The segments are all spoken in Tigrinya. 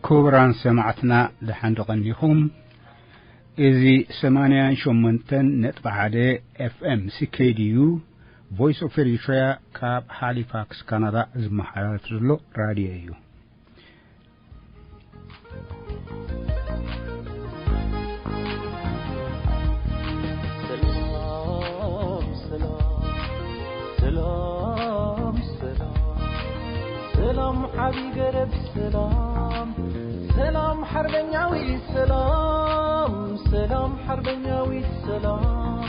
ክቡራን ሰማዕትና፣ ደሓን ዶ ቀኒኹም? እዚ ሰማንያን ሸሞንተን ነጥቢ ሓደ ኤፍ ኤም ሲ ኬ ዲ ዩ፣ ቮይስ ኦፍ ኤሪትሪያ፣ ካብ ሃሊፋክስ ካናዳ ዝመሓላለፍ ዘሎ ራድዮ እዩ። ሰላም፣ ሰላም፣ ሰላም፣ ሰላም፣ ሰላም፣ ዓቢ ገረብ ሰላም፣ ሰላም፣ ሓርበኛዊ ሰላም፣ ሰላም፣ ሓርበኛዊ ሰላም፣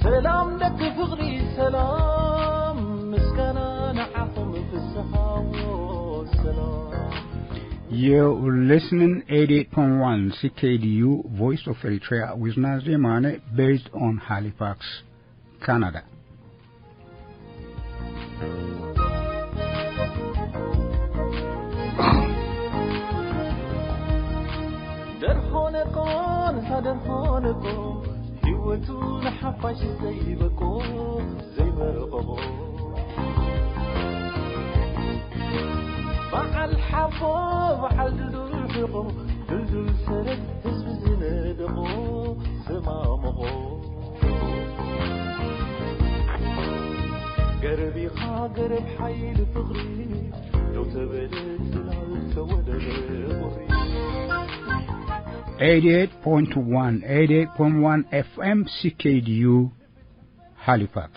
ሰላም፣ ደቂ ፍቕሪ ሰላም፣ ምስጋና ንዓኹም ፍስሃዎ ሰላም። You're listening eighty-eight point one C K D U, Voice of Eritrea, with Nazir Mane, based on Halifax, Canada. ደርሆነቆ፣ ንሳ ደርሆነቆ፣ ህይወቱ ንሓፋሽ ዘይበቆ፣ ዘይበቆ። በዓል ሓቦ፣ በዓል ድልዱል ሕቖ፣ ድልዱል ሰረት ህዝቢ ዝነደቖ፣ ዘማመቖ። ገረብ ኢኻ ገረብ ሓይሊ ፍቕሪ፣ ደው ተበለ ጽላል ተወደበ ቁሪ። Eighty-eight point one, eighty-eight point one F M C K D U, Halifax.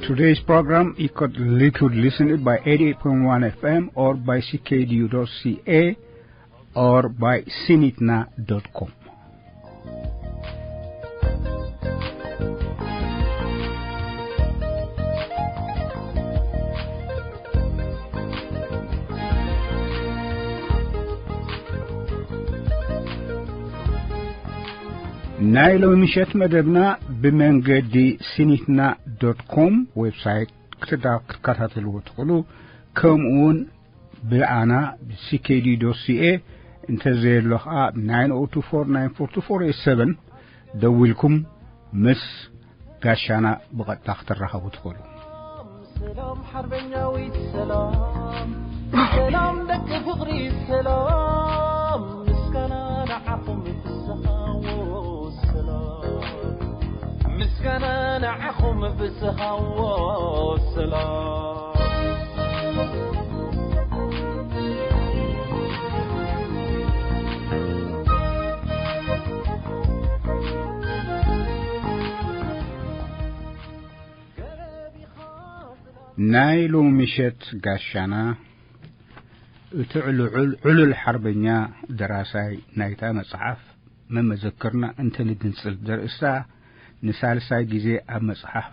Today's program, you could, you could listen it by eighty-eight point one F M or by C K D U dot C A or by sinitna dot com. ናይ ሎሚ ምሸት መደብና ብመንገዲ ሲኒትና ዶት ኮም ዌብሳይት ክዳ-፣ ክትከታተልዎ ትኽእሉ። ከምኡውን ብኣና ሲ ኬ ዲ ዶት ሲ ኤ፣ እንተዘየሎ ኸዓ ናይን ኦ ቱ ፎር ናይን ፎር ቱ ፎር ኤት ሰቨን ደዊልኩም ምስ ጋሻና ብቐጥታ ክትራኸቡ ትኽእሉ። ሰላም ሓርበኛዊት ሰላም፣ ሰላም ደቂ ፍቕሪ ሰላም፣ ምስጋና ንዓኹም ፍስሃዎ ሰላም፣ ምስጋና ንዓኹም ፍስሃዎ ሰላም። ናይ ሎሚ ምሸት ጋሻና፣ እቲ ዕሉል፣ ዕሉል ሓርበኛ ደራሳይ ናይታ መጽሓፍ መመዘክርና እንተንግንጽል ዘርእስታ ንሳልሳይ ግዜ ኣብ መጽሓፍ፣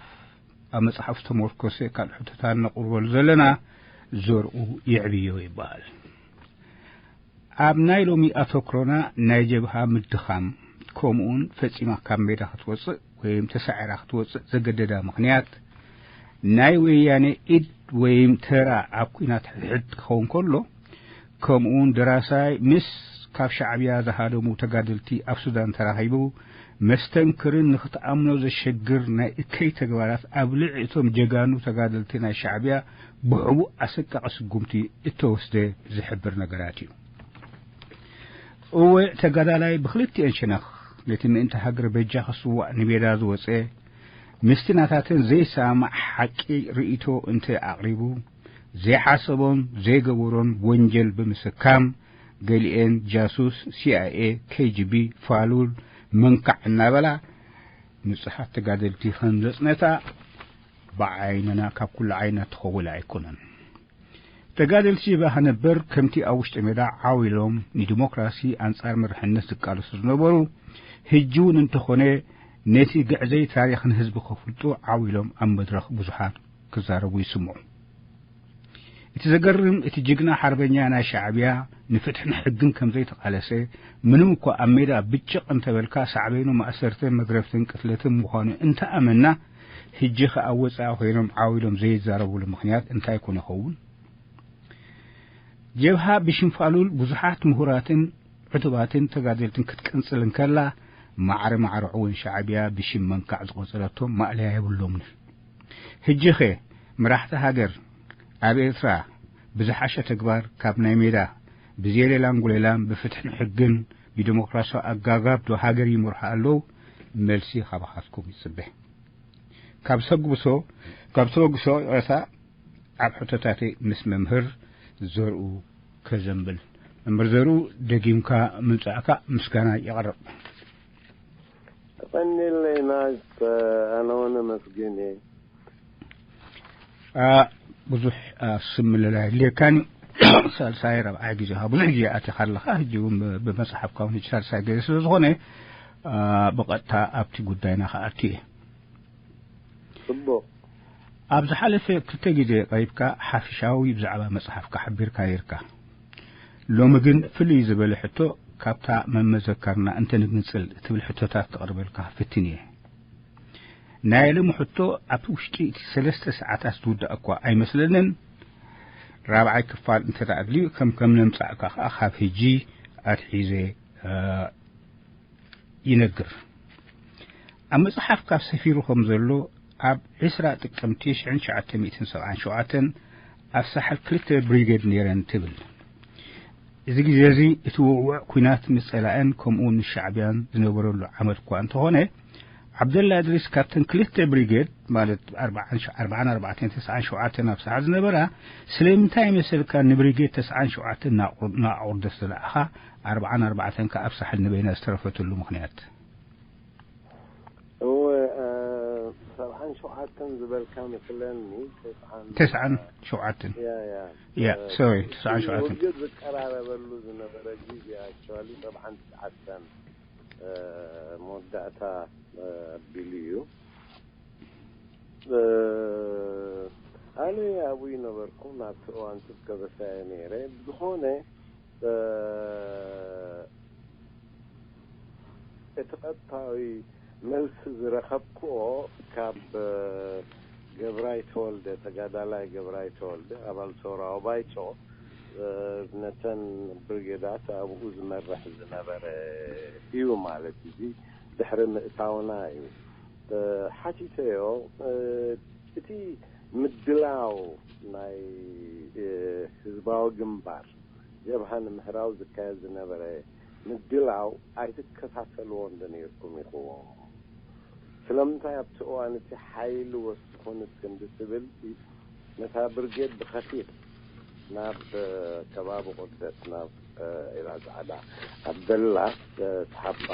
ኣብ መጽሓፍ ዝተመርኮሰ ካልእ ሕቶታት ነቕርበሉ ዘለና ዘርኡ የዕብዮ ይበሃል። ኣብ ናይ ሎሚ ኣተኩሮና ናይ ጀብሃ ምድኻም፣ ከምኡውን ፈጺማ ካብ ሜዳ ክትወጽእ ወይም ተሳዒራ ክትወጽእ ዘገደዳ ምኽንያት፣ ናይ ወያኔ ኢድ ወይም ተራ ኣብ ኲናት ሕድሕድ ክኸውን ከሎ፣ ከምኡውን ደራሳይ ምስ ካብ ሻዕብያ ዝሃደሙ ተጋደልቲ ኣብ ሱዳን ተራኺቡ መስተንክርን ንኽትኣምኖ ዘሸግር ናይ እከይ ተግባራት ኣብ ልዕሊ እቶም ጀጋኑ ተጋደልቲ ናይ ሻዕብያ ብሕቡእ ኣሰቃቒ ስጉምቲ እተወስደ ዝሕብር ነገራት እዩ። እወ፣ ተጋዳላይ ብኽልቲኤን ሸነኽ ነቲ ምእንቲ ሃገር በጃ ክስዋእ ንሜዳ ዝወጸ፣ ምስቲ ናታተን ዘይሰማማዕ ሓቂ ርእይቶ እንተ ኣቕሪቡ፣ ዘይሓሰቦን ዘይገበሮን ወንጀል ብምስካም፣ ገሊኤን ጃሱስ፣ ሲ ኣይ ኤ፣ ኬ ጂ ቢ፣ ፋሉል፣ መንካዕ እናበላ ንጹሃት ተጋደልቲ ከም ዘጽነታ ብዓይንና ካብ ኩሉ ዓይንና ትኸውን ኣይኮነን። ተጋደልቲ ጀብሃ ነበር ከምቲ ኣብ ውሽጢ ሜዳ ዓው ኢሎም ንዲሞክራሲ ኣንጻር መርሕነት ዝቃለሱ ዝነበሩ፣ ሕጂ እውን እንተኾነ ነቲ ግዕዘይ ታሪኽ ንህዝቢ ከፍልጡ ዓው ኢሎም ኣብ መድረኽ ብዙሓት ክዛረቡ ይስምዑ። እቲ ዘገርም፣ እቲ ጅግና ሓርበኛ ናይ ሻዕብያ ንፍትሕን ሕግን ከም ዘይተቓለሰ፣ ምንም እኳ ኣብ ሜዳ ብጭቕ እንተበልካ ሳዕቤኑ ማእሰርትን መግረፍትን ቅትለትን ምዃኑ እንተኣመና፣ ሕጂ ኸኣ ኣብ ወጻኢ ኮይኖም ዓው ኢሎም ዘይዛረብሉ ምኽንያት እንታይ ኮን ይኸውን? ጀብሃ ብሽም ፋሉል ብዙሓት ምሁራትን ዕቱባትን ተጋደልትን ክትቅንጽል እንከላ፣ ማዕረ ማዕረ እውን ሻዕብያ ብሽም መንካዕ ዝቖጸረቶም ማእለያ የብሎምን። ሕጂኸ መራሕቲ ሃገር ኣብ ኤርትራ ብዝሓሸ ተግባር ካብ ናይ ሜዳ ብዘየሌላን ጉሌላን ብፍትሕን ሕግን ብዲሞክራሲያዊ ኣጋጋብ ዶ ሃገር ይመርሑ ኣለዉ? መልሲ ካባኻትኩም ይጽበ። ካብ ሰጉብሶ ካብ ተበግሶ ይቕረታ ኣብ ሕቶታተይ ምስ መምህር ዘርኡ ከዘንብል። መምህር ዘርኡ ደጊምካ ምምጻእካ ምስጋና የቕርብ። ቀኒለይ ናት ኣነ ወነ መስግን እየ። ብዙሕ ስምልላ የድልየካን ሳልሳይ ረብዓይ ግዜ ብዙሕ ግዜ ኣቲኻ ኣለኻ። ሕጂ እውን ብመፅሓፍካ እውን ሳልሳይ ግዜ ስለ ዝኾነ ብቐጥታ ኣብቲ ጉዳይና ክኣቱ እየ። ጽቡቕ። ኣብ ዝሓለፈ ክልተ ግዜ ቀሪብካ ሓፊሻዊ ብዛዕባ መጽሓፍካ ሓቢርካ ነይርካ። ሎሚ ግን ፍልይ ዝበለ ሕቶ ካብታ መመዘከርና እንተንግንጽል ትብል ሕቶታት ክቕርበልካ ክፍትን እየ። ናይ ሎሚ ሕቶ ኣብ ውሽጢ እቲ ሰለስተ ሰዓታት ዝውዳእ እኳ ኣይመስለንን። ራብዓይ ክፋል እንተ ኣድልዩ ከም ከም ነምጻእካ ከኣ ካብ ሕጂ ኣትሒዘ ይነግር። ኣብ መጽሓፍካ ሰፊሩ ከም ዘሎ ኣብ ዕስራ ጥቅምቲ ሽሕን ትሽዓተ ሚእትን ሰብዓን ሸውዓተን ኣብ ሳሕል ክልተ ብሪጌድ ነይረን ትብል። እዚ ግዜ እዚ እቲ ውዕውዕ ኲናት ምስ ጸላእን ከምኡ እውን ምስ ሻዕብያን ዝነበረሉ ዓመት እኳ እንተኾነ ዓብደላ እድሪስ ካብተን ክልተ ብሪጌድ ማለት ኣርባዓን ኣርባዕተን ተስዓን ሸውዓተን ኣብ ሳሕል ዝነበራ ስለምንታይ መሰልካ ንብሪጌድ ተስዓን ሸውዓተን ናቑርደስ ዝለኣኻ ኣርባዓን ኣርባዕተን ከኣ ኣብ ሳሕል ንበይና ዝተረፈትሉ ምኽንያት? እወ ሰብዓን ሸውዓተን ዝበልካ መስለኒ። ተስዓን ሸውዓተን ያ ያ ያ ሶሪ ተስዓን ሸውዓተን ውግእ ዝቀራረበሉ ዝነበረ ግዜ ኣክቹዋሊ ሰብዓን ትሽዓተን መወዳእታ ኣቢሉ እዩ። ኣነ ኣብኡ ነበርኩ ናብቲ እዋን ጽብ ከበሳየ ነይረ። ብዝኾነ እቲ ቀጥታዊ መልሲ ዝረኸብክዎ ካብ ገብራይ ተወልደ፣ ተጋዳላይ ገብራይ ተወልደ ኣባል ሰውራዊ ባይቶ ነተን ብርጌዳት ኣብኡ ዝመርሕ ዝነበረ እዩ ማለት እዚ ድሕሪ ምእታውና እዩ። ሓቲተዮ እቲ ምድላው ናይ ህዝባዊ ግንባር ጀብሃ ንምህራው ዝካየድ ዝነበረ ምድላው ኣይትከታተልዎ እንደ ነርኩም ኢኹዎ። ስለምንታይ ኣብቲ እዋን እቲ ሓይሊ ወስኹንት ክንዲ ትብል ነታ ብርጌድ ብኸፊል ናብ ከባቢ ቁደት ናብ ኢላ ጻዕዳ ኣበላ ተሓባ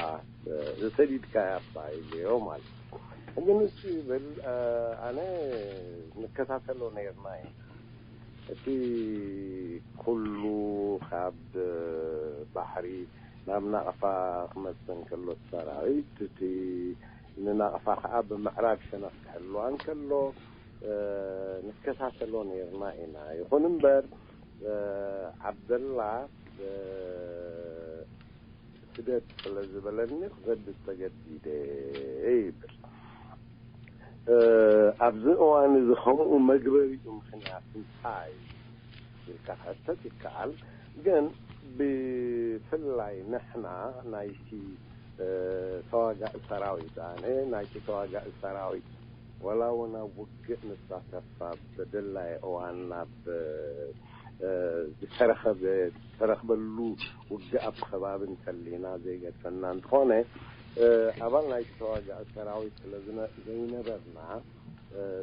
ዝሰዲድካ ያባ ኢልዮ ማለት ግን እሱ ይብል ኣነ ንከታተሎ ነርና እዩ። እቲ ኩሉ ካብ ባሕሪ ናብ ናቕፋ ክመጽእ እንከሎ ሰራዊት እቲ ንናቕፋ ከዓ ብምዕራብ ሸነኽ ክሕልዋ እንከሎ ንከታተሎ ነርና ኢና። ይኹን እምበር ዓብደላ ስደድ ስለ ዝበለኒ ክሰድድ ተገዲደ ይብል። ኣብዚ እዋን እዚ ከምኡ መግበሪኡ ምኽንያት እንታይ ኢልካ ክሕተት ይከኣል። ግን ብፍላይ ንሕና ናይቲ ተዋጋእ ሰራዊት ኣነ ናይቲ ተዋጋእ ሰራዊት ወላ እውን ኣብ ውግእ ንሳተፍ ኣብ ደላይ እዋን ናብ ዝተረኸበ ዝተረኽበሉ ውግእ ኣብ ከባቢ እንተሊና ዘይገድፈና እንተኾነ ኣባል ናይቲ ተዋጋእ ሰራዊት ስለ ዘይነበርና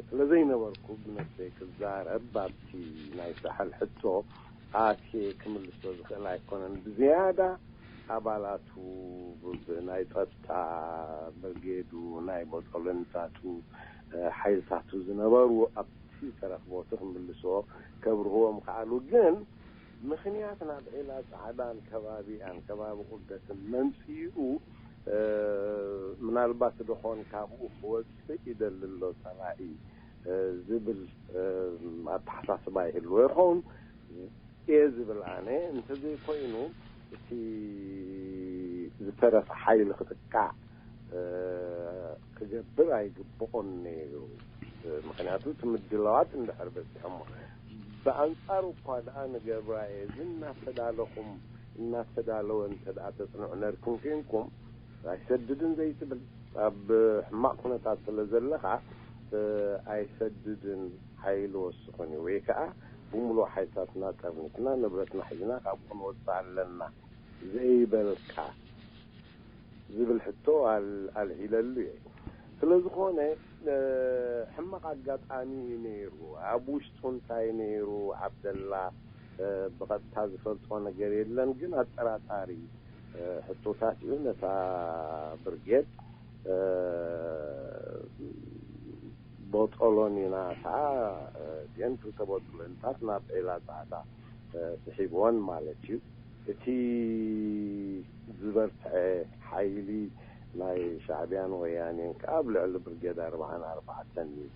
ስለ ዘይነበርኩ ብነፍሰይ ክዛረብ ኣብቲ ናይ ሳሕል ሕቶ ኣትየ ክምልሶ ዝኽእል ኣይኮነን። ብዝያዳ ኣባላቱ ናይ ጸጥታ ብርጌዱ ናይ ቦጦሎኒታቱ ሓይልታቱ ዝነበሩ ኣብቲ ዝተረኽቦ ክምልሶ ከብርህዎም ከኣሉ ግን ምኽንያት ናብ ዒላ ጻዕዳን ከባቢኣን ከባቢ ቁደትን መምጽኡ ምናልባት ደኾን ካብኡ ክወጽእ ይደሊ ኣሎ ጸላኢ ዝብል ኣተሓሳስባ ይህልዎ ይኸውን እየ ዝብል ኣነ። እንተዘይኮይኑ እቲ ዝተረፈ ሓይሊ ክጥቃዕ ክገብር ኣይግብኦን ነይሩ። ምኽንያቱ እቲ ምድላዋት እንድሕር በፂሖሞ ብኣንፃሩ እኳ ደኣ ንገብራኤ እዚ እናተዳለኹም እናተዳለወ እንተ ደኣ ተፅንዑ ነርኩም ኮንኩም ኣይሰድድን ዘይትብል ኣብ ሕማቕ ኩነታት ስለ ዘለኻ ኣይሰድድን ሓይሊ ወስኹን እዩ ወይ ከዓ ብምሉእ ሓይልታትና ጠርኒፍና ንብረትና ሒዝና ካብኡ ክንወፅእ ኣለና ዘይበልካ ዝብል ሕቶ ኣልዒለሉ እየ። ስለ ዝኾነ ሕማቕ ኣጋጣሚ እዩ ነይሩ። ኣብ ውሽጡ እንታይ ነይሩ ዓብደላ ብቐጥታ ዝፈልጦ ነገር የለን፣ ግን ኣጠራጣሪ ሕቶታት እዩ ነታ ብርጌድ ቦጦሎኒና ከዓ ድን ክልተ ቦጦሎኒታት ናብ ዒላ ፃዕዳ ስሒብወን ማለት እዩ። እቲ ዝበርትዐ ሓይሊ ናይ ሻዕብያን ወያኔን ከዓ ኣብ ልዕሊ ብርጌድ ኣርባዓን ኣርባዕተን እዩ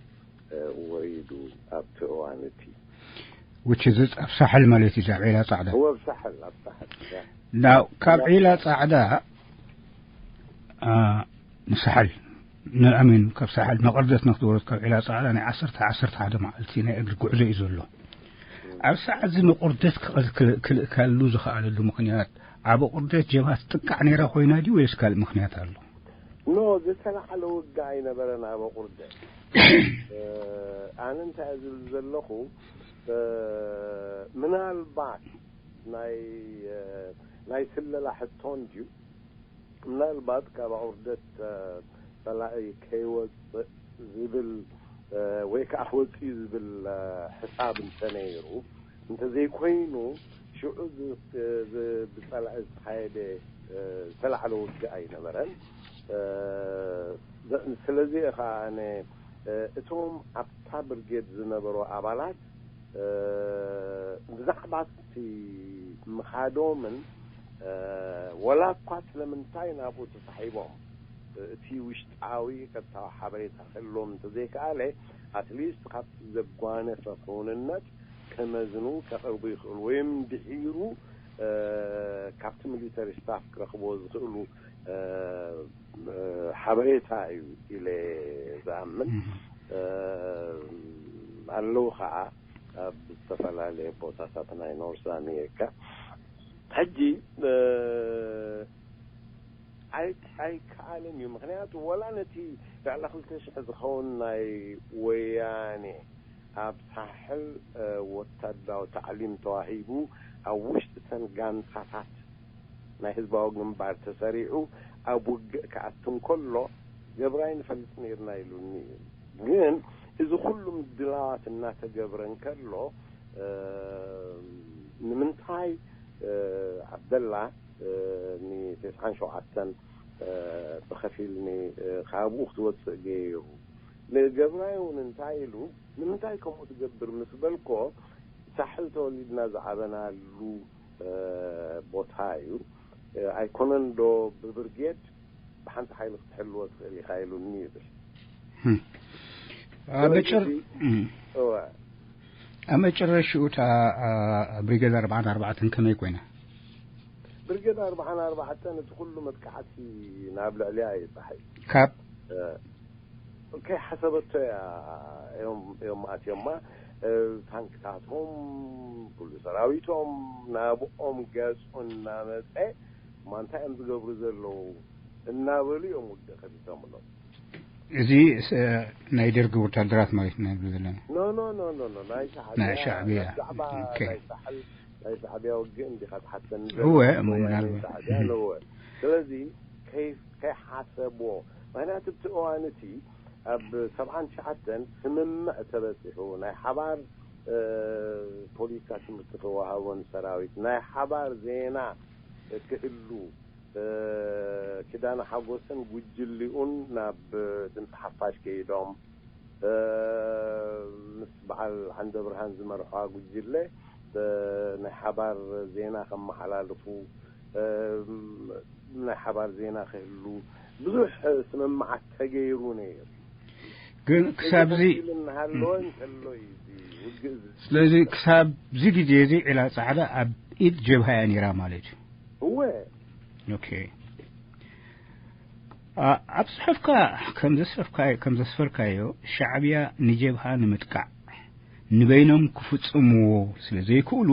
ወሪዱ ኣብቲ እዋን እቲ ውች ዝፅ ኣብ ሳሕል ማለት እዩ ኣብ ዒላ ፃዕዳ ወብ ሳሕል ኣብ ሳሕል ናው ካብ ዒላ ፃዕዳ ንሳሕል ንኣሜን ካብ ሳሕል መቐርደት ንክትወረድ ካብ ዒላ ፃዕዳ ናይ ዓሰርተ ዓሰርተ ሓደ መዓልቲ ናይ እግሪ ጉዕዞ እዩ ዘሎ። ኣብ ሰዓት እዚ መቑርደት ክልእካሉ ዝኸኣለሉ ምኽንያት ኣብ ቁርደት ጀብሃ ትጥቃዕ ነይራ ኮይና ድዩ ወይስ ካልእ ምኽንያት ኣሎ? ኖ ዝተላዕለ ውግእ ኣይነበረን ኣብ ቁርደት። ኣነ እንታይ ዝብል ዘለኹ ምናልባት ናይ ናይ ስለላ ሕቶን ድዩ ምናልባት ካብ ኣቑርደት ጸላኢ ከይወጽእ ዝብል ወይ ከዓ ክወጽእ እዩ ዝብል ሕሳብ እንተነይሩ እንተዘይኮይኑ ሽዑ ብጸላኢ ዝተኻየደ ዝተላዕለ ውግእ ኣይነበረን። ስለዚ ከዓ ኣነ እቶም ኣብታ ብርጌድ ዝነበሩ ኣባላት ብዛዕባ እቲ ምኻዶምን ወላ እኳ ስለምንታይ ናብኡ ተሳሒቦም እቲ ውሽጣዊ ቀጥታዊ ሓበሬታ ክህልዎም እንተዘይከኣለ ኣትሊስት ካብቲ ዘጓነፈ ክውንነት ከመዝኑ ከቕርቡ ይኽእሉ ወይም ድሒሩ ካብቲ ሚሊተሪ ስታፍ ክረኽብዎ ዝኽእሉ ሓበሬታ እዩ ኢለ ዝኣምን። ኣለዉ ከዓ ኣብ ዝተፈላለየ ቦታታት ናይ ኖርዝ ኣሜሪካ ሕጂ ኣይከኣልን እዩ። ምክንያቱ ወላ ነቲ ልዕሊ ክልተ ሽሕ ዝኸውን ናይ ወያኔ ኣብ ሳሕል ወታደራዊ ታዕሊም ተዋሂቡ ኣብ ውሽጢ ተን ጋንታታት ናይ ህዝባዊ ግንባር ተሰሪዑ ኣብ ውግእ ክኣቱ እንከሎ ገብራይ ንፈልጥ ነይርና ኢሉኒ እዩ። ግን እዚ ኩሉ ምድላዋት እናተገብረ እንከሎ ንምንታይ ዓብደላ ንተስዓን ሸውዓተን ብኸፊል ካብኡ ክትወፅእ ገይሩ ንገብራይ እውን እንታይ ኢሉ ንምንታይ ከምኡ ትገብር ምስ በልኮ ሳሕል ተወሊድና ዝዓበናሉ ቦታ እዩ። ኣይኮነን ዶ ብብርጌድ ብሓንቲ ሓይሊ ክትሕልዎ ትኽእል ኢኻ ኢሉኒ ይብል። ኣብ መጨረሽኡ እታ ብሪጌድ ኣርባዓን ኣርባዕተን ከመይ ኮይና? ብርጌድ ኣርባዓን ኣርባዕተን እቲ ኩሉ መጥቃዕቲ ናብ ልዕሊያ ይባሓይ ካብ ከይሓሰበቶ እያ እዮም ኣትዮማ። ታንክታቶም ኩሉ ሰራዊቶም ናብኦም ገፁ እናመፀ እማ እንታይ እዮም ዝገብሩ ዘለዉ እናበሉ እዮም ውግእ ከፊቶምሎም። እዚ ናይ ደርጊ ወታደራት ማለት ኢና ንብል ዘለና። ኖ ኖ ኖ ኖ ናይ ሻዕብያ ናይ ሻዕብያ። ብዛዕባ ኦኬ። ናይ ሳሕል ናይ ሻዕብያ ውግእ እንዲኻ ትሓተኒ እወ፣ ዘለኻ እሞ ወያነ ምናልባት። ሻዕብያ ነወ። ስለዚ ከይ- ከይሓሰብዎ ምክንያቱ ኣብቲ እዋን እቲ ኣብ ሰብዓን ትሽዓተን ስምምዕ ተበፂሑ ናይ ሓባር እ፣ ፖሊስካ ትምህርቲ ክወሃቦ ንሰራዊት ናይ ሓባር ዜና ክህሉ እ፣ ኪዳነ ሓጎስን ጉጅሊኡን ናብ ድምፂ ሓፋሽ ከይዶም እ፣ ምስ በዓል ዓንደ ብርሃን ዝመርሖ ጉጅለ እ፣ ናይ ሓባር ዜና ከመሓላልፉ እ፣ ናይ ሓባር ዜና ክህሉ ብዙሕ ስምምዓት ተገይሩ ነይሩ። ግን ክሳብዚ እናሃለወ እንከሎ እዩ እዚ ውግእ እዚ ስለዚ ክሳብዚ ግዜ እዚ ዒላ ጻዕዳ ኣብ ኢድ ጀብሃ እያ ነይራ ማለት እዩ። እወ ኦኬ። ኣ- ኣብ ጽሑፍካ ከም ዘስፈርካዮ ከም ዘስፈርካዮ ሻዕብያ ንጀብሃ ንምጥቃዕ ንበይኖም ክፍጽምዎ ስለ ዘይክእሉ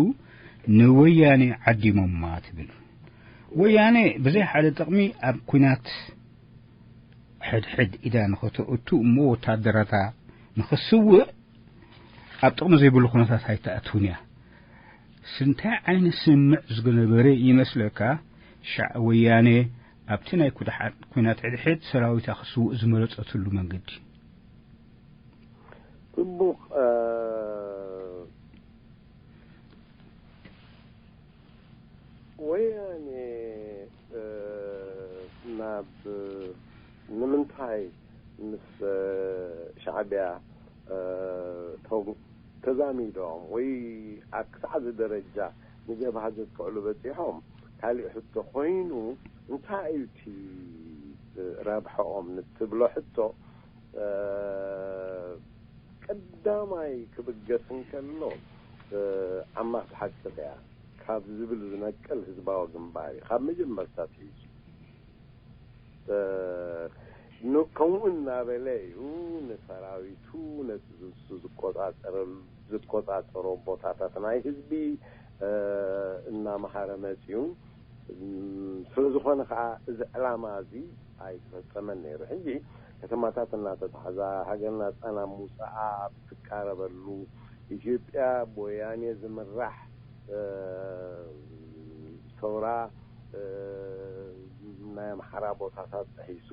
ንወያኔ ዓዲሞማ ትብል። ወያነ ብዘይ ሓደ ጥቕሚ ኣብ ኲናት ሕድሕድ ኢዳ ንኸተእቱ እሞ ወታደራታ ንኸስውእ ኣብ ጥቕሚ ዘይብሉ ኩነታት ኣይትኣትውን እያ። ስንታይ ዓይነት ስምምዕ ዝነበረ ይመስለካ? ሻዕ ወያነ ኣብቲ ናይ ኩድሓት ኲናት ሕድሕድ ሰራዊታ ክስውእ ዝመረጸትሉ መንገዲ። ጽቡቕ። ወያኔ ናብ ንምንታይ ምስ ሻዕቢያ ተዛሚዶም ወይ ክሳዕ እዚ ደረጃ ንጀብሃ ዘጥቅዕሉ በፂሖም? ካሊእ ሕቶ ኮይኑ፣ እንታይ እዩ እቲ ረብሐኦም ንትብሎ ሕቶ፣ ቀዳማይ ክብገስ እንከሎ፣ ዓማኽ ሓቂ እያ ካብ ዝብል ዝነቅል ህዝባዊ ግንባር እዩ ካብ መጀመርታ ኣትሒዙ። ከምኡ እናበለ እዩ ንሰራዊቱ፣ ነቲ ንሱ ዝቆጻጸረሉ ዝቆጻጸሮ ቦታታት ናይ ህዝቢ እናመሃረ መጺኡ። ስለዝኾነ ከዓ እዚ ዕላማ እዚ ኣይተፈጸመን ነይሩ። ሕጂ ከተማታት እናተታሕዛ፣ ሃገር ናጻ ናብ ምውጻኣ ኣብ ትቃረበሉ፣ ኢትዮጵያ ብወያኔ ዝምራሕ ሰውራ ናይ ኣምሓራ ቦታታት ጥሒሱ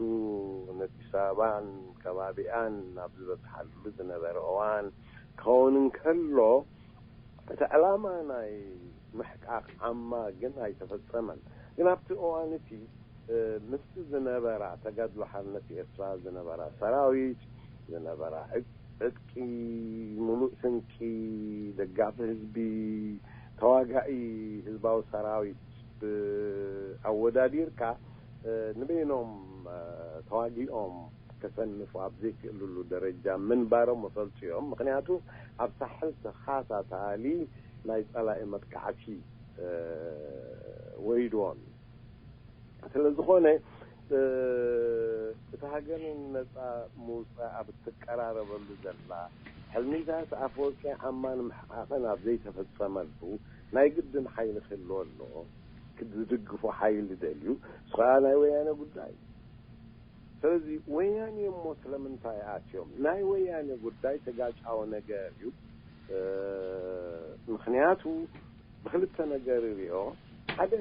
ንኣዲስ ኣበባን ከባቢኣን ናብ ዝበጽሓሉ ዝነበረ እዋን ክኸውን እንከሎ፣ እቲ ዕላማ ናይ ምሕቃቕ ዓማ ግን ኣይተፈጸመን። ግን ኣብቲ እዋን እቲ ምስቲ ዝነበራ ተጋድሎ ሓርነት ኤርትራ ዝነበራ ሰራዊት፣ ዝነበራ ዕጥቂ፣ ሙሉእ ስንቂ፣ ደጋፊ ህዝቢ፣ ተዋጋኢ ህዝባዊ ሰራዊት ኣወዳዲርካ፣ ንበይኖም ተዋጊኦም ከሰንፉ ኣብ ዘይክእልሉ ደረጃ ምንባሮም መፈልጡ እዮም። ምክንያቱ ኣብ ሳሕል ተኻታታሊ ናይ ጸላኢ መጥቃዕቲ ወሪድዎም። ስለ ዝኾነ እቲ ሃገር ነጻ ምውጻእ ኣብ እትቀራረበሉ ዘላ፣ ሕልሚታት ኣፈወርቂ ዓማን ምሕቃቕን ኣብ ዘይተፈጸመሉ ናይ ግድን ሓይሊ ክህልዎ ኣለዎ። ዝድግፎ ሓይሊ ደልዩ፣ እሱ ከዓ ናይ ወያነ ጉዳይ። ስለዚ ወያኔ እሞ ስለምንታይ ኣትዮም? ናይ ወያኔ ጉዳይ ተጋጫዊ ነገር እዩ። ምክንያቱ ብክልተ ነገር ይሪኦ። ሓደ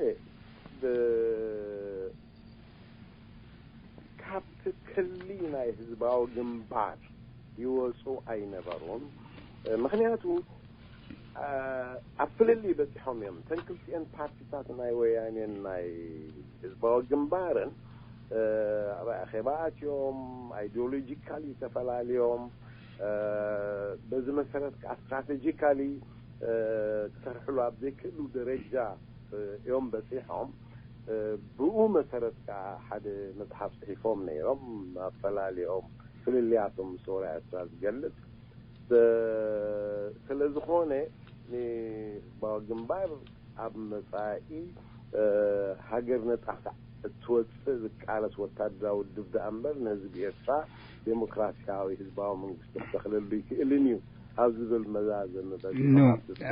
ካብቲ ክሊ ናይ ህዝባዊ ግንባር ይወፁ ኣይነበሩን። ምክንያቱ ኣብ ፍልልይ በፂሖም እዮም። እተን ክልቲኤን ፓርቲታት ናይ ወያኔን ናይ ህዝባዊ ግንባርን ኣብ ኣኼባ ኣትዮም፣ ኣይዲዮሎጂካሊ ተፈላለዮም፣ በዚ መሰረት ከዓ ስትራቴጂካሊ ክሰርሕሉ ኣብ ዘይክእሉ ደረጃ እዮም በፂሖም። ብኡ መሰረት ከዓ ሓደ መፅሓፍ ፅሒፎም ነይሮም፣ ኣፈላልዮም ፍልልያቶም ምስ ወረ ኤርትራ ዝገልፅ። ስለ ዝኾነ ንህዝባዊ ግንባር ኣብ መጻኢ ሃገር ነጻ እትወጽእ ዝቃለስ ወታደራዊ ውድብ ደኣ እምበር ንህዝቢ ኤርትራ ዴሞክራሲያዊ ህዝባዊ መንግስቲ ክተኽለሉ ይክእልን እዩ ኣብ ዝብል መዛዘሚ በዚሖም ኖ፣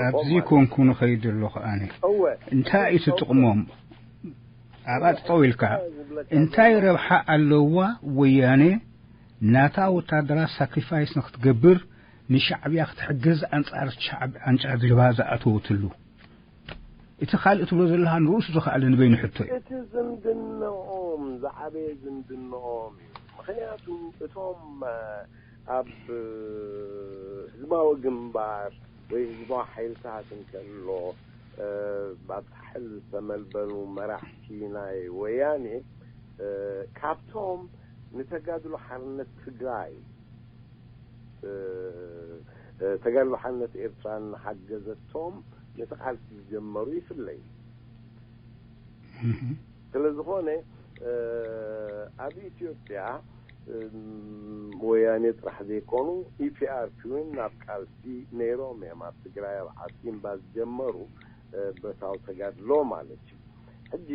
ኣብዚ ኮንኩ ንኸይድ ኣለኹ ኣነ። እወ። እንታይ እዩ እቲ ጥቕሞም? ኣብኣ ጠጠው ኢልካ እንታይ ረብሓ ኣለዋ ወያኔ ናታ ወታደራት ሳክሪፋይስ ንክትገብር ንሻዕብያ ክትሕግዝ ኣንጻር ሻዕብ-፣ ኣንጻር ጀብሃ ዝኣተወትሉ? እቲ ካልእ ትብሎ ዘለኻ ንርእሱ ዝኸኣለ ንበይኑ ሕቶ እዩ። እቲ ዝምድንኦም ዝዓበየ ዝምድንኦም እዩ። ምኽንያቱ እቶም ኣብ ህዝባዊ ግንባር ወይ ህዝባዊ ሓይልታት እንከሎ፣ ኣብ ሳሕል ዝተመልበሉ መራሕቲ ናይ ወያኔ፣ ካብቶም ንተጋድሎ ሓርነት ትግራይ፣ ተጋድሎ ሓርነት ኤርትራ እናሓገዘቶም ነቲ ቃልሲ ዝጀመሩ ይፍለዩ። ስለ ዝኾነ ኣብ ኢትዮጵያ ወያኔ ጥራሕ ዘይኮኑ፣ ኢፒኣርፒ እውን ናብ ቃልሲ ነይሮም እዮም። ኣብ ትግራይ ኣብ ዓሲምባ ዝጀመሩ ብረታዊ ተጋድሎ ማለት እዩ። ሕጂ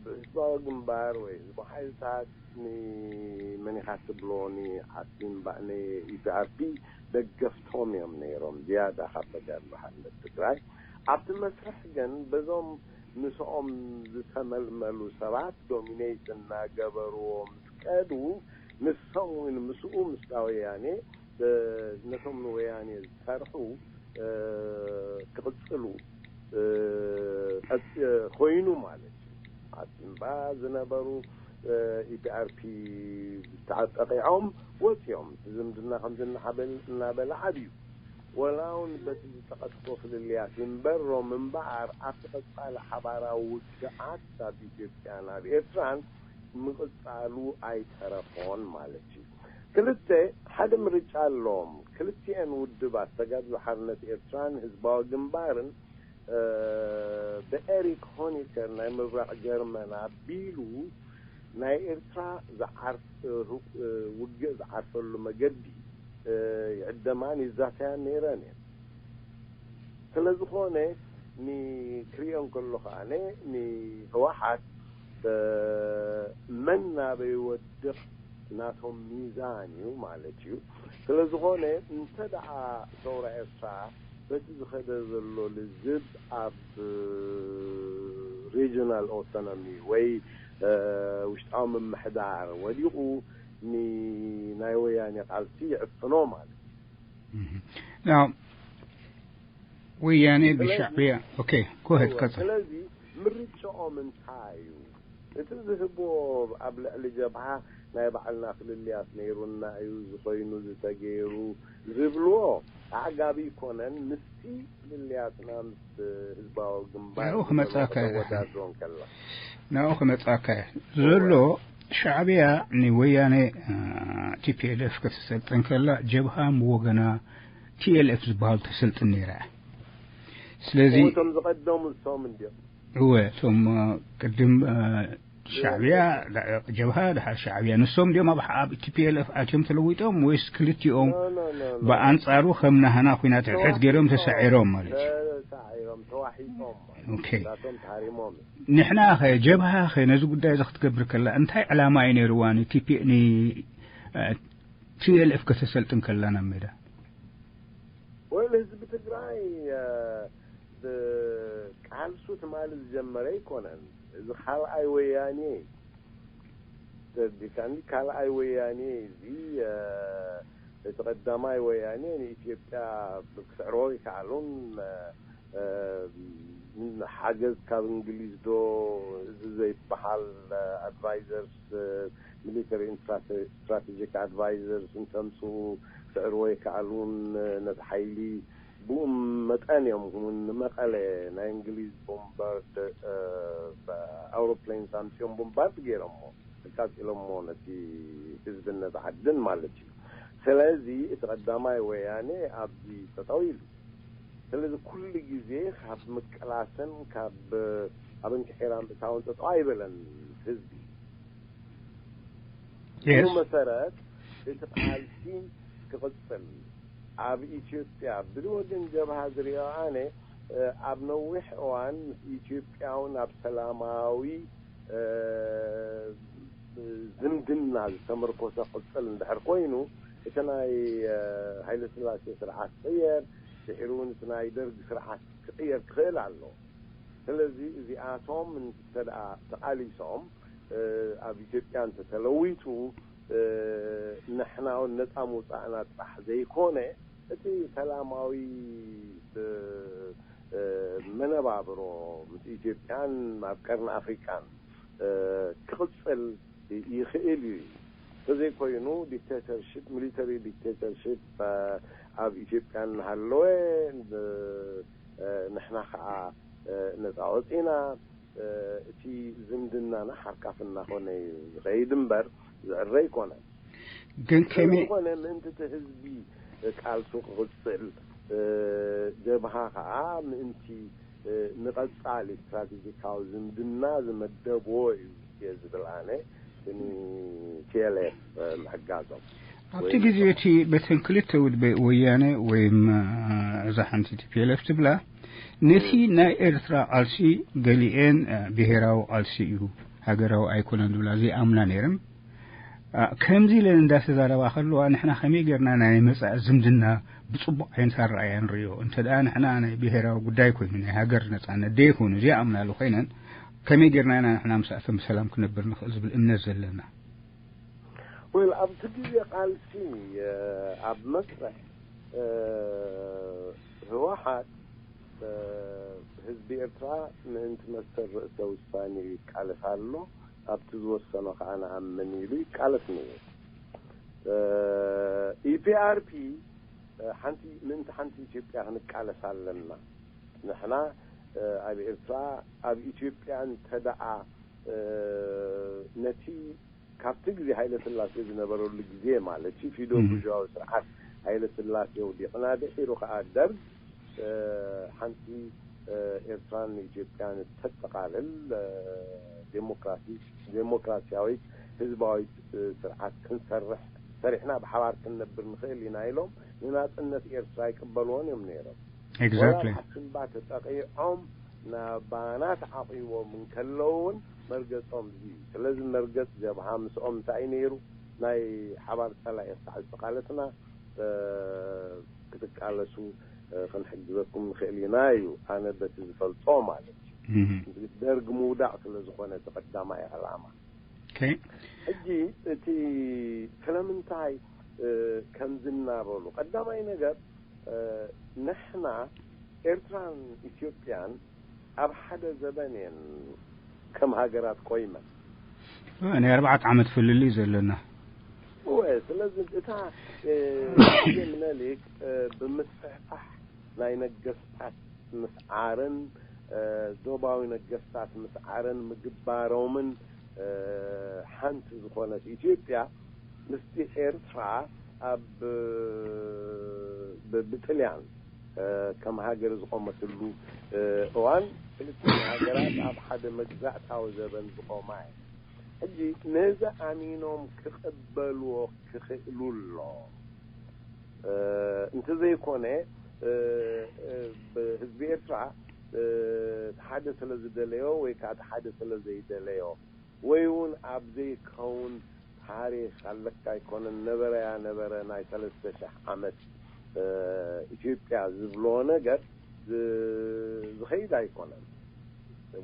ህዝባዊ ግንባር ወይ ህዝባዊ ሓይልታት ንመን ኢኻ ትብሎ ንዓሲምባ ንኢፒኣርፒ ደገፍቶም እዮም ነይሮም ዝያዳ ካብ ተጋድሎ ሓርነት ትግራይ። ኣብቲ መስርሕ ግን በዞም ምስኦም ዝተመልመሉ ሰባት ዶሚኔት እናገበርዎ ምስ ቀዱ፣ ንሶም እውን ምስኡ፣ ምስታ ወያኔ፣ ነቶም ንወያኔ ዝሰርሑ ክቕጽሉ ኮይኑ ማለት እዩ። ኣብ ሲምባ ዝነበሩ ኢፒኣርፒ ተጠቂዖም ወፂኦም፣ ዝምድና ከምዚ እናበለ ዓብዩ። ወላ እውን በቲ ዝጠቐስኮ ፍልልያት ይንበሮም እምበኣር፣ ኣብቲ ቀፃሊ ሓባራዊ ውግኣት ኣብ ኢትዮጵያን ኣብ ኤርትራን ምቕፃሉ ኣይተረፎን ማለት እዩ። ክልተ፣ ሓደ ምርጫ ኣለዎም። ክልቲኤን ውድባት፣ ተጋድሎ ሓርነት ኤርትራን ህዝባዊ ግንባርን፣ ብኤሪክ ሆኒከር ናይ ምብራቕ ጀርመን ኣቢሉ ናይ ኤርትራ ዝዓርፍ ውግእ ዝዓርፈሉ መገዲ ይዕደማን ይዛተያን ነይረን እየን። ስለ ዝኾነ ንክሪኦ እንከሎ ከዓነ ንህወሓት መን ናበይ ወድቕ ናቶም ሚዛን እዩ ማለት እዩ። ስለ ዝኾነ እንተ ደኣ ሰውራ ኤርትራ በቲ ዝኸደ ዘሎ ልዝብ ኣብ ሪጅናል ኦቶኖሚ ወይ ውሽጣዊ ምምሕዳር ወዲቑ፣ ንናይ ወያኔ ቃልሲ ይዕፍኖ ማለት እዩ። Now ወያኔ ብሻዕብያ okay go ahead ቀጽል። ስለዚ ምርጫኦም እንታይ እዩ? እቲ ዝህብዎ ኣብ ልዕሊ ጀብሃ ናይ ባዕልና ፍልልያት ነይሩና እዩ፣ ዝኾይኑ ዝተገይሩ ዝብልዎ ኣዕጋቢ ይኮነን። ምስቲ ፍልልያትና ምስ ህዝባዊ ግንባር ናብኡ ክመጻካ እየ። ወዳድሮ እንከላ ናብኡ ክመጻካ እየ። ዘሎ ሻዕብያ ንወያኔ ቲፒኤልኤፍ ከተሰልጥን ከላ ጀብሃ ምወገና ቲኤልኤፍ ዝበሃሉ ተሰልጥን ነይራ እያ። ስለዚ እቶም ዝቐደሙ እሶም እንዲኦም እወ እቶም ቅድም ሻዕብያ ጀብሃ ድሓር ሻዕብያ ንሶም እንዲኦም ኣብ ኣብ ቲፒኤልኤፍ ኣትዮም ተለዊጦም ወይስ ክልቲኦም ብኣንጻሩ ከም ናህና ኩናት ሕድሕድ ገይሮም ተሳዒሮም ማለት እዩ። ተሳዒሮም ተዋሒጦም ኦኬ ራቶም ተሃሪሞም ንሕና ኸ ጀብሃ ኸ ነዚ ጉዳይ እዚ ክትገብር ከላ እንታይ ዕላማ እዩ ነይርዋ ንቲፒ ን ቲኤልኤፍ ከተሰልጥን ከላ ናብ ሜዳ ወይል ህዝቢ ትግራይ ቃልሱ ትማሊ ዝጀመረ ኣይኮነን። እዚ ካልኣይ ወያኔ ተርዲካኒ ካልኣይ ወያኔ እዚ እቲ ቀዳማይ ወያኔ ንኢትዮጵያ ክስዕርዎ ይከኣሉን ሓገዝ ካብ እንግሊዝ ዶ እዚ ዘይበሃል ኣድቫይዘርስ ሚሊተሪ ስትራቴጂክ ኣድቫይዘርስ እንተምፅኡ ክስዕርዎ ይከኣሉን ነቲ ሓይሊ ብኡ መጠን እዮም እውን ንመቐለ ናይ እንግሊዝ ቦምባርድ ኣውሮፕላን ኣምፅኦም ቦምባርድ ገይሮሞ ተቃፂሎሞ ነቲ ህዝብን ነቲ ዓድን ማለት እዩ። ስለዚ እቲ ቀዳማይ ወያኔ ኣብዚ ጠጠው ኢሉ። ስለዚ ኩሉ ግዜ ካብ ምቅላስን ካብ ኣብ እንክሒራ ምእታውን ጠጠው ኣይበለን ህዝቢ። ብኡ መሰረት እቲ ቃልሲ ክቕፅል ኣብ ኢትዮጵያ ብወገን ጀብሃ ዝሪኦ ኣነ ኣብ ነዊሕ እዋን ምስ ኢትዮጵያውን ኣብ ሰላማዊ ዝምድና ዝተመርኮሰ ቅፅል እንድሕር ኮይኑ እቲ ናይ ሃይለ ስላሴ ስርዓት ክቕየር ድሕሪ እውን እቲ ናይ ደርግ ስርዓት ክቕየር ክኽእል ኣሎ። ስለዚ እዚኣቶም እንተ ደኣ ተቓሊሶም ኣብ ኢትዮጵያ እንተተለዊጡ ንሕና እውን ነፃ ምውፃእና ጥራሕ ዘይኮነ እቲ ሰላማዊ መነባብሮ ምስ ኢትዮጵያን ኣብ ቀርኒ ኣፍሪቃን ክቕፅል ይኽእል እዩ። እንተዘይኮይኑ ዲክቴተርሽፕ ሚሊተሪ ዲክቴተርሽፕ ኣብ ኢትዮጵያ እናሃለወ ንሕና ከዓ ነፃ ወፂና እቲ ዝምድናና ሓርካፍ እናኾነ እዩ ዝኸይድ እምበር ዝዕረ ኣይኮነን። ግን ከመይ ዝኾነ ምእንቲ እቲ ህዝቢ ቃልሱ ክቕፅል ጀብሃ ከዓ ምእንቲ ንቐፃሊ ስትራቴጂካዊ ዝምድና ዝመደብዎ እዩ እየ ዝብል ኣነ ንቲኤልኤፍ ምሕጋዞም ኣብቲ ግዜ እቲ በተን ክልተ ውድበ ወያነ ወይም እዛ ሓንቲ ቲፒኤልኤፍ ትብላ ነቲ ናይ ኤርትራ ቃልሲ ገሊኤን ብሄራዊ ቃልሲ እዩ ሃገራዊ ኣይኮነን ዝብላ ዘይኣምና ነይረን። ከምዚ ኢለን እንዳተዛረባ ከለዋ፣ ንሕና ከመይ ጌርና ናይ መጻኢ ዝምድና ብጽቡቕ ዓይንታ ረኣያ ንርእዮ? እንተ ደኣ ንሕና ናይ ብሄራዊ ጉዳይ ኮይኑ፣ ናይ ሃገር ነጻነት ደይኮኑ ዘይኣምናሉ ኮይነን፣ ከመይ ጌርና ኢና ንሕና ምስኣተን ብሰላም ክነብር ንኽእል ዝብል እምነት ዘለና? ወል ኣብቲ ግዜ ቃልሲ ኣብ መስርሕ ህወሓት ህዝቢ ኤርትራ ምእንቲ መሰል ርእሰ ውሳኔ ይቃለስ ኣሎ። ኣብቲ ዝወሰኖ ከዓ ንኣምን ኢሉ ይቃለስ ነይሩ። ኢፒኣርፒ ሓንቲ ምእንቲ ሓንቲ ኢትዮጵያ ክንቃለስ ኣለና። ንሕና ኣብ ኤርትራ ኣብ ኢትዮጵያ እንተደኣ ነቲ ካብቲ ግዜ ሃይለ ስላሴ ዝነበረሉ ግዜ ማለት እዩ ፊዶ ጉዥዋዊ ስርዓት ሃይለ ስላሴ ውዲቕና ድሒሩ ከዓ ደርግ ሓንቲ ኤርትራን ኢትዮጵያን እተጠቓልል ዴሞክራሲ ዴሞክራሲያዊት ህዝባዊት ስርዓት ክንሰርሕ ሰሪሕና ብሓባር ክንነብር ንኽእል ኢና ኢሎም ንናፅነት ኤርትራ ይቅበልዎን እዮም ነይሮም። Exactly. ሓሽምባ ተጠቂዖም ናባና ተዓቂቦም እንከለውን መርገጾም እዚ እዩ። ስለዚ መርገጽ ጀብሃ ምስኦም እንታይ እዩ ነይሩ? ናይ ሓባር ጸላኢ ክሳዕ ዝተቃለስና ክትቃለሱ ክንሕግዘኩም ንኽእል ኢና እዩ። ኣነ በቲ ዝፈልጦ ማለት እዩ። ደርግ ምውዳቕ ስለ ዝኾነ እቲ ቀዳማይ ዕላማ። ሕጂ እቲ ስለምንታይ ከምዚ እናበሉ ቀዳማይ ነገር ንሕና ኤርትራን ኢትዮጵያን ኣብ ሓደ ዘበን እየን ከም ሃገራት ቆይመን። ናይ ኣርባዕተ ዓመት ፍልልይ ዘለና። እወ ስለዚ እታ ግዜ ምነሊክ ብምስሕፋሕ ናይ ነገስታት ምስዓርን ዞባዊ ነገስታት ምስዓርን ምግባሮምን ሓንቲ ዝኾነት ኢትዮጵያ ምስቲ ኤርትራ ኣብ ብጥልያን ከም ሃገር ዝቆመትሉ እዋን ክልተ ሃገራት ኣብ ሓደ መግዛእታዊ ዘበን ዝቆማ እየ። ሕጂ ነዚ ኣሚኖም ክቕበልዎ ክኽእሉ ኣሎ እንተዘይኮነ ህዝቢ ኤርትራ ሓደ ስለ ዝደለዮ ወይ ከዓ ሓደ ስለ ዘይደለዮ ወይ እውን ኣብ ዘይከውን ታሪኽ ኣለካ ኣይኮነን ነበረያ ነበረ ናይ ሰለስተ ሸሕ ዓመት ኢትዮጵያ ዝብሎ ነገር ዝኸይድ ኣይኮነን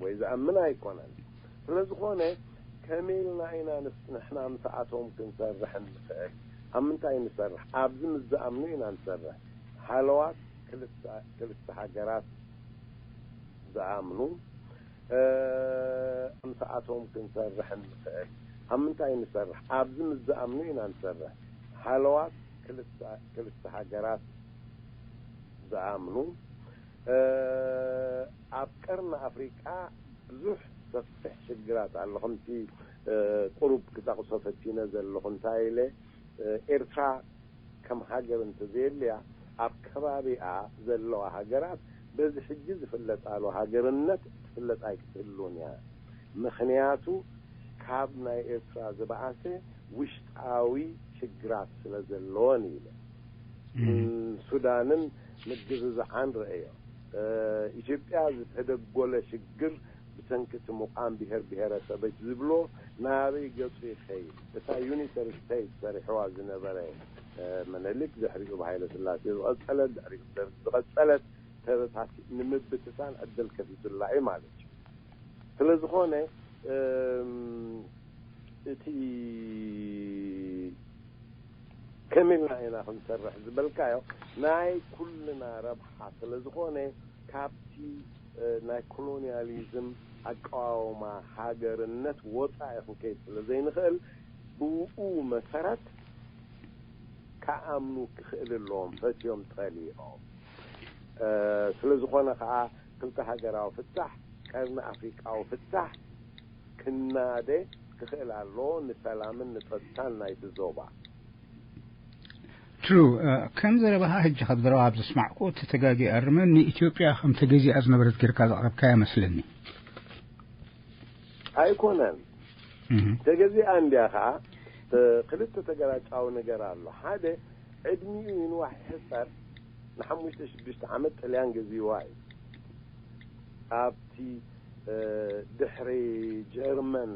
ወይ ዝኣምን ኣይኮነን። ስለዝኾነ ከመይ ኢልና ኢና ንሕና ምስኣቶም ክንሰርሕ እንኽእል? ኣብ ምንታይ ንሰርሕ? ኣብዚ ምስ ዝኣምኑ ኢና ንሰርሕ። ሃለዋት ክልተ ሃገራት ዝኣምኑ ምስኣቶም ክንሰርሕ እንኽእል? ኣብ ምንታይ ንሰርሕ? ኣብዚ ምስ ዝኣምኑ ኢና ንሰርሕ። ሃለዋት ክልተ ሃገራት ዝኣምኑ ኣብ ቀርኒ ኣፍሪቃ ብዙሕ ሰፊሕ ሽግራት ኣሎ። ከምቲ ቁሩብ ክጠቕሶ ፈቲነ ዘለኹ እንታይ ኢለ ኤርትራ ከም ሃገር እንተዘየልያ ኣብ ከባቢኣ ዘለዋ ሃገራት በዚ ሕጂ ዝፍለጣሉ ሃገርነት ትፍለጥ ኣይክትህሉን እያ። ምኽንያቱ ካብ ናይ ኤርትራ ዝበኣሰ ውሽጣዊ ሽግራት ስለ ዘለወን ኢለ ሱዳንን ምግዝዝዓን ረአዮ። ኢትዮጵያ ዝተደጎለ ሽግር ብሰንኪ እቲ ምቋም ብሄር ብሄረሰበች ዝብሎ ናበይ ገፁ ይኸይድ? እታ ዩኒተሪ ስቴት ሰሪሕዋ ዝነበረ መነሊክ ድሕሪኡ ብሃይለ ስላሴ ዝቐጸለት ድሕሪኡ ብደርግ ዝቐጸለት ተበታቲ ንምብትታን ዕድል ከፊቱላ እዩ ማለት እዩ። ስለ ዝኾነ እቲ ከመይ ኢልና ኢና ክንሰርሕ ዝበልካዮ ናይ ኩልና ረብሓ ስለ ዝኾነ ካብቲ ናይ ኮሎኒያሊዝም ኣቀዋውማ ሃገርነት ወፃኢ ክንከይድ ስለ ዘይንኽእል ብኡ መሰረት ክኣምኑ ክኽእል ኣለዎም ፈትዮም ጠሊኦም። ስለ ዝኾነ ከዓ ክልተ ሃገራዊ ፍታሕ ቀርኒ ኣፍሪቃዊ ፍታሕ ክናደ ክኽእል ኣለዎ ንሰላምን ንፀጥታን ናይቲ ዞባ። ትሩ ከም ዘረባኻ ሕጂ ካብ ዘረባ ኣብ ዘስማዕኩ እቲ ተጋጊ ኣርመኒ ኢትዮጵያ ከም ተገዚኣ ዝነበረት ጌርካ ዘቕረብካያ መስለኒ። ኣይኮነን ተገዚኣ እንዲያ ከዓ ክልተ ተገላጫዊ ነገር ኣሎ። ሓደ ዕድሚኡ ይንዋሕ ይሕፀር ንሓሙሽተ ሽዱሽተ ዓመት ጥልያን ገዚዋ እዩ። ኣብቲ ድሕሪ ጀርመን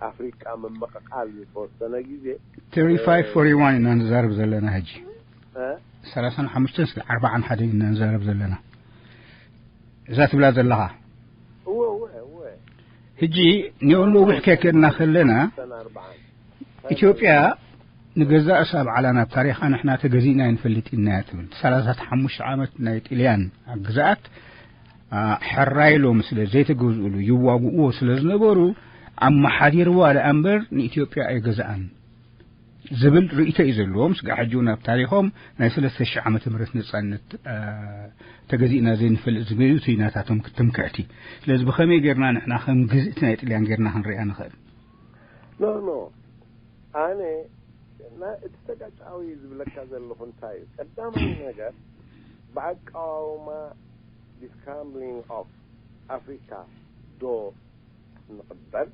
ኣፍሪቃ ምምቕቓል ዝተወሰነ ግዜ thirty-five forty-one ኢና ንዛረብ ዘለና ሕጂ። እ? ሰላሳን ሓሙሽተን እስከ ኣርባዓን ሓደ ኢና ንዛረብ ዘለና። እዛ ትብላ ዘለኻ። እወ፣ እወ፣ እወ። ሕጂ ንኡ ነዊሕ ከይከድና ከለና ሰን ኣርባዓን። ኢትዮጵያ ንገዛእ ሳብ ዓላ ናብ ታሪኻ ንሕና ተገዚእና ኣይንፈልጥ ኢና እያ ትብል። ሰላሳ ሓሙሽተ ዓመት ናይ ጥልያን ግዝኣት፣ አ፣ ሕራይ ኢሎም ስለ ዘይተገዝኡሉ ይዋግእዎ ስለ ዝነበሩ ኣመሓዲርዋ ደኣ እምበር ንኢትዮጵያ ኣይገዝኣን ዝብል ርእይቶ እዩ ዘለዎም። ስጋዕ ሕጂ እውን ኣብ ታሪኾም ናይ ሰለስተ ሽሕ ዓመተ ምህረት ነጻነት፣ አ፣ ተገዚእና ዘይንፈልጥ ዝብል እዩ እቲ ናታቶም ትምክሕቲ። ስለዚ ብኸመይ ጌርና ንሕና ከም ግዝእቲ ናይ ጥልያን ጌርና ክንሪኣ ንኽእል? ኖ፣ ኖ። ኣነ፣ ና-፣ እቲ ተጋጫዊ ዝብለካ ዘለኹ እንታይ እዩ? ቀዳማይ ነገር፣ ብኣቃዋውማ ዲስክራምብሊንግ ኦፍ ኣፍሪካ ዶ ንቕበል?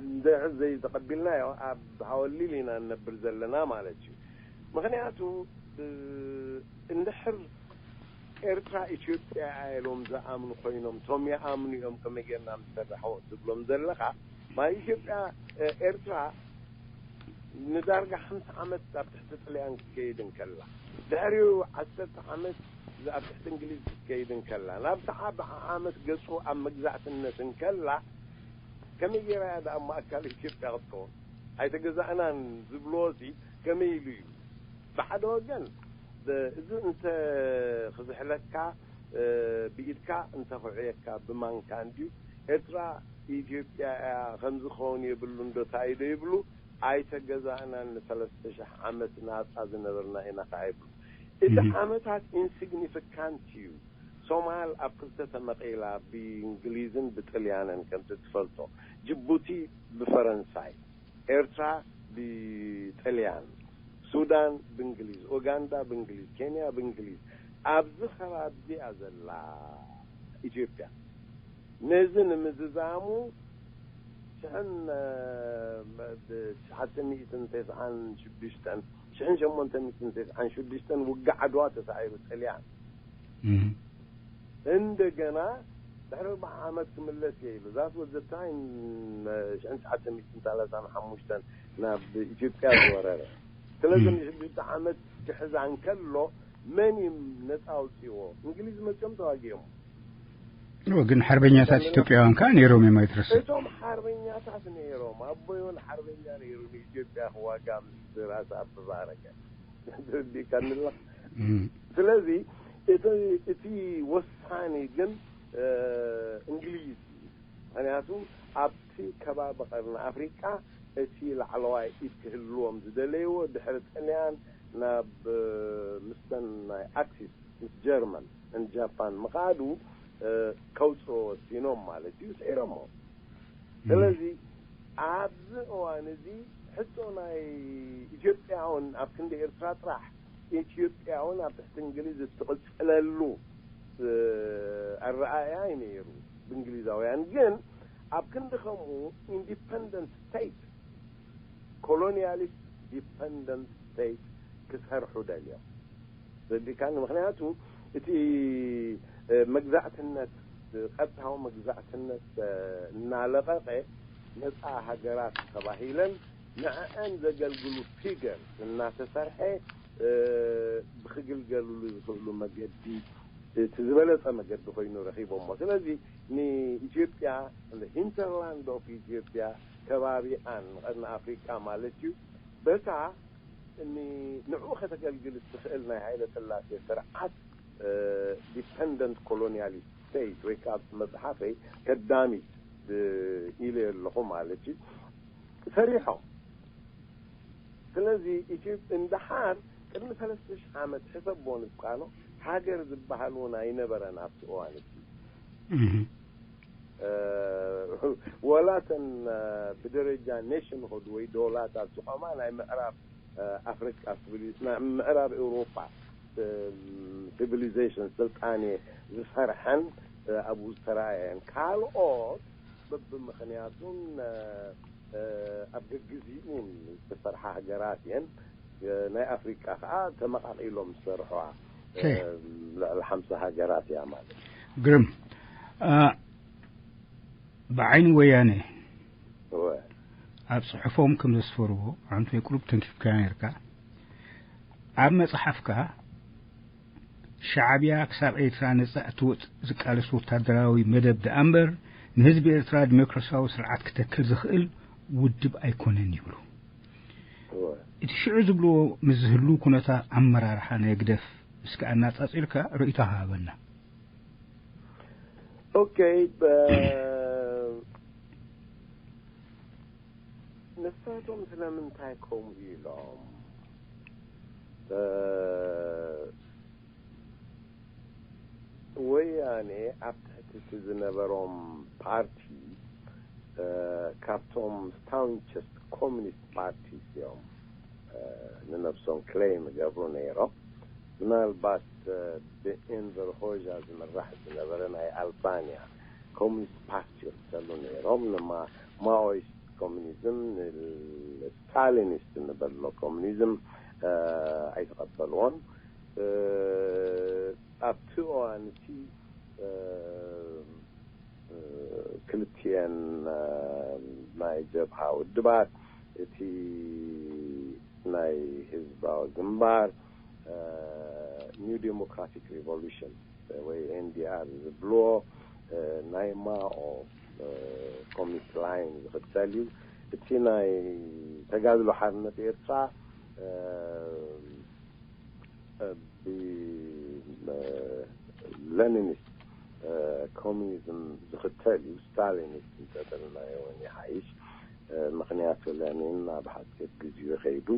እንድሕር ዘይተቐቢልናዮ፣ ኣብ ሃወሊል ኢና ንነብር ዘለና ማለት እዩ። ምኽንያቱ፣ እ፣ እንድሕር ኤርትራ ኢትዮጵያ እያ ኢሎም ዝኣምኑ ኮይኖም፣ እቶም ይኣምኑ እዮም፣ ከመይ ጌርና ንሰርሖ ትብሎም ዘለኻ፣ ማለት ኢትዮጵያ፣ እ፣ ኤርትራ ንዳርጋ ሓምሳ ዓመት ኣብ ትሕቲ ጥልያን ክትከይድ እንከላ፣ ድሕሪኡ ዓሰርተ ዓመት ኣብ ትሕቲ እንግሊዝ ክትከይድ እንከላ፣ ናብ ሰዓብ ዓመት ገጹ ኣብ መግዛእትነት እንከላ፣ ከመይ ጌራ እያ ደኣ እሞ ኣካል ኢትዮጵያ ክትከውን? ኣይተገዛእናን ዝብልዎ ሲ ከመይ ኢሉ እዩ? ብሓደ ወገን፣ ብ-፣ እዚ እንተ ክዝሕለካ፣ እ፣ ብኢድካ እንተ ክውዕየካ ብማንካ እንድዩ። ኤርትራ ኢትዮጵያ እያ፣ ከምዚ ክኸውን የብሉን ዶ ታይ ዶ ይብሉ? ኣይተገዛእናን፣ ንሰለስተ ሽሕ ዓመት ናጻ ዝነበርና ኢና ከኣ ይብሉ። እቲ እህ። ዓመታት ኢንሲግኒፊካንት እዩ። ሶማል ኣብ ክልተ ተመቒላ፣ ብእንግሊዝን ብጥልያንን፣ ከምቲ ትፈልጦ። ጅቡቲ ብፈረንሳይ፣ ኤርትራ ብጥልያን፣ ሱዳን ብእንግሊዝ፣ ኡጋንዳ ብእንግሊዝ፣ ኬንያ ብእንግሊዝ። ኣብዚ ከባቢ እዚኣ ዘላ ኢትዮጵያ። ነዚ ንምዝዛሙ ሽሕን፣ እ፣ ትሽዓተ ሚእትን ተስዓን ሽዱሽተን፣ ሽሕን ሸሞንተ ሚእትን ተስዓን ሽዱሽተን ውግእ ዓድዋ ተሳዒሩ ጥልያን። እህ። እንደገና ድሕሪ ኣርባዓ ዓመት ክምለስ እየ ኢሉ። That was the time፣ እ፣ ሽሕን ትሽዓተ ሚእትን ሰላሳን ሓሙሽተን ናብ ኢትዮጵያ ዝወረረ። ስለዚ እም። ንሽዱሽተ ዓመት ክሕዛ እንከሎ መን እዩ ነጻ ኣውጺዎ? እንግሊዝ መጺኦም ተዋጊኦም። እዎ፣ ግን ሓርበኛታት ኢትዮጵያውያን ከኣ ነይሮም እዮም ኣይትረስዕ። እቶም ሓርበኛታት ነይሮም። ኣቦይ እውን ሓርበኛ ነይሩ፣ ንኢትዮጵያ ክዋጋ ምስ ራስ ኣበበ ኣረጋይ። ተረዲእካኒ ኣለኻ? እም። ስለዚ እቲ፣ እቲ ወሳኒ ግን፣ እ፣ እንግሊዝ እዩ። ምኽንያቱ ኣብቲ ከባቢ ቀርኒ ኣፍሪቃ እቲ ላዕለዋይ ኢድ ክህልዎም ዝደለይዎ ድሕሪ ጥልያን ናብ፣ እ፣ ምስተን ናይ ኣክሲስ ምስ ጀርመን ን ጃፓን ምኻዱ፣ እ፣ ከውፅኦ ወሲኖም ማለት እዩ፣ ስዒሮሞ። ስለዚ ኣብዚ እዋን እዚ ሕቶ ናይ ኢትዮጵያ እውን ኣብ ክንዲ ኤርትራ ጥራሕ፣ ኢትዮጵያ እውን ኣብ ትሕቲ እንግሊዝ እትቕፅለሉ፣ እ፣ ኣረኣእያ እዩ ነይሩ ብእንግሊዛውያን። ግን ኣብ ክንዲ ከምኡ ኢንዲፐንደንት ስቴት፣ ኮሎኒያሊስት ዲፐንደንት ስቴት ክሰርሑ ደልዮም። ረዲካኒ? ምኽንያቱ እቲ፣ እ፣ መግዛእትነት፣ ቀጥታዊ መግዛእትነት፣ እ፣ እናለቐቐ፣ ነፃ ሃገራት ተባሂለን ንዕአን ዘገልግሉ ፊገር እናተሰርሐ፣ እ፣ ብክግልገልሉ ዝኽእሉ መገዲ፣ እቲ ዝበለጸ መገዲ ኮይኑ ረኺቦሞ። ስለዚ ንኢትዮጵያ፣ ሂንተርላንድ ኦፍ ኢትዮጵያ፣ ከባቢኣን፣ ቀርኒ ኣፍሪቃ ማለት እዩ፣ በታ ን-፣ ንዕኡ ከተገልግል እትኽእል ናይ ሃይለ ስላሴ ስርዓት፣ እ፣ ዲፐንደንት ኮሎኒያሊስት ስቴት፣ ወይ ከዓ መጽሓፈይ ከዳሚት፣ እ፣ ኢለ ኣለኹ ማለት እዩ፣ ሰሪሖም። ስለዚ ኢትዮጵ-፣ እንድሓር ቅድሚ ሰለስተ ሽሕ ዓመት ሕሰቦ ንቃኖ፣ ሃገር ዝበሃል እውን ኣይነበረን ኣብቲ እዋን እቲ። እህ። እ፣ ወላተን፣ እ፣ ብደረጃ ኔሽንሁድ ወይ ዶላት ኣብ ዝኾማ ናይ ምዕራብ፣ እ፣ ኣፍሪቃ ሲቪሊ-፣ ናይ ምዕራብ ኤውሮጳ፣ እ፣ ሲቪሊዜሽን ስልጣኔ ዝሰርሐን፣ እ፣ ኣብኡ ዝተራእየን። ካልኦት በብምኽንያቱን፣ እ፣ እ፣ ኣብ ገግዚኡን ዝተሰርሓ ሃገራት እየን። እ፣ ናይ ኣፍሪቃ ከዓ ተመቃቂሎም ዝሰርሖ፣ እ፣ ኦኬ። ልዕሊ ሓምሳ ሃገራት እያ ማለት። ግርም። አ፣ ብዓይኒ ወያነ ኣብ ጽሑፎም ከም ዘስፈርዎ፣ ዓንቶይ ቁሩብ ተንኪፍካዮ ነርካ። ኣብ መጽሓፍካ፣ ሻዕብያ ክሳብ ኤርትራ ነጻ እትወጽእ ዝቃለስ ወታደራዊ መደብ ደኣ እምበር፣ ንህዝቢ ኤርትራ ዲሞክራሲያዊ ስርዓት ክተክል ዝኽእል ውድብ ኣይኮነን ይብሉ። እወ። እቲ ሽዑ ዝብልዎ ምስ ዝህሉ ኩነታት ኣመራርሓ ናይ ህግደፍ እስከ ኣነጻጺርካ ርእይቶ ሃበና። ኦኬ፣ በ- ንሳቶም ስለምንታይ ከምኡ ኢሎም? በ- ወያኔ ኣብ ትሕቲ እቲ ዝነበሮም ፓርቲ፣ እ፣ ካብቶም staunchest communist parties እዮም፣ እ፣ ንነብሶም ክሌም ይገብሩ ነይሮም። ምናልባት፣ እ፣ ብኤንቨር ሆዣ ዝምራሕ ዝነበረ ናይ ኣልባንያ ኮሚኒስት ፓርቲ ይኽተሉ ነይሮም። ንማ- ማኦይስት ኮሚኒዝም፣ ንስታሊኒስት እንበሎ ኮሚኒዝም፣ እ፣ ኣይተቐበልዎን። እ፣ ኣብቲ እዋን እቲ፣ እ፣ እ፣ ክልቲኤን፣ እ፣ ናይ ጀብሃ ውድባት፣ እቲ ናይ ህዝባዊ ግንባር፣ እ፣ ኒው ዴሞክራቲክ ሪቮሉሽን ወይ ኤን ዲ ኣር ዝብልዎ፣ እ፣ ናይ ማኦ፣ እ፣ ኮሚኒስት ላይን ዝኽተል እዩ። እቲ ናይ ተጋድሎ ሓርነት ኤርትራ፣ እ፣ እ፣ ብ-፣ እ፣ ሌኒኒስት፣ እ፣ ኮሚኒዝም ዝኽተል እዩ። ስታሊኒስት እንተበልናዮ እውን ይሓይሽ። እ፣ ምኽንያቱ ሌኒን ኣብ ሓጺር ግዜኡ ከይዱ፣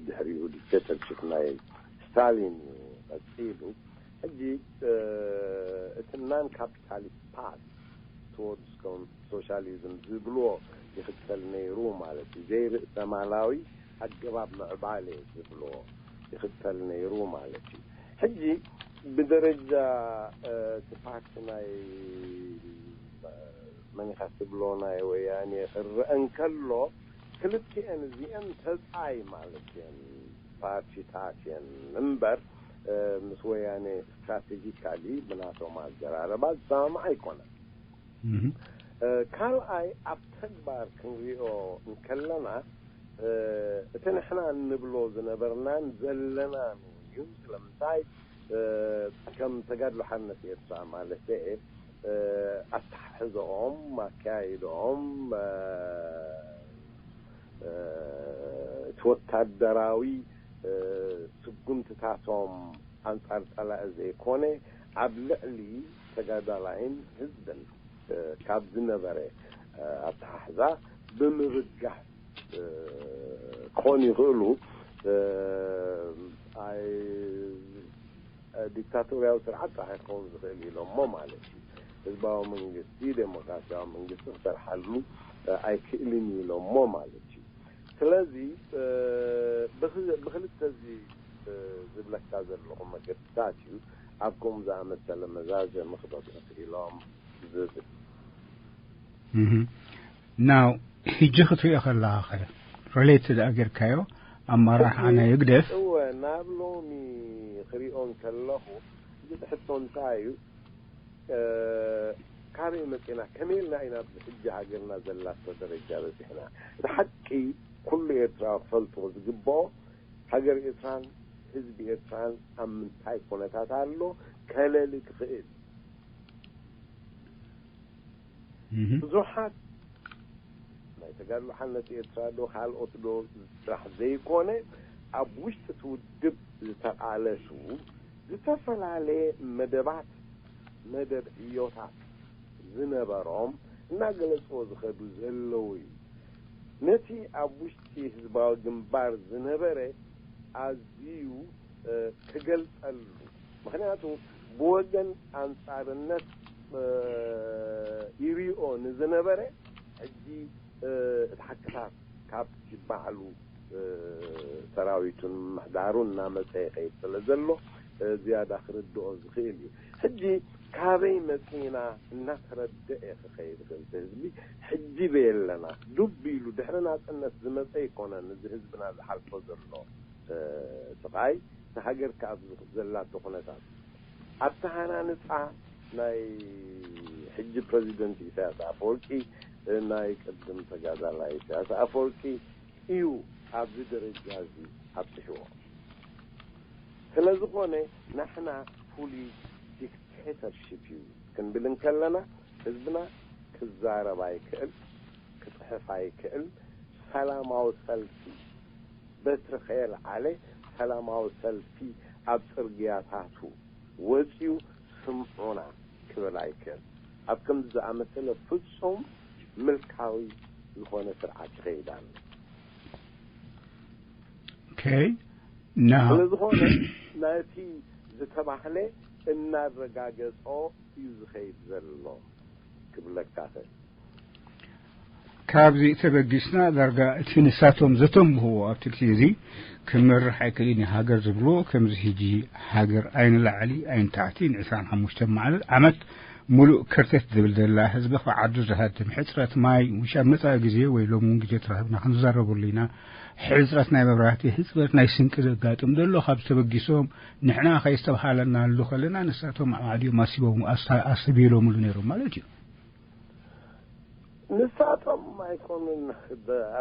ድሕሪኡ ዲክቴተርሽፕ ናይ ስታሊን እዩ ቀጺሉ። ሕጂ፣ እ፣ እቲ ናን ካፒታሊስት ፓት ቶወርድስ ሶሻሊዝም ዝብልዎ ይኽተል ነይሩ ማለት እዩ። ዘይርእሰማላዊ ኣገባብ ምዕባለ ዝብልዎ ይኽተል ነይሩ ማለት እዩ። ሕጂ ብደረጃ፣ እ፣ እቲ ፓርቲ ናይ፣ እ፣ መን ኢኻ ትብሎ ናይ ወያኔ ክረአ እንከሎ፣ ክልቲኤን እዚኤን ተጻይ ማለት እየን ፓርቲታት እየን እምበር፣ እ፣ ምስ ወያኔ ስትራቴጂካሊ ብናቶም ኣዘራረባ ዝሰማማዕ ኣይኮነን። እህ። እ፣ ካልኣይ ኣብ ተግባር ክንሪኦ እንከለና፣ እ፣ እቲ ንሕና እንብሎ ዝነበርናን ዘለናን እውን እዩ። ስለምንታይ? እ፣ ከም ተጋድሎ ሓርነት ኤርትራ ማለት እየ፣ እ፣ ኣተሓሕዘኦም፣ ኣካያይደኦም፣ እ፣ እ፣ እቲ ወታደራዊ፣ እ፣ ስጉምትታቶም ኣንጻር ጸላኢ ዘይኮነ፣ ኣብ ልዕሊ ተጋዳላይን ህዝብን፣ እ፣ ካብ ዝነበረ፣ እ፣ ኣተሓሕዛ ብምብጋስ፣ እ፣ ክኾኑ ይኽእሉ። እ፣ ኣይ፣ እ፣ ዲክታቶርያዊ ስርዓት ጥራሕ ክኸውን ዝኽእል ኢሎሞ ማለት እዩ። ህዝባዊ መንግስቲ፣ ዴሞክራሲያዊ መንግስቲ ክሰርሓሉ፣ እ፣ ኣይክእልን ኢሎሞ ማለት እዩ። ስለዚ፣ እ፣ ብኽ-፣ ብኽልተ እዚ፣ እ፣ ዝብለካ ዘለኹ መገድታት እዩ ኣብ ከምኡ ዝኣመሰለ መዛዘሚ ክበጽሑ ክኢሎም ዝብል። እህ። ናው፣ ሕጂ ክትሪኦ ከለኻ ኸ፣ ሪሌት ደኣ ጌርካዮ፣ ኣመራርሓ ናይ ህግደፍ? እወ፣ ናብ ሎሚ ክሪኦ እንከለኹ፣ እዚ ትሕቶ እንታይ እዩ? እ፣ ካበይ መጺና? ከመይ ኢልና ኢና ኣብዚ ሕጂ ሃገርና ዘላቶ ደረጃ በጺሕና? እቲ ሓቂ ኩሉ ኤርትራዊ ክፈልጦ ዝግብኦ፣ ሃገር ኤርትራን ህዝቢ ኤርትራን ኣብ ምንታይ ኩነታት ኣሎ ከለሊ ክኽእል። እህ። ብዙሓት ናይ ተጋድሎ ሓርነት ኤርትራ ዶ ካልኦት ዶ ጥራሕ ዘይኮነ፣ ኣብ ውሽጢ እቲ ውድብ ዝተቓለሱ ዝተፈላለየ መደባት፣ መደብ ዕዮታት ዝነበሮም እናገለጽዎ ዝኸዱ ዘለዉ እዩ። ነቲ ኣብ ውሽጢ ህዝባዊ ግንባር ዝነበረ ኣዝዩ፣ እ፣ ክገልጸሉ፣ ምኽንያቱ ብወገን ኣንጻርነት፣ እ፣ ይሪኦ ንዝነበረ፣ ሕጂ፣ እ፣ እቲ ሓቅታት ካብቲ ባዕሉ፣ እ፣ ሰራዊቱን ምሕዳሩን እናመጸ ይኸይድ ስለ ዘሎ፣ እ፣ ዝያዳ ክርድኦ ዝኽእል እዩ። ሕጂ ካበይ መጺና እናተረደአ ክኸይድ ይኽእል? እቲ ህዝቢ ሕጂ በየለና ዱብ ኢሉ ድሕሪ ናጽነት ዝመጸ ኣይኮነን። እዚ ህዝብና ዝሓልፎ ዘሎ፣ እ፣ ስቓይ፣ እቲ ሃገር ከኣ ኣብዚ ዘላቶ ኩነታት፣ ኣተሃናንጻ ናይ ሕጂ ፕረዚደንት ኢሳያስ ኣፈወርቂ ናይ ቅድም ተጋዳላይ ኢሳያስ ኣፈወርቂ እዩ ኣብዚ ደረጃ እዚ ኣብፅሕዎ። ስለ ዝኾነ ናሕና ፍሉይ ዲክቴተርሺፕ እዩ ክንብል እንከለና ህዝብና ክዛረብ ኣይክእል፣ ክፅሕፍ ኣይክእል፣ ሰላማዊ ሰልፊ በትሪ ከየልዓለ ሰላማዊ ሰልፊ ኣብ ፅርግያታቱ ወፂኡ ስምዑና ክብል ኣይክእል። ኣብ ከምዚ ዝኣመሰለ ፍጹም ምልካዊ ዝኾነ ስርዓት ይኸይድ ኣሎ። Okay. Now, ስለዝኾነ ናቲ ዝተባህለ እናረጋገጾ እዩ ዝኸይድ ዘሎ ክብለካ እኽእል። ካብዚ ተበጊስና ዳርጋ እቲ ንሳቶም ዘተንብህዎ ኣብቲ ግዜ እዚ ክመርሕ ኣይክእልን እዩ ሃገር ዝብልዎ፣ ከምዚ ሕጂ ሃገር ኣይንላዕሊ ኣይንታሕቲ ን25 መዓልት ዓመት ሙሉእ ከርተት ዝብል ዘላ ህዝቢ ካብ ዓዱ ዝሃድም ሕፅረት ማይ ውሻ መፃኢ ግዜ ወይ ሎም እውን ግዜ ተራህብና ክንዛረበሉ ኢና። ሕፅረት ናይ መብራህቲ፣ ሕፅረት ናይ ስንቂ ዘጋጥም ዘሎ ካብ ተበጊሶም ንሕና ከይስተብሃለና ኣሉ ከለና ንሳቶም ኣብ ዓዲኦም ኣሲቦም ኣስተብሂሎምሉ ነይሮም ማለት እዩ። ንሳቶም ኣይኮኑን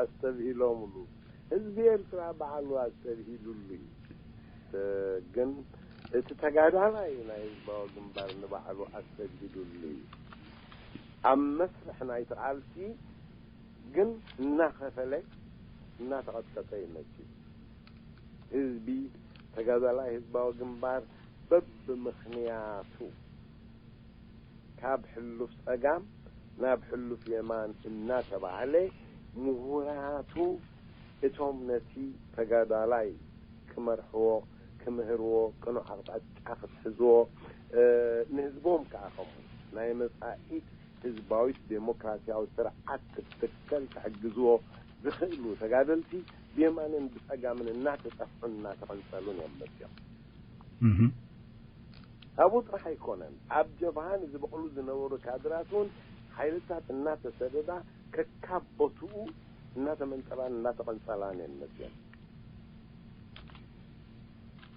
ኣስተብሂሎምሉ፣ ህዝቢ ኤርትራ ባዕሉ ኣስተብሂሉሉ እዩ። ግን እቲ ተጋዳላይ ናይ ህዝባዊ ግንባር ንባዕሉ ኣስተብሂሉሉ እዩ። ኣብ መስርሕ ናይቲ ቃልሲ ግን እናኸፈለ እናተቐጥቀጠ ይመጽእ። ህዝቢ ተጋዳላይ ህዝባዊ ግንባር በብምኽንያቱ ካብ ሕሉፍ ጸጋም ናብ ሕሉፍ የማን እናተባህለ ምሁራቱ እቶም ነቲ ተጋዳላይ ክመርሕዎ፣ ክምህርዎ፣ ቅኑዕ ኣቕጣጫ ክትሕዝዎ፣ ንህዝቦም ከኣ ከምኡ ናይ መጻኢት ህዝባዊት ዴሞክራሲያዊ ስርዓት ክትትከል ክሕግዝዎ ዝኽእሉ ተጋደልቲ ብየማንን ብጸጋምን እናተጠፍዑን እናተቐንጸሉን እዮም መጽኦም። ኣብኡ ጥራሕ ኣይኮነን፣ ኣብ ጀብሃ ንዝበቕሉ ዝነበሩ ካድራት እውን ሓይልታት እናተሰደዳ ከካብ ቦትኡ እናተመንጠላን እናተቐንጸላን እየን መጽኦን።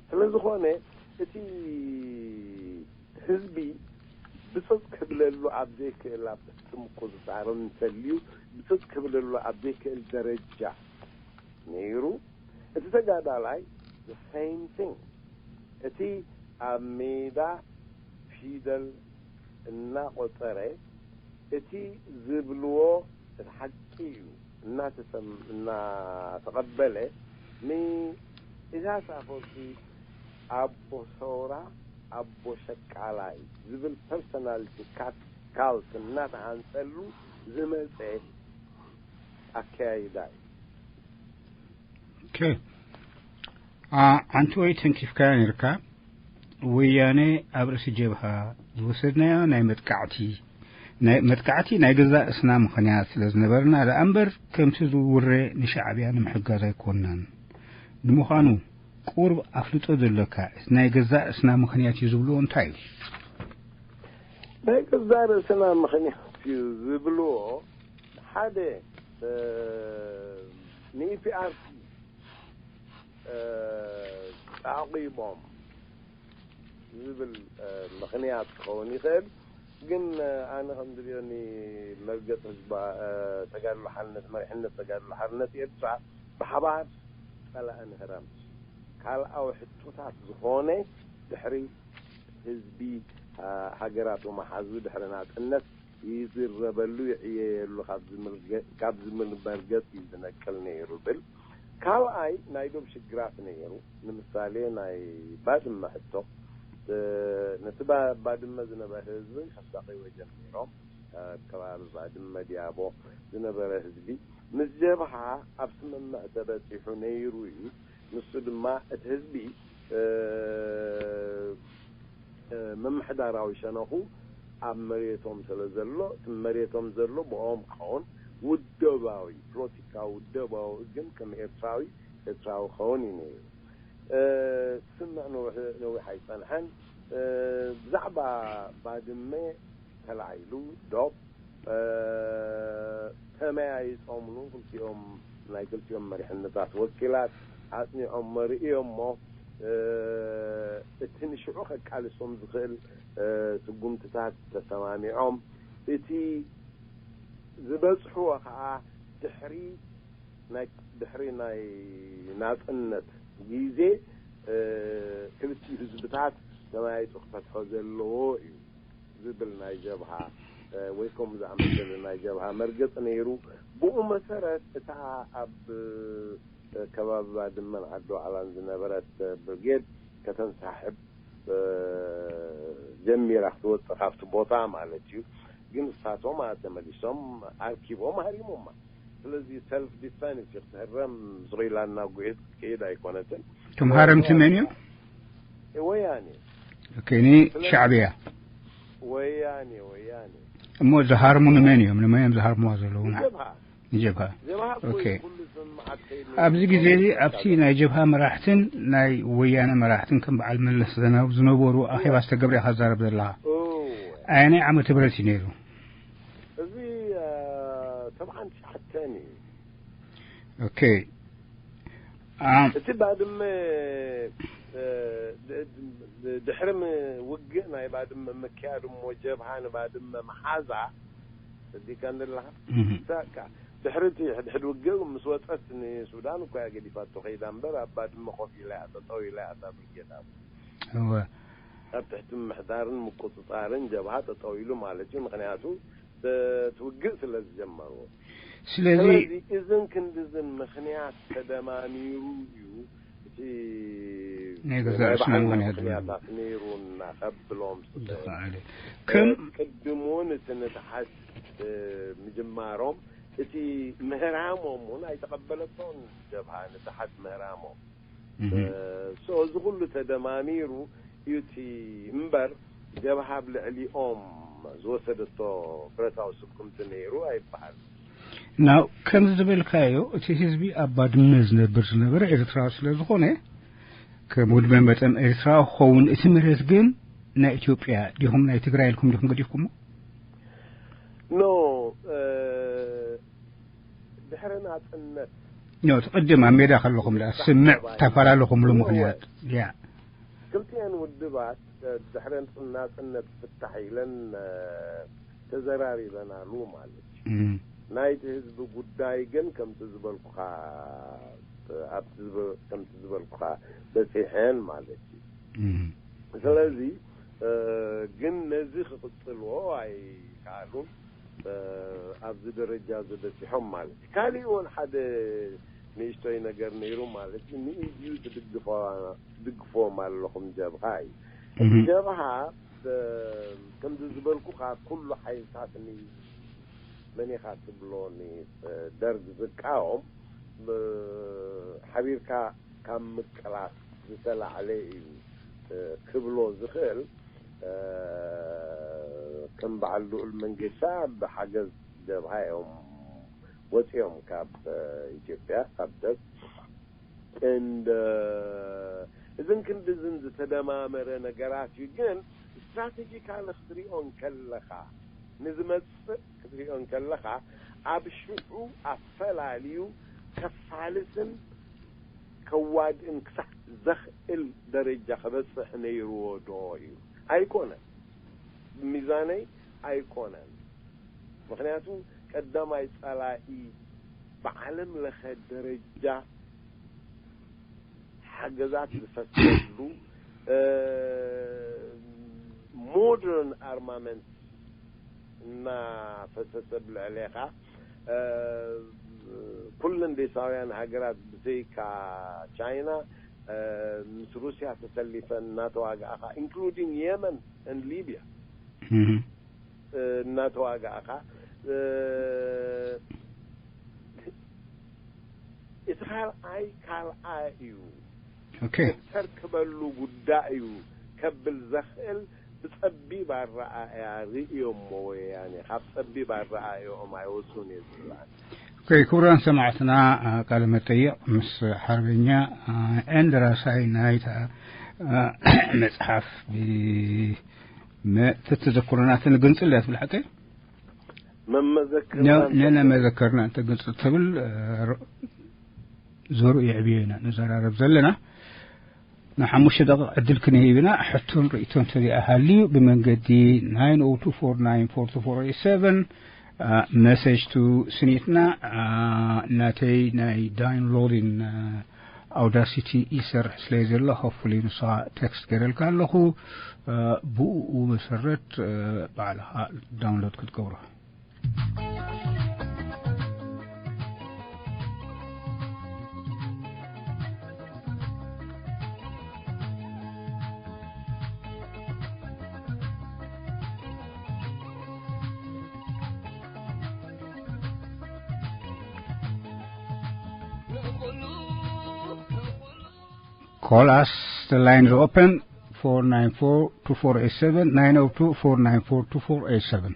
ስለዝኾነ እቲ ህዝቢ ብፅፅ ክብለሉ ኣብ ዘይክእል ኣብ ትሕቲ ምቁፅፃሩ እንተልዩ ብፅፅ ክብለሉ ኣብ ዘይክእል ደረጃ ነይሩ። እቲ ተጋዳላይ the same thing። እቲ ኣብ ሜዳ ፊደል እናቆፀረ እቲ ዝብልዎ እቲ ሓቂ እዩ እናተሰም እናተቐበለ ንኢሳያስ ኣፈወርቂ ኣቦ ሰውራ ኣቦ ሸቃላይ ዝብል ፐርሶናሊቲ ካት ካልት እናተሃንፀሉ ዝመፀ ኣከያይዳ እዩ። ኦኬ። ዓንቲ ወይ ተንኪፍካያ ነርካ። ወያነ ኣብ ርእሲ ጀብሃ ዝወሰድናዮ ናይ መጥቃዕቲ ናይ መጥቃዕቲ ናይ ገዛእ እስና ምኽንያት ስለ ዝነበርና ደኣ እምበር ከምቲ ዝውረ ንሻዕብያ ንምሕጋዝ ኣይኮንናን። ንምዃኑ ቁሩብ ኣፍልጦ ዘለካ እቲ ናይ ገዛእ እስና ምኽንያት እዩ ዝብልዎ እንታይ እዩ? ናይ ገዛእ ርእስና ምኽንያት እዩ ዝብልዎ ሓደ ንኢፒኣርሲ ኣዕቂቦም ዝብል ምኽንያት ክኸውን ይኽእል። ግን ኣነ ከም ዝሪኦኒ መርገፂ ህዝባ ተጋድሎ ሓርነት መሪሕነት ተጋድሎ ሓርነት ኤርትራ ብሓባር ፀላኢ ንህራም ካልኣዊ ሕቶታት ዝኾነ ድሕሪ ህዝቢ ሃገራቱ መሓዙ ድሕሪ ናፅነት ይዝረበሉ ይዕየየሉ ካብ ዝምርገ- ካብ ዝምል መርገፅ እዩ ዝነቅል ነይሩ ብል። ካልኣይ ናይ ዶብ ሽግራት ነይሩ። ንምሳሌ ናይ ባድመ ሕቶ እ፣ ነቲ ባ- ባድመ ዝነበረ ህዝቢ ከሳቂዎ ጀሚሮም። ኣብ ከባቢ ባድመ ዲያቦ ዝነበረ ህዝቢ ምስ ጀብሃ ኣብ ስምምዕ ተበፂሑ ነይሩ እዩ። ንሱ ድማ እቲ ህዝቢ እ፣ እ፣ ምምሕዳራዊ ሸነኹ ኣብ መሬቶም ስለ ዘሎ እቲ መሬቶም ዘሎ ብኦም ክኸውን ውደባዊ ፖለቲካዊ ውደባዊ ግን ከም ኤርትራዊ ኤርትራዊ ክኸውን እዩ ነይሩ። እ፣ ስምምዕ ነዊሕ ነዊሕ ኣይጸንሐን። እ፣ ብዛዕባ ባድመ ተላዒሉ ዶብ እ፣ ተመያይጦምሉ ክልቲኦም ናይ ክልቲኦም መሪሕነታት ወኪላት ኣጽኒዖም መርእዮሞ እ፣ እቲ ንሽዑ ከቃልሶም ዝኽእል እ፣ ስጉምትታት ተሰማሚዖም። እቲ ዝበጽሕዎ ከዓ ድሕሪ ናይ ድሕሪ ናይ ናጽነት ግዜ ክልቲኡ ህዝብታት ተመያይጡ ክፈትሖ ዘለዎ እዩ ዝብል ናይ ጀብሃ ወይ ከም ዝኣመሰለ ናይ ጀብሃ መርገጽ ነይሩ። ብኡ መሰረት እታ ኣብ ከባቢ ባድመን ዓዲ ዋዕላን ዝነበረት ብርጌድ ከተንሳሕብ ጀሚራ ክትወፅእ ካብቲ ቦታ ማለት እዩ። ግን እሳቶም ተመሊሶም ኣርኪቦም ሃሪሞማ። ስለዚ ሰልፍ ዲፈንስ እዩ ክትህረም ስቕ ኢላ እናጉየት ክትከይድ ኣይኮነትን። እቶም ሃረምቲ መን እዮም? ወያኔ። ኦኬ፣ ኒ ሻዕብያ። ወያኔ ወያኔ። እሞ ዝሃርሙ ንመን እዮም? ንመን እዮም ዝሃርሙዋ ዘለዉ? ንጀብሃ። ንጀብሃ። ጀብሃ እኮ ኦኬ። እዩ ኩሉ ስምዓት ከይድ ኣብዚ ግዜ እዚ ኣብቲ ናይ ጀብሃ መራሕትን ናይ ወያነ መራሕትን ከም በዓል መለስ ዘናብ ዝነበሩ ኣኼባ ዝተገብረ ኢኻ ትዛረብ ዘለኻ። ኦ፣ ኣየናይ ዓመተ ምህረት እዩ ነይሩ? እዚ አ፣ ሰብዓን ትሽዓተን እዩ። ኦኬ። ኣም፣ እቲ ባድመ እ፣ ድ- ድ- ድሕሪ ም- ውግእ ናይ ባድመ ምክያድ እሞ ጀብሃ ንባድመ መሓዛ እዲካ እንደለኻ እህ፣ ሳካ ድሕሪ እቲ ሕድሕድ ውግእ ምስ ወፀት ንሱዳን እኮ እያ ገዲፋቶ ከይዳ እምበር ኣብ ባድመ ኮፍ ኢላ እያ ጠጠው ኢላ እያ እታ ብርጌድ ኣብ እወ። ኣብ ትሕቲ ምምሕዳርን ምቁፅፃርን ጀብሃ ጠጠው ኢሉ ማለት እዩ። ምክንያቱ እ፣ ትውግእ ስለ ዝጀመርዎ። ስለዚ ስለዚ እዝን ክንድዝን ምክንያት ተደማሚሩ እዩ እቲ ናይ ገዛ ናይ ርእስና ባዕልና ምክንያት ምክንያታት ነይሩና ከብሎም ዝኸኣለ ከም ቅድሙን እቲ ንታሓት እ፣ ምጅማሮም እቲ ምህራሞም እውን ኣይተቐበለቶን ጀብሃ ንታሓት ምህራሞም እህ፣ ሶ እዚ ኩሉ ተደማሚሩ እዩ እቲ እምበር ጀብሃ ኣብ ልዕሊኦም ዝወሰደቶ ብረታዊ ስጉምቲ ነይሩ ኣይበሃል። ናው ከም ዝበልካዮ እቲ ህዝቢ ኣብ ባድመ ዝነብር ዝነበረ ኤርትራ ስለ ዝኾነ ከም ውድመ መጠን ኤርትራ ክኸውን እቲ መሬት ግን ናይ ኢትዮጵያ ዲኹም ናይ ትግራይ ኢልኩም ዲኹም ገዲፍኩሞ? ኖ እ፣ ድሕሪ ናፅነት ኖ ትቅድም ኣብ ሜዳ ከለኹም ደኣ ስምዕ ተፈላለኹምሉ ምክንያት ያ ክልቲኤን ውድባት እ፣ ድሕሪ ናፅነት ፍታሕ ኢለን እ፣ ተዘራሪበናሉ ማለት እዩ። እም፣ ናይቲ ህዝቢ ጉዳይ ግን ከምቲ ዝበልኩኻ እ፣ ኣብቲ ዝብ- ከምቲ ዝበልኩኻ በፂሐን ማለት እዩ። እም፣ ስለዚ እ፣ ግን ነዚ ክቕፅልዎ ኣይከኣሉን እ፣ ኣብዚ ደረጃ እዚ በፂሖም ማለት እዩ። ካሊእ እውን ሓደ ንእሽቶይ ነገር ነይሩ ማለት እዩ። ንኢድዩ ትድግፎ ትድግፎም ኣለኹም ጀብሃ እዩ። እም፣ ጀብሃ እ፣ ከምዚ ዝበልኩኻ ኩሉ ሓይልታት ን- መን ኢኻ ትብሎ ንደርግ ዝቃወም እ፣ ሓቢርካ ካብ ምቅላስ ዝተላዕለ እዩ እ፣ ክብሎ ዝኽእል እ፣ ከም በዓል ልኡል መንገሻ ብሓገዝ ጀብሃ እዮም ወፂኦም ካብ እ፣ ኢትዮጵያ ካብ ደርግ እንደ እዝን ክንድዝን ዝተደማመረ ነገራት እዩ። ግን ስትራቴጂካሊ ክትሪኦ እንከለኻ ንዝመፅእ ክትሪኦ እንከለኻ ኣብ ሽዑ ኣፈላልዩ ከፋልስን ከዋድእን ክሳዕ ዘኽእል ደረጃ ክበፅሕ ነይርዎ ዶ እዩ? ኣይኮነን። ሚዛነይ ኣይኮነን። ምክንያቱ ቀዳማይ ፀላኢ ብዓለም ለኸ ደረጃ ሓገዛት ዝፈሰሉ እ፣ ሞደርን ኣርማመንት እናፈሰሰ ብልዕሌኻ እ፣ ኩለን ዴሳውያን ሃገራት ብዘይካ ቻይና እ፣ ምስ ሩስያ ተሰሊፈን እናተዋግኣኻ ኢንክሉዲንግ የመን ን ሊብያ እህ፣ እናተዋጋእካ እ፣ እቲ ካልኣይ ካልኣ እዩ ኦኬ ተርክበሉ ጉዳይ እዩ ከብል ዘኽእል ብጸቢብ ኣረኣእያ ርእዮሞ ወያኔ ካብ ጸቢብ ኣረኣእያኦም ኣይወፁን እየ ዝብልኣን ኦኬ ክቡራን ሰማዕትና ቃለ መጠይቕ ምስ ሓርበኛ ኤንድራሳይ ናይታ መፅሓፍ ተተዘክሮና ተንግንፅል እያ ትብል ሓቀይ መመዘክር ነና መዘከርና እንተ ግልፂ ትብል ዞሩ የዕብዮ ኢና ንዘራረብ ዘለና ንሓሙሽተ ደቂቕ ዕድል ክንህብ ኢና ሕቶን ርእቶን ተዚኣ ሃልዩ ብመንገዲ ናይን ኦ ቱ ፎር ናይን ፎር ቱ ፎር ኤት ሰቨን መሰጅ ቱ ስኒትና ናተይ ናይ ዳይንሎዲን ኣውዳሲቲ ይሰርሕ ስለ ዘሎ ከፍሊ ንስኻ ቴክስት ገይረልካ ኣለኹ። ብኡ መሰረት ባዕልኻ ዳውንሎድ ክትገብሮ። Call us. The line is open. Four nine four two four eight seven, nine oh two, four nine four two four eight seven.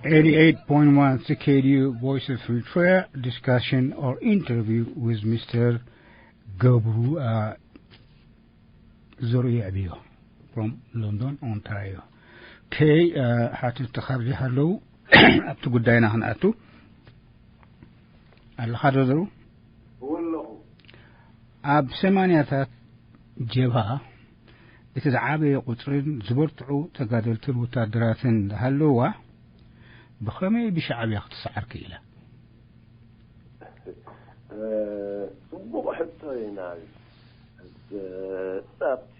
Eighty-eight point one C K D U Voice of Eritrea, discussion or interview with Mister Gabru, uh, Zuri Abio from London, Ontario. Okay, uh, ሓተትቲ ካብ ዝሃለዉ ኣብቲ ጉዳይና ክንኣቱ ኣለኻ ዶ ዘሩ? ኣለኹ። ኣብ ሰማንያታት ጀብሃ እቲ ዝዓበየ ቁጽርን ዝበርትዑ ተጋደልትን ወታደራትን ዝሃለዋ ብኸመይ ብሻዕብያ ክትሰዓር ክኢላ? ጽቡቕ ሕቶ ኢና። ኣብቲ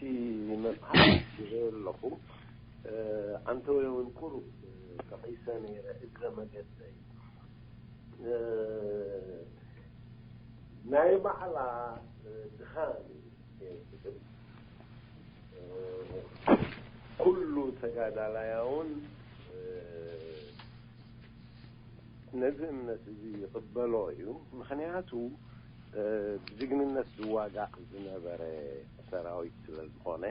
መጽሓፍ ይርኢ ኣለኹ። ኣንተወይ እውን ቁሩብ ጠቒሰ ነይረ እግረ መገደይ። ናይ ባዕላ ድኻም እዩ። ኩሉ ተጋዳላይ እውን ነዚ እምነት እዚ ይቕበሎ እዩ። ምኽንያቱ ብጅግንነት ዝዋጋእ ዝነበረ ሰራዊት ስለ ዝኾነ፣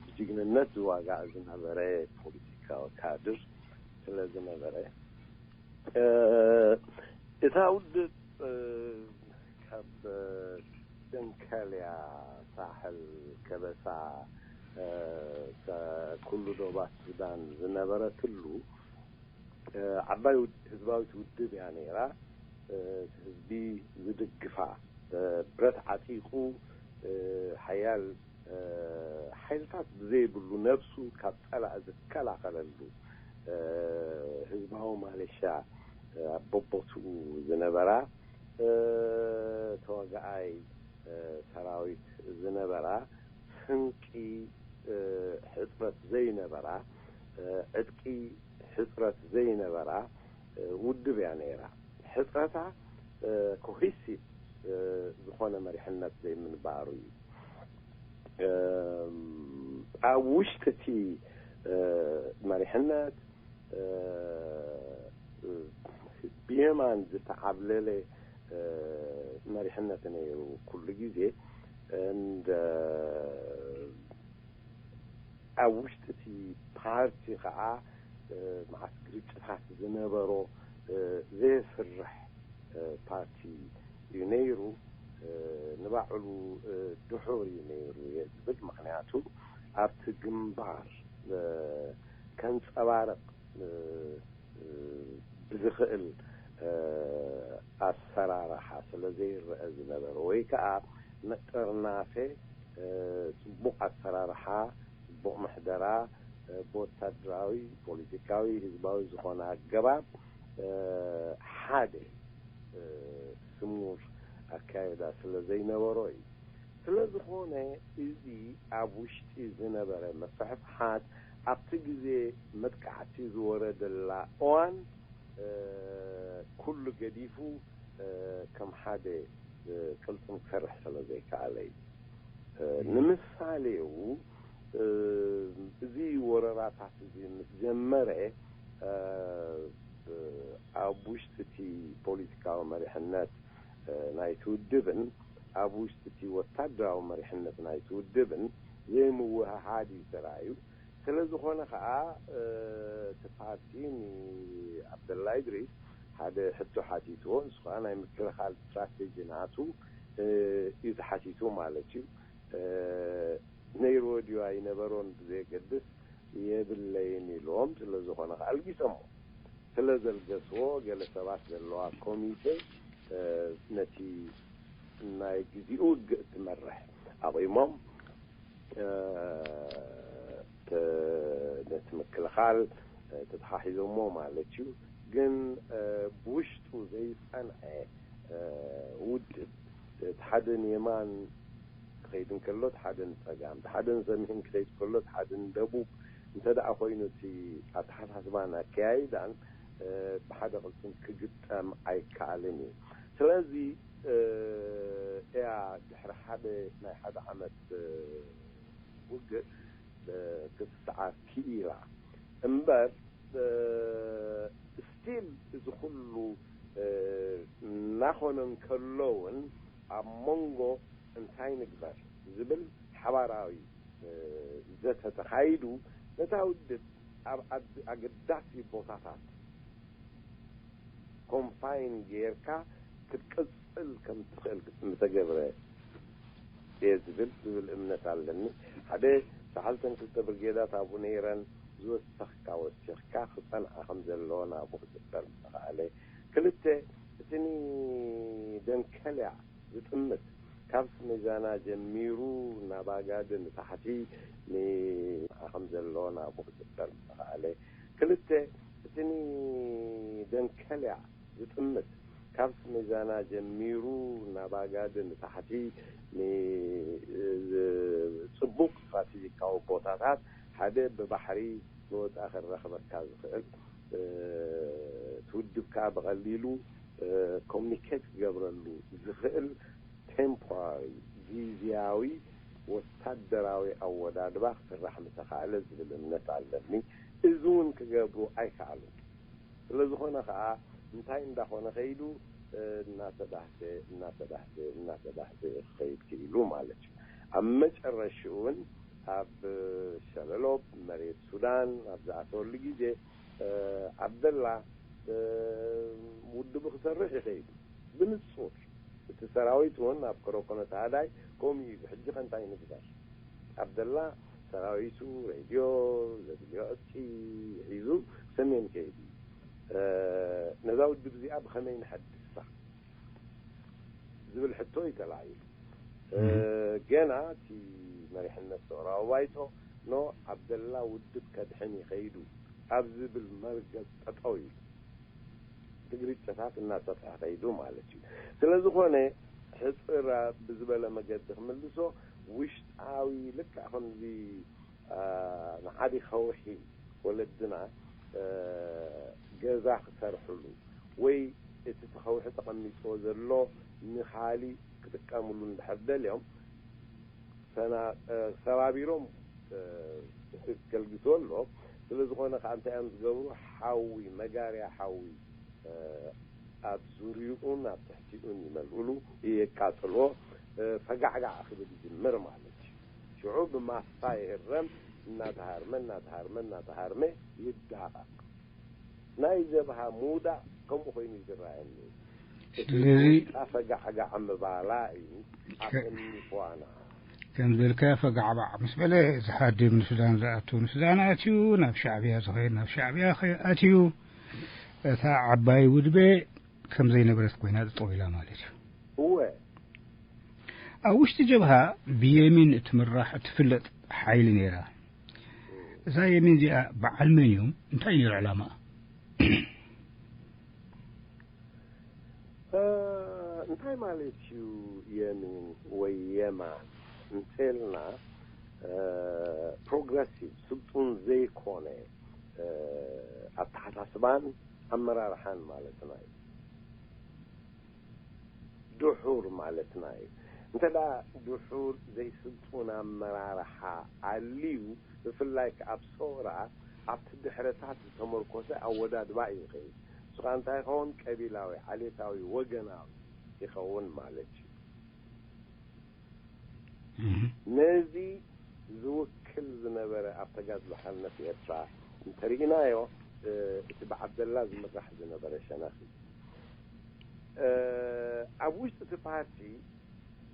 ብጅግንነት ዝዋጋእ ዝነበረ ፖለቲካዊ ካድር ስለ ዝነበረ፣ እታ ውድብ ካብ ደንከልያ፣ ሳሕል፣ ከበሳ፣ ኩሉ ዶባት ሱዳን ዝነበረትሉ ዓባይ ህዝባዊት ውድብ እያ ነይራ። ህዝቢ ዝድግፋ፣ ብረት ዓጢቑ፣ ሓያል ሓይልታት ብዘይብሉ፣ ነብሱ ካብ ጸላኢ ዝከላኸለሉ፣ ህዝባዊ ማሌሽያ ኣብ በቦትኡ ዝነበራ፣ ተዋጋኣይ ሰራዊት ዝነበራ፣ ስንቂ ሕጽረት ዘይነበራ፣ ዕጥቂ ሕጽረት ዘይነበራ ውድብ እያ ነይራ። ሕጽረታ ኮሂሲቭ ዝኾነ መሪሕነት ዘይምንባሩ እዩ። ኣብ ውሽጢ እቲ መሪሕነት ብየማን ዝተዓብለለ መሪሕነት ነይሩ ኩሉ ግዜ። እንደ ኣብ ውሽጢ እቲ ፓርቲ ከዓ መዓት ግርጭታት ዝነበሮ ዘየፍርሕ ፓርቲ እዩ ነይሩ። ንባዕሉ ድሑር እዩ ነይሩ እየ ዝብል። ምክንያቱ ኣብቲ ግንባር ከንፀባርቕ ብዝኽእል ኣሰራርሓ ስለ ዘይረአ ዝነበረ፣ ወይ ከዓ መጠርናፈ ፅቡቕ ኣሰራርሓ፣ ፅቡቕ ምሕደራ ብወታደራዊ፣ ፖለቲካዊ፣ ህዝባዊ ዝኾነ ኣገባብ ሓደ ስሙር ኣካየዳ ስለ ዘይነበሮ እዩ። ስለ ዝኾነ እዚ ኣብ ውሽጢ ዝነበረ ምፍሕፍሓት ኣብቲ ግዜ መጥቃዕቲ ዝወረደላ እዋን ኩሉ ገዲፉ ከም ሓደ ቅልፅም ክሰርሕ ስለ ዘይከኣለ እዩ። ንምሳሌ እዚ ወረራታት እዚ ምስ ጀመረ ኣብ ውሽጢ እቲ ፖለቲካዊ መሪሕነት ናይቲ ውድብን ኣብ ውሽጢ እቲ ወታደራዊ መሪሕነት ናይቲ ውድብን ዘይምውህሃድ እዩ ተራእዩ። ስለ ዝኾነ ከዓ እቲ ፓርቲ ንዓብደላ ኢድሪስ ሓደ ሕቶ ሓቲትዎ። ንሱ ከዓ ናይ ምክልኻል ስትራቴጂ ናቱ እዩ ተሓቲቱ ማለት እዩ። ነይርዎ ድዩ ኣይነበሮን ብዘየገድስ የብለይን ኢልዎም። ስለ ዝኾነ ከዓ ኣልጊሶሞ። ስለ ዘልገስዎ ገለ ሰባት ዘለዋ ኮሚቴ ነቲ ናይ ግዜኡ ውግእ ትመርሕ ኣቑሞም ነቲ ምክልኻል ተተሓሒዞሞ ማለት እዩ። ግን ብውሽጡ ዘይፀንዐ ውድብ እቲ ሓደ ንየማን ክኸይድ እንከሎ እቲ ሓደ ንፀጋም፣ እቲ ሓደ ንሰሜን ክኸይድ ከሎ እቲ ሓደ ንደቡብ እንተ ደኣ ኮይኑ እቲ ኣተሓሳስባን ኣከያይዳን ብሓደ ቅልፅም ክግጠም ኣይከኣልን እዩ። ስለዚ እያ ድሕሪ ሓደ ናይ ሓደ ዓመት ውግእ ክትስዓር ክኢላ እምበር ስቲል እዚ ኩሉ እናኾነ እንከሎ እውን ኣብ መንጎ እንታይ ንግበር ዝብል ሓባራዊ ዘተ ተኻይዱ ነታ ውድብ ኣብ ኣገዳሲ ቦታታት ኮንፋይን ጌርካ ክትቅፅል ከም ትኽእል ምተገብረ እየ ዝብል ዝብል እምነት ኣለኒ። ሓደ ሰሓልተን ክልተ ብርጌዳት ኣብኡ ነይረን። ዝወሰኽካ ወሲኽካ ክፀንዓ ከም ዘለዎ ናብኡ ክዝበር ምተኻእለ። ክልተ እቲ ንደንከልያ ዝጥምት ካብ ስሜዛና ጀሚሩ ናብ ኣጋደ ንታሕቲ ንዓ ከም ዘሎ ናብኡ ክዝበር ምተኻእለ። ክልተ እቲ ንደንከልያ ዝጥምት ካብ ስሜዛና ጀሚሩ ናብ ኣጋደ ንታሕቲ ንፅቡቅ ስትራቴጂካዊ ቦታታት ሓደ ብባሕሪ ንወፃኢ ክረኽበካ ዝኽእል ትውድብ ከዓ ብቐሊሉ ኮሚኒኬት ክገብረሉ ዝኽእል ቴምፖራሪ ግዝያዊ ወታደራዊ ኣወዳድባ ክስራሕ ምተኻእለ ዝብል እምነት ኣለኒ። እዚ እውን ክገብሩ ኣይከኣሉን። ስለ ዝኾነ ከዓ እንታይ እንዳኾነ ከይዱ እናተዳህሰ እናተዳህሰ እናተዳህሰ ክኸይድ ክኢሉ ማለት እዩ። ኣብ መጨረሽኡ እውን ኣብ ሸለሎ መሬት ሱዳን ኣብ ዝኣተወሉ ግዜ ዓብደላ ውድቡ ክሰርሕ ይኸይዱ ብንጹር። እቲ ሰራዊት እውን ኣብ ከረኮነ ተሃዳይ ከምኡ ኢሉ ሕጂ ከ እንታይ ንግበር? ዓብደላ ሰራዊቱ ሬድዮ ዘድልዮ ዕጥቂ ሒዙ ሰሜን ከይዱ ነዛ ውድብ እዚኣ ብኸመይ ንሐድሳ ዝብል ሕቶ እዩ ተላዒሉ። ገና እቲ መሪሕነት ፍቕራዊ ባይቶ ኖ ዓብደላ ውድብ ከድሕን ይኸይዱ ኣብ ዝብል መርገጽ ጠጠው ኢሉ እቲ ግርጭታት እናሰፍሐ ከይዱ ማለት እዩ። ስለ ዝኾነ ሕፅር ብዝበለ መገዲ ክምልሶ ውሽጣዊ ልክዕ ከምዚ ንዓዲ ከውሒ ወለድና ገዛ ክሰርሕሉ ወይ እቲ ከውሒ ተቐሚጥዎ ዘሎ ንኻሊእ ክጥቀምሉ እንድሕር ደልዮም ሰባቢሮም ከልግስዎ ኣሎ። ስለዝኾነ ከዓ እንታይ እዮም ዝገብሩ? ሓዊ፣ መጋርያ ሓዊ ኣብ ዙሪኡን ኣብ ትሕቲኡን ይመልእሉ፣ የቃፅልዎ። ፈጋዕጋዕ ክብል ይጅምር ማለት እዩ። ሽዑ ብማስታ ይህረም። እናተሃርመ እናተሃርመ እናተሃርመ ይዳቐቕ። ናይ ጀብሃ ምውዳቕ ከምኡ ኮይኑ ይዝረኣየኒ። እቲ ስለዚ ፈጋዕጋዕ ምባላ እዩ ኣፈኒፍዋና። ከም ዝበልካዮ ፈጋዕባዕ ምስ በለ፣ ዝሃድም ንሱዳን ዝኣቱ ንሱዳን ኣትዩ፣ ናብ ሻዕብያ ዝኸይድ ናብ ሻዕብያ ኣትዩ። እታ ዓባይ ውድበ ከም ዘይነበረት ኮይና ጠጠው ኢላ ማለት እዩ። እወ። ኣብ ውሽጢ ጀብሃ ብየሚን እትምራሕ እትፍለጥ ሓይሊ ነይራ። እዛ የሚን እዚኣ በዓል መን እዮም? እንታይ ነይሩ ዕላማ? እንታይ ማለት እዩ? የሚን ወይ የማን እንተልና ፕሮግረሲቭ፣ ስልጡን ዘይኮነ ኣተሓሳስባን ኣመራርሓን ማለትና እዩ። ድሑር ማለትና እዩ። እንተ ድሑር ዘይስልጡን ኣመራርሓ ኣልዩ፣ ብፍላይ ከኣ ኣብ ሰውራ ኣብቲ ድሕረታት ዝተመርኮሰ ኣወዳድባ እዩ ዝኸይድ። ንሱ ከኣ እንታይ ይኸውን? ቀቢላዊ፣ ዓሌታዊ፣ ወገናዊ ይኸውን ማለት እዩ። ነዚ ዝውክል ዝነበረ ኣብ ተጋድሎ ሓርነት ኤርትራ እንተርኢናዮ፣ እቲ ብዓብደላ ዝምራሕ ዝነበረ ሸነኽ እዩ። ኣብ ውሽጢ እቲ ፓርቲ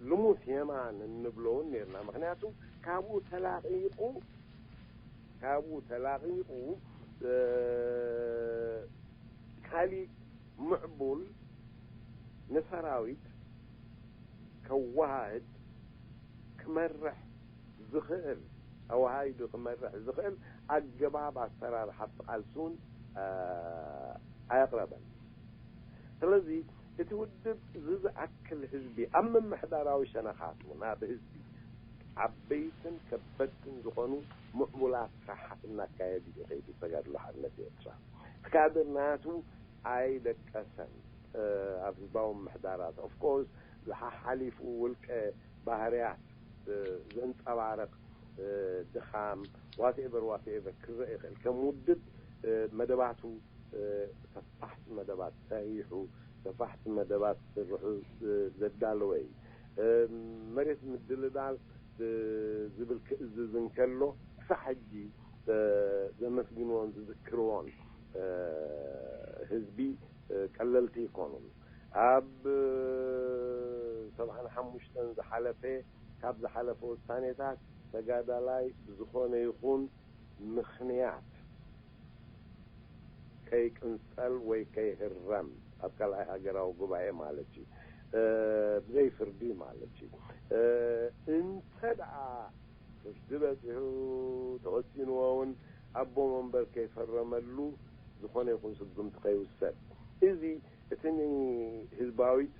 ልሙስ የማን እንብሎ እውን ነርና። ምክንያቱ ካብኡ ተላቒቑ፣ ካብኡ ተላቒቑ ካሊእ ምዕቡል ንሰራዊት ከወሃህድ ክመርሕ ዝኽእል፣ ኣወሃሂዱ ክመርሕ ዝኽእል ኣገባብ ኣሰራርሓ ቃልሲ እውን ኣየቕረበን። ስለዚ እቲ ውድብ እዚ ዝኣክል ህዝቢ ኣብ ምምሕዳራዊ ሸነኻቱ ናብ ህዝቢ ዓበይትን ከበድትን ዝኾኑ ምዕቡላት ስራሓት እናካየዱ እዩ ከይዱ ተጋድሎ ሓርነት ኤርትራ። እቲ ካድር ናቱ ኣይደቀሰን። ኣብ ህዝባዊ ምምሕዳራት ኦፍኮርስ ዝሓሓሊፉ ውልቀ ባህርያት ዘንጸባርቕ ድኻም ዋትኤቨር ዋትኤቨር ክረአ ይኽእል። ከም ውድብ መደባቱ ሰፋሕቲ መደባት ሰሪሑ፣ ሰፋሕቲ መደባት ክስርሑ ዘዳለወ እዩ። መሬት ምድልዳል ዝብል ክእዝዝ እንከሎ ክሳዕ ሕጂ ዘመስግንዎን ዝዝክርዎን ህዝቢ ቀለልቲ ይኮኑን። ኣብ ሰብዓን ሓሙሽተን ዝሓለፈ ካብ ዝሓለፈ ውሳኔታት ተጋዳላይ ብዝኾነ ይኹን ምኽንያት ከይቅንጸል ወይ ከይህረም ኣብ ካልኣይ ሃገራዊ ጉባኤ ማለት እዩ፣ ብዘይ ፍርዲ ማለት እዩ። እንተ ደኣ ፍርዲ በጺሑ ተወሲንዎ እውን ኣቦ መንበር ከይፈረመሉ ዝኾነ ይኹን ስጉምቲ ከይውሰድ። እዚ እቲ ንህዝባዊት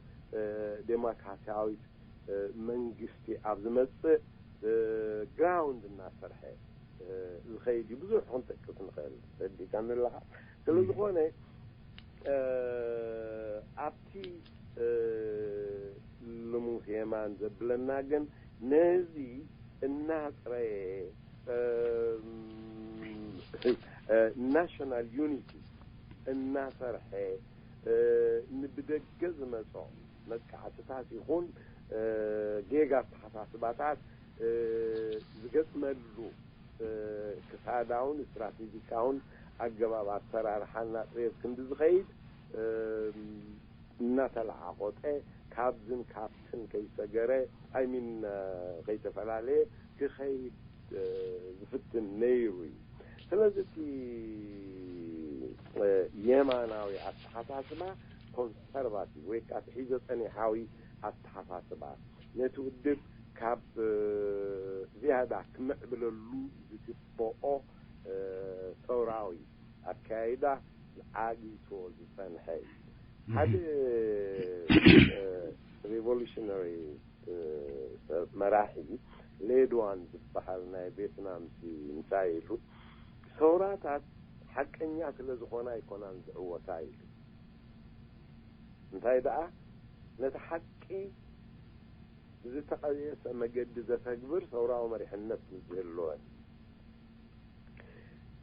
ዴሞክራሲያዊት መንግስቲ ኣብ ዝመጽእ ግራውንድ እናሰርሐ ዝኸይድ እዩ። ብዙሕ ክንጠቅስ ንኽእል፣ ረዲእካኒ ኣለኻ። ስለ ዝኾነ ኣብቲ ልሙስ የማን ዘብለና ግን ነዚ እናጽረየ ናሽናል ዩኒቲ እናሰርሐ ንብደገ ዝመጾ መጥቃዕትታት ይኹን ጌጋ ኣተሓሳስባታት ዝገጥመሉ ክሳዳውን ስትራቴጂካውን ኣገባብ ኣሰራርሓ እናጥረየ ክንዲ ዝኸይድ እናተለዓቆጠ ካብዝን ካብትን ከይሰገረ ኣይሚን ከይተፈላለየ ክኸይድ ዝፍትን ነይሩ እዩ። ስለዚ እቲ የማናዊ ኣተሓሳስባ ኮንሰርቫቲቭ ወይ ከዓ ትሒዞ ፀኒሓዊ ኣተሓሳስባ ነቲ ውድብ ካብ ዝያዳ ክምዕብለሉ ዝግብኦ ሰውራዊ ኣካያይዳ ዓጊቶ ዝፀንሐ እዩ። ሓደ ሪቮሉሽነሪ ሰብ መራሒ ሌድዋን ዝበሃል ናይ ቬትናም እንታይ ኢሉ፣ ሰውራታት ሓቀኛ ስለ ዝኾና ኣይኮናን ዝዕወታ ኢሉ። እንታይ ደኣ ነቲ ሓቂ ብዝተቐየሰ መገዲ ዘተግብር ሰውራዊ መሪሕነት ምስ ዝህልወን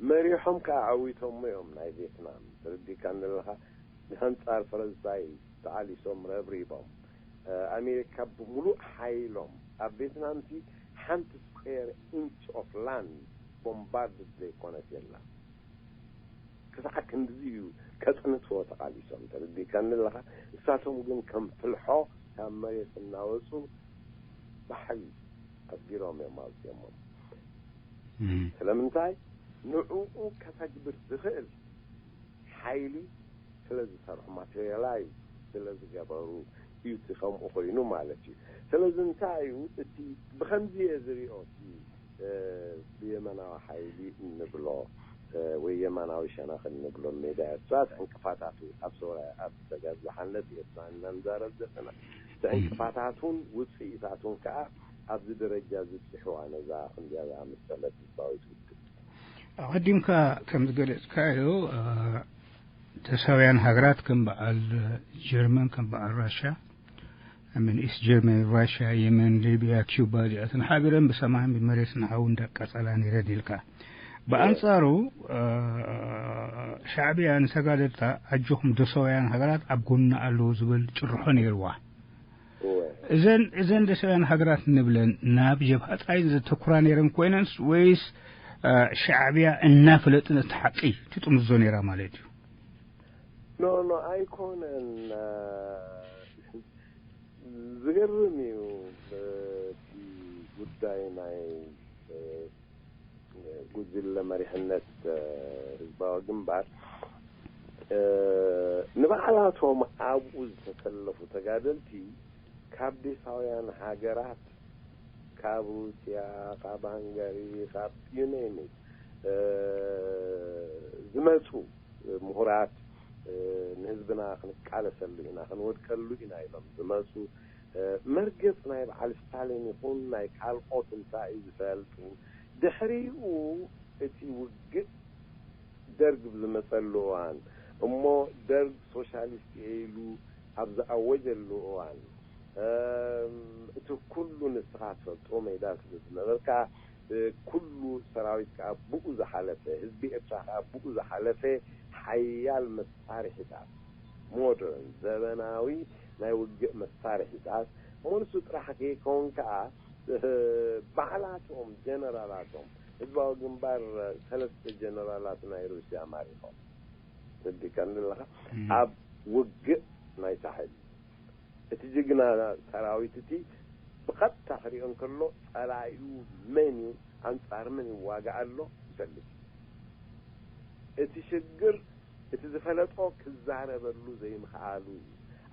መሪሖም ከዓ ዓዊቶሞ እዮም። ናይ ቬትናም ተረዲካ ኣለኻ፣ ንኣንጻር ፈረንሳይ ተቓሊሶም ረብሪቦም። ኣሜሪካ ብምሉእ ሓይሎም ኣብ ቬትናምሲ ሓንቲ ስኩዌር ኢንች ኦፍ ላንድ ቦምባርድ ዘይኮነት የላ። ክሳዕ ክንድዚ እዩ ከጽንትዎ ተቓሊሶም። ተረዲካ ኣለኻ። እሳቶም ግን ከም ፍልሖ ካብ መሬት እናወፁ ባሕሪ ኣስጊሮም እዮም ኣውፅኦሞም። ስለምንታይ? ንዕኡ ከተግብር ዝኽእል ሓይሊ ስለ ዝሰርሑ፣ ማቴሪያላይዝ ስለ ዝገበሩ እዩ እቲ ከምኡ ኮይኑ ማለት እዩ። ስለዚ እንታይ እዩ እቲ ብኸምዚ እየ ዝሪኦ እቲ ብየማናዊ ሓይሊ እንብሎ ወይ የማናዊ ሸነኽ እንብሎ ሜዳ ኤርትራ እቲ ዕንቅፋታቱ ኣብ ሶርያ ኣብ ተጋድሎ ሓነት ኤርትራ እናንዛረብ ዘለና እቲ ዕንቅፋታቱን ውፅኢታቱን ከዓ ኣብዚ ደረጃ ዝብፅሕዋ ነዛ ክንዲያ ዝኣመሰለት ህዝባዊት ውድብ። ኣቐዲምካ ከም ዝገለጽካዮ፣ እ፣ ተሳውያን ሃገራት ከም በዓል ጀርመን፣ ከም በዓል ራሻ፣ ምን ኢስት ጀርመን፣ ራሻ፣ የመን፣ ሊብያ፣ ኪዩባ፣ እዚኣተን ሓቢረን ብሰማይን ብመሬትን ሓዊ እንዳቃጸላ ነይረን ኢልካ። ብኣንጻሩ፣ እ፣ ሻዕብያ ንተጋደልታ ኣጆኹም ደሰውያን ሃገራት ኣብ ጎንና ኣለዉ ዝብል ጭርሖ ነይርዋ። እወ። እዘን፣ እዘን ደሰውያን ሃገራት ንብለን ናብ ጀብሃ ጥራይ ዘተኩራ ነይረን ኮይነንስ ወይስ፣ እ፣ ሻዕብያ እናፈለጥን እቲ ሓቂ ትጥምዞ ነይራ ማለት እዩ? ኖ፣ ኖ፣ ኣይኮነን። እ፣ ዝገርም እዩ። እ፣ እቲ ጉዳይ ናይ፣ እ፣ ጉጅለ መሪሕነት፣ እ፣ ህዝባዊ ግንባር፣ እ፣ ንባዕላቶም ኣብኡ ዝተሰለፉ ተጋደልቲ ካብ ዴሳውያን ሃገራት፣ ካብ ሩስያ፣ ካብ ሃንጋሪ፣ ካብ you name it፣ እ፣ ዝመጹ ምሁራት፣ እ፣ ንህዝብና ክንቃለሰሉ ኢና፣ ክንወድቀሉ ኢና ኢሎም ዝመጹ፣ እ፣ መርገጽ ናይ በዓል ስታሊን ይኹን ናይ ካልኦት እንታይ እዩ ዝፈልጡ፣ ድሕሪኡ እቲ ውግእ ደርግ ብዝመጸሉ እዋን፣ እሞ ደርግ ሶሻሊስት እየ ኢሉ ኣብ ዝኣወጀሉ እዋን፣ እም፣ እቲ ኩሉ ንስኻ ትፈልጦ ሜዳ ስለ ዝነበርካ፣ እ፣ ኩሉ ሰራዊት ከኣ ብኡ ዝሓለፈ፣ ህዝቢ ኤርትራ ከኣ ብኡ ዝሓለፈ ሓያል መሳርሒታት፣ ሞደርን፣ ዘበናዊ ናይ ውግእ መሳርሒታት፣ እሞ ንሱ ጥራሕ ከይከውን ከኣ፣ እ፣ ባዕላቶም ጀነራላቶም፣ ህዝባዊ ግንባር ሰለስተ ጀነራላት ናይ ሩስያ ማሪኾም። ተረዲእካኒ ኣለኻ? እም። ኣብ ውግእ ናይ ሳሕል። እቲ ጅግና ሰራዊት እቲ ብቐጥታ ክሪኦ እንከሎ ጸላኢኡ መን እዩ፣ ኣንጻር መን ይዋጋእ ኣሎ ይፈልጥ። እቲ ሽግር እቲ ዝፈለጦ ክዛረበሉ ዘይምኽኣሉ እዩ።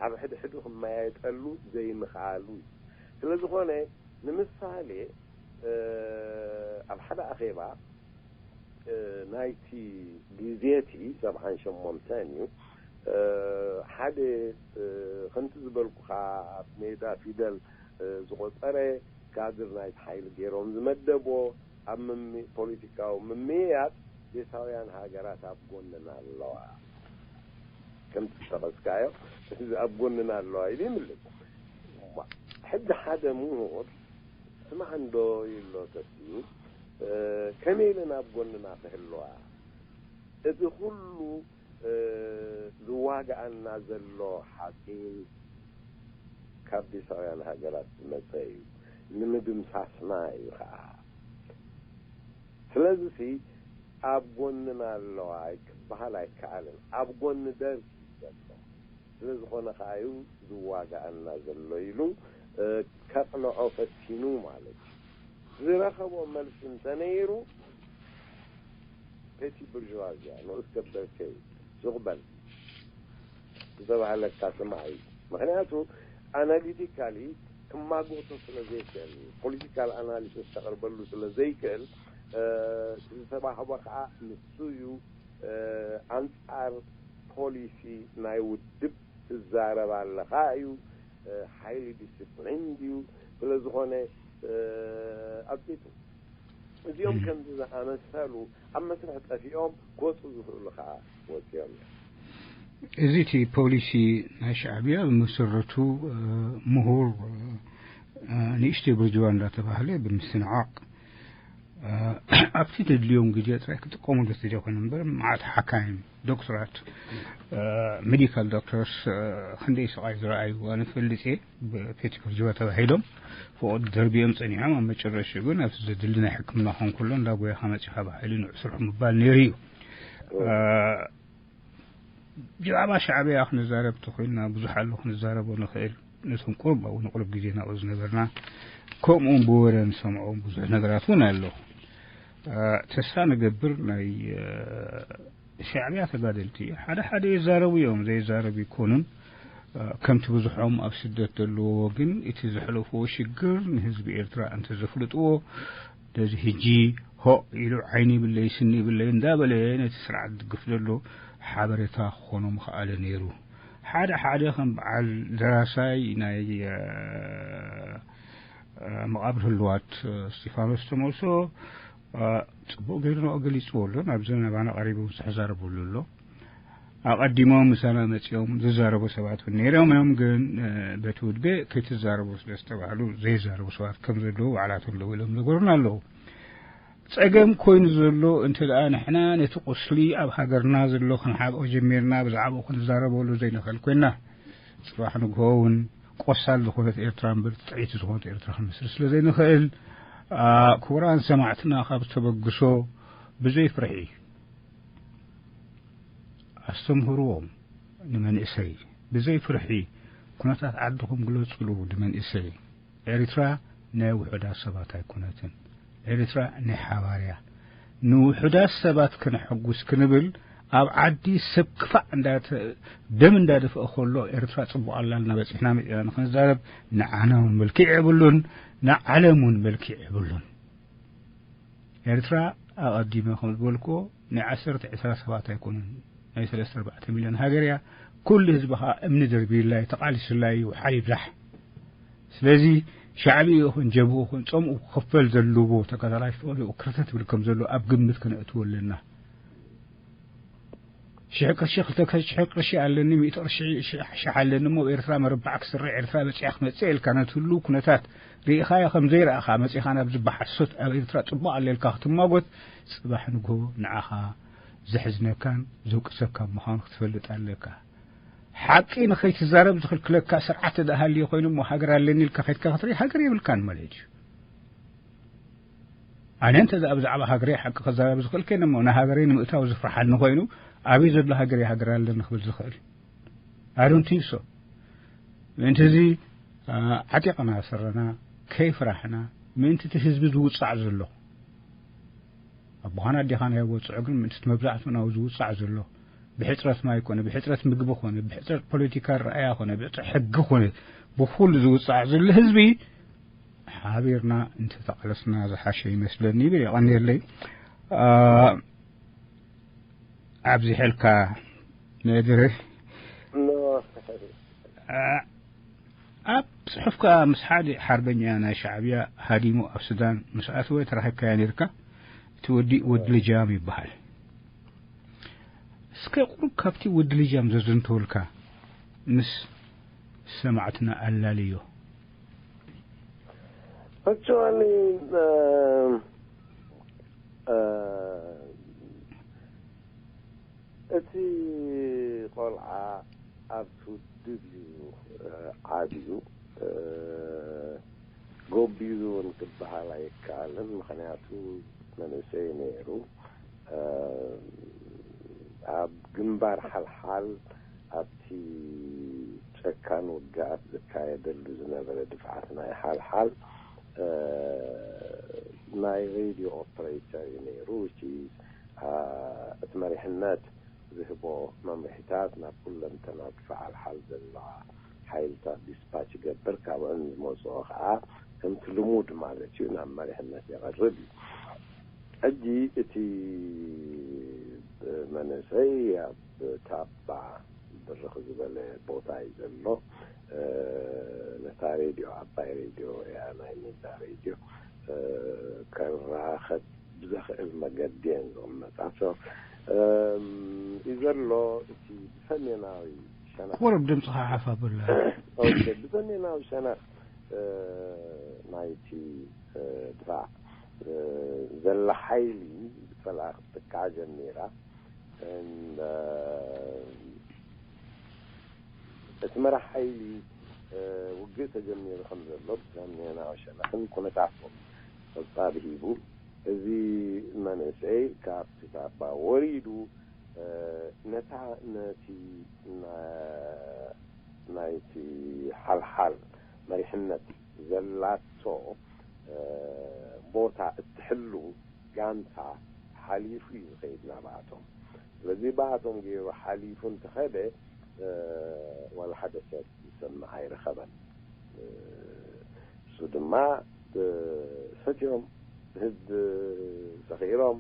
ኣብ ሕድሕዱ ክመያየጠሉ ዘይምኽኣሉ እዩ። ስለ ዝኾነ ንምሳሌ፣ እ፣ ኣብ ሓደ ኣኼባ፣ እ፣ ናይቲ ግዜ እቲ ሰብዓን ሸሞንተን እዩ። እ፣ ሓደ፣ እ፣ ከምቲ ዝበልኩኻ ኣብ ሜዳ ፊደል፣ እ፣ ዝቖጸረ ካድር ናይቲ ሓይሊ ገይሮም ዝመደቦ ኣብ ምም-፣ ፖለቲካዊ ምምይያጥ ዴሳውያን ሃገራት ኣብ ጎንና ኣለዋ። ከምቲ ዝጠቐስካዮ፣ እዚ ኣብ ጎንና ኣለዋ ኢሉ ይምልስ። ሕጂ ሓደ ምሁር ስማዕ እንዶ ይብሎ ተስዩ፣ እ፣ ከመይ ኢለን ኣብ ጎንና ክህልዋ? እቲ ኩሉ፣ እ፣ ዝዋግኣና ዘሎ ሓፂን ካብ ዴሳውያን ሃገራት ዝመፀ እዩ። ንምድምሳስና እዩ ከዓ። ስለዚሲ ኣብ ጎንና ኣለዋ ክበሃል ኣይከኣልን። ኣብ ጎኒ ደርጊ እዩ ዘሎ። ስለ ዝኾነ ከኣ እዩ ዝዋጋኣና ዘሎ ኢሉ፣ እ፣ ከቕንዖ ፈቲኑ ማለት እዩ። ዝረኸቦ መልሲ እንተነይሩ፣ ፔቲ ቡርዥዋዝያ፣ ንኡስ ከበርቴ፣ ሱቕ በል ዝተባህለካ ስማዕ እዩ። ምኽንያቱ፣ ኣናሊቲካሊ ክማጎቶ ስለ ዘይክእል፣ ፖለቲካል ኣናሊሲስ ከቕርበሉ ስለ ዘይክእል፣ እ፣ ዝተባህቦ ከኣ ንሱ እዩ፣ እ፣ ኣንጻር ፖሊሲ ናይ ውድብ ትዛረብ ኣለኻ እዩ፣ እ፣ ሓይሊ ዲስፕሊን ድዩ? ስለ ዝኾነ፣ እ፣ ኣጽቂጡ። እዚኦም እም። ከምዚ ዝኣመሰሉ ኣብ መስርሕ ጠፊኦም ክወጹ ዝኽእሉ ከኣ ወጺኦም እዮም። እዚ እቲ ፖሊሲ ናይ ሻዕብያ ብመሰረቱ፣ እ፣ ምሁር፣ እ፣ ንእሽተይ ብርጅዋ እንዳተባህለ ብምስንዓቕ፣ ኣብቲ ተድልዮም ግዜ ጥራይ ክጥቀሙሉ ተደኾነ እምበር፣ መዓት ሓካይም፣ ዶክተራት፣ ሜዲካል ዶክተርስ ክንደይ ስቓይ ዝረኣዩ ኣነ ፈልጥ እየ። ብፔቲኮ ጅባ ተባሂሎም ፍቕድ ደርቢዮም ጸኒሖም፣ ኣብ መጨረሽኡ ግን ኣብቲ ዘድሊ ናይ ሕክምና ኮንኩሎ እንዳ ጎያኻ መጺኻ ብሓይሊ ንዑ ስርሑ ምባል ነይሩ እዩ። ብዛዕባ ሻዕብያ ክንዛረብ ተኾይንና ብዙሕ ኣሎ ክንዛረቦ ንኽእል። ነቶም ቁሩብ ኣብኡ ንቁሩብ ግዜ ናብኡ ዝነበርና፣ ከምኡውን ብወረ ንሰምዖም ብዙሕ ነገራት እውን ኣሎ። ተስፋ ንገብር ናይ ሻዕብያ ተጋደልቲ ሓደ ሓደ ይዛረቡ እዮም፣ ዘይዛረቡ ይኮኑን። ከምቲ ብዙሖም ኣብ ስደት ዘለዎ ግን እቲ ዘሕለፍዎ ሽግር ንህዝቢ ኤርትራ እንተዘፍልጥዎ፣ ነዚ ሕጂ ሆ ኢሉ ዓይኒ ይብለይ ስኒ ይብለይ እንዳበለ ነቲ ስርዓት ዝድግፍ ዘሎ ሓበሬታ ክኾኖ ምኽኣለ ነይሩ። ሓደ ሓደ ከም በዓል ደራሳይ ናይ መቓብር ህልዋት እስጢፋኖስ ተመልሶ ጽቡቕ ገይሩ ንኦ ገሊጽዎ ኣሎ። ናብዚ ናባና ቀሪቡ ብዙሕ ዛረበሉ ኣሎ። ኣቐዲሞም ምሳና መጺኦም ዝዛረቡ ሰባት እውን ነይሮም እዮም፣ ግን በቲ ውድበ ከይትዛረቡ ስለ ዝተባህሉ ዘይዛረቡ ሰባት ከም ዘለዉ ባዕላቶም ደው ኢሎም ነገሩና ኣለዉ። ጸገም ኮይኑ ዘሎ እንተ ደኣ ንሕና ነቲ ቁስሊ ኣብ ሃገርና ዘሎ ክንሓብኦ ጀሚርና ብዛዕባኡ ክንዛረበሉ ዘይንኽእል ኮይና፣ ጽባሕ ንግሆ እውን ቆሳል ዝኾነት ኤርትራ እምበር ጥዕይቲ ዝኾነት ኤርትራ ክንምስርት ስለ ዘይንኽእል፣ ክቡራን ሰማዕትና ካብ ተበግሶ ብዘይ ፍርሒ ኣስተምህርዎም ንመንእሰይ፣ ብዘይ ፍርሒ ኩነታት ዓድኹም ግለጹሉ ንመንእሰይ። ኤርትራ ናይ ውሑዳት ሰባት ኣይኮነትን። ኤርትራ ናይ ሓባር እያ። ንውሑዳት ሰባት ከነሐጉስ ክንብል ኣብ ዓዲ ሰብ ክፋእ እንዳተ-፣ ደም እንዳደፍአ ከሎ ኤርትራ ጽቡቕ ኣላልና በጺሕና መጺና ንኽንዛረብ ንዓና እውን መልክዕ የብሉን፣ ንዓለም እውን መልክዕ የብሉን። ኤርትራ ኣቐዲመ ከም ዝበልክዎ ናይ ዓሰርተ ዕስራ ሰባት ኣይኮኑን፣ ናይ ሰለስተ ኣርባዕተ ሚልዮን ሃገር እያ። ኩሉ ህዝቢ ኸኣ እምኒ ደርቢዩላ እዩ፣ ተቓሊሱላ እዩ፣ ሓይል ይብዛሕ። ስለዚ ሻዕብያ ይኹን ጀብኡ ይኹን ጸምኡ ክኸፈል ዘለዎ ተጋዳላይ ፍቕሪ ክርተት ብል ከም ዘሎ ኣብ ግምት ከነእትዎ ኣለና። ሽሕ ቅርሺ፣ ክልተ ሽሕ ቅርሺ ኣለኒ፣ ሚእቲ ቅርሺ፣ ሽሕ ኣለኒ እሞ፣ ኤርትራ መረባዕ ክስርዕ፣ ኤርትራ በጺሓ ክመጽእ ኢልካ ነቲ ህሉው ኩነታት ርኢኻዮ ከም ዘይረኣኻ መጺኻ ናብዚ ብሓሶት ኣብ ኤርትራ ጽቡቕ ኣሎ ኢልካ ክትማጎት፣ ጽባሕ ንግሆ ንዓኻ ዘሕዝነካን ዘውቅሰካን ምዃኑ ክትፈልጥ ኣለካ። ሓቂ ንኸይትዛረብ ዝኽልክለካ ስርዓት እንተ ሃልዩ ኮይኑ እሞ፣ ሃገር ኣለኒ ኢልካ ከይድካ ክትርኢ፣ ሃገር የብልካን ማለት እዩ። ኣነ እንተ ብዛዕባ ሃገረይ ሓቂ ክዛረብ ዝኽእል ከይነ እሞ፣ ንሃገረይ ንምእታው ዝፍርሓኒ ኮይኑ፣ ኣበይ ዘሎ ሃገረይ ሃገር ኣለኒ ክብል ዝኽእል? I don't think so። ምእንቲ እዚ፣ ዓ-፣ ዓጢቕና ስረና ከይፍራሕና፣ ምእንቲ እቲ ህዝቢ ዝውጻዕ ዘሎ፣ ኣቦኻን ኣዴኻን ኣይወጽዑ፣ ግን ምእንቲ እቲ መብዛሕትኡ ናብኡ ዝውጻዕ ዘሎ፣ ብሕጽረት ማይ ኮነ፣ ብሕጽረት ምግቢ ኮነ፣ ብሕጽረት ፖለቲካ ረኣያ ኮነ፣ ብሕጽረት ሕጊ ኮነ፣ ብኹሉ ዝውጻዕ ዘሎ ህዝቢ፣ ሓቢርና እንተተቓለስና ዝሓሸ ይመስለኒ ይብል። የቐንየለይ። ኣ፣ ኣብዚሐልካ መድርህ። ኖ። ኣ፣ ኣብ ጽሑፍካ ምስ ሓደ ሓርበኛ ናይ ሻዕብያ ሃዲሙ ኣብ ሱዳን ምስ ኣተወ ተራኺብካያ ነርካ። እቲ ወዲ ወዲ ልጃም ይበሃል። እስከ ቁሩብ ካብቲ ወዲ ልጃም ዘዘንተወልካ ምስ ሰማዕትና ኣላልዮ። Actually፣ እ፣ እ፣ እቲ ቆልዓ ኣብቲ ውድብ እዩ፣ እ፣ ዓብዩ፣ እ፣ ጎቢዙ እውን ክበሃል ኣይከኣልን። ምኽንያቱ መንእሰይ ነይሩ። እ፣ ኣብ ግንባር ሓልሓል ኣብቲ ጨካን ውግኣት ዝካየደሉ ዝነበረ ድፍዓት ናይ ሓልሓል፣ እ፣ ናይ ሬድዮ ኦፕሬተር እዩ ነይሩ። Which is፣ እ፣ እቲ መሪሕነት ዝህቦ መምርሒታት ናብ ኩለንተና ድፋዕ ሓልሓል ዘለዋ ሓይልታት ዲስፓች ይገብር። ካብአን ዝመፅኦ ከዓ ከምቲ ልሙድ ማለት እዩ ናብ መሪሕነት የቐርብ እዩ። ሕጂ እቲ መንእሰይ ኣብ ታባ ብርኽ ዝበለ ቦታ እዩ ዘሎ። እ፣ ነታ ሬድዮ፣ ዓባይ ሬድዮ እያ፣ ናይ ሜዳ ሬድዮ፣ እ፣ ከራኸብ ብዘኽእል መገዲ እየን ዝቕመጣ። So፣ እም፣ እዩ ዘሎ እቲ ብሰሜናዊ ሸነኽ። ቁሩብ ድምፅኻ ሓፍ ኣብላ። ኦኬ፣ ብሰሜናዊ ሸነኽ፣ እ፣ ናይቲ፣ እ፣ ድፋዕ ዘላ ሓይሊ ብጸላኢ ክትጥቃዕ ጀሚራ። እቲ መራሕ ሓይሊ ውግእ ተጀሚሩ ከም ዘሎ ብሰምና ሸነኽን ኩነታቶም ጸብጻብ ሂቡ። እዚ መንእሰይ ካብቲ ታባ ወሪዱ ነታ ነቲ ናይቲ ሓልሓል መሪሕነት ዘላቶ ቦታ እትሕሉ ጋንታ ሓሊፉ እዩ ዝኸይድ ናብኣቶም። ስለዚ ብኣቶም ገይሩ ሓሊፉ እንተኸደ ዋላ ሓደ ሰብ ዝሰምዕ ኣይረኸበን። እሱ ድማ ሰትዮም ህድ ሰኺሮም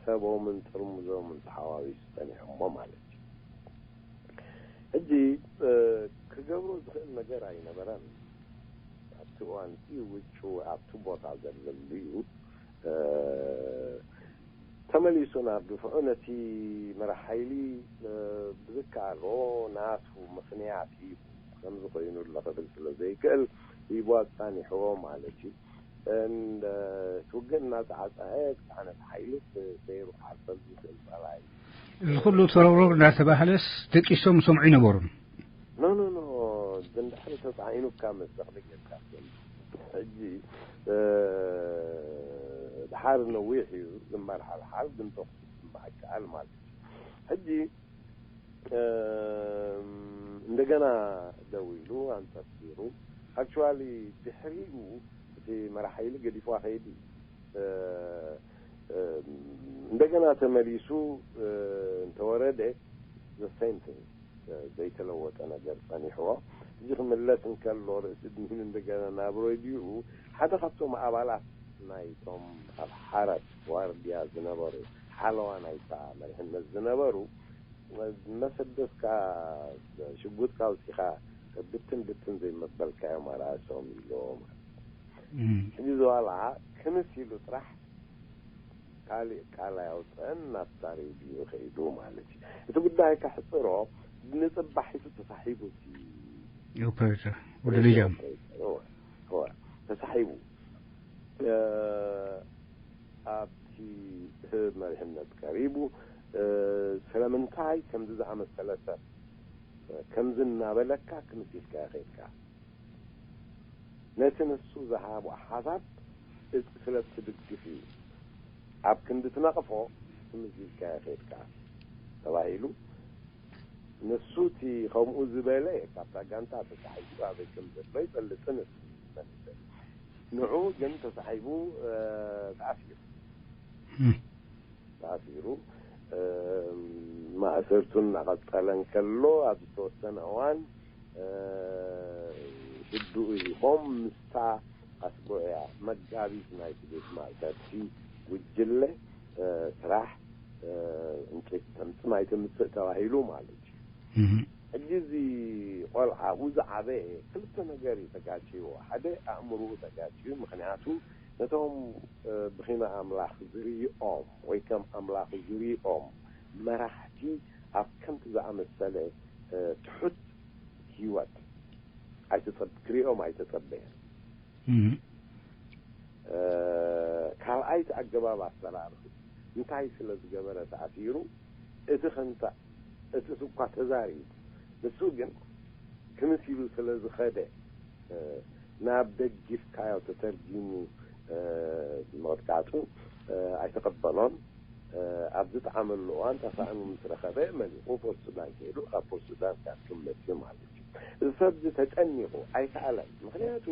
ሰቦምን ጥርሙዞምን ተሓዋዊሱ ጸኒሖሞ ማለት እዩ። ሕጂ ክገብሮ ዝኽእል ነገር ኣይነበረን። ኣብቲ እዋን እቲ ውጩ ኣብቲ ቦታ ዘለሉ እዩ። ተመሊሱ ናብ ድፍዑ ነቲ መራሕ ሓይሊ ብዝከኣሎ ናቱ ምኽንያት ሂቡ ከምዚ ኮይኑ ኣሎ ክብል ስለ ዘይክእል ሂቡ ኣጻኒሕዎ ማለት እዩ። እቲ ውግእ እናጸዓጸዐ ክሳዕ ነቲ ሓይሊ ሰይሩ ክሓልፈሉ ዝኽእል ጸላኢ። እዚ ኩሉ ተረብረብ እናተባህለስ ደቂሶም ዝሰምዑ ይነበሩን። ኖ ኖ ኖ ድንድሕሪ ተጻዒኑካ መሰኽሊ ጌርካ ትብል። ሕጂ ድሓር ነዊሕ እዩ ዝመርሓልሓል ግን ተኹስ ዝስማዕ ይከኣል ማለት እዩ። ሕጂ እንደገና ደው ኢሉ ኣንጸርሲሩ። ኣክቹዋሊ ድሕሪኡ እቲ መራሕ ሓይሊ ገዲፍዋ ከይዱ እዩ። እንደገና ተመሊሱ እንተወረደ ዘሰይምቲንግ ዘይተለወጠ ነገር ጸኒሕዎ። ሕጂ ክምለስ እንከሎ ርእሲ ድንሂሉ እንደገና ናብ ሬድዮኡ ሓደ ካብቶም ኣባላት ናይቶም ኣብ ሓራት ዋርድያ ዝነበሩ ሓለዋ ናይታ መሪሕነት ዝነበሩ መሰደስካ ሽጉጥካ ኣውፂኻ ብትን ብትን ዘይመበልካዮም ኣርኣሶም ኢሎም። ሕጂ ዝዋላ ክምስ ኢሉ ጥራሕ ካሊእ ቃል ኣያውፅአን ናብታ ሬድዮ ከይዱ ማለት እዩ። እቲ ጉዳይ ከሕፅሮ ንፅባሒቱ ተሳሒቡ እቲ ኦፕሬተር ወደ ልጃም ተሳሒቡ ኣብቲ ህብ መሪሕነት ቀሪቡ ስለምንታይ ከምዚ ዝኣመሰለ ሰብ ከምዚ እናበለካ ክምስ ኢልካ ይኸድካ ነቲ ንሱ ዝሃቦ ሓሳብ ስለ እትድግፍ እዩ። ኣብ ክንዲ ትነቕፎ ክምስ ኢልካ ይኸድካ ተባሂሉ። ንሱ እቲ ከምኡ ዝበለ ካብታ ጋንታ ተሳሒቡ ኣበይ ከም ዘሎ ይፈልጥን ንዑ ግን ተሳሒቡ ተኣሲሩ ተኣሲሩ ማእሰርቱ እናቐጸለ እንከሎ ኣብ ዝተወሰነ እዋን ሽዱኡ ሂቦም ምስታ ኣስቡዕያ መጋቢት ናይቲ ቤት ማእሰርቲ ጉጅለ ስራሕ ዕንጨይቲ ተምጽእ ማይ ተምጽእ ተባሂሉ ማለት እዩ። ሕጂ እዚ ቆልዓ ኣብኡ ዝዓበየ ክልተ ነገር እዩ ተጋጭዎ። ሓደ ኣእምርኡ ተጋጭዩ፣ ምክንያቱ ነቶም ብኺነ ኣምላኽ ዝርእኦም ወይ ከም ኣምላኽ ዝርእኦም መራሕቲ ኣብ ከምቲ ዝኣመሰለ ትሑት ህይወት ኣይተጸብ ክሪኦም ኣይተጸበየን። ካልኣይቲ ኣገባብ ኣሰራርሑ እንታይ ስለ ዝገበረ ተኣሲሩ እቲ ከንታ እቲ እኳ ተዛሪቡ ንሱ ግን ክምስ ኢሉ ስለ ዝኸደ ናብ ደጊፍካዮ ተተርጊሙ ምቕጥቃጡ ኣይተቐበሎን። ኣብ ዝጠዓመሉ እዋን ተሳእኑ ምስ ረኸበ መሊቑ ፖርት ሱዳን ከይዱ ካብ ፖርት ሱዳን ካርቱም መፅዩ ማለት እዩ። እዚ ሰብ እዚ ተጨኒቑ ኣይከኣለን። ምክንያቱ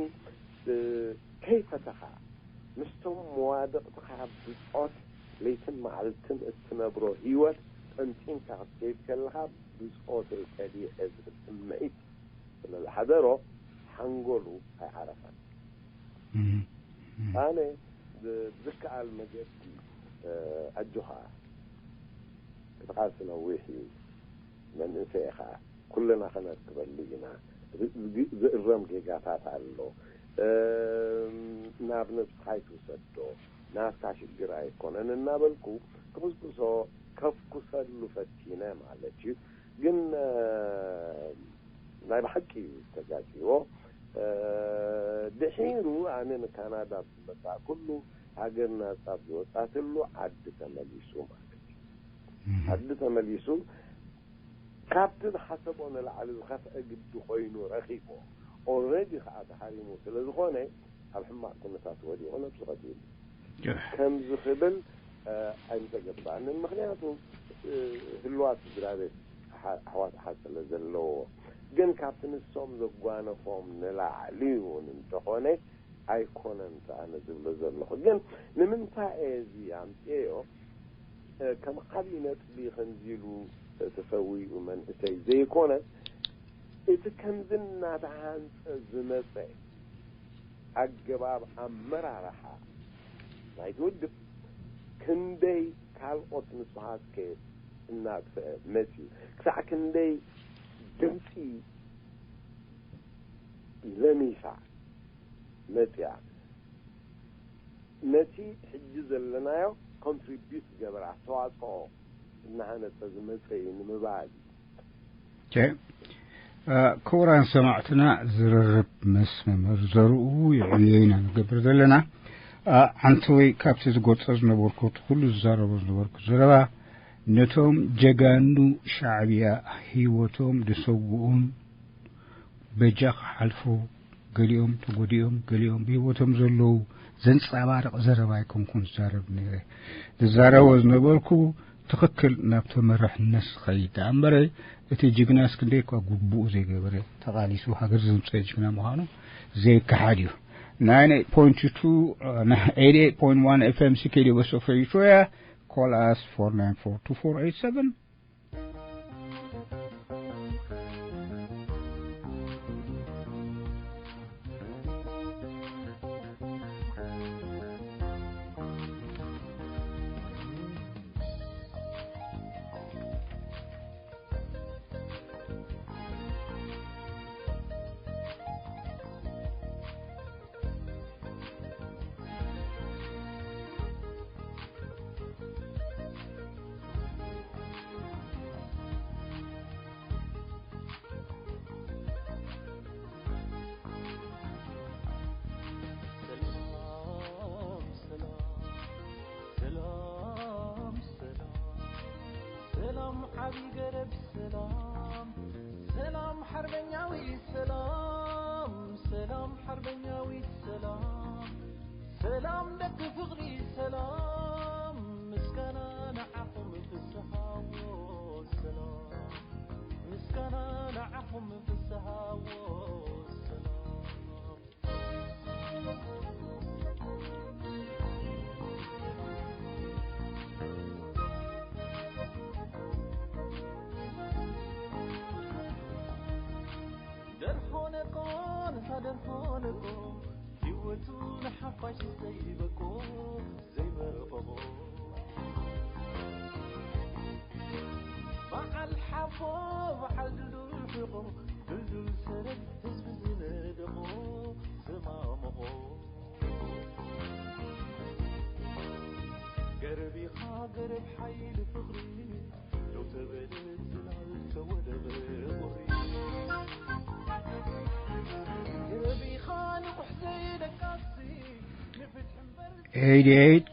ከይፈተኻ ምስቶም መዋድቕትኻ ብፆት ለይትን መዓልትን እትነብሮ ህይወት ጠንጢንካ ክትከይድ ከለኻ ብፆተይ ከዲዐ ዝብል ስምዒት ስለ ዝሓደሮ ሓንጎሉ ኣይዓረፈን። ኣነ ብዝከኣል መገዲ ኣጆኻ እቲ ቃልሲ ነዊሕ እዩ መንእሰይ ኢኻ ኩልና ከነርክበሉ ኢና ዝእረም ጌጋታት ኣሎ ናብ ነብስኻ ኣይትውሰዶ ናትካ ሽግር ኣይኮነን እናበልኩ ክብስብሶ ከፍኩሰሉ ፈቲነ ማለት እዩ ግን ናይ ብሓቂ እዩ ተጋጭዎ ድሒሩ ኣነ ንካናዳ ብመጻእኩሉ ሃገር ናጻ ዝወጻትሉ ዓዲ ተመሊሱ ማለት እዩ። ዓዲ ተመሊሱ ካብቲ ዝሓሰቦ ንላዕሊ ዝኸፍአ ግዲ ኮይኑ ረኺቦ። ኦልሬዲ ከዓ ተሃሪሙ ስለ ዝኾነ ኣብ ሕማቕ ኩነታት ወዲቑ ነብሱ ቀቲሉ። ከምዚ ክብል ኣይምተገባንን። ምክንያቱ ህልዋት ስድራ ቤት ኣሕዋት ኣሓት ስለ ዘለዎ። ግን ካብቲ ንሶም ዘጓነፎም ንላዕሊ እውን እንተኾነ ኣይኮነን እቲ ኣነ ዝብሎ ዘለኹ። ግን ንምንታይ እየ እዚ ኣምፅኤዮ? ከም ዓብዪ ነጥቢ ከምዚ ኢሉ ተሰዊኡ መንእሰይ ዘይኮነ፣ እቲ ከምዚ እናተሃንፀ ዝመፀ ኣገባብ ኣመራርሓ ናይቲ ውድብ ክንደይ ካልኦት ንስኻትከ እናጥፍአ መፅዩ፣ ክሳዕ ክንደይ ድምፂ ለሚሳ መፅያ፣ ነቲ ሕጂ ዘለናዮ ኮንትሪቢዩት ዝገበረ ኣስተዋፅኦ እናሃነፀ ዝመፀ እዩ ንምባል እዩ። ክቡራን ሰማዕትና፣ ዝርርብ ምስ መምህር ዘርኡ የዕብዮ ኢና ንገብር ዘለና። ሓንቲ ወይ ካብቲ ዝጎፀ ዝነበርኩ፣ ኩሉ ዝዛረቦ ዝነበርኩ ዘረባ ነቶም ጀጋኑ ሻዕብያ ህይወቶም ዝሰውኡን በጃ ክሓልፉ፣ ገሊኦም ተጎዲኦም፣ ገሊኦም ብህይወቶም ዘለዉ ዘንጸባርቕ ዘረባ ኣይኮንኩን ዝዛረብ ነይረ። ዝዛረቦ ዝነበርኩ ትኽክል ናብቲ መርሕነት ዝኸይድ ደኣ እምበረ፣ እቲ ጅግናስ ክንደይ እኳ ግቡኡ ዘይገበረ፣ ተቓሊሱ ሃገር ዘምጸአ ጅግና ምዃኑ ዘይከሓድ እዩ። ninety-eight point two, uh, eighty-eight point one F M C K D West of Eritrea. Call us four nine four two four eight seven. ሰላም ሰላም ሰላም ሰላም ሰላም ዓቢ ገረብ ሰላም ሰላም ሓርበኛዊ ሰላም ሰላም ሓርበኛዊ ሰላም ሰላም ደቂ ፍቕሪ ሰላም ምስጋና ንዓኹም ፍስሃዎ ሰላም ምስጋና ንዓኹም ፍስሃዎ ሰላም ደርሆ ነቆ ነታ ደርሆ ነቆ ህይወቱ ንሓፋሽ ዘይበቆ ዘይበረቐቖ በዓል ሓፎ በዓል ድልዱል ሕቖ ድልዱል ሰረት ህዝቢ ዝነደቖ ዘማመቖ ገረብ ኢኻ ገረብ ሓይሊ ፍቕሪ ደው ተበለ ጽላል ተወደበ ቁሪ ገረብ ኢኻ ንቑሕ ዘይደቃሲ ንፍትሒ እምበር eighty-eight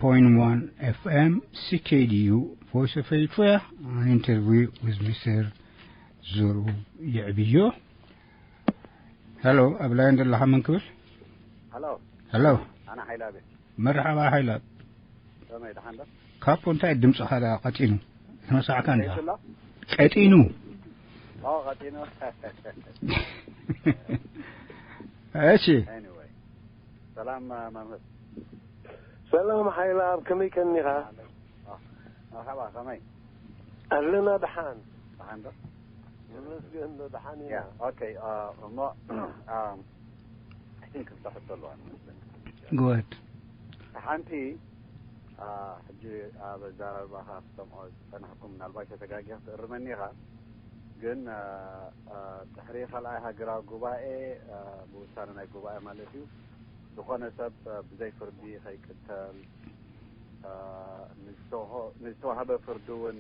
point one F M C K D U Voice of Eritrea, an interview with Mister Zuru Yabio. Hello, ኣብ ላይን ዘለኻ መን ክብል? ሀሎ ሄሎ፣ ኣነ ሓይላ ቤት መርሓባ ሓይላ። ከመይ ደሓን ዶ ካፖ እንታይ ድምፅኻ ደኣ ቀጢኑ? ተመሳዕካ እንዲኻ? ቀይሱላ ቀጢኑ። ኦ ቀጢኑ እሺ፣ anyway ሰላም መምህር ሰላም ሓይላ፣ ኣብ ከመይ ቀኒኻ? መርሓባ ከመይ ኣለና ደሓን። ደሓን ዶ ንመስገን ዶ ደሓን ያ ኢና። ኦኬ እሞ I think ክልተ ሕቶ ኣለዋ ንመስለኒ good። ሓንቲ ሕጂ ኣብ ኣዘራርባኻ ክሰምዖ ዝጸናሕኩ ምናልባት ተጋጊኻ ክትእርመኒ ኢኻ ግን ድሕሪ ካልኣይ ሃገራዊ ጉባኤ ብውሳነ ናይ ጉባኤ ማለት እዩ ዝኾነ ሰብ ብዘይ ፍርዲ ከይቅተል ንዝተዋሃበ ፍርዲ እውን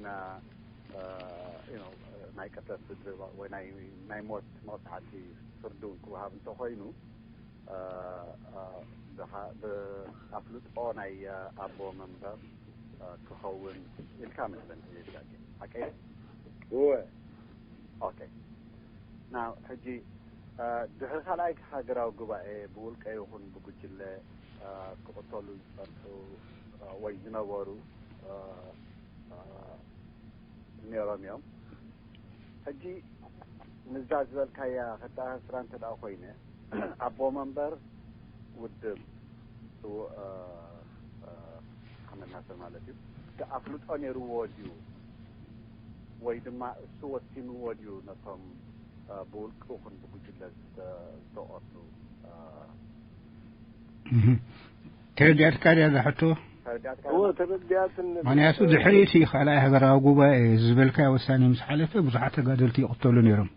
ናይ ቅትለት ፍርዲ ወይ ናይ ናይ ሞት መቕጻዕቲ ፍርዲ እውን ክወሃብ እንተኾይኑ፣ እ፣ እ፣ ብሓ-፣ ብኣፍልጦ ናይ፣ እ፣ ኣቦ መንበር፣ እ፣ ክኸውን ኢልካ መስለኒ ጥያቄ። ሓቀይ? እወ። ኦኬ። ናው ሕጂ፣ እ፣ ድሕሪ ካልኣይ ሃገራዊ ጉባኤ ብውልቀ ይኹን ብጉጅለ፣ እ፣ ክቕተሉ ዝጸንሑ፣ እ፣ ወይ ዝነበሩ፣ እ፣ እ፣ ነይሮም እዮም። ሕጂ ምስዛ ዝበልካያ ከተኣሳስራ እንተ ደኣ ኮይነ፣ ኣቦ መንበር ውድብ፣ እ፣ እ፣ ሓመድ ናስር ማለት እዩ፣ እቲ ኣፍልጦ ነይርዎ ድዩ? ወይ ድማ እሱ ወሲንዎ ድዩ ነቶም፣ እ፣ ብውልቂ ይኹን ብጉጅለ ዝተ-፣ ዝተቐትሉ፣ እ፣ እህ። ተረዲኣትካ ድያ እዛ ሕቶ? ተረዲኣትካ እወ፣ ድያ? ተረዲኣትኒ። ምኽንያቱ ድሕሪ እቲ ካልኣይ ሃገራዊ ጉባኤ ዝበልካዮ ውሳኔ ምስ ሓለፈ፣ ብዙሓት ተጋደልቲ ይቕተሉ ነይሮም።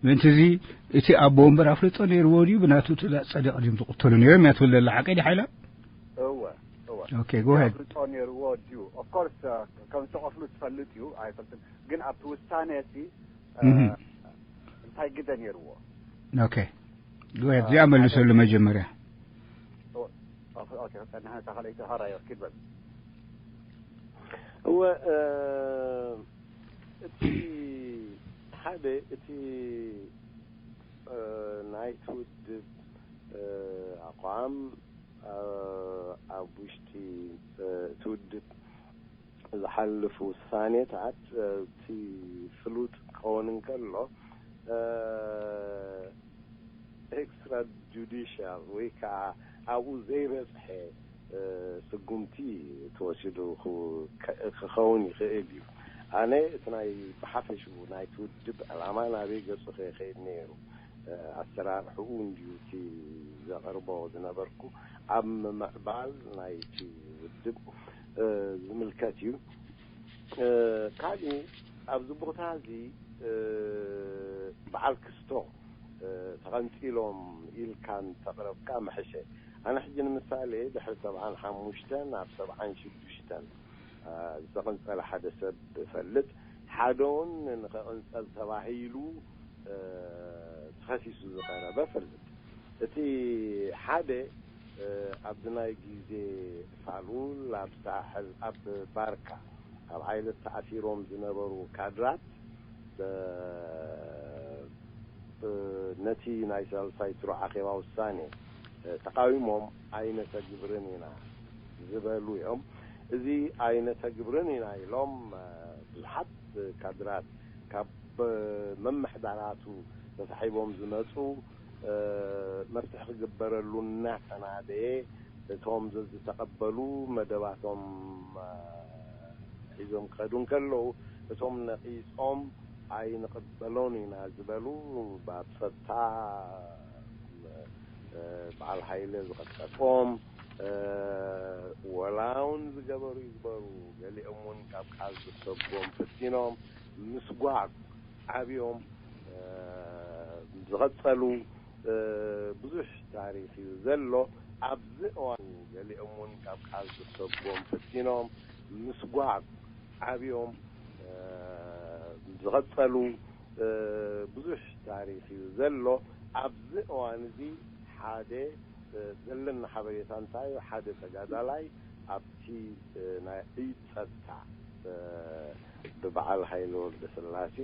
ምእንቲ እዚ፣ እቲ ኣቦ ወንበር ኣፍልጦ ነይርዎ ድዩ? ብናቱ ትእዛዝ ጸዲቕ ድዮም ዝቕተሉ ነይሮም እያ ትብል ዘላ። ሓቀይ ድያ ሓይላ? እወ፣ እወ። ኦኬ፣ go ahead። ኣፍልጦ ነይርዎ ድዩ? Of course፣ እ፣ ከም ዝተቐትሉ ትፈልጥ እዩ፣ ኣይፈልጥን። ግን ኣብቲ ውሳኔ እቲ፣ እ፣ እህ። እንታይ ግደ ነይርዎ? ኦኬ። Go ahead። እዚኣ እ፣ መልሰሉ ሓደ መጀመርያ። ኦ፣ ኦኬ፣ ኦኬ፣ ንሕና እታ ካልኣይቲ ሃራዮ ኪድ በል። እወ፣ እ፣ እቲ ሓደ፣ እቲ፣ እ፣ ናይቲ ውድብ፣ እ፣ ኣቋም፣ እ፣ ኣብ ውሽጢ፣ እ፣ እቲ ውድብ ዝሓልፍ ውሳኔታት፣ እ፣ እቲ ፍሉጥ ክኸውን እንከሎ፣ እ፣ ኤክስትራ ጁዲሻል ወይ ከዓ ኣብኡ ዘይበጽሐ፣ እ፣ ስጉምቲ ተወሲዱ ክው-፣ ከ-፣ ክኸውን ይኽእል እዩ። ኣነ እቲ ናይ ብሓፈሽኡ ናይቲ ውድብ ዕላማ ናበይ ገጹ ከይኸይድ ነይሩ፣ እ፣ ኣሰራርሕኡ እንድዩ እቲ ዘቕርቦ ዝነበርኩ ኣብ ምምዕባል ናይቲ ውድብ፣ እ፣ ዝምልከት እዩ። እ፣ ካልእ ኣብዚ ቦታ እዚ፣ እ፣ በዓል ክስቶ፣ እ፣ ተቐንጺሎም ኢልካ እንተቕረብካ ምሕሸ። ኣነ ሕጂ ንምሳሌ ድሕሪ ሰብዓን ሓሙሽተን ኣብ ሰብዓን ሽዱሽተን፣ እ፣ ዝተቐንጸለ ሓደ ሰብ እፈልጥ። ሓደ እውን ንኸቐንጸል ተባሂሉ፣ እ፣ ተኸሲሱ ዝቐረበ እፈልጥ። እቲ ሓደ፣ እ፣ ኣብዚ ናይ ግዜ ፋሉል ኣብ ሳሕል፣ ኣብ ባርካ፣ ኣብ ሓይለት ተኣሲሮም ዝነበሩ ካድራት፣ እ፣ እ፣ ነቲ ናይ ሳልሳይ ስሩዕ ኣኼባ ውሳኔ፣ እ፣ ተቃዊሞም ኣይነተግብርን ኢና ዝበሉ እዮም። እዚ ኣይነተግብርን ኢና ኢሎም፣ እ፣ ብዙሓት ካድራት ካብ መምሕዳራቱ ተሳሒቦም ዝመጹ፣ እ፣ መፍትሒ ክግበረሉ እናተናደየ፣ እቶም ዘዝተቐበሉ መደባቶም፣ እ፣ ሒዞም ክኸዱ እንከለዉ፣ እቶም ነቒጾም ኣይንቕበሎን ኢና ዝበሉ፣ ኣብ ጸጥታ፣ እ፣ በዓል ሃይለ ዝቐጠፎም፣ እ፣ ወላ እውን ዝገበሩ ይግበሩ፣ ገሊኦም እውን ካብ ቃል ክሰጎም ፈቲኖም፣ ምስጓግ ዓብዮም፣ እ፣ ዝቐጸሉ፣ እ፣ ብዙሕ ታሪኽ እዩ ዘሎ። ኣብዚ እዋን ገሊኦም እውን ካብ ቃል ክሰጎም ፈቲኖም፣ ምስጓግ ዓብዮም፣ እ፣ ዝቐጸሉ፣ እ፣ ብዙሕ ታሪኽ እዩ ዘሎ። ኣብዚ እዋን እዚ ሓደ፣ እ፣ ዘለና ሓበሬታ እንታይ እዩ? ሓደ ተጋዳላይ ኣብቲ፣ እ፣ ናይ ጸጥታ፣ እ፣ ብበዓል ሃይለ ወልደስላሴ፣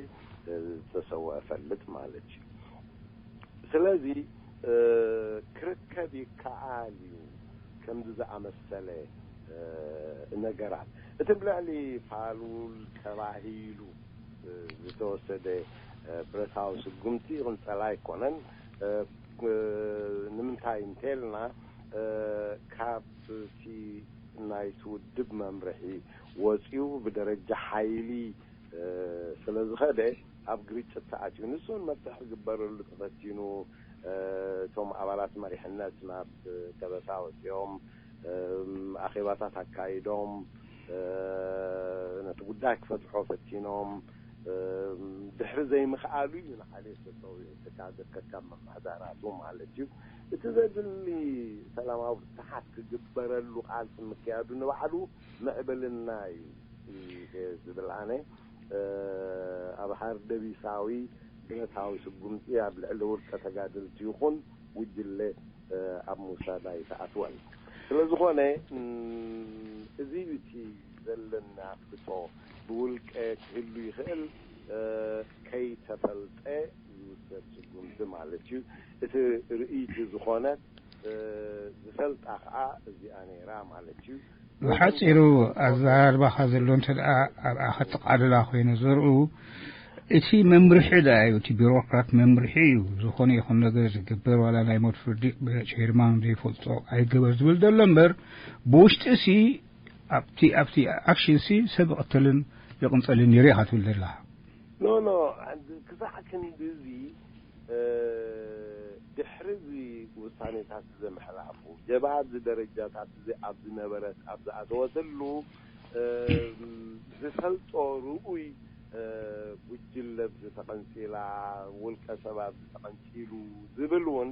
እ፣ ዝተሰወአ እፈልጥ ማለት እዩ። ስለዚ፣ እ፣ ክርከብ ይከኣል እዩ ከምዚ ዝኣመሰለ፣ እ፣ ነገራት። እቲ ብልዕሊ ፋሉል ተባሂሉ፣ እ፣ ዝተወሰደ፣ እ፣ ብረታዊ ስጉምቲ ይቕንጸል ኣይኮነን። እ፣ እ፣ ንምንታይ እንተልና፣ እ፣ ካብቲ ናይቲ ውድብ መምርሒ ወጺኡ ብደረጃ ሓይሊ፣ እ፣ ስለ ዝኸደ ኣብ ግርጭት ተኣትዩ። ንሱ እውን መፍትሒ ክግበረሉ ተፈቲኑ፣ እ፣ እቶም ኣባላት መሪሕነት ናብ ከበሳ ወጺኦም፣ እም፣ ኣኼባታት ኣካይዶም፣ እ፣ ነቲ ጉዳይ ክፈትሖ ፈቲኖም፣ እም፣ ድሕሪ ዘይምኽኣሉ እዩ ንዓሌት ተጸዊዑ፣ እቲ ካድር ከካብ መማህዳራቱ ማለት እዩ። እቲ ዘድሊ ሰላማዊ ፍትሓት ክግበረሉ ቃልሲ ምክያዱ ንባዕሉ ምዕብልና እዩ፣ እዩ ዝብል ኣነ። ኣብ ሓርደቢሳዊ ብረታዊ ስጉምቲ ኣብ ልዕሊ ውልቀ ተጋደልቲ ይኹን ጉጅለ ኣብ ምውሳድ ኣይተኣትወን። ስለ ዝኾነ እዚ እቲ ዘለና ኣፍልጦ ብውልቀ ክህሉ ይኽእል፣ ከይተፈልጠ ዝውሰድ ስጉምቲ ማለት እዩ። እቲ ርእይቲ ዝኾነት ዝፈልጣ ከዓ እዚኣ ነይራ ማለት እዩ። ብሓፂሩ ኣዘራርባኻ ዘሎ እንተ ደኣ ኣብኣ ከጠቓልላ ኮይነ ዘርኡ፣ እቲ መምርሒ ደኣ እዩ፣ እቲ ቢሮክራት መምርሒ እዩ። ዝኾነ ይኹን ነገር ዝግበር ዋላ ናይ ሞት ፍርዲ ብቸርማን ዘይፈልጦ ኣይገበር ዝብል ዘሎ እምበር፣ ብውሽጢ ሲ ኣብቲ ኣብቲ ኣክሽን ሲ ሰብ ይቕተልን ይቕንጸልን ነይሩ ኢኻ ትብል ዘለኻ። ኖ ኖ፣ ክሳዕ ክንድዚ ድሕሪ እዚ ውሳኔታት እዚ ምሕላፉ፣ ጀብሃ ኣብዚ ደረጃታት እዚ ኣብ ዝነበረት ኣብ ዝኣተወትሉ ዝፈልጦ ርኡይ ጉጅለ ኣብዚ ተቐንጺላ፣ ውልቀ ሰብ ኣብዚ ተቐንጺሉ ዝብል እውን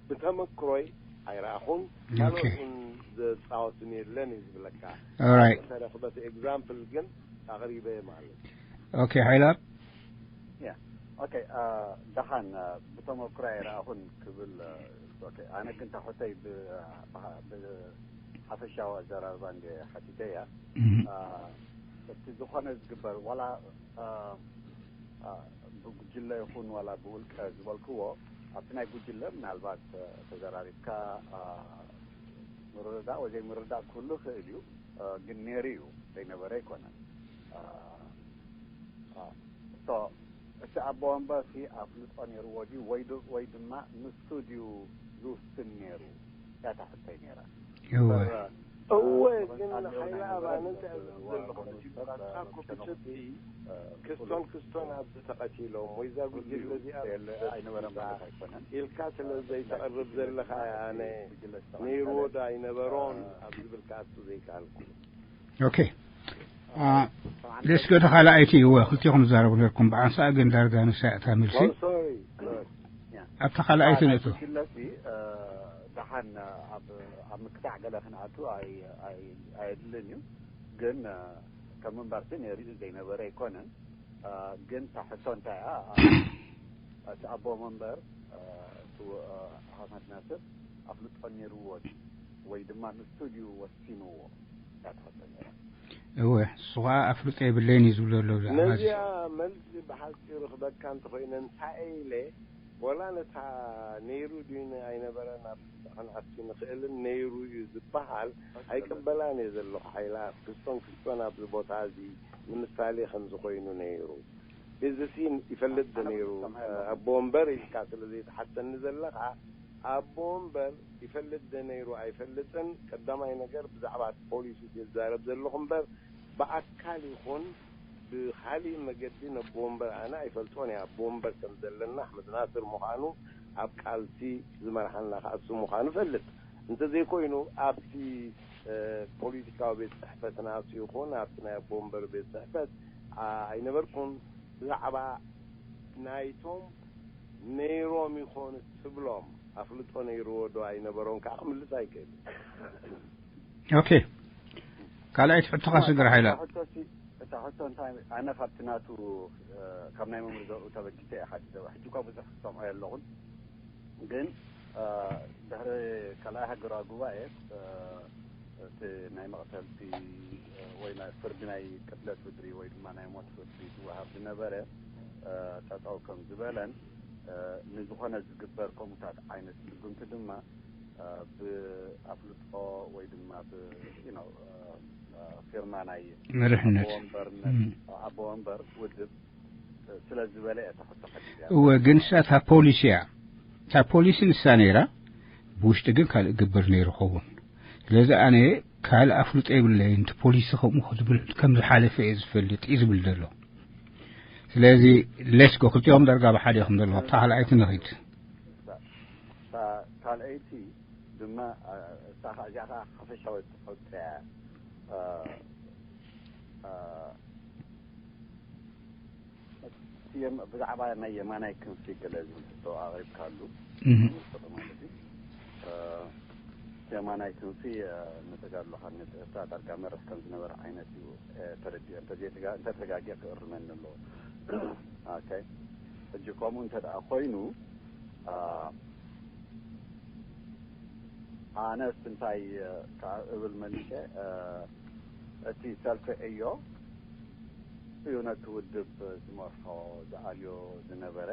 ብተመክሮይ ኣይረኣኹን። ካልኦት እውን ዘጻወትን የለን እዩ ዝብለካ። ተረኽበት ኤግዛምፕል ግን ኣቕሪበ ማለት እዩ። ኦኬ ሓይላት ያ ኦኬ ደሓን ብተመክሮ ኣይረኣኹን ክብል ኦኬ ኣነ ግን ታሕተይ ብሓፈሻዊ ኣዘራርባ እንደ ሓቲተ እያ እቲ ዝኾነ ዝግበር ዋላ ብጉጅለ ይኹን ዋላ ብውልቀ ዝበልክዎ ኣብቲ ናይ ጉጅለ ምናልባት ተዘራሪብካ ምርዳእ ወይ ዘይምርዳእ ክህሉ ይኽእል እዩ ግን ነይሩ እዩ ዘይነበረ ኣይኮነን እቲ ኣቦ ወንበር ሲ ኣፍልጦ ነይርዎ ድዩ ወይ ድማ ንሱ ድዩ ዝውስን ነይሩ እያ ታሕተይ ነይራ እወ ግን ሓይለ ኣባነ እንታይ ዘለኹ ብሓሳብ ክስቶን ክስቶን ኣብዚ ተቐቲሎም ወይ እዛ ጉጅለ እዚኣ ኢልካ ስለ ዘይተቕርብ ዘለኻ ኣነ ነይርዎ ዶ ኣይነበሮን ኣብ ዝብል ክኣቱ ዘይከኣልኩ ኦኬ ደስ ገደ ካልኣይቲ እወ ክልቲኹም ዝዛረቡ ነርኩም ብኣንሳእ ግን ዳርጋ ንሳ እታ ምልሲ ኣብታ ካልኣይቲ ነእቱ ደሓን ኣብ ምክታዕ ገለ ክንኣቱ ኣየድልን እዩ ግን ከም ምንባርቲ ነሪኡ ዘይነበረ ኣይኮነን ግን ታሕቶ እንታይ እቲ ኣቦ መንበር ኣሕመድ ናስር ኣፍልጦ ነይርዎ ወይ ድማ ንሱ ድዩ ወሲንዎ እያ ትፈልጦ ነይራ እወ እሱ ከዓ ኣፍልጦ የብለይን እዩ ዝብሎ ኣሎ ብዛዕባ ነዚኣ መልሲ ብሓፂሩ ክበካ እንተኮይነ እንታይ ኢለ ወላ ነታ ነይሩ ድዩ ኣይነበረን ኣብ ክንኣቱ ንኽእልን ነይሩ እዩ ዝበሃል ኣይቅበላን እየ ዘለኹ ሓይላ ክስቶን ክስቶን ኣብዚ ቦታ እዚ ንምሳሌ ከምዚ ኮይኑ ነይሩ እዚ ሲ ይፈልጥ ዶ ነይሩ ኣቦ ወንበር ኢልካ ስለ ዘይትሓተኒ ዘለኻ ኣቦ ወንበር ይፈልጥ ዶ ነይሩ ኣይፈልጥን ቀዳማይ ነገር ብዛዕባ እቲ ፖሊሲ ዝዛረብ ዘለኹ እምበር ብኣካል ይኹን ብካሊእ መገዲ ነቦ ወንበር ኣነ ኣይፈልጦን እየ ኣቦ ወንበር ከም ዘለና ኣሕመድ ናስር ምዃኑ ኣብ ቃልሲ ዝመርሓና ከዓ እሱ ምዃኑ እፈልጥ እንተዘይኮይኑ ኣብቲ ፖለቲካዊ ቤት ፅሕፈት ናቱ ይኹን ኣብቲ ናይ ኣቦ ወንበር ቤት ፅሕፈት ኣይነበርኩን ብዛዕባ ናይቶም ነይሮም ይኾኑ ትብሎም ኣፍልጦ ነይርዎ ዶ ኣይነበሮም ከዓ ክምልስ ኣይክእል ኦኬ ካልኣይቲ ሕቶኻ ስግር ሓይላ እታ ሕቶ እንታይ ኣነ ካብቲ ናቱ ካብ ናይ መምህር ዘርኡ ተበጊሰ እየ ሓቲተዋ ሕጂ እኳ ብዙሕ ክሰምዖ የለኹን ግን ድሕሪ ካልኣይ ሃገራዊ ጉባኤ እቲ ናይ መቕተልቲ ወይ ናይ ፍርዲ ናይ ቅትለት ውድሪ ወይ ድማ ናይ ሞት ፍርዲ ዝወሃብ ዝነበረ ጠጠው ከም ዝበለን ንዝኾነ ዝግበር ከምኡታት ዓይነት ስጉምቲ ድማ ብኣፍልጦ ወይ ድማ ብ ፊርማ ናይ መርሕነት ወንበር ኣቦ ወንበር ውድብ ስለ ዝበለ እየ ተፈቶ እወ ግን እሳ እታ ፖሊሲ እያ እታ ፖሊሲ ንሳ ነይራ ብውሽጢ ግን ካልእ ግበር ነይሩ ኸውን ስለዚ ኣነ ካልእ ኣፍልጦ የብለይን እቲ ፖሊሲ ከምኡ ክትብል ከም ዝሓለፈ እየ ዝፈልጥ እዩ ዝብል ዘሎ ስለዚ ሌስጎ ክልቲኦም ዳርጋ ብሓደ ኢኹም ዘለኹም እታ ካልኣይቲ ንኺድ ካልኣይቲ ድማ እሳ እዚኣ ከዓ ሓፈሻዊ ትፈልጦ እያ ብዛዕባ ናይ የማናይ ክንፊ ገለ ዝብል ሕቶ ኣቕሪብካሉ ማለት እዩ የማናይ ክንፊ ንተጋድሎ ሓርነት ኤርትራ ዳርጋ መርሕ ከም ዝነበረ ዓይነት እዩ ተረዲኦ። እንተተጋጊ ክእርመኒ ኣለዎ። ኦኬ፣ ሕጂ ከምኡ እንተ ደኣ ኮይኑ፣ ኣነስ እንታይ እብል መሊሸ፣ እቲ ሰልፊ ዕዮ እዩ ነቲ ውድብ ዝመርሖ ዝኣልዮ ዝነበረ።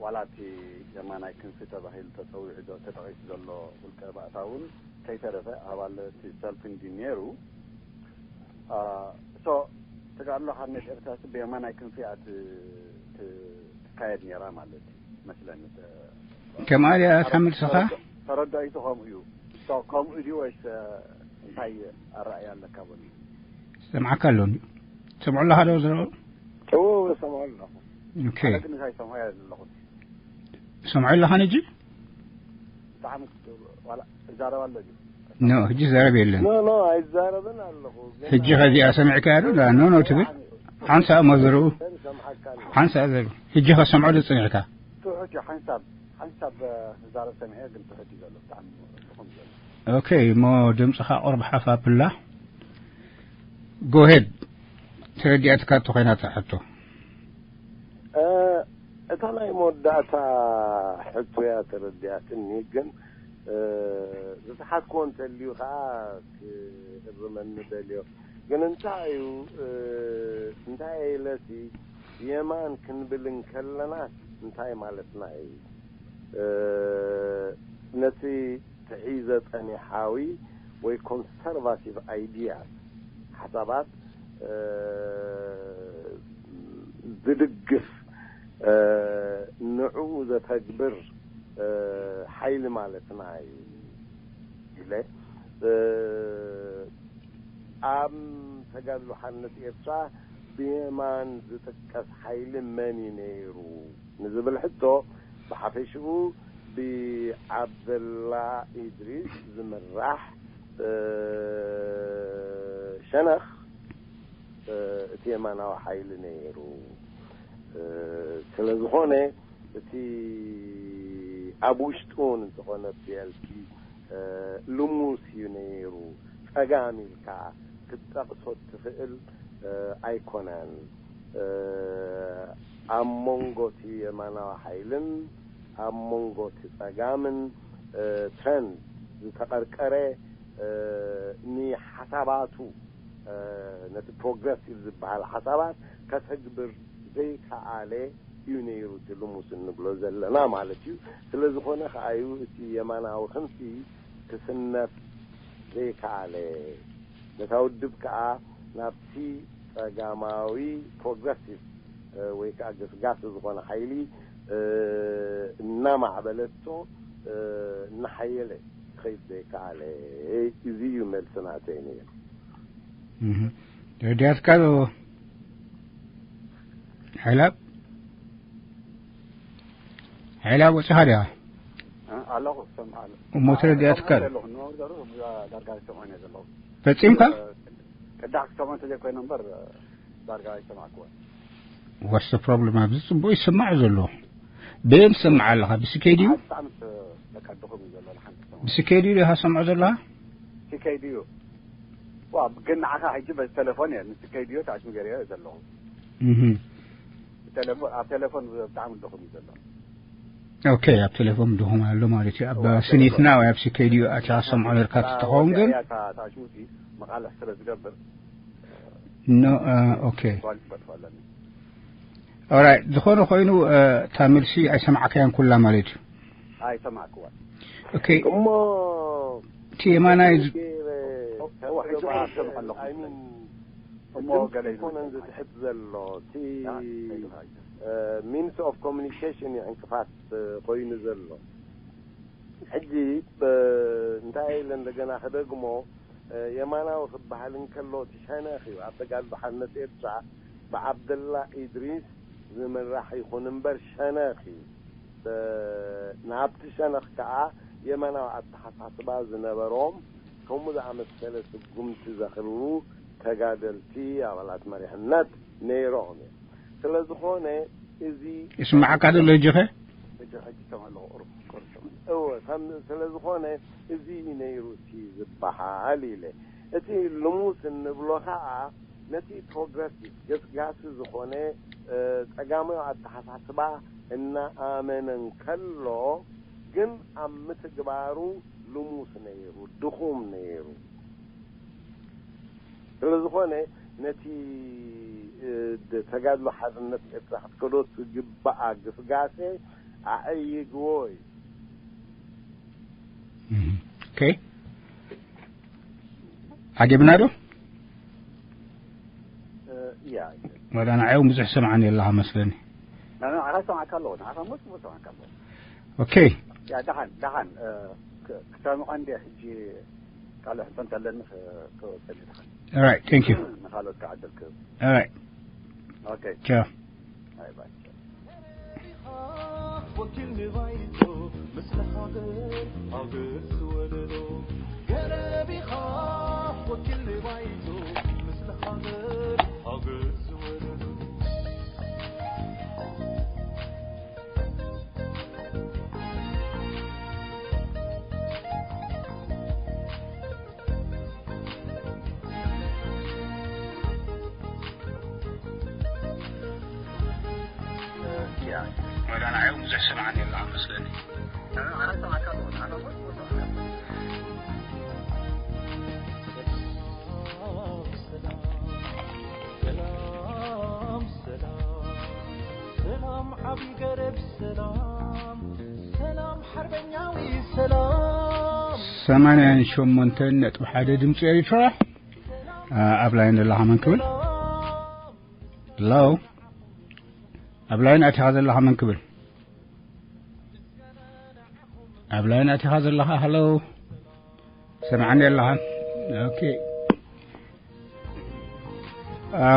ዋላ እቲ የማናይ ክንፊ ተባሂሉ ተፀዊዑ ተጠቒሱ ዘሎ ውልቀ ባእታ እውን ከይተረፈ ኣባል እቲ ሰልፊ እንዲ ነይሩ። ተጋድሎ ሓርነት ኤርትራ ብየማናይ ክንፊ እያ ትካየድ ነይራ ማለት እዩ መስለኒ። ከማል እያ ተመልስኻ? ተረዳኢቱ ከምኡ እዩ። ከምኡ ድዩ ወይስ እንታይ ኣረኣእያ ኣለካ? በሉ። ሰምዓካ ኣሎ። ሰምዑ ኣለኻ ዶ ዝረቡ? እዎ፣ ሰምዑ ኣለኹ። ኦኬ። ግን እንታይ ሰምዑ ኣለኹ? ሰምዑ ኣለኻ ነጂ? ብጣዕሚ ዋላ እዛረብ ኣሎ ድዩ? ኖ፣ ሕጂ ዘረብ የለን። ኖ ኖ፣ ኣይዛረብን ኣለኹ። ግን ሕጂ ከዚኣ ሰሚዕካያ ዶ? ኖ ኖ ትብል ሓንሳእ እሞ ዝረቡ ሰምዓካ ኣለኹ። ሓንሳእ ዘረቡ። ሕጂ ከሰምዖ ዶ ጽኒዕካ? ትሑት እዩ ሓንሳብ ሓንሳብ ክዛረብ ሰሚዐ ግን ትሑት እዩ ዘሎ ብጣዕሚ ድኹም ዘሎ። ኦኬ፣ እሞ ድምፅኻ ቁርብ ሓፍ ኣብላ። ጎሄድ ተረዲኣትካ እቶ ኮይና ትሕቶ። እታ ናይ መወዳእታ ሕቶያ ተረዲኣትኒ። ግን ዝተሓትኮ እንተልዩ ከዓ ክእርመኒ ደልዮ። ግን እንታይ እዩ እንታይ ኢለሲ የማን ክንብል እንከለና እንታይ ማለትና እዩ? ነቲ ተሒዘ ጸኒሓዊ ወይ ኮንሰርቫቲቭ ኣይዲያ ሓሳባት ዝድግፍ ንዕኡ ዘተግብር ሓይሊ ማለትና እዩ ኢለ። ኣብ ተጋድሎ ሓርነት ኤርትራ ብየማን ዝጥቀስ ሓይሊ መን እዩ ነይሩ ንዝብል ሕቶ፣ ብሓፈሽኡ ብዓብደላ ኢድሪስ ዝምራሕ ሸነኽ እቲ የማናዊ ሓይሊ ነይሩ። ስለ ዝኾነ እቲ ኣብ ውሽጡ እውን እንተኾነ ፒኤልፒ ልሙስ እዩ ነይሩ። ጸጋም ኢልካ ክትጠቕሶ እትኽእል ኣይኮነን። ኣብ መንጎ እቲ የማናዊ ሓይልን ኣብ መንጎ እቲ ጸጋምን ትረንድ ዝተቐርቀረ፣ ንሓሳባቱ ነቲ ፕሮግረሲቭ ዝበሃል ሓሳባት ከተግብር ዘይከኣለ እዩ ነይሩ እቲ ልሙስ እንብሎ ዘለና ማለት እዩ። ስለ ዝኾነ ከኣ እዩ እቲ የማናዊ ክንፊ ክስነፍ ዘይከኣለ። ነታ ውድብ ከኣ ናብቲ ጸጋማዊ ፕሮግረሲቭ ወይ ከኣ ገስጋሲ ዝኾነ ሓይሊ እናማዕበለቶ እናሓየለ ክኸይድ ዘይከኣለ። እዚ እዩ መልሲ ናተይ ነይሩ። ተረዲኣትካ ዶ? ሓይላብ ሓይላብ ወፂኻ ድያ? ኣለኹ ሰምዓ ኣለኹ። እሞ ተረዲኣትካ ዶ? ዳርጋ ሰምዖ እየ ዘለኹ። ፈፂምካ? ቅዳሕ ክሰምዖ እንተዘይኮይነ እምበር ዳርጋ ኣይሰማዕክዎን። What's the problem? ኣብዚ ፅቡቅ ይስማዕ ዘሎ። በየን ትሰምዕ ኣለኻ? ብስኬድዩ? ብጣዕሚ በቃ ድኹም እዩ ዘሎ። ሓንቲ ሰምዖ ብስኬድዩ ዲኻ ትሰምዖ ዘለኻ? ሲከይድዩ ዋ ግን ንዓኻ ሕጂ በዚ ቴሌፎን እየ ንስከይድዮ ታሽሙ ገይረዮ ዘለኹ። እህ ቴሌፎን ኣብ ቴሌፎን ብጣዕሚ ድኹም እዩ ዘሎ። ኦኬ፣ ኣብ ቴሌፎን ድኹም ኣሎ ማለት እዩ። ኣብ ስኒትና ወይ ኣብ ሲከይድዩ ኣትያ ትሰምዖ ነርካ ትኸውን ግን ታሽሙ ሲ መቃልሕ ስለ ዝገብር ኖ ኦኬ። ኳሊቲ በጥፋለኒ። ኦራይት፣ ዝኾነ ኮይኑ እታ መልሲ ኣይሰማዕካያን ኩላ ማለት እዩ። ኣይሰማዕክዋን። ኦኬ፣ እሞ እቲ የማናይ ዝ- ገይረ እዋ፣ ሕጂ እኮ ይሰምዕ ኣለኹ። I mean፣ እሞ ድምፂ ገለ ኣይኮነን ይመስል። ዝትሕት ዘሎ እቲ ያ፣ ከይዱ፣ ከይዱ። ሚንስ ኦፍ ኮሚኒኬሽን እዩ ዕንቅፋት ኮይኑ ዘሎ። ሕጂ ብ- እንታይ ኢለ እንደገና ክደግሞ፣ የማናዊ ክበሃል እንከሎ እቲ ሸነኽ እዩ። ኣብ ተጋድሎ ሓርነት ኤርትራ ብዓብደላ ኢድሪስ ዝምራሕ ይኹን እምበር ሸነኽ እዩ። ብ- ናብቲ ሸነኽ ከኣ የማናዊ ኣተሓሳስባ ዝነበሮም ከምኡ ዝኣመሰለ ስጉምቲ ዘኽርሩ ተጋደልቲ ኣባላት መሪሕነት ነይሮም እዮም። ስለ ዝኾነ እዚ ይስማዓካ ዘሎ ሕጂ ኸ? ሕጂ ሕጂ ሰምዕ ኣለኹ ቁሩብ ቁሩብ ሰምዕ። እወ፣ ከም ስለ ዝኾነ እዚ እዩ ነይሩ እቲ ዝበሃል ኢለ። እቲ ልሙስ እንብሎ ኸዓ ነቲ ፕሮግረሲቭ ገስጋሲ ዝኾነ፣ እ፣ ጸጋማዊ ኣተሓሳስባ እናኣመነ እንከሎ፣ ግን ኣብ ምትግባሩ ልሙስ ነይሩ፣ ድኹም ነይሩ። ስለ ዝኾነ ነቲ፣ እ፣ ድ-፣ ተጋድሎ ሓርነት ኤርትራ ክትከዶ ትግባኣ ግስጋሴ ኣዕይግዎ እዩ። እህ፣ ኦኬ። ዓጊብና ዶ? እ፣ ያ፣ ወላ ንዓይ እውን ብዙሕ ሰምዓኒ ኣለኻ መስለኒ። ና፣ ና፣ ንዓኻ ሰማዕካ ኣለኹ፣ ንዓኻ ሞት ሞት ሰማዕካ ኣለኹ። ኦኬ። ያ፣ ደሓን፣ ደሓን፣ እ፣ ክ-፣ ክሰምዖ እንደ ሕጂ ካልእ ሕቶ እንተለኒ ክ-፣ ክወስድ ይደሓን። All right, thank you። ንኻልኦት ክዓደል ክህብ። All right. ኦኬ። ቻው። ባይ ባይ። ወኪል ንባይቶ ምስለ ሃገር ሃገር ዝወለዶ ገረብ ኢኻ። ወኪል ንባይቶ ምስለ ሃገር ሃገር ዝወለዶ ያ፣ ወላ ንዓይ እውን ብዙሕ ሰምዓኒ ኣለኻ መስለኒ። ሰላም፣ ሰላም፣ ሰላም፣ ሰላም፣ ዓቢ ገረብ ሰላም፣ ሰላም፣ ሓርበኛዊ ሰላም። ሰማንያን ሸሞንተን ነጥቢ ሓደ ድምፂ ኤሪትራ። ኣ-፣ ኣብ ላይን ዘለኻ መን ክብል? ሄሎ? ኣብ ላይን ኣቲኻ ዘለኻ መን ክብል? ኣብ ላይን ኣቲኻ ዘለኻ፣ ሃሎ? ሰምዓኒ ኣለኻ? ኦኬ። ኣ፣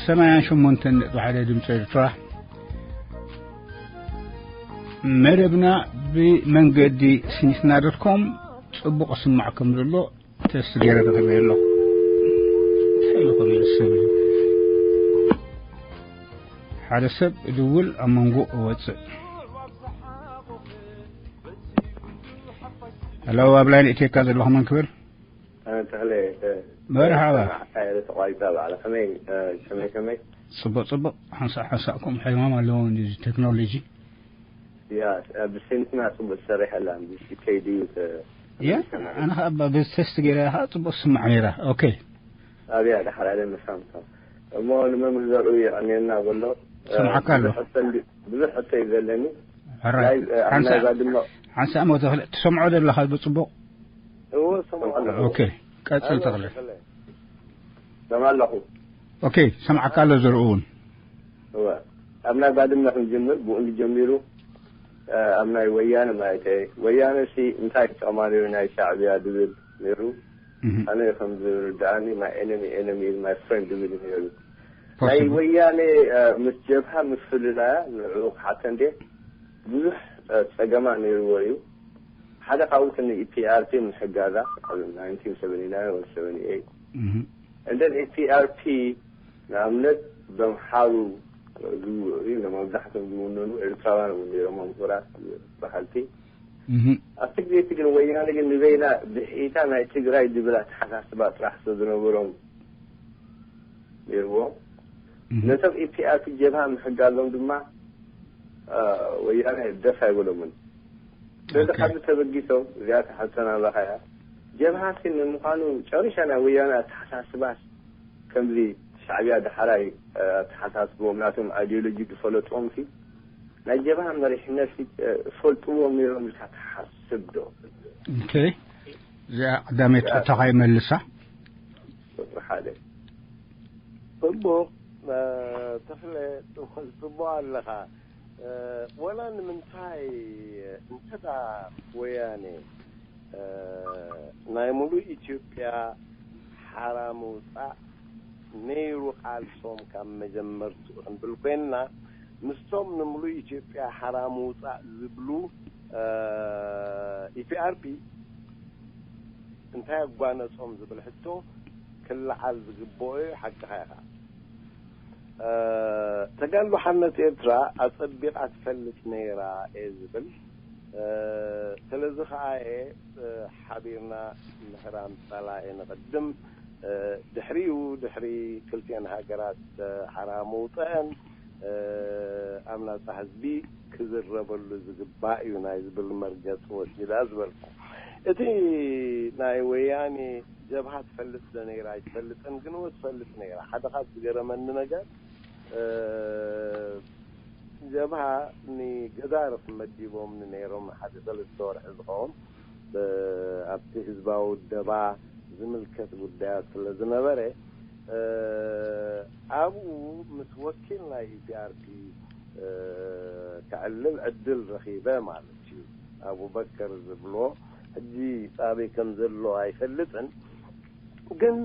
ሰማንያን ሸሞንተን ነጥቢ ሓደ ድምፂ ኤርትራ። መደብና ብመንገዲ ሲኒትና ዶት ኮም ጽቡቕ ስማዕ ከም ዘሎ ተስት ገይረ ረኺበዮ ኣለኹ። እንታይ ኢሉ ከመይ ሰብ እዩ? ሓደ ሰብ እድውል ኣብ መንጎ እወጽእ። ሄሎ፣ ኣብ ላይን ኢትዮጵያ ዘለኹም መን ክብል? ኣነ ተኽለ፣ እ፣ መርሓባ። ሰማዕካ ኢለ ተቋሪጻ በዓል። ከመይ፣ እ፣ ከመይ፣ ከመይ? ጽቡቕ፣ ጽቡቕ። ሓንሳእ፣ ሓንሳእ ከምኡ ሕማም ኣለዎ እንዲ ቴክኖሎጂ። ያ፣ እ፣ ብስንትና ጽቡቕ ትሰርሕ ኣላ፣ ብሲ ከይዲ ተ-፣ ያ፣ ተመልሰና። ኣነ ኸኣ ብ-፣ ብተስት ገይረ ኸኣ ጽቡቕ ትስማዕ ነይራ። ኦኬ። ኣብያ፣ ደሓር ኣለ መሳምካ። እሞ ንመምህር ዘርኡ የቐንየልና በሎ። እ፣ ሰምዓካ ኣሎ። ብዙሕ ሕቶ እንዲ-፣ ብዙሕ ሕቶ እዩ ዘለኒ። ሕራይ። ናይ፣ እ፣ ኣብ ሓንሳእ፣ ናይ ባድመ ሓንሳእ እሞ ተኽለ፣ ትሰምዖ ዘለኻ ብጽቡቕ? እዎ፣ ሰምዖ ኣለኹ። ኦኬ፣ ቀጽል ኣሎ፣ ተኽለ። ተኽለ። ሰምዓ ኣለኹ። ኦኬ፣ ሰምዓካ ኣሎ ዘርኡ እውን። እወ። ኣብ ናይ ባድመ ክንጅምር፣ ብኡ እንዲ ጀሚሩ፣ እ፣ ኣብ ናይ ወያነ ማለት እየ። ወያነ ሲ እንታይ ክጠቕማ ነይሩ ናይ ሻዕብያ ድብል ነይሩ። እህ። ኣነ ከም ዝርድኣኒ፣ my enemy enemy is my friend ድብል እዩ ነይሩ። ናይ ፖሲብል። ወያነ፣ እ፣ ምስ ጀብሃ ምፍልላያ ንዕኡ ክሓተ እንዴ ብዙሕ፣ እ፣ ጸገማ ነይርዎ እዩ። ሓደ ካብኡ እቲ ን-፣ ኢ ፒ ኣር ፒ ምሕጋዛ ኣብ ናይንቲን ሰቨንቲ ናይን ወይ ሰቨንቲ ኤይት። እህ። እንደን ኢ ፒ ኣር ፒ ንኣብነት በምሓሩ ዝው-፣ እዩ፣ መብዛሕትኦም ዝውነኑ ኤርትራውያን እውን ነይሮም፣ ምሁራት፣ በሃልቲ። እህ። ኣብቲ ግዜ እቲ ግን ወያነ ግን ንበይና ብሒታ ናይ ትግራይ ዝብል ኣተሓሳስባ ጥራሕ ስለ ዝነበሮም ነይርዎም። እህ። ነቶም ኢ ፒ ኣር ፒ ጀብሃ ምሕጋዞም ድማ፣ አ፣ ወያነ ደስ ኣይበሎምን። ስለዚ ኦኬ። ካብዚ ተበጊሶም፣ እዚኣ ተሓተና ኣለኻ እያ። ጀብሃ ሲ ንምዃኑ ጨሪሻ ናይ ወያነ ኣተሓሳስባስ ከምዚ ሻዕብያ ዳሕራይ፣ አ፣ ኣተሓሳስቦም ናቶም ኣይዲዮሎጂ ዝፈለጥዎም ሲ ናይ ጀብሃ መሪሕነት ሲ፣ አ፣ ፈልጥዎም ነይሮም ኢልካ ትሓስብ ዶ? ኦኬ። እዚኣ ቀዳመይቲ ሕቶኻ ይመልሳ። ቁጽሪ ሓደ። ጽቡቕ፣ እ፣ ተኽለ፣ ጽቡቕ ኣለኻ። እ፣ ወላ ንምንታይ እንተ ደኣ ወያነ፣ እ፣ ናይ ሙሉእ ኢትዮጵያ ሓራ ምውጻእ ነይሩ ቃልሶም ካብ መጀመርትኡ ክንብል ኮይንና፣ ምስቶም ንምሉእ ኢትዮጵያ ሓራ ምውጻእ ዝብሉ፣ እ፣ ኢ ፒ ኣር ፒ እንታይ ኣጓነጾም ዝብል ሕቶ ክለዓል ዝግብኦ እዩ። ሓቅኻ ኢኻ። እ፣ ተጋድሎ ሓርነት ኤርትራ ኣጸቢቓ ትፈልጥ ነይራ እየ ዝብል። ስለዚ ከዓ እየ ሓቢርና ምህራም ጸላኢ ንቕድም። ድሕሪኡ ድሕሪ ክልቲኤን ሃገራት ሓራ ምውፀአን ኣብ ናፃ ህዝቢ ክዝረበሉ ዝግባእ እዩ ናይ ዝብል መርገፂ ወሲዳ ዝበልኩ። እቲ ናይ ወያኔ ጀብሃ ትፈልጥ ዶ ነይራ ኣይትፈልጥን ግን ትፈልጥ ነይራ። ሓደ ካብ ዝገረመኒ ነገር ጀብሃ ንገዛርፍ መዲቦምኒ ነይሮም ሓደ ሰለስተ ወርሒ ዝኸውን ኣብቲ ህዝባዊ ደባ ዝምልከት ጉዳያት ስለ ዝነበረ ኣብኡ ምስ ወኪል ናይ ኢፒኣርፒ ከዕልል ዕድል ረኺበ ማለት እዩ። ኣቡበከር ዝብሎ ሕጂ ጻበይ ከም ዘሎ ኣይፈልጥን ግን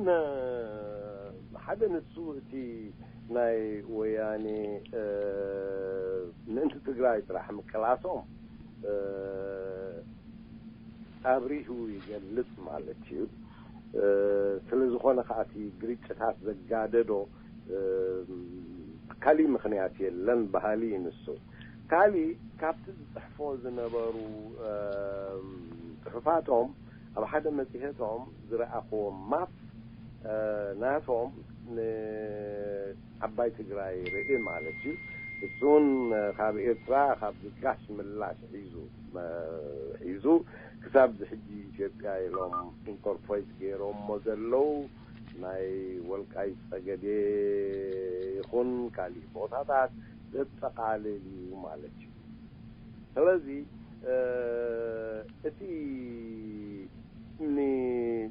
ሓደ ንሱ እቲ ናይ ወያኔ ምእንቲ ትግራይ ጥራሕ ምቅላሶም ኣብሪሁ ይገልጽ ማለት እዩ። ስለዝኾነ ከዓ እቲ ግርጭታት ዘጋደዶ ካሊእ ምኽንያት የለን በሃሊ እዩ ንሱ። ካሊእ ካብቲ ዝፅሕፎ ዝነበሩ ፅሑፋቶም ኣብ ሓደ መፅሄቶም ዝረኣኽዎም ማፕ ናቶም ንዓባይ ትግራይ ርኢ ማለት እዩ። እሱን ካብ ኤርትራ ካብ ጋሽ ምላሽ ሒዙ ሒዙ ክሳብ ዝሕጂ ኢትዮጵያ ኢሎም ኢንኮርፖሬት ገይሮሞ ዘለዉ ናይ ወልቃይ ጸገዴ ይኹን ካሊእ ቦታታት ዘጠቓልል እዩ ማለት እዩ። ስለዚ እቲ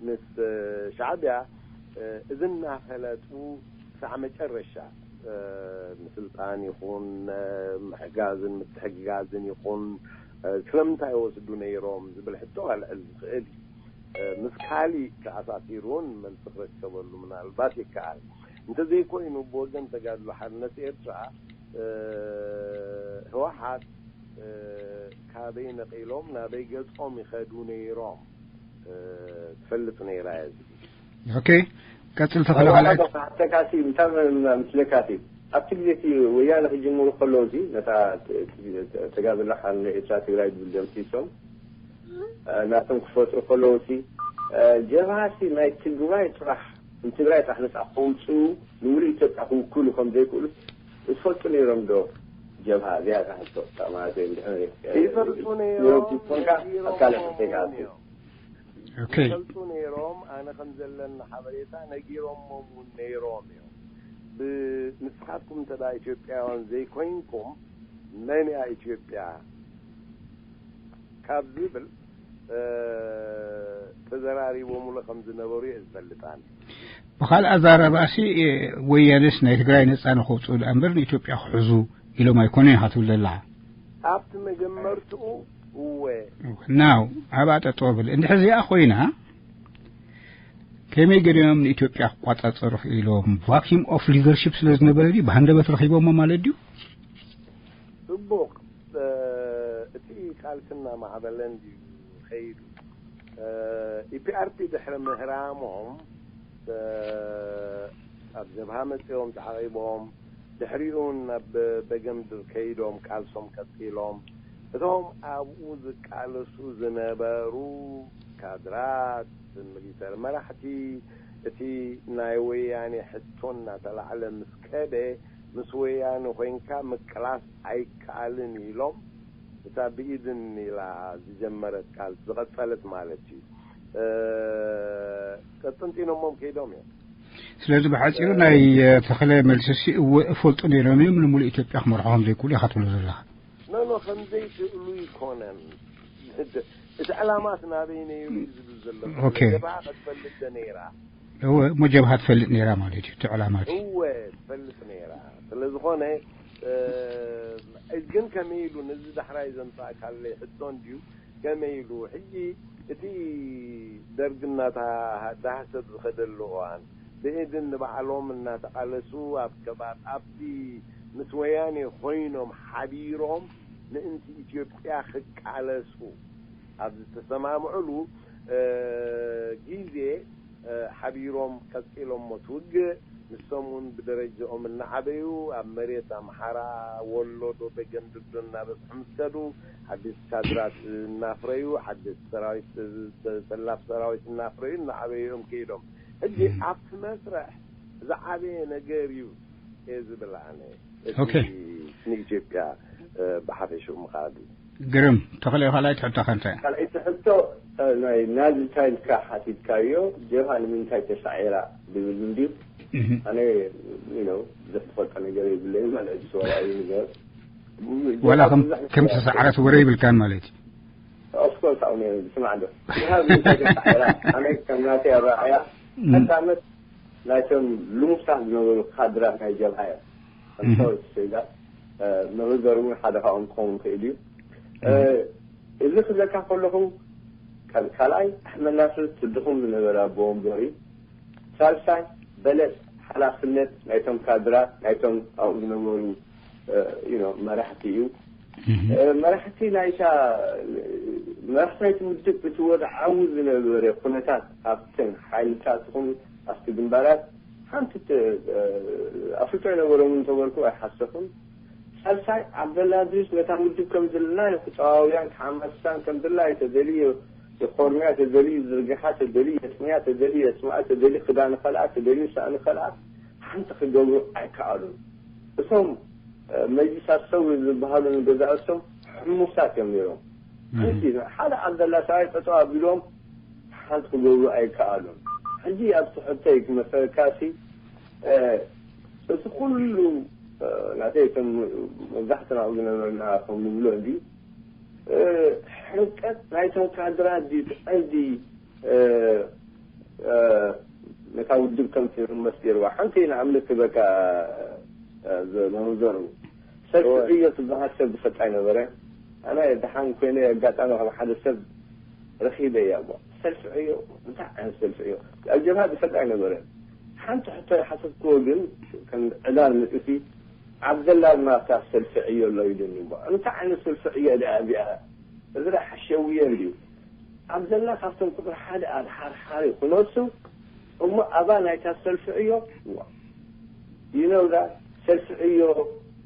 ምስ ሻዕቢያ እዚ እናፈለጡ ክሳዕ መጨረሻ ምስልጣን ይኹን ምሕጋዝን ምትሕግጋዝን ይኹን ስለምንታይ ወስዱ ነይሮም ዝብል ሕቶ ከልዕል ዝኽእል እዩ። ምስ ካሊእ ተኣሳሲሩ እውን መልሲ ክረከበሉ ምናልባት ይከኣል። እንተዘይኮይኑ ብወገን ተጋድሎ ሓርነት ኤርትራ ህወሓት ካበይ ነቒሎም ናበይ ገጾም ይኸዱ ነይሮም ትፈልጥ ነይራ እያ። ኦኬ ቀጽል ተኸለ ካልኣይ ተካሲ እንታይ ምስለካሲ ኣብቲ ግዜ እቲ ወያነ ክጅምሩ ከለዉ እዚ ነታ ተጋብላ ሓርነ ኤርትራ ትግራይ ዝብል ደምሲሶም ናቶም ክፈጥሩ ከለዉ እቲ ጀብሃሲ ናይ ትግራይ ጥራሕ ንትግራይ ጥራሕ ነፃ ከውፅኡ ንሙሉእ ኢትዮጵያ ክውክሉ ከም ዘይክእሉ ዝፈልጡ ነይሮም ዶ? ጀብሃ እዚኣ እታ ሕቶ ማለት እዩ። እንድሕር ይፈልጡ ነይሮም፣ ኮንካ ኣብ ካልእ ሕቶ ይከኣል። ኦኬ ይፈልጡ ነይሮም። ኣነ ከም ዘለኒ ሓበሬታ ነጊሮሞም እውን ነይሮም እዮም። ብ- ንስኻትኩም እንተ ደኣ ኢትዮጵያውያን ዘይኮይንኩም መን እያ ኢትዮጵያ ካብ ዝብል ተዘራሪቦምሉ ከም ዝነበሩ እየ ዝፈልጥ ኣነ። ብኻልእ ኣዛረባሲ ወያነስ ናይ ትግራይ ነፃ ንኸውፅኡ ደኣ እምበር ንኢትዮጵያ ክሕዙ ኢሎም ኣይኮነን ኢኻ ትብል ዘለኻ። ኣብቲ መጀመርትኡ እወ። ናው ኣብኣ ጠጠው ብል እንድሕር እዚኣ ኮይና ከመይ ገዲኦም ንኢትዮጵያ ክቋፃፀሩ ክኢሎም? ቫኪም ኦፍ ሊደርሽፕ ስለ ዝነበረ ድዩ ብሃንደበት ረኺቦሞ ማለት ድዩ? ጽቡቕ። እቲ ቃልሲ እናማዕበለ እንድዩ ከይዱ። ኢፒኣርፒ ድሕሪ ምህራሞም ኣብ ጀብሃ መጺኦም ተዓቒቦም፣ ድሕሪኡ ናብ በገምድር ከይዶም ቃልሶም ቀጺሎም። እቶም ኣብኡ ዝቃለሱ ዝነበሩ ካድራት፣ ሚሊተር መራሕቲ፣ እቲ ናይ ወያኔ ሕቶ እናተላዕለ ምስ ከደ፣ ምስ ወያነ ኮይንካ ምቅላስ ኣይከኣልን ኢሎም እታ ብኢድን ኢላ ዝጀመረት ቃል ዝቐጸለት ማለት እዩ። ቀጥንጢኖሞም ከይዶም እዮም። ስለዚ ብሓፂሩ ናይ ተኽለ መልስሲ እወ እፈልጡ ነይሮም እዮም ንምሉእ ኢትዮጵያ ክመርሖም ዘይክእሉ ኢኻ ትብሎ ዘለኻ። ኖኖ ከምዘይክእሉ ይኮነን። እቲ ዕላማስ ናበይ ነይሩ እዩ ዝብል ዘሎ። ኦኬ። ገባ ክትፈልጥ ነይራ። እወ እሞ ጀብሃ ትፈልጥ ነይራ ማለት እዩ እቲ ዕላማ እቲ። እወ ትፈልጥ ነይራ። ስለዝኾነ ግን ከመይ ኢሉ ነዚ ዳሕራይ ዘምፃእካለይ ሕቶ እንድዩ ከመይ ኢሉ ሕጂ እቲ ደርግ እናተዳህሰ ዝኸደሉ እዋን ብኢድን ንባዕሎም እናተቓለሱ ኣብ ከባቢ ኣብቲ ምስ ወያኔ ኮይኖም ሓቢሮም ምእንቲ ኢትዮጵያ ክቃለሱ ኣብ ዝተሰማምዕሉ ግዜ ሓቢሮም ቀጺሎሞ ትውግእ። ንሶም እውን ብደረጃኦም እናዓበዩ ኣብ መሬት ኣምሓራ፣ ወሎ ዶ፣ በገምድር ዶ እናበጽሑ ምስ ከዱ፣ ሓደስቲ ካድራት እናፍረዩ፣ ሓደስቲ ሰራዊት፣ ሰላፍ ሰራዊት እናፍረዩ እናዓበዩ እዮም ከይዶም። ሕጂ ኣብቲ መስርሕ ዝዓበየ ነገር እዩ እየ ዝብል ኣነ። እቲ ንኢትዮጵያ ብሓፈሽኡ ምኻድ እዩ። ግርም ተኽለ፣ ካልኣይቲ ሕቶ ከንተ? ካልኣይቲ ሕቶ ናይ ናዚ ታይምካ ሓቲትካዮ፣ ጀብሃ ንምንታይ ተሳዒራ ዝብል እንድዩ። ኣነ ብዙሕ ዝፈልጦ ነገር የብለይ ማለት እዩ። ወላ ከም ተሳዕረት ወረ ይብልካን ማለት እዩ። ኦፍኮርስ ኣብ ስማዕ ዶ ጀብሃ ንምንታይ ተሳዒራ፣ ኣነ ከም ናተይ ኣረኣእያ ቀዳመት ናይቶም ልሙሳት ዝነበሩ ካድራት ናይ ጀብሃ እዮም። ኣንታወት ስጋ መበገሩ እውን ሓደ ካብኦም ክኸውን ይኽእል እዩ። እዚ ክብለካ ከለኹ ካልኣይ ኣሕመድ ናስር እቲ ድኹም ዝነበረ ኣቦ ወንበር እዩ። ሳልሳይ በለስ ሓላፍነት ናይቶም ካድራት ናይቶም ኣብኡ ዝነበሩ መራሕቲ እዩ። መራሕቲ ናይታ መራሕቲ ናይቲ ውድብ እቲ ወድዓዊ ዝነበረ ኩነታት ኣብተን ሓይልታት ይኹን ኣብቲ ግንባራት ሓንቲ ኣፍልጦ የነበሮምን እንተበልኩ ኣይሓሰኹን። ሳልሳይ ዓብደላ እድሪስ ነታ ውድብ ከም ዝድላዮ ክጠዋውያን ክሓማስሳን ከም ዝድላዮ ተደልዩ የኾርምያ፣ ተደልዩ ዝርግሓ፣ ተደልዩ የጥምያ፣ ተደልዩ የጽምኣ፣ ተደልዩ ክዳን ኸልኣ፣ ተደልዩ ሳእኒ ኸልኣ ሓንቲ ክገብሩ ኣይከኣሉን። እቶም መጅሊስ ኣሰዊ ዝበሃሉ ንገዛእቶም ሕሙሳት እዮም ነይሮም። ሓንቲ ሓደ ዓብደላ ሰብኣይ ጠጠው ኣቢሎም ሓንቲ ክገብሩ ኣይከኣሉን። ሕጂ ኣብቲ ሕቶይ ክመሰለካሲ እቲ ኩሉ ናተይ ከም መብዛሕትና ዝነበርና ከም ንብሎ እንዲ ሕንቀት ናይቶም ካድራት ድዩ እቲ ቀንዲ ነታ ውድብ ከም ትርመስ ገይርዋ። ሓንቲ ንኣብነት ክበካ መምዘሩ ሰልፊ ዕዮ ትበሃል ሰብ ዝፈልጣ ኣይነበረ። ኣነ ደሓን ኮይነ ኣጋጣሚ ከም ሓደ ሰብ ረኺበ እያ እሞ ሰልፊ ዕዮ እንታይ ዓይነት ሰልፊ ዕዮ ኣብ ጀብሃ ዝፈልጣ ኣይነበረ። ሓንቲ ሕቶ ሓሰብክዎ ግን ከም ዕላል ምጥሲ ዓብደላ ድማ ኣብታ ሰልፊ ዕዮ ኣሎ ኢሉኒ እሞ እንታይ ዓይነት ሰልፊ ዕዮ እያ እዚኣ? እዚ ደኣ ሓሸውየ እንድዩ። ዓብደላ ካብቶም ቁፅሪ ሓደ ኣድሓርሓሪ ክነሱ እሞ ኣባል ናይታ ሰልፊ ዕዮ እዋ ይነውዳ ሰልፊ ዕዮ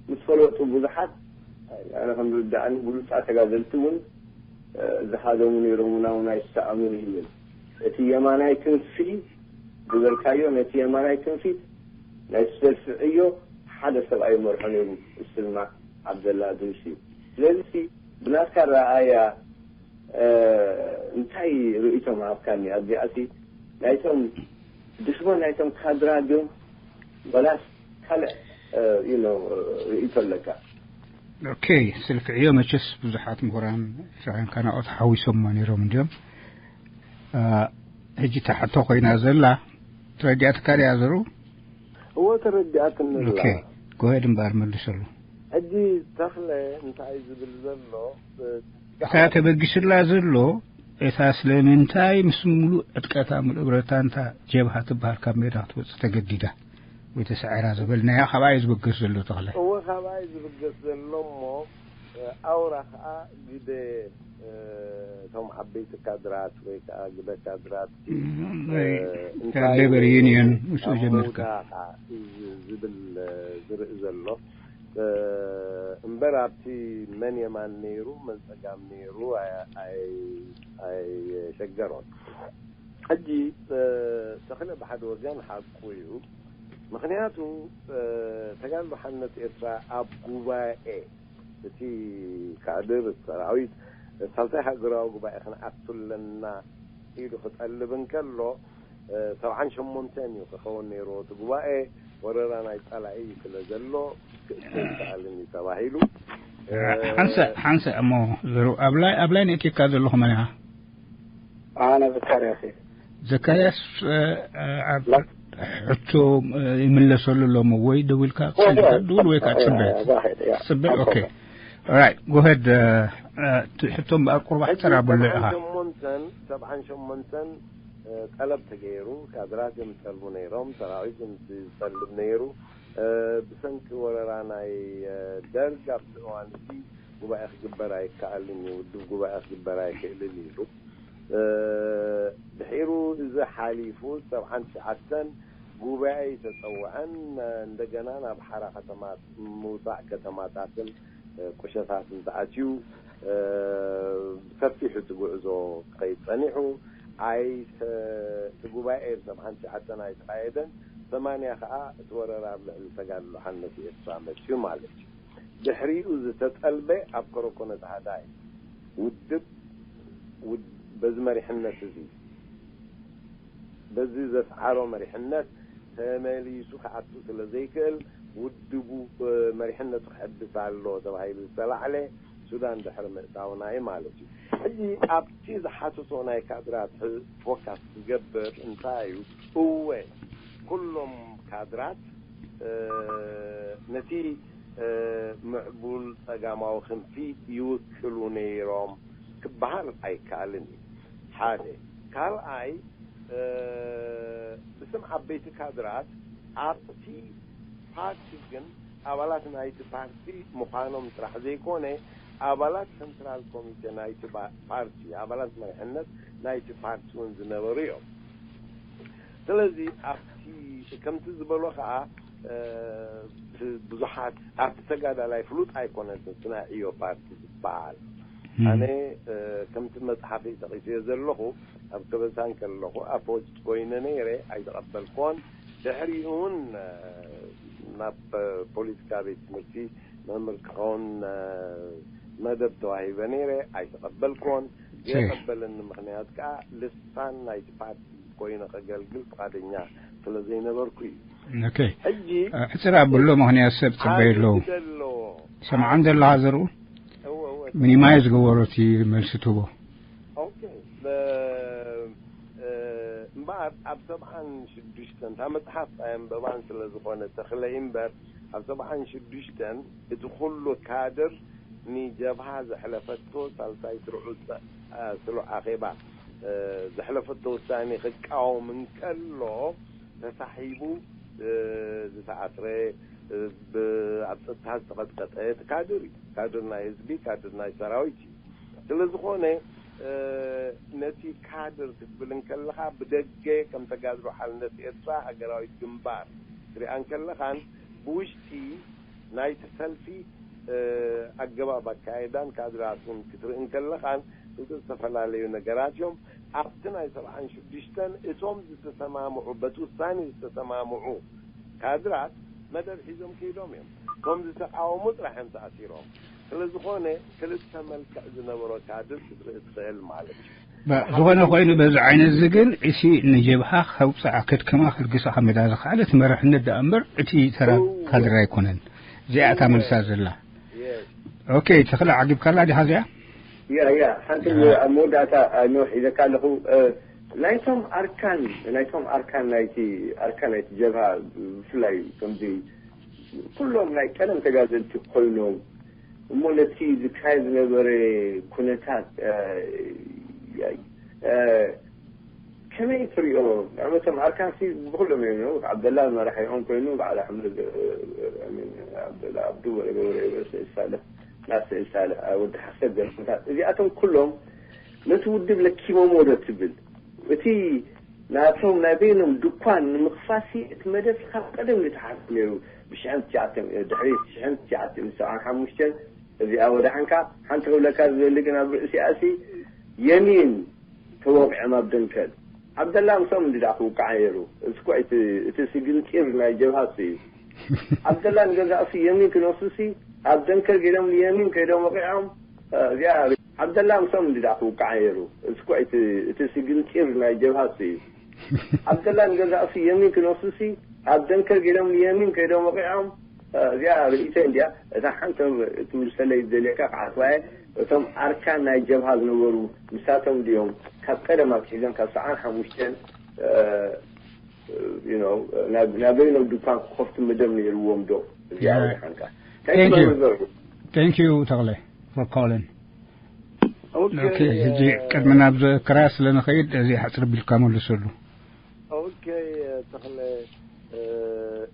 ምስ ፈለጡ ብዙሓት ኣነ ከም ዝርዳእኒ ብሉፃት ተጋደልቲ እውን ዝሃደሙ ነይሮም እውን እውን ኣይሰኣኑን ይብል። እቲ የማናይ ክንፊ ዝበልካዮ ነቲ የማናይ ክንፊ ናይ ሰልፊ ዕዮ ሓደ ሰብኣይ ይመርሖ ነይሩ። እስልማ ዓብደላ ድምሲ ስለዚ ብናትካ ረኣያ እንታይ ርእይቶ ምሃብካኒ ኣብዚኣሲ ናይቶም ድሽሞ ናይቶም ካድራ ድዮም ወላስ ካልእ ርእይቶ ኣለካ? ኦኬ፣ ስልፊ ዕዮ መቸስ ብዙሓት ምሁራን ኤርትራውያን ካናቆ ተሓዊሶሞ ነይሮም እንድዮም። ሕጂ እታ ሕቶ ኮይና ዘላ ተረዲኣትካ ድያ ዘሩ? እወ ተረዲኣትኒ ኣላ። ኦኬ፣ ጎሄድ እምበኣር መልሰሉ። ሕጂ ተኽለ እንታይ ዝብል ዘሎ እታ ተበጊስላ ዘሎ እታ ስለምንታይ ምስ ምሉእ ዕጥቀታ ምሉእ ብረታንታ ጀብሃ ትበሃል ካብ ሜዳ ክትወፅእ ተገዲዳ ወይ ተሳዒራ ዝበልናያ ካብኣ እዩ ዝበገስ ዘሎ ተኽለ። እወ ካብኣ እዩ ዝበገስ ዘሎ እሞ ኣውራ ከዓ ግደ እቶም ዓበይቲ ካድራት ወይ ከዓ ግደ ካድራት ሌበር ዩኒየን ምስኡ ጀሚርካ ዝብል ዝርኢ ዘሎ እምበር ኣብቲ መን የማን ነይሩ መን ፀጋም ነይሩ ኣይሸገሮን። ሕጂ ተኽለ ብሓደ ወገን ሓቁ እዩ። ምክንያቱ ተጋድሎ ሓርነት ኤርትራ ኣብ ጉባኤ እቲ ካድር ሰራዊት ሳልሳይ ሃገራዊ ጉባኤ ክንኣቱ ኣለና ኢሉ ክጠልብ እንከሎ ሰብዓን ሸሞንተን እዩ ክኸውን ነይርዎ እቲ ጉባኤ። ወረራ ናይ ጸላኢ ስለ ዘሎ ክእቶ ይከኣልን እዩ ተባሂሉ። ሓንሳእ ሓንሳእ እሞ ዘሩ ኣብ ላይ ኣብ ላይ ነእቲካ ዘለኹ መን ኢኻ? ኣነ ዘካርያስ እየ። ዘካርያስ ኣብ ሕቶ ይምለሰሉ ኣሎ እሞ ወይ ደው ኢልካ ክሰምዕ ድውል ወይ ከዓ ፅበ ፅበ ኦኬ ራይት ጎሄድ ሕቶ እምበኣር ቁርባሕ ተራብሎ ኢኻ። ሰብዓን ሸሞንተን ጠለብ ተገይሩ ካድራት እዮም ዝጠልቡ ነይሮም ሰራዊት እዮም ዝጠልብ ነይሩ። ብሰንኪ ወረራ ናይ ደርግ ኣብዚ እዋን እዚ ጉባኤ ክግበር ኣይከኣልን እዩ ውድብ ጉባኤ ክግበር ኣይክእልን ኢሉ። ድሒሩ እዚ ሓሊፉ ሰብዓን ትሽዓተን ጉባኤ ተፀውዐን እንደገና ናብ ሓራ ከተማ ምውፃእ ከተማታትን ቁሸታትን ተኣትዩ ብሰፊሑ እቲ ጉዕዞ ክኸይድ ፀኒሑ። ኣይ እቲ ጉባኤ ብሰብዓን ትሽዓተን ኣይተኻየደን። ሰማንያ ከዓ እቲ ወረራ ኣብ ልዕሊ ተጋድሎ ሓርነት ኤርትራ መፅዩ ማለት እዩ። ድሕሪኡ ዝተጠልበ ኣብ ከረኮነ ዳህዳይ ውድብ በዚ መሪሕነት እዚ በዚ ዘስዓሮ መሪሕነት ተመሊሱ ክኣቱ ስለ ዘይክእል ውድቡ መሪሕነቱ ክሕድስ ኣሎ ተባሂሉ ዝተላዕለ ሱዳን ድሕሪ ምእታውና እዩ ማለት እዩ። ሕጂ ኣብቲ ዝሓተቶ ናይ ካድራት ፎካስ ክገብር እንታይ እዩ? እወ ኩሎም ካድራት ነቲ ምዕቡል ጸጋማዊ ክንፊ ይውክሉ ነይሮም ክበሃል ኣይከኣልን እዩ። ሓደ ካልኣይ ብስም ዓበይቲ ካድራት ኣብቲ ፓርቲ ግን ኣባላት ናይቲ ፓርቲ ምዃኖም ጥራሕ ዘይኮነ ኣባላት ሰንትራል ኮሚቴ ናይቲ ፓርቲ ኣባላት መሪሕነት ናይቲ ፓርቲ እውን ዝነበሩ እዮም። ስለዚ ኣብቲ ከምቲ ዝበሎ ከዓ ብዙሓት ኣብቲ ተጋዳላይ ፍሉጥ ኣይኮነን እቲ ናይ ዕዮ ፓርቲ ዝበሃል። ኣነ ከምቲ መፅሓፈይ ጠቒሰዮ ዘለኹ ኣብ ከበሳን ከለኹ ኣፖዚት ኮይነ ነይረ ኣይተቐበልኮን። ድሕሪኡ እውን ናብ ፖለቲካ ቤት ትምህርቲ መምህር ክኸውን መደብ ተዋሂበ ነይረ ኣይተቐበልኮን። ዘየቐበለኒ ምኽንያት ከዓ ልሳን ናይቲ ፓርቲ ኮይነ ከገልግል ፍቓደኛ ስለ ዘይነበርኩ እዩ። ኦኬ። ሕጂ ሕፅር ኣብሎ ምኽንያት ሰብ ፅበይ ኣለዉ። ሰምዓን ዘለኻ ዘርኡ እወ እወ። ሚኒማይዝ ገበሮ እቲ መልሲ ትህቦ። ኦኬ። እምበኣር ኣብ ሰብዓን ሽዱሽተን እታ መፅሓፍ ኣየንበባን ስለ ዝኾነ ተኽለ እምበር ኣብ ሰብዓን ሽዱሽተን እቲ ኩሉ ካድር ንጀብሃ ዘሕለፈቶ ሳልሳይ ስርዑ ስሉዕ ኣኼባ ዘሕለፈቶ ውሳኔ ክቃወም እንከሎ ተሳሒቡ ዝተኣስረ ኣብ ፀጥታ ዝተቐጥቀጠ እቲ ካድር እዩ። ካድር ናይ ህዝቢ ካድር ናይ ሰራዊት እዩ። ስለ ዝኾነ ነቲ ካድር ክትብል እንከለኻ ብደገ ከም ተጋድሎ ሓርነት ኤርትራ ሃገራዊት ግንባር ክትሪኣ እንከለኻን ብውሽጢ ናይቲ ሰልፊ ኣገባብ ኣካየዳን ካድራትን ክትርኢ እንከለኻን ክልተ ዝተፈላለዩ ነገራት እዮም። ኣብቲ ናይ ሰብዓን ሽዱሽተን እቶም ዝተሰማምዑ በቲ ውሳኔ ዝተሰማምዑ ካድራት መደብ ሒዞም ከይዶም እዮም። እቶም ዝተቃወሙ ጥራሕ እዮም ተኣሲሮም። ስለ ዝኾነ ክልተ መልክዕ ዝነበሮ ካድር ክትርኢ ትኽእል ማለት እዩ። ዝኾነ ኮይኑ በዚ ዓይነት እዚ ግን እሲ ንጀብሃ ከውፅኣ ከድክማ ክልግሳ ካብ ሜዳ ዝኸኣለ እቲ መራሕነት ደኣ እምበር እቲ ተራ ካድር ኣይኮነን። እዚኣ እታ መልሳ ዘላ። ኦኬ፣ ተኽለ ዓጊብካላ ዲኻ እዚኣ? ያ ያ ሓንቲ ኣብ መወዳእታ ኖሕ ኢለካ ኣለኹ። ናይቶም ኣርካን ናይቶም ኣርካን ናይቲ ኣርካን ናይቲ ጀብሃ ብፍላይ ከምዚ ኩሎም ናይ ቀደም ተጋደልቲ ኮይኖም እሞ ነቲ ዝካየድ ዝነበረ ኩነታት ከመይ ትሪኦ? ንዕመቶም ኣርካንሲ ብኩሎም እዮም ነው ዓብደላ መራሒኦም ኮይኑ በዓል ኣሕመድ ዓብደላ ኣብዱ ወረ ገብረ ሳልሕ ናስር ሳልሕ ወዲ ሓሰብ ገርኩታት እዚኣቶም ኩሎም ነቲ ውድብ ለኪሞሞ ዶ ትብል? እቲ ናቶም ናይ በይኖም ድኳን ንምኽፋሲ እቲ መደብ ካብ ቀደም ዝተሓሰብ ነይሩ። ብሽሕን ትሽዓተ ድሕሪ ሽሕን ትሽዓተ ሰብዓን ሓሙሽተን እዚኣ ወዳሓንካ ሓንቲ ክብለካ ዝደሊ ግን ኣብ ርእሲኣሲ የሚን ተወቂዖም ኣብ ደንከል ዓብደላ ምሶም እንዲ ደኣ ክውቃዕ ነይሩ። እዚ እኮ እቲ እቲ ስግንጢር ናይ ጀብሃ እሱ እዩ። ዓብደላ ንገዛእሱ የሚን ክነሱሲ ኣብ ደንከል ገይዶም ንየሚን ከይዶም ወቂዖም እዚኣ ዓብደላ ምሶም እንዲ ደኣ ክውቃዕ ነይሩ። እዚ እኮ እቲ እቲ ስግንጢር ናይ ጀብሃ እሱ እዩ። ዓብደላ ንገዛእሱ የሚን ክነሱሲ ኣብ ደንከል ገይዶም ንየሚን ከይዶም ወቂዖም እዚኣ ርእይተይ እንዲያ። እታ ሓንቲ ትምልሰለይ ዝደልየካ ክዓስባየ እቶም ኣርካን ናይ ጀብሃ ዝነበሩ ንሳቶም ድዮም ካብ ቀደም ኣትሒዞም ካብ ሰዓን ሓሙሽተን ናበይኖም ድኳን ክኸፍቱ መደብ ነይርዎም ዶ? እዚኣ ወድሓንካ እንታይ Thank you. ትመርዘሩ? Thank you ተኽለ for calling. ኦኬ ሕጂ ቅድሚ ናብ ዘክራ ስለ ንኸይድ እዚ ሕፅር ቢልካ መልሰሉ። ኦኬ ተኽለ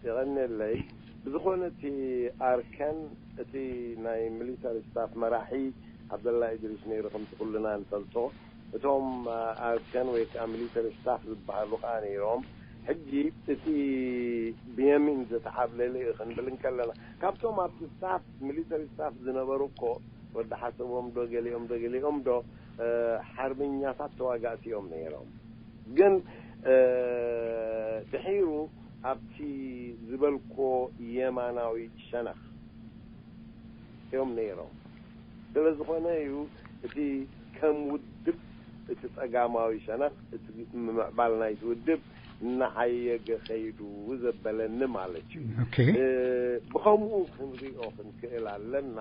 የቐንየለይ። ብዝኾነ እቲ ኣርከን እቲ ናይ ሚሊታሪ ስታፍ መራሒ ዓብደላ ኢድሪስ ነይሩ ከምቲ ኩልና ንፈልጦ። እቶም ኣርከን ወይ ከዓ ሚሊተሪ ስታፍ ዝበሃሉ ከዓ ነይሮም። ሕጂ እቲ ብየሚን ዝተሓብለለ እዩ ክንብል እንከለና፣ ካብቶም ኣብቲ ስታፍ፣ ሚሊተሪ ስታፍ ዝነበሩ እኮ ወዲ ሓሰቦም ዶ ገሊኦም ዶ ገሊኦም ዶ ሓርበኛታት ተዋጋእቲ እዮም ነይሮም። ግን ድሒሩ ኣብቲ ዝበልኮ የማናዊ ሸነኽ እዮም ነይሮም። ስለ ዝኾነ እዩ እቲ ከም ውድብ እቲ ጸጋማዊ ሸነኽ እቲ ምምዕባል ናይቲ ውድብ እናዓየገ ኸይዱ ዘበለኒ ማለት እዩ። ብኸምኡ ክንሪኦ ክንክእል ኣለና።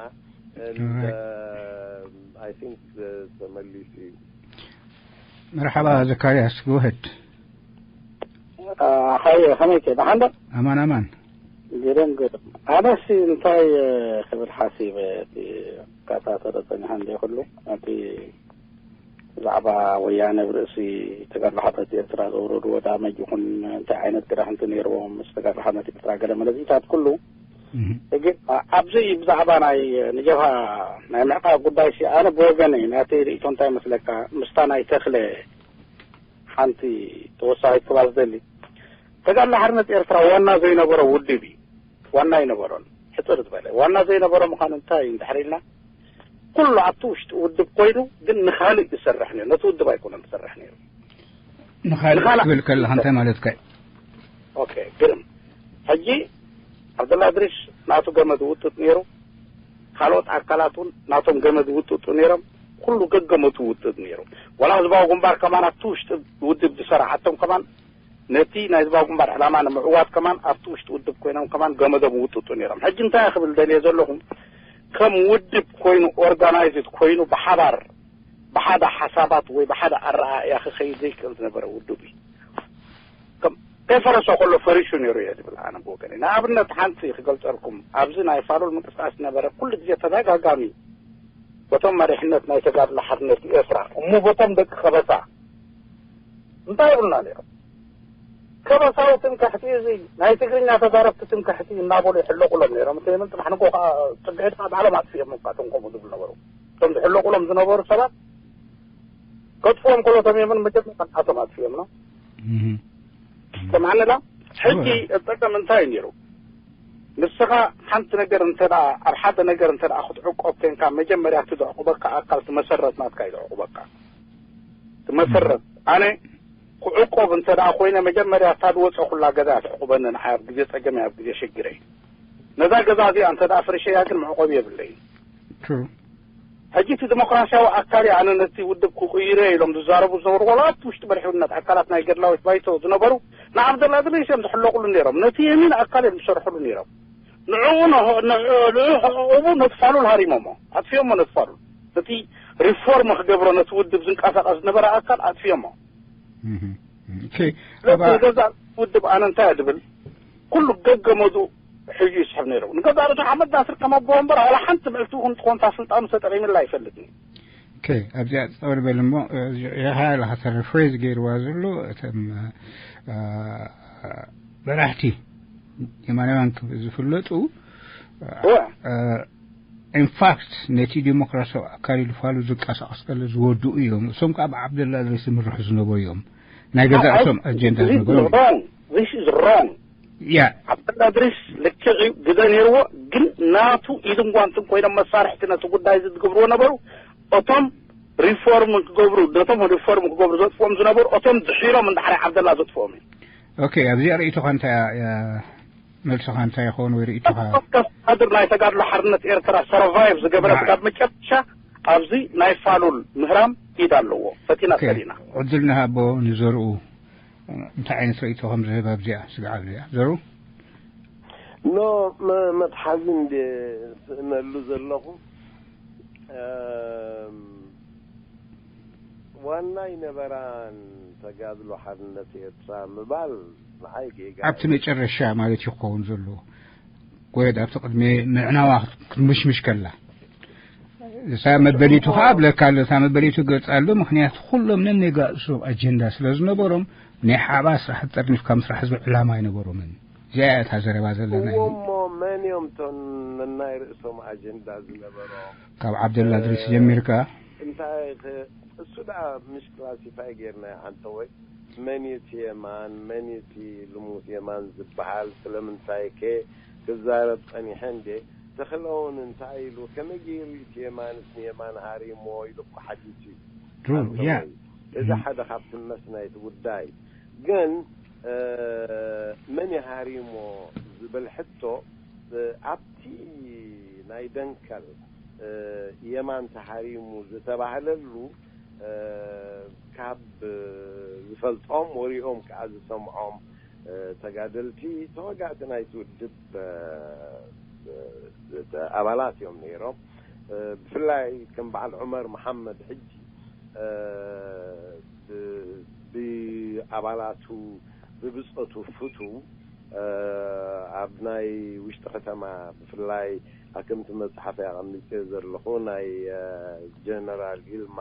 I think ተመሊሱ እዩ። መርሓባ ዘካርያስ፣ go ahead። ሓየ ከመይ ከ ደሓን ዶ? ኣማን ኣማን። ግርም ግርም። ኣነሲ እንታይ ክብል ሓሲበ፣ እቲ ከታተሎ ጸኒሐ እንደ ኩሉ እቲ ብዛዕባ ወያነ ብርእሲ ተጋድሎ ሓርነት ኤርትራ ዘውረድዎ ዳመጅ ይኹን እንታይ ዓይነት ግዳሕንቲ ነይርዎም ምስ ተጋድሎ ሓርነት ኤርትራ ገለ መለዚታት ኩሉ ግን ኣብዚ ብዛዕባ ናይ ንጀብሃ ናይ ምዕቃብ ጉዳይ ሲ ኣነ ብወገነይ ናተይ ርእይቶ እንታይ መስለካ ምስታ ናይ ተኽለ ሓንቲ ተወሳኺት ክባ ዝደሊ ተጋድሎ ሓርነት ኤርትራ ዋና ዘይነበሮ ውድብ እዩ። ዋና ኣይነበሮን። ሕፅር ዝበለ ዋና ዘይነበሮ ምዃኑ እንታይ እንድሕር ኢልና ኩሉ ኣብቲ ውሽጢ ውድብ ኮይኑ ግን ንኻልእ ዝሰርሕ ነይሩ። ነቲ ውድብ ኣይኮነን ዝሰርሕ ነይሩ። ንኻልእ ክትብል ከለኻ እንታይ ማለትካ እዩ? ኦኬ ግርም። ሕጂ ዓብደላ እድሪስ ናቱ ገመድ ውጥጥ ነይሩ። ካልኦት ኣካላት እውን ናቶም ገመድ ውጥጡ ነይሮም። ኩሉ ገገመቱ ውጥጥ ነይሩ። ዋላ ህዝባዊ ግንባር ከማን ኣብቲ ውሽጢ ውድብ ዝሰራሓቶም ከማን ነቲ ናይ ህዝባዊ ግንባር ዕላማ ንምዕዋት ከማን ኣብቲ ውሽጢ ውድብ ኮይኖም ከማን ገመዶም ውጥጡ ነይሮም። ሕጂ እንታይ ክብል ደልየ ዘለኹም ከም ውድብ ኮይኑ ኦርጋናይዝድ ኮይኑ ብሓባር ብሓደ ሓሳባት ወይ ብሓደ ኣረኣእያ ክኸይድ ዘይክእል ዝነበረ ውድብ እዩ። ከም ከይፈረሰ ከሎ ፈሪሱ ነይሩ እየ ዝብል ኣነ ብወገነይ። ንኣብነት ሓንቲ ክገልጸልኩም ኣብዚ ናይ ፋሉል ምንቅስቃስ ዝነበረ ኩሉ ግዜ ተደጋጋሚ በቶም መሪሕነት ናይ ተጋድሎ ሓርነት ኤርትራ እሞ በቶም ደቂ ከበሳ እንታይ ይብሉና ነይሮም? ከበሳዊ ትምክሕቲ እዚ ናይ ትግርኛ ተዛረብቲ ትምክሕቲ እናበሉ ይሕለቁሎም ነይሮም። እንተ የመን ፅባሕ ንጎ ከዓ ፅግዒት ከዓ ባዕሎም ኣጥፊኦም እኳ እቶም ከምኡ ዝብሉ ነበሩ። እቶም ዝሕለቁሎም ዝነበሩ ሰባት ከጥፍኦም ከሎ እቶም የመን መጀመርያ ንዓቶም ኣጥፊኦም ነው። ሰማዕንላ ሕጂ እጠቀም እንታይ ነይሩ? ንስኻ ሓንቲ ነገር እንተ ደኣ ኣብ ሓደ ነገር እንተ ደኣ ክትዕቆብ ኮንካ መጀመርያ እቲ ዘዕቁበካ ኣካል ትመሰረት ናትካ እዩ ዘዕቁበካ። ትመሰረት ኣነ ክዕቆብ እንተ ደኣ ኮይነ መጀመርያ እታ ዝወፀ ኩላ ገዛ እያ ትዕቁበኒ ንዓይ ኣብ ግዜ ፀገመይ ኣብ ግዜ ሽግረይ። ነዛ ገዛ እዚኣ እንተ ደኣ ፍርሸያ ግን መዕቆቢ የብለይን። ሕጂ እቲ ዲሞክራሲያዊ ኣካል ኣነ ነቲ ውድብ ክቕይረ ኢሎም ዝዛረቡ ዝነበሩ ዋላ ኣብቲ ውሽጢ መሪሕነት ኣካላት ናይ ገድላዊት ባይቶ ዝነበሩ ንዓብደላ ድሪስ እዮም ዝሕለቁሉ ነይሮም። ነቲ የሚን ኣካል እዮም ዝሰርሕሉ ነይሮም። ንዕኡ ንዕኡ ከዕቁቡ ነቲ ፋሉል ሃሪሞሞ ኣጥፊኦሞ። ነቲ ፋሉል ነቲ ሪፎርም ክገብሮ ነቲ ውድብ ዝንቀሳቀስ ዝነበረ ኣካል ኣጥፊኦሞ። ስለዚ ንገዛ ውድብ ኣነ እንታይ እያ ድብል ኩሉ ገገመዱ ሕዩ ይስሕብ ነይሩ። ንገዛእ ርእሱ ሓመድ ናስር ከም ኣቦ ወንበር ዋላ ሓንቲ ምዕልቲ እውን ትኾንታ ስልጣኑ ተጠቒምላ ኣይፈልጥን። ኦኬ፣ ኣብዚኣ ጸወር በል እሞ ኢኻ ኢኻ ተረፍሬዝ ገይርዋ ዘሎ እቶም መራሕቲ የማናውያን ዝፍለጡ ኢንፋክት ነቲ ዲሞክራሲያዊ ኣካል ኢሉ ፋሉ ዝንቀሳቐስ ከሎ ዝወድኡ እዮም። እሶም ከዓ ብዓብደላ እድሪስ ዝምርሑ ዝነበሩ እዮም። ናይ ገዛእ ርእሶም ኣጀንዳ ዝነበሮም። This is wrong። ያ ዓብደላ እድሪስ ልክዕ እዩ፣ ግደ ነይርዎ። ግን ናቱ ኢድን ጓንትን ኮይኖም መሳርሕቲ ነቲ ጉዳይ እዚ ዝገብርዎ ነበሩ። እቶም ሪፎርም ክገብሩ ነቶም ሪፎርም ክገብሩ ዘጥፍኦም ዝነበሩ እቶም ድሒሮም እንዳሕራይ ዓብደላ ዘጥፍኦም እዩ። ኦኬ፣ ኣብዚኣ ርእይቶኻ እንታይ እያ? መልስኻ እንታይ ይኸውን ወይ ርእይቶኻ? ከፍ ኣድር ናይ ተጋድሎ ሓርነት ኤርትራ ሰርቫይቭ ዝገበረ ክሳብ መጨረሻ ኣብዚ ናይ ፋሉል ምህራም ኢድ ኣለዎ። ፈቲና ሰሪና። ዕድል ንሃቦ ንዘርኡ እንታይ ዓይነት ርእይቶ ከም ዝህብ ኣብዚኣ ስግዓብ እያ ዘርኡ። ኖ መትሓዚ እንደ ስእነሉ ዘለኹ ዋና ይነበራን ተጋድሎ ሓርነት ኤርትራ ምባል ንዓይ ጌጋ ኣብቲ መጨረሻ ማለት እዩ ክኸውን ዘለዎ። ጎየድ ኣብቲ ቅድሚ ምዕናዋ ክትምሽምሽ ከላ እሳ መበሊቱ ከዓ ኣብለካ ኣሎ። እታ መበሊቱ ገልጻ ኣሎ። ምክንያቱ ኩሎም ነነጋእሶም ኣጀንዳ ስለ ዝነበሮም ናይ ሓባ ስራሕ ጠርኒፍካ ምስራሕ ዝብል ዕላማ ኣይነበሮምን። እዚኣ እያ እታ ዘረባ ዘለና። እሞ መን እዮም እቶም ነናይ ርእሶም ኣጀንዳ ዝነበሮም? ካብ ዓብደላ ድሪስ ጀሚርካ እንታይ ኸ-፣ እሱ ደኣ ምሽ ክላሲፋይ ጌርና፣ ኣንተ ወይ መን እዩ እቲ የማን፣ መን እዩ እቲ ልሙስ የማን ዝበሃል፣ ስለምንታይ ከ ክዛረብ ጸኒሐ እንዴ? ተኽለውን እንታይ ኢሉ፣ ከመይ ገይሩ እዩ እቲ የማንስ ንየማን ሃሪሞ ኢሉ እኮ ሓቲቱ እዩ። ትሩ፣ ኣንተ ያ። ወይ፣ እዚ ሓደ ካብቲ መስ ናይቲ ጉዳይ። ግን፣ እ፣ መን እዩ ሃሪሞ ዝብል ሕቶ፣ እ፣ ኣብቲ ናይ ደንከል፣ እ፣ የማን ተሃሪሙ ዝተባህለሉ፣ እ፣ ካብ ዝፈልጦም ወሪኦም ከኣ ዝሰምዖም፣ እ፣ ተጋደልቲ፣ ተዋጋእቲ ናይቲ ውድብ፣ እ፣ እ፣ ኣባላት እዮም ነይሮም። እ፣ ብፍላይ ከም በዓል ዑመር መሓመድ ሕጂ፣ እ፣ ብ-፣ ብኣባላቱ ብብጾቱ ፍቱው፣ እ፣ ኣብ ናይ ውሽጢ ከተማ ብፍላይ ኣከምቲ መጽሓፍ ኣቐሚጠ ዘለኹ ናይ፣ እ፣ ጀነራል ይልማ፣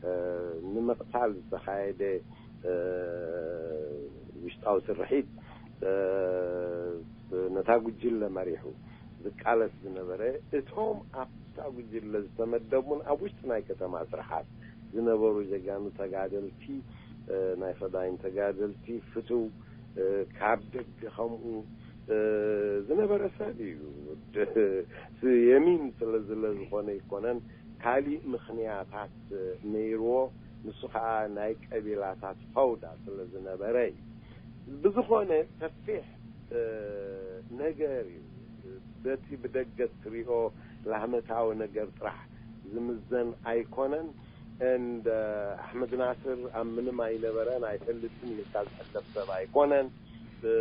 እ፣ ንምቕታል ዝተኻየደ፣ እ፣ ውሽጣዊ ስርሒት፣ እ፣ ነታ ጉጅለ መሪሑ ዝቃለስ ዝነበረ፣ እቶም ኣብታ ጉጅለ ዝተመደቡን ኣብ ውሽጢ ናይ ከተማ ስርሓት ዝነበሩ ጀጋኑ ተጋደልቲ፣ እ፣ ናይ ፈዳይን ተጋደልቲ ፍትው፣ እ፣ ካብ ደገ ከምኡ፣ እ፣ ዝነበረ ሰብ እዩ። ድ-፣ ስ-፣ የሚን ስለ ዝለ ዝኾነ ይኮነን፣ ካሊእ ምኽንያታት ነይርዎ። ንሱ ኸዓ ናይ ቀቢላታት ፈውዳ ስለ ዝነበረ እዩ። ብዝኾነ ሰፊሕ፣ እ፣ ነገር እዩ። በቲ ብደገ እትሪኦ ላህመታዊ ነገር ጥራሕ ዝምዘን ኣይኮነን። And፣ እ፣ ኣሕመድ ናስር ኣብ ምንም ኣይነበረን ኣይፈልጥን ኢልካ ዝሕለፍ ሰብ ኣይኮነን። እ፣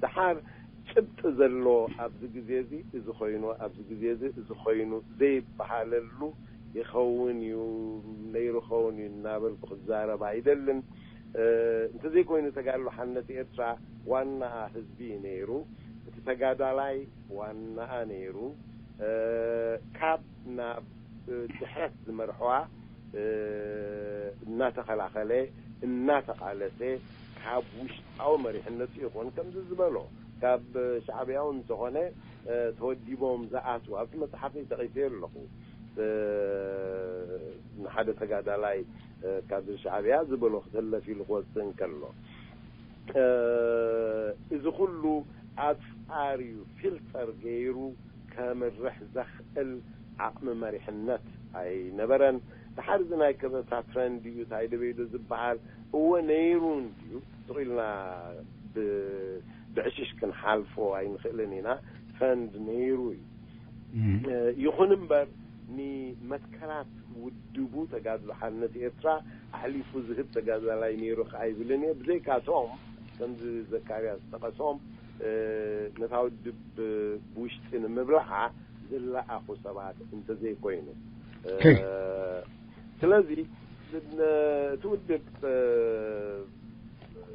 ደሓር ጭብጢ ዘሎ ኣብዚ ግዜ እዚ እዚ ኮይኑ፣ ኣብዚ ግዜ እዚ እዚ ኮይኑ ዘይበሃለሉ ይኸውን እዩ፣ ነይሩ ኸውን እዩ እናበልኩ ክዛረብ ኣይደልን። እ፣ እንተዘይኮይኑ ተጋድሎ ሓርነት ኤርትራ ዋናኣ ህዝቢ እዩ ነይሩ። እቲ ተጋዳላይ ዋናኣ ነይሩ። እ፣ ካብ ናብ፣ እ፣ ድሕረት ዝመርሕዋ፣ እ፣ እናተኸላኸለ፣ እናተቓለሰ፣ ካብ ውሽጣዊ መሪሕነቱ ይኹን ከምዚ ዝበሎ፣ ካብ ሻዕብያ እውን እንተኾነ፣ እ፣ ተወዲቦም ዝኣትዉ፣ ኣብቲ መጽሓፈይ ጠቒሰዮ ኣለኹ። እ፣ ንሓደ ተጋዳላይ፣ እ፣ ካድር ሻዕብያ ዝበሎ ክተለፍ ኢሉ ክወጽእ እንከሎ፣ እ፣ እዚ ኩሉ ኣጻርዩ ፊልተር ገይሩ ከምርሕ ዘኽእል ዓቕሚ መሪሕነት ኣይነበረን። ድሓር እዚ ናይ ከበሳ ትረንድ እዩ፣ እንታይ ደበይዶ ዝበሃል፣ እወ ነይሩ እንድዩ፣ ስቕ ኢልና ብ-፣ ብዕሽሽ ክንሓልፎ ኣይንኽእልን ኢና። ትረንድ ነይሩ እዩ። እም። እ፣ ይኹን እምበር፣ ንመትከላት ውድቡ ተጋድሎ ሓርነት ኤርትራ ኣሕሊፉ ዝህብ ተጋዳላይ ነይሩ ከኣ ኣይብልን እየ። ብዘይካቶም፣ ከምዚ ዘካርያስ ዝጠቐሶም፣ እ፣ ነታ ውድብ ብውሽጢ ንምብላዓ ዝለኣኹ ሰባት እንተዘይኮይኑ። እ፣ ኦኬ። ስለዚ፣ ን-፣ እቲ ውድብ፣ እ፣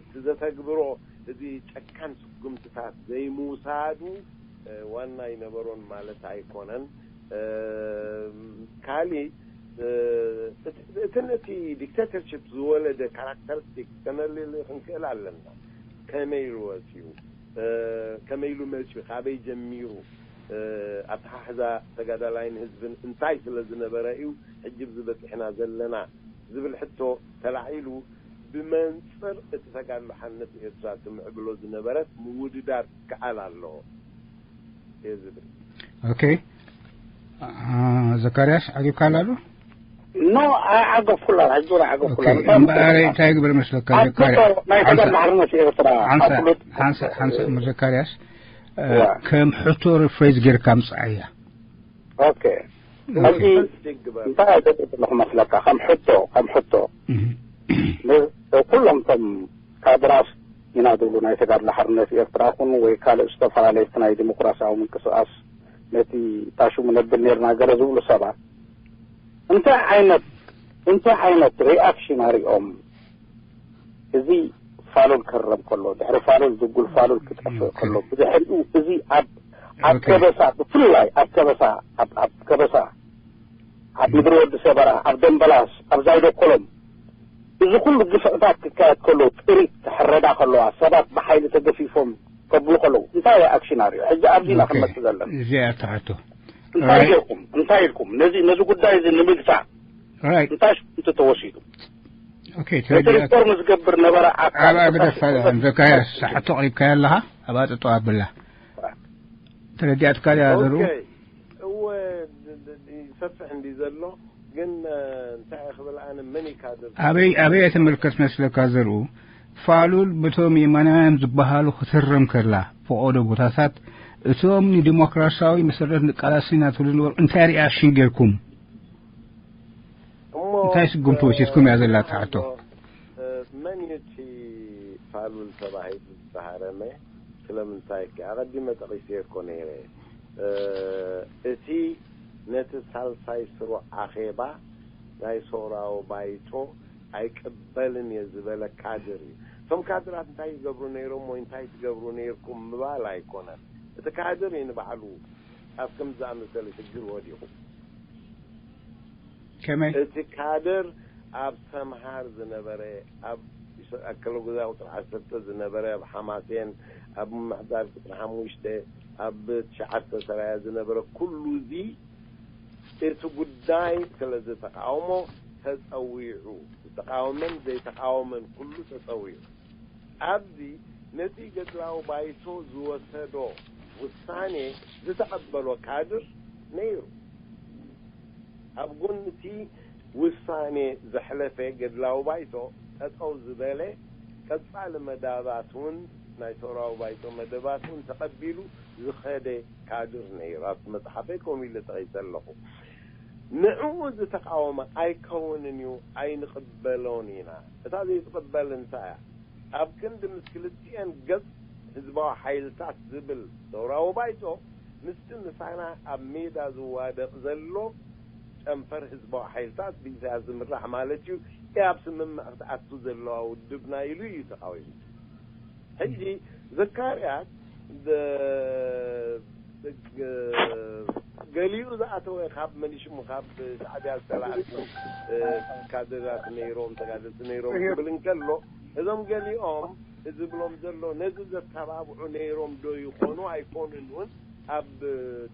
እቲ ዘተግብሮ፣ እዚ ጨካን ስጉምትታት ዘይምውሳዱ፣ እ፣ ዋና ኣይነበሮን ማለት ኣይኮነን። እ፣ ካሊእ፣ እ፣ እቲ፣ እቲ ነቲ ዲክታተርሺፕ ዝወለደ ካራክተሪስቲክስ ከነልሊ ክንክእል ኣለና። ከመይ ኢሉ ወፂኡ? እ፣ ከመይ ኢሉ መፂኡ? ካበይ ጀሚሩ? እ፣ ኣተሓሕዛ ተጋዳላይን ህዝብን እንታይ ስለ ዝነበረ እዩ ሕጂ ኣብዚ በፂሕና ዘለና ዝብል ሕቶ ተላዒሉ፣ ብመንፅር እቲ ተጋድሎ ሓርነት ኤርትራ ትምዕብሎ ዝነበረት ምውድዳር ክከኣል ኣለዎ እየ ዝብል። ኦኬ። አ፣ ዘካርያስ፣ ዓጊብካ ኣሎ ዶ? ኖ፣ ኣይዓገፍኩላ፣ ሕጂ እውን ኣይዓገፍኩላ። ኦኬ። እንታይ እምበኣር፣ እንታይ ግበር መስለካ፣ ኣብ ዘካርያስ? ፎቶ ናይ ሓንሳእ፣ ተጋድሎ ሓርነት ኤርትራ ሓንሳእ፣ ኣብ ፍሉጥ ሓንሳእ፣ ሓንሳእ እሞ ዘካርያስ፣ እ፣ ዋ። ከም ሕቶ ሪፍሬዝ ጌርካ ምጽኣያ። ኦኬ። ኦኬ። ሕጂ እንታይ ኣይገጥም ኣለኹ መስለካ? ከም ሕቶ፣ ከም ሕቶ። እህ። ን-፣ ኩሎም እቶም ካድራት ኢና ዝብሉ ናይ ተጋድሎ ሓርነት ኤርትራ ይኹን ወይ ካልእ ዝተፈላለየ ናይ ዲሞክራሲያዊ ምንቅስቓስ ነቲ ታሽሙ ነብል ኔርና ገለ ዝብሉ ሰባት እንታይ ዓይነት፣ እንታይ ዓይነት ሪኣክሽን ኣሪኦም? እዚ ፋሉል ክረም ከሎ፣ ድሕሪ ፋሉል ድጉል ፋሉል ክጠፍእ ኦኬ። ከሎ፣ ብድሕሪኡ እዚ ኣብ፣ ኣብ ኦኬ። ከበሳ፣ ብፍላይ ኣብ ከበሳ፣ ኣብ፣ ኣብ ከበሳ፣ ኣብ ምድሪ ወዲ ሰበራ፣ ኣብ ደምበላስ፣ ኣብ ዛይዶ ኮሎም፣ እዚ ኩሉ ግፍዕታት ክካየድ ከሎ፣ ጥሪት ክሕረዳ ከለዋ፣ ሰባት ብሓይሊ ተገፊፎም ከብሉ ከለዉ፣ እንታይ እዩ ኣክሽን ኣሪኦ? ሕጂ ኣብዚ ኢና ኦኬ። ክንመጽእ ዘለና። እዚኣ እያ እታ ሕቶ። እንታይ ጌርኩም እንታይ ኢልኩም ነዚ ነዚ ጉዳይ እዚ ንምግታእ እንታይ ሽጉርቲ ተወሲዱ? ኦኬ፣ ነቲ ሪፎርም ዝገብር ነበረ ኣካል ኣባ ግደፋ። ዘካርያስ፣ ሕቶ ኣቕሪብካዮ ኣለኻ? ኣብኣ ጠጠው ኣብላ። ተረዲኣትካ ድያ ዘርኡ? እወ፣ ይሰፍሕ እንዲ ዘሎ ግን እንታይ ክብል ኣነ መን እዩ ካድር? ኣበይ ኣበይ ተመልከት መስለካ ዘርኡ? ፋሉል በቶም የማናውያን ዝበሃሉ ክትህረም ከላ ፈቐዶ ቦታታት እቶም ንዲሞክራሲያዊ መሰረት ንቃላሲ እናትብሉ ነበሩ። እንታይ ሪኣክሽን ጌርኩም? እንታይ ስጉምቲ ወሲድኩም እያ ዘላ ትሓቶ? መን እዩ እቲ ፋሉል ተባሂሉ ዝተሃረመ? ስለምንታይ ከ ኣቐዲመ ጠቒሰ እኮ ነይረ። እቲ ነቲ ሳልሳይ ስሩዕ ኣኼባ ናይ ሰውራዊ ባይቶ ኣይቅበልን እየ ዝበለ ካድር እዩ። እቶም ካድራት እንታይ ይገብሩ ነይሮም ወይ እንታይ ትገብሩ ነይርኩም ምባል ኣይኮነን። እቲ ካድር እዩ ንባዕሉ ኣብ ከምዚ ዝኣመሰለ ሽግር ወዲቑ። ከመይ? እቲ ካድር ኣብ ሰምሃር ዝነበረ፣ ኣብ ኣከለ ጉዛ ቁፅሪ ዓሰርተ ዝነበረ፣ ኣብ ሓማሴን፣ ኣብ ምምሕዳር ቁፅሪ ሓሙሽተ፣ ኣብ ትሽዓተ ሰራያ ዝነበረ ኩሉ እዚ እቲ ጉዳይ ስለ ዝተቃወሞ ተፀዊዑ፣ ዝተቃወመን ዘይተቃወመን ኩሉ ተፀዊዑ። ኣብዚ ነቲ ገድላዊ ባይቶ ዝወሰዶ ውሳኔ ዝተቐበሎ ካድር ነይሩ። ኣብ ጎኒ እቲ ውሳኔ ዘሕለፈ ገድላዊ ባይቶ ጠጠው ዝበለ፣ ቀጻሊ መዳባት እውን ናይ ሰውራዊ ባይቶ መደባት እውን ተቐቢሉ ዝኸደ ካድር ነይሩ። ኣብቲ መጽሓፈይ ከምኡ ኢለ ጠቒሰ ኣለኹ። ንዕኡ ዝተቃወመ ኣይከውንን እዩ፣ ኣይንቕበሎን ኢና። እታ ዘይትቕበል እንታይ እያ? ኣብ ክንዲ ምስ ክልቲኤን ገጽ ህዝባዊ ሓይልታት ዝብል ሰውራዊ ባይቶ፣ ምስቲ ምሳና ኣብ ሜዳ ዝዋደቕ ዘሎ ጨንፈር ህዝባዊ ሓይልታት ብኢሳያስ ዝምራሕ ማለት እዩ፣ ኣብ ስምምዕ ክትኣቱ ዘለዋ ውድብና ኢሉ እዩ ተቓዊሙ። ሕጂ ዘካርያስ ደ- ደ- ገሊኡ ዝኣተወ ካብ መሊሽሙ ካብ ሻዕቢያ ዝተላእኩ ካድራት ነይሮም፣ ተጋደልቲ ነይሮም ዝብል እንከሎ፣ እዞም ገሊኦም ዝብሎም ዘሎ ነዚ ዘተባብዑ ነይሮም ዶ ይኾኑ ኣይኮኑን እውን ኣብ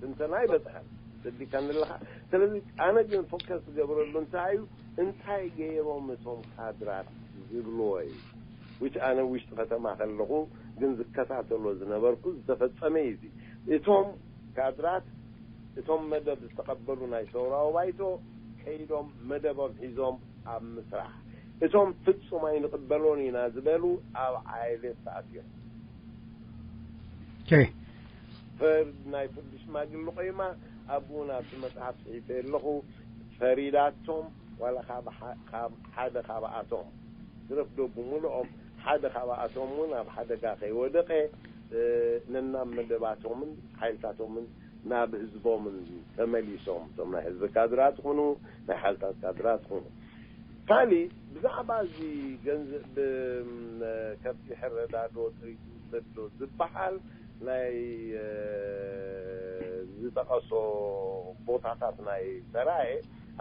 ትንተና ይበፅሐን። ሰዲካ ንለካ። ስለዚ ኣነ ግን ፎከስ ዝገብረሉ እንታይ እዩ፣ እንታይ ገይሮም እቶም ካድራት ዝብልዎ እዩ። which ኣነ ውሽጢ ከተማ ከለኹ ግን ዝከታተሎ ዝነበርኩ ዝተፈጸመ እዩ። እዚ እቶም ካድራት እቶም መደብ ዝተቐበሉ ናይ ሰውራዊ ባይቶ ከይዶም መደቦም ሒዞም ኣብ ምስራሕ፣ እቶም ፍጹም ኣይንቕበሎን ኢና ዝበሉ ኣብ ዓይሌት ተኣሲሮም። ኦኬ። ፍርድ ናይ ፍርዲ ሽማግለ ቆይማ ኣብኡ ናብቲ መጽሓፍ ጽሒፈ ኣለኹ። ፈሪዳቶም ዋላ ካብ ሓደ ካብኣቶም ዝረፍዶ ብምልኦም ሓደ ካብኣቶም እውን ኣብ ሓደጋ ከይወደቀ ነናብ መደባቶምን ሓይልታቶምን ናብ ህዝቦምን ተመሊሶም እቶም ናይ ህዝቢ ካድራት ኹኑ ናይ ሓይልታት ካድራት ኹኑ ካሊ ብዛዕባ እዚ ገንዘብ ከብቲ ሕረዳዶ ጥሪቱ ሰዶ ዝበሃል ናይ ዝጠቐሶ ቦታታት ናይ ሰራየ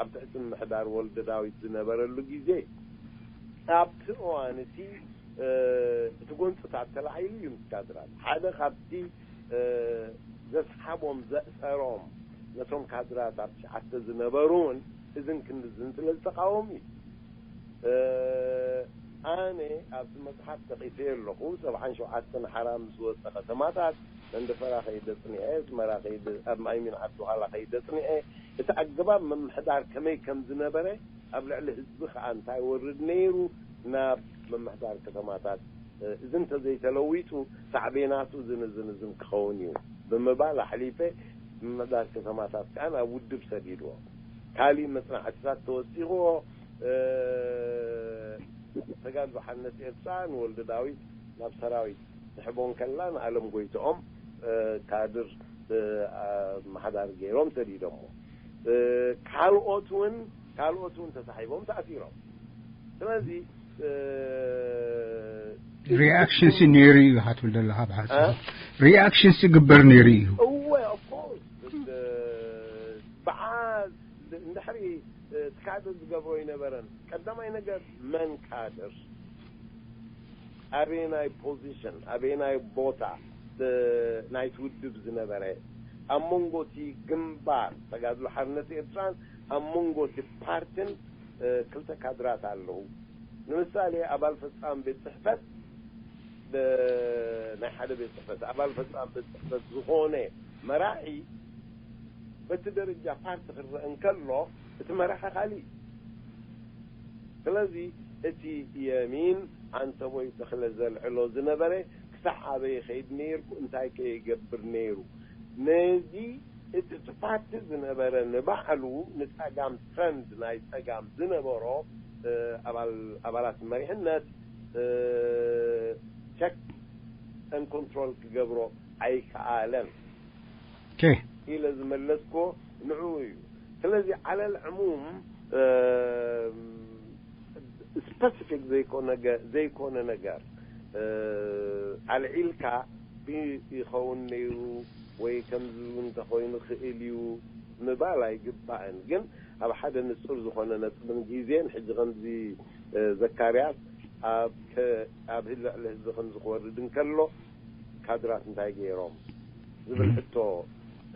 ኣብ ትሕቲ ምሕዳር ወልደ ዳዊት ዝነበረሉ ግዜ ኣብቲ እዋን እቲ እቲ ጎንፅታት ተላዒሉ እዩ ምስ ካድራት ሓደ ካብቲ ዘስሓቦም ዘእሰሮም ነቶም ካድራት ኣብ ትሽዓተ ዝነበሩ እውን እዝን ክንድዝን ስለ ዝተቃወሙ እዩ። ኣነ ኣብቲ መፅሓፍ ጠቂሰ ኣለኹ ሰብዓን ሸውዓተን ሓራ ምስ ወፀ ከተማታት መንደፈራ ከይደ ፅኒዐ ስመራ ኣብ ማይሚን ዓዲ ኋላ ከይደ ፅኒዐ እቲ ኣገባብ ምምሕዳር ከመይ ከም ዝነበረ ኣብ ልዕሊ ህዝቢ ከዓ እንታይ ወርድ ነይሩ ናብ ምምሕዳር ከተማታት እዚ እንተዘይተለዊጡ ሳዕቤናቱ ዝንዝንዝን ክኸውን እዩ ብምባል ኣሕሊፈ ምምሕዳር ከተማታት ከዓ ናብ ውድብ ሰዲድዎ ካሊእ መፅናዕትታት ተወሲኽዎ ተጋድሎ ሓነት ኤርትራ ንወልደ ዳዊት ናብ ሰራዊት ትሕቦ እንከላ ንኣለም ጎይትኦም ካድር ምሓዳር ገይሮም ሰዲዶሞ ካልኦት እውን ካልኦት እውን ተሳሒቦም ተኣሲሮም ስለዚ reaction ሲ ነይሩ እዩ ኢኻ ትብል ዘለኻ ብሓፂሩ reaction ሲ ግበር ነይሩ እዩ እወ of course በዓ እንድሕሪ እቲ ካድር ዝገብሮ ይነበረን ቀዳማይ ነገር መን ካድር ኣበየናይ position ኣበየናይ ቦታ ናይቲ ውድብ ዝነበረ ኣብ መንጎ እቲ ግንባር ተጋድሎ ሓርነት ኤርትራን ኣብ መንጎ እቲ ፓርትን ክልተ ካድራት ኣለዉ። ንምሳሌ ኣባል ፈጻሚ ቤት ጽሕፈት ናይ ሓደ ቤት ጽሕፈት ኣባል ፈጻሚ ቤት ጽሕፈት ዝኾነ መራሒ በቲ ደረጃ ፓርቲ ክረአ እንከሎ እቲ መራሒ ካሊእ። ስለዚ እቲ የሚን ዓንተቦይ ተኽለ ዘልዕሎ ዝነበረ ክሳዕ ኣበይ ይኸይድ ነይርኩ እንታይ ከ ይገብር ነይሩ ነዚ እቲ ፓርቲ ዝነበረ ንባዕሉ ንጸጋም ትረንድ ናይ ጸጋም ዝነበሮ ኣባላት መሪሕነት ቸክ ን ኮንትሮል ክገብሮ ኣይከኣለን ኢለ ዝመለስኮ ንዕኡ እዩ። ስለዚ ዓለል ዕሙም ስፐሲፊክ ዘይኮነ ነገር ኣልዒልካ ይኸውን ነይሩ ወይ ከምዚ እውን እንተኾይኑ ክእል እዩ ምባል ኣይግባእን። ግን ኣብ ሓደ ንጹር ዝኾነ ነጥብን ግዜን ሕጂ ከምዚ ዘካርያስ ኣብ ህልዕ ለህዝቢ ከምዚ ክወርድ እንከሎ ካድራት እንታይ ገይሮም ዝብል ሕቶ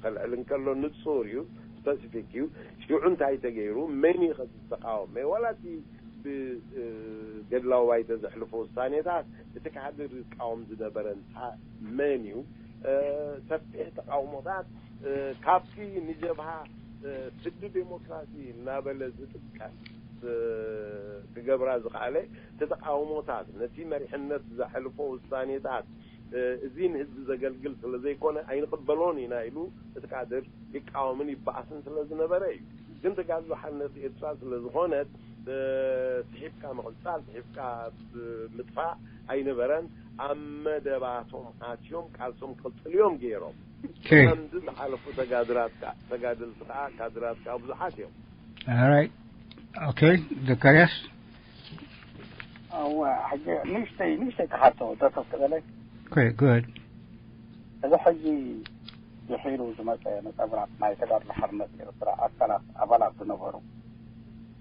ከልዕል እንከሎ ንጹር እዩ፣ ስፐሲፊክ እዩ። ሽዑ እንታይ ተገይሩ? መን እዩ ከዚ ዝተቃወመ? ዋላ እቲ ብገድላዊ ባይቶ ዘሕልፎ ውሳኔታት እቲ ካድር ዝቃወም ዝነበረ እንታ መን እዩ? ሰፊሕ ተቃውሞታት ካብቲ ንጀብሃ ስዲ ዴሞክራሲ እናበለ ዝጥቀስ ክገብራ ዝኸኣለ ተተቃውሞታት ነቲ መሪሕነት ዘሕልፎ ውሳኔታት እዚ ንህዝቢ ዘገልግል ስለ ዘይኮነ ኣይንቕበሎን ኢና ኢሉ እቲ ካድር ይቃወምን ይበኣስን ስለ ዝነበረ እዩ። ግን ተጋድሎ ሓርነት ኤርትራ ስለ ዝኾነት ስሒብካ ምቕጻል ስሒብካ ምጥፋእ ኣይነበረን። ኣብ መደባቶም ኣትዮም ቃልሶም ክቕጽሉ እዮም ገይሮም። ከምዚ ዝሓለፉ ተጋድራትካ ተጋደልቲ ከዓ ካድራትካ ብዙሓት እዮም። ኦራይት ኦኬ። ዘካርያስ እወ ሕጂ ንእሽተይ ንእሽተይ ክሓቶ ደሰብ ክበለይ ኦኬ ጉድ እዚ ሕጂ ድሒሩ ዝመፀ ነፀብራቅ ናይ ተጋድሎ ሓርነት ኤርትራ ኣካላት ኣባላት ዝነበሩ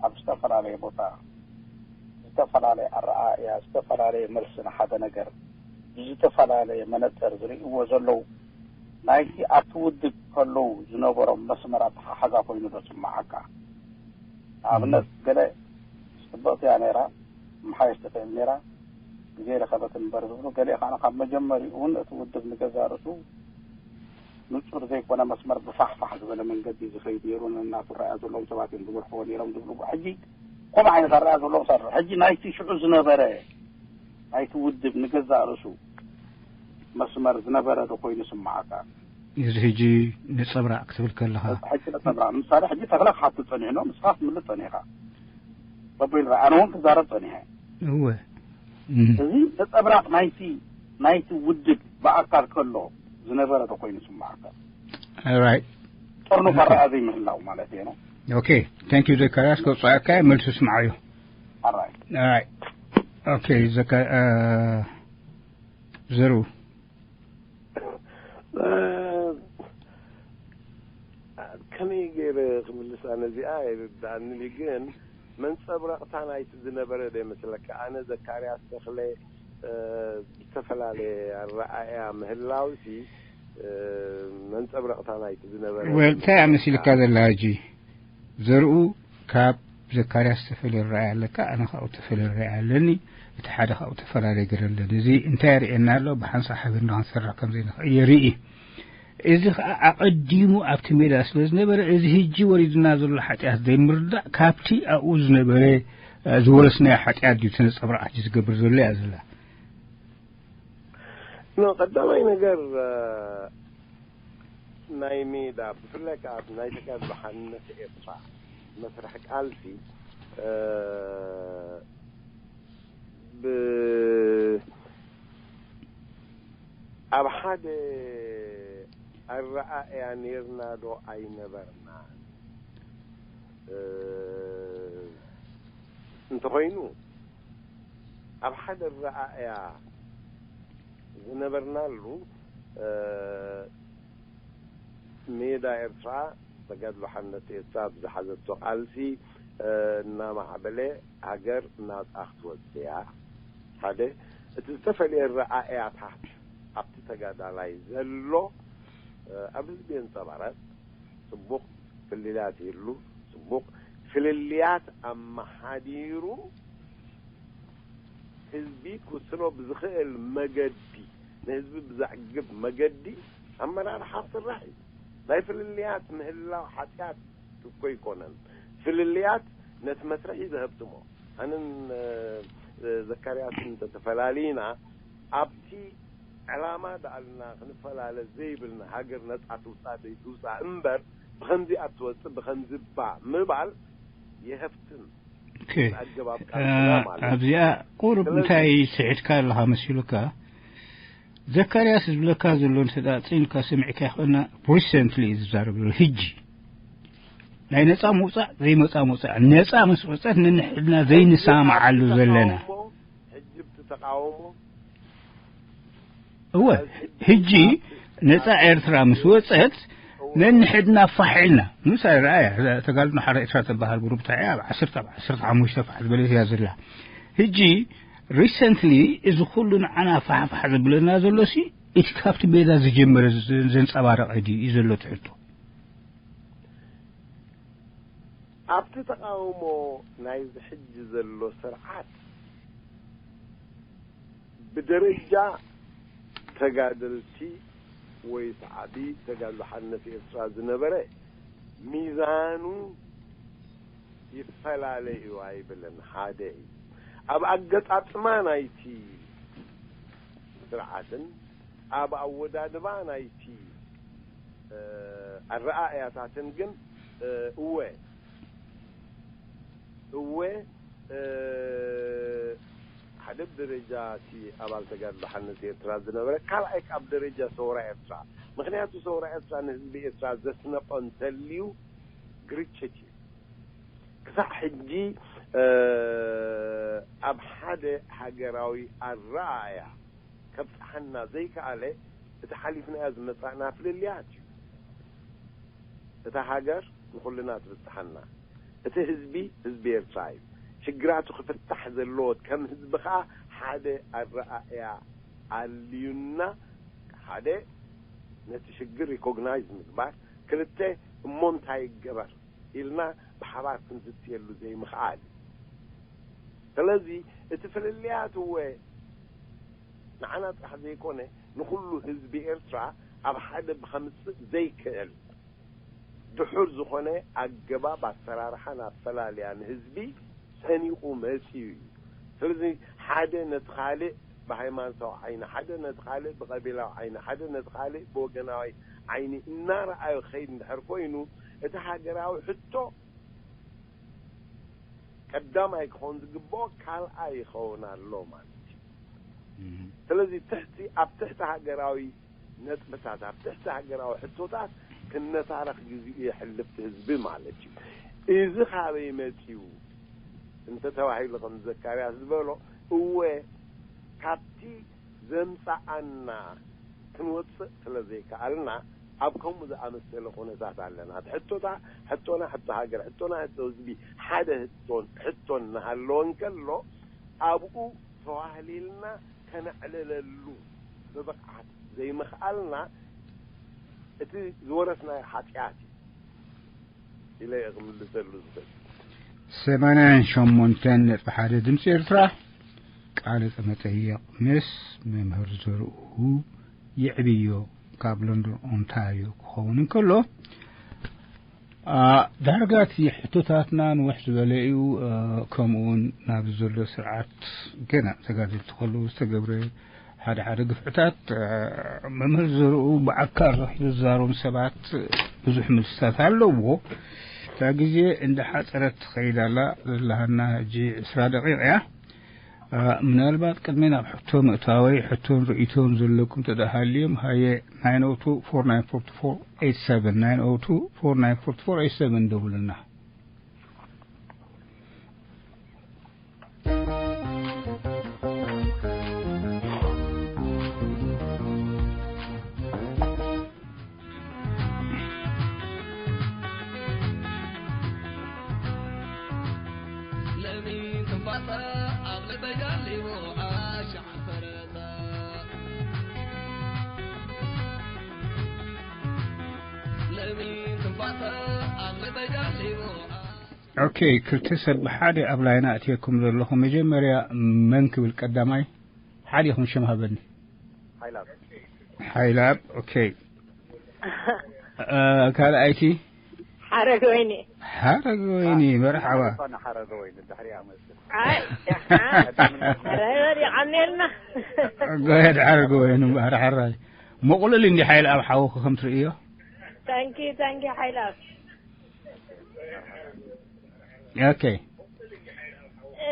ኣብ ዝተፈላለየ ቦታ ዝተፈላለየ ኣረኣእያ ዝተፈላለየ መልሲ ንሓደ ነገር ብዝተፈላለየ መነፅር ዝርእይዎ ዘለዉ ናይቲ ኣብቲ ውድብ ከለዉ ዝነበሮም መስመር ኣተሓሕዛ ኮይኑ ዶ ስምዓካ? ንኣብነት ገለ ፅብቕቲ እያ ነይራ ምሓየሽ ትኽእል ነይራ ግዜ ረኸበት እምበር ዝብሉ ገሊኡ ከዓ ካብ መጀመሪኡ እውን እቲ ውድብ ንገዛ ርእሱ ንፁር ዘይኮነ መስመር ብፋሕፋሕ ዝበለ መንገዲ ዝኸይድ ነይሩ ነናቱ ረኣያ ዘለዎም ሰባት እዮም ዝመርሕዎ ነይሮም ዝብሉ ሕጂ ከምኡ ዓይነት ኣረኣያ ዘለዎም ሰብ ሕጂ ናይቲ ሽዑ ዝነበረ ናይቲ ውድብ ንገዛእ ርእሱ መስመር ዝነበረ ዶ ኮይኑ ስምዓካ? እዚ ሕጂ ነጸብራቕ ክትብል ከለኻ ሕጂ ነጸብራቕ ንምሳሌ ሕጂ ተኽለ ክሓቱ ጸኒሕኖ ንስኻ ክትምልስ ጸኒኻ በቦይል ኣነ እውን ክዛረብ ጸኒሐ እወ እዚ ነጸብራቕ ናይቲ ናይቲ ውድብ ብኣካል ከሎ ዝነበረ ዶ ኮይኑ ስምዓካ? ራይት ጦርኑ ባረኣ ዘይምህላው ማለት እዩ ነው። ኦኬ ታንክ ዩ ዘካርያስ ከውፅኣካ መልሱ ስምዓዮ ኣራይ ራይት ኦኬ ዘካ ዘሩ ከመይ ገይረ ክምልሳ ነዚኣ ኣይርዳእንን እዩ ግን መንፀብረቕታ ናይቲ ዝነበረ ዶ ይመስለካ ኣነ ዘካርያስ ተኽለ ዝተፈላለየ ኣረኣእያ ምህላውሲ መንፀብረቕታ ናይቲ ዝነበረ እንታይ እያ መሲልካ ዘላ ሕጂ ዘርኡ ካብ ዘካርያስ ተፈልየ ርኣይ ኣለካ ኣነ ካብኡ ተፈልየ ርኣይ ኣለኒ እቲ ሓደ ካብኡ ተፈላለየ ገለ ኣለኒ እዚ እንታይ የርእየና ኣሎ ብሓንሳእ ሓቢርና ክንሰርሕ ከም ዘይንኽእል የርኢ እዚ ከዓ ኣቐዲሙ ኣብቲ ሜዳ ስለ ዝነበረ እዚ ህጂ ወሪድና ዘሎ ሓጢኣት ዘይምርዳእ ካብቲ ኣብኡ ዝነበረ ዝወረስናዮ ሓጢኣት ድዩ ተነፀብራቕ ሕጂ ዝገብር ዘሎ እያ ዘላ ኖ ቀዳማይ ነገር ናይ ሜዳ ብፍላይ ከዓ ናይ ተጋድሎ ሓርነት ኤርትራ መስርሕ ቃልሲ ብ ኣብ ሓደ ኣረኣእያ ኔርና ዶ ኣይነበርና እንተኾይኑ ኣብ ሓደ ኣረኣእያ ዝነበርናሉ ሜዳ ኤርትራ ተጋድሎ ሓርነት ኤርትራ ብዝሓዘቶ ቃልሲ እናማዕበለ ሃገር ናፃ ክትወፅእ እያ ሓደ እቲ ዝተፈለየ ረኣእያታት ኣብቲ ተጋዳላይ ዘሎ ኣብ ህዝቢ የንጸባረቕ። ጽቡቕ ፍልልያት የሉ። ጽቡቕ ፍልልያት ኣመሓዲሩ ህዝቢ ክውስኖ ብዝኽእል መገዲ፣ ንህዝቢ ብዘዕግብ መገዲ ኣመራርሓ ክስራሕ እዩ። ናይ ፍልልያት ምህላው ሓጢኣት እኮ ኣይኮነን። ፍልልያት ነቲ መስርሕ እዩ ዘህብትሞ። ኣነን ዘካርያስን እንተተፈላሊና ኣብቲ ዕላማ ደኣልና ክንፈላለ ዘይብልና፣ ሃገር ነጻ ትውጻእ ዘይትውጻእ እምበር፣ ብኸምዚ ኣትወጽእ ብኸምዚ እባ ምባል የሀፍትን ኣገባብ ቃልስና ማለት ኣብዚኣ ቁሩብ እንታይ ስሒትካ ኣለኻ መሲሉካ? ዘካርያስ ዝብለካ ዘሎ እንተ ደኣ ጽንካ ሰሚዕካ ይኽእልና፣ ሪሰንትሊ እዩ ዝዛረብ ዘሎ። ሕጂ ናይ ነጻ ምውጻእ ዘይመጻ ምውጻእ፣ ነጻ ምስ ወጸት ንንሕድና ዘይንሰማማዓሉ ዘለና። ሕጂ ብቲ ተቃውሞ እወ፣ ሕጂ ነጻ ኤርትራ ምስ ወጸት ነንሕድና ፋሕ ኢልና። ምሳሌ ረኣያ፣ ተጋድሎ ሓራ ኤርትራ ትበሃል ግሩፕ እንታይ እያ? ኣብ ዓሰርተ፣ ኣብ ዓሰርተ ሓሙሽተ ፋሕ ዝበለት እያ ዘላ። ሕጂ ሪሰንትሊ እዚ ኩሉ ንዓና ፋሕፋሕ ዘብለና ዘሎሲ እቲ ካብቲ ሜዳ ዝጀመረ ዘንጸባረቐ ድዩ እዩ ዘሎ ትሕቶ? ኣብቲ ተቃውሞ ናይዚ ሕጂ ዘሎ ስርዓት ብደረጃ ተጋደልቲ ወይ ሰዓቢ ተጋድሎ ሓርነት ኤርትራ ዝነበረ ሚዛኑ ይፈላለ እዩ ኣይብልን። ሓደ እዩ። ኣብ ኣገጣጥማ ናይቲ ስርዓትን ኣብ ኣወዳድባ ናይቲ ኣረኣእያታትን ግን እወ እወ ሓደ ብደረጃ እቲ ኣባል ተጋድሎ ሓርነት ኤርትራ ዝነበረ፣ ካልኣይ ካብ ደረጃ ሰውራ ኤርትራ። ምክንያቱ ሰውራ ኤርትራ ንህዝቢ ኤርትራ ዘስነቆ እንተልዩ ግርጭት እዩ። ክሳዕ ሕጂ ኣብ ሓደ ሃገራዊ ኣረኣእያ ከብጽሓና ዘይከኣለ፣ እቲ ሓሊፍናዮ ዝመጻእና ፍልልያት እዩ። እታ ሃገር ንኹልና ትብጽሓና። እቲ ህዝቢ፣ ህዝቢ ኤርትራ እዩ። ሽግራቱ ክፍታሕ ዘለዎ፣ ከም ህዝቢ ከኣ ሓደ ኣረኣእያ ኣልዩና፣ ሓደ ነቲ ሽግር ሪኮግናይዝ ምግባር፣ ክልተ እሞ እንታይ ይገበር ኢልና ብሓባር ክንዝትየሉ ዘይምኽኣል እዩ። ስለዚ እቲ ፍልልያት እወ ንዓና ጥራሕ ዘይኮነ ንኹሉ ህዝቢ ኤርትራ ኣብ ሓደ ብኸምጽእ ዘይክእል ድሑር ዝኾነ ኣገባብ ኣሰራርሓን ኣፈላልያን ህዝቢ ሰኒቑ መጺኡ እዩ። ስለዚ ሓደ ነቲ ካልእ ብሃይማኖታዊ ዓይኒ፣ ሓደ ነቲ ካልእ ብቐቢላዊ ዓይኒ፣ ሓደ ነቲ ካልእ ብወገናዊ ዓይኒ እናረኣዩ ክኸይድ እንድሕር ኮይኑ እቲ ሃገራዊ ሕቶ ቀዳማይ ክኸውን ዝግብኦ ካልኣይ ይኸውን ኣሎ ማለት እዩ። ስለዚ ትሕቲ ኣብ ትሕቲ ሃገራዊ ነጥብታት ኣብ ትሕቲ ሃገራዊ ሕቶታት ክነታረኽ ግዜኡ የሕልፍ ህዝቢ ማለት እዩ። እዚ ካበይ መጺኡ እንተተባሂሉ ከም ዘካርያስ ዝበሎ እወ ካብቲ ዘምጻኣና ክንወጽእ ስለ ዘይከኣልና ኣብ ከምኡ ዝኣመሰለ ኩነታት ኣለና። ሕቶታ ሕቶና ሕቶ ሃገር ሕቶና ሕቶ ህዝቢ ሓደ ሕቶን ሕቶን እናሃለወ እንከሎ ኣብኡ ተዋህሊልና ከነዕልለሉ ብብቕዓት ዘይምኽኣልና እቲ ዝወረስናዮ ሓጢኣት እዩ ኢለ እየ ክምልሰሉ ዝኽእል። ሰማንያን ሸሞንተን ነጥቢ ሓደ ድምፂ ኤርትራ ቃለ መጠይቕ ምስ መምህር ዘርኡ ይዕብዮ ካብ ሎንዶን ኦንታርዮ ክኸውን እንከሎ ዳርጋ እቲ ሕቶታትና ንውሕ ዝበለ እዩ። ከምኡውን ናብ ዘሎ ስርዓት ገና ተጋደልቲ ከለዉ ዝተገብረ ሓደ ሓደ ግፍዕታት መምህር ዘርኡ ብዓካር ረኺቡ ዝዛረቦም ሰባት ብዙሕ መልስታት ኣለዎ። እታ ግዜ እንዳሓፀረት ትኸይድ ኣላ። ዘለሃና ሕጂ ዕስራ ደቂቕ እያ። ምናልባት ቅድሚ ናብ ሕቶ ምእታወይ ሕቶን ርእይቶን ዘለኩም ተደሃልዮም ሃየ ናይን ኦ ቱ ፎር ናይን ፎር ቱ ፎር ኤይት ሰቨን ናይን ኦ ቱ ፎር ናይን ፎር ቱ ፎር ኤይት ሰቨን ደውልና። ኦኬ፣ ክልተ ሰብ ብሓደ ኣብ ላይና ኣእትየኩም ዘለኹ። መጀመርያ መን ክብል ቀዳማይ? ሓደ ይኹን ሽም ሃበኒ። ሓይላብ። ሓይላብ። ኦኬ። እ፣ ካልኣይቲ? ሓረግ ወይኒ። ሓረግ ወይኒ፣ መርሓባ። ሓረግ ወይኒ፣ ድሕሪኣ መስል። ኣይ፣ ደሓን። ሓረግ ወይኒ፣ ቀኒልና። ጎየድ ሓረግ ወይኒ፣ እምበኣር ሓራይ። መቑልል እንዲ ሓይል ኣብ ሓውኹ ከም ትርእዮ? ታንኪ፣ ታንኪ ሓይላብ። ኦኬ። እ፣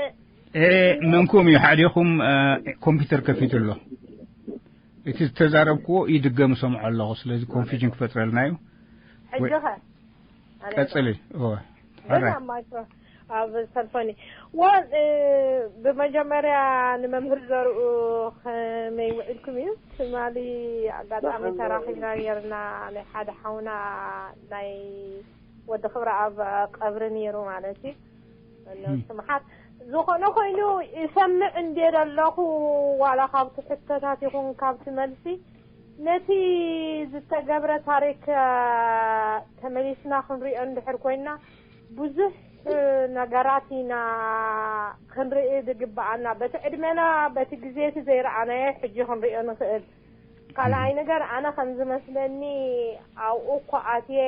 እ፣ መንኩም እዩ ሓዲኹም፣ እ፣ ኮምፒውተር ከፊቱ ኣሎ። እቲ ዝተዛረብክዎ ይድገም እሰምዖ ኣለኹ፣ ስለዚ ኮንፊዥን ክፈጥረልና እዩ። ሕጂ ወይ ኸ? ኣነ ቀጽሊ። እወ። ገና ሓራይ። ማይክሮ ኣብ ሰልፎኒ። ወል፣ እ፣ ብመጀመርያ ንመምህር ዘርኡ ከመይ ውዒልኩም እዩ? ትማሊ ኣጋጣሚ ተራኺብና ነርና፣ ናይ ሓደ ሓውና ናይ ወዲ ክብረኣብ ቀብሪ ነይሩ ማለት እዩ። እም። ስምሓት ዝኾነ ኮይኑ ይሰምዕ እንዴ ዘለኹ፣ ዋላ ካብቲ ሕቶታት ይኹን ካብቲ መልሲ፣ ነቲ ዝተገብረ ታሪክ፣ እ፣ ተመሊስና ክንሪኦ እንድሕር ኮይና፣ ብዙሕ፣ እ፣ ነገራት ኢና ክንርኢ ዝግብኣና። በቲ ዕድመና፣ በቲ ግዜ እቲ ዘይረኣናዮ ሕጂ ክንሪኦ ንኽእል። ካልኣይ ነገር፣ ኣነ ከም ዝመስለኒ ኣብኡ እኮ ኣትየ፣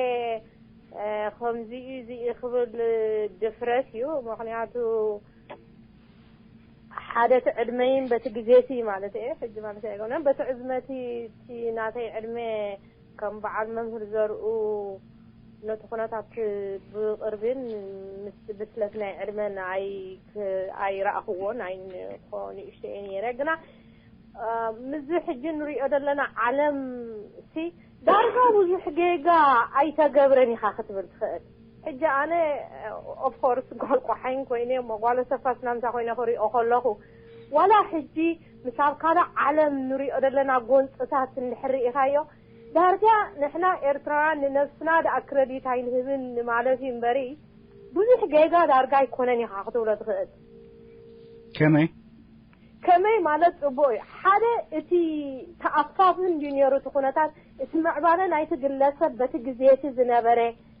እ፣ ከምዚ እዩ፣ እዚ እዩ ክብል ድፍረት እዩ። ምኽንያቱ፣ ሓደ እቲ ዕድመይን በቲ ግዜ እቲ ማለት እየ፣ ሕጂ ማለት ኣይኮነን፣ በቲ ዕዝመቲ እቲ ናተይ ዕድመ ከም በዓል መምህር ዘርኡ ነቲ ኩነታት ብቕርቢን ምስ ብስለት ናይ ዕድመን ኣይ-፣ ኣይረኣኽዎን፣ ኣይኮ ንእሽተይ እየ ነይረ። ግና፣ እ፣ ምስዚ ሕጂ ንሪኦ ዘለና ዓለም ሲ ዳርጋ ብዙሕ ጌጋ ኣይተገብረን ኢኻ ክትብል ትኽእል። ሕጂ ኣነ፣ ኦፍ ኮርስ፣ ጓል ቆሓይን ኮይነ እሞ ጓል ሰፋ ስናምሳ ኮይነ ክሪኦ ከለኹ፣ ዋላ ሕጂ ምስ ኣብ ካልእ ዓለም ንሪኦ ዘለና ጎንፅታት እንድሕር ርኢኻዮ፣ ዳርጋ ንሕና ኤርትራውያን ንነብስና ደኣ ክረዲት ኣይንህብን ማለት እዩ እምበሪ፣ ብዙሕ ጌጋ ዳርጋ ኣይኮነን ኢኻ ክትብሎ ትኽእል። ከመይ? ከመይ ማለት ጽቡቕ እዩ። ሓደ፣ እቲ ተኣፋፍን ድዩ ነይሩ እቲ ኩነታት፣ እቲ ምዕባለ ናይቲ ግለሰብ በቲ ግዜ እቲ ዝነበረ፣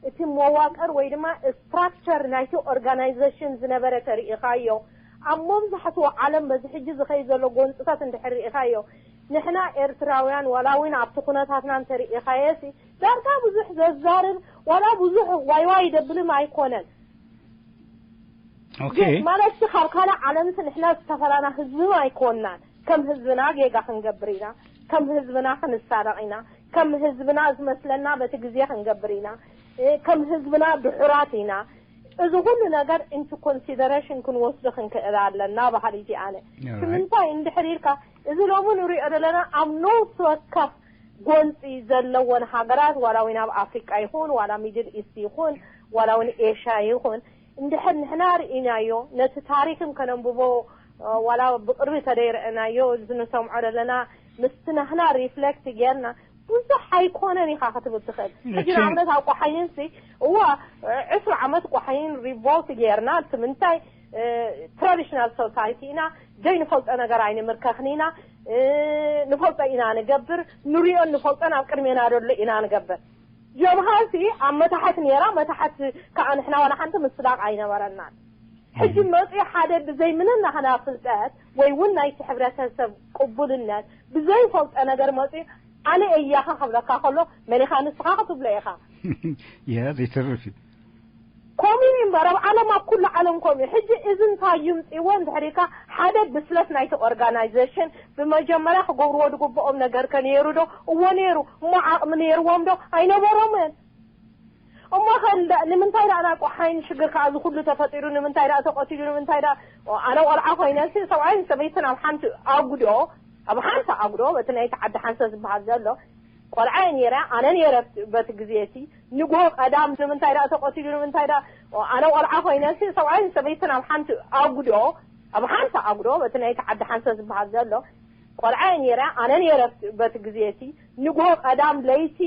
እቲ መዋቅር ወይ ድማ ስትራክቸር ናይቲ ኦርጋናይዜሽን ዝነበረ ተርኢኻዮ። ኣብ መብዛሕትኡ ዓለም በዚ ሕጂ ዝኸይድ ዘሎ ጎንጽታት እንድሕር ርኢኻዮ፣ ንሕና ኤርትራውያን ዋላ እውን ኣብቲ ኩነታትና እንተርኢኻዮ ሲ፣ ዳርጋ ብዙሕ ዘዛርብ ዋላ ብዙሕ ዋይ ዋይ ደብልም ኣይኮነን። ኦኬ። ግን ማለት ሲ ካብ ካልእ ዓለምሲ ንሕና ዝተፈላና ህዝብም ኣይኮናን። ከም ህዝብና ጌጋ ክንገብር ኢና፣ ከም ህዝብና ክንሳረቕ ኢና፣ ከም ህዝብና ዝመስለና በቲ ግዜ ክንገብር ኢና፣ እ፣ ከም ህዝብና ድሑራት ኢና። እዚ ኩሉ ነገር into consideration ክንወስዶ ክንክእል ኣለና በሃሊት እየ ኣነ። Alright። ንምንታይ እንድሕር ኢልካ፣ እዚ ሎሚ ንሪኦ ዘለና ኣብ ነፍሲ ወከፍ ጎንፂ ዘለወን ሃገራት፣ ዋላ እውን ኣብ ኣፍሪቃ ይኹን፣ ዋላ ሚድል ኢስት ይኹን፣ ዋላ እውን ኤሽያ ይኹን፣ እንድሕር ንሕና ርኢናዮ፣ ነቲ ታሪክም ከነንብቦ፣ እ፣ ዋላ ብቅርቢ ተደይረአናዮ፣ እዚ ንሰምዖ ዘለና፣ ምስቲ ናህና ሪፍሌክት ጌርና፣ ብዙሕ ኣይኮነን ኢኻ ክትብል ትኽእል። ሕጂ እቺ ንኣብነት ኣብ ቆሓይንሲ፣ እዋ፣ ዕስራ ዓመት ቆሓይን ሪቮልት ጌርና፣ እቲ ምንታይ፣ እ፣ ትራዲሽናል ሶሳይቲ ኢና፣ ዘይንፈልጦ ነገር ኣይንምርከኽን ኢና፣ እ፣ ንፈልጦ ኢና ንገብር፣ ንሪኦን ንፈልጦን ኣብ ቅድሜና ደሎ ኢና ንገብር። ጀብሃሲ ኣብ መታሕት ነይራ፣ መታሕት ከዓ ንሕና ዋላ ሓንቲ ምስላቕ ኣይነበረናን። ሕጂ መፂኡ ሓደ ብዘይ ምንም ናህና ፍልጠት ወይ እውን ናይቲ ሕብረተሰብ ቅቡልነት ብዘይፈልጠ ነገር መፂኡ ኣነ እያኻ ክብለካ ከሎ መን ኢኻ ንስኻ ክትብሎ ኢኻ። ያ ዘይተርፍ እዩ። ከምኡ እዩ እምበር ኣብ ዓለም፣ ኣብ ኩሉ ዓለም ከምኡ እዩ። ሕጂ እዚ እንታይ ይምፅእዎ እንድሕር ኢልካ፣ ሓደ ብስለት ናይቲ ኦርጋናይዜሽን ብመጀመርያ ክገብርዎ ዝግብኦም ነገር ከ ነይሩ ዶ? እዎ ነይሩ። እሞ ዓቕሚ ነይርዎም ዶ? ኣይነበሮምን። እሞ ከ እንደ-፣ ንምንታይ ደኣ ናይ ቆሓይን ሽግር ከኣ እዚ ኩሉ ተፈጢሩ? ንምንታይ ደኣ ተቐቲሉ? ንምንታይ ደኣ? ኦ፣ ኣነ ቆልዓ ኮይነ ሲ ሰብኣይን ሰበይትን ኣብ ሓንቲ ኣጉዶ፣ ኣብ ሓንቲ ኣጉዶ፣ በቲ ናይቲ ዓዲ ሓንሰ ዝበሃል ዘሎ ቆልዓ እየ ነይረ፣ ኣነ ነይረ በቲ ግዜ እቲ። ንግሆ ቀዳም ንምንታይ ደኣ ተቐቲሉ? ንምንታይ ደኣ? ኦ፣ ኣነ ቆልዓ ኮይነ ሲ ሰብኣይን ሰበይትን ኣብ ሓንቲ ኣጉዶ፣ ኣብ ሓንቲ ኣጉዶ፣ በቲ ናይቲ ዓዲ ሓንሰ ዝበሃል ዘሎ ቆልዓ እየ ነይረ፣ ኣነ ነይረ በቲ ግዜ እቲ። ንግሆ ቀዳም ለይቲ፣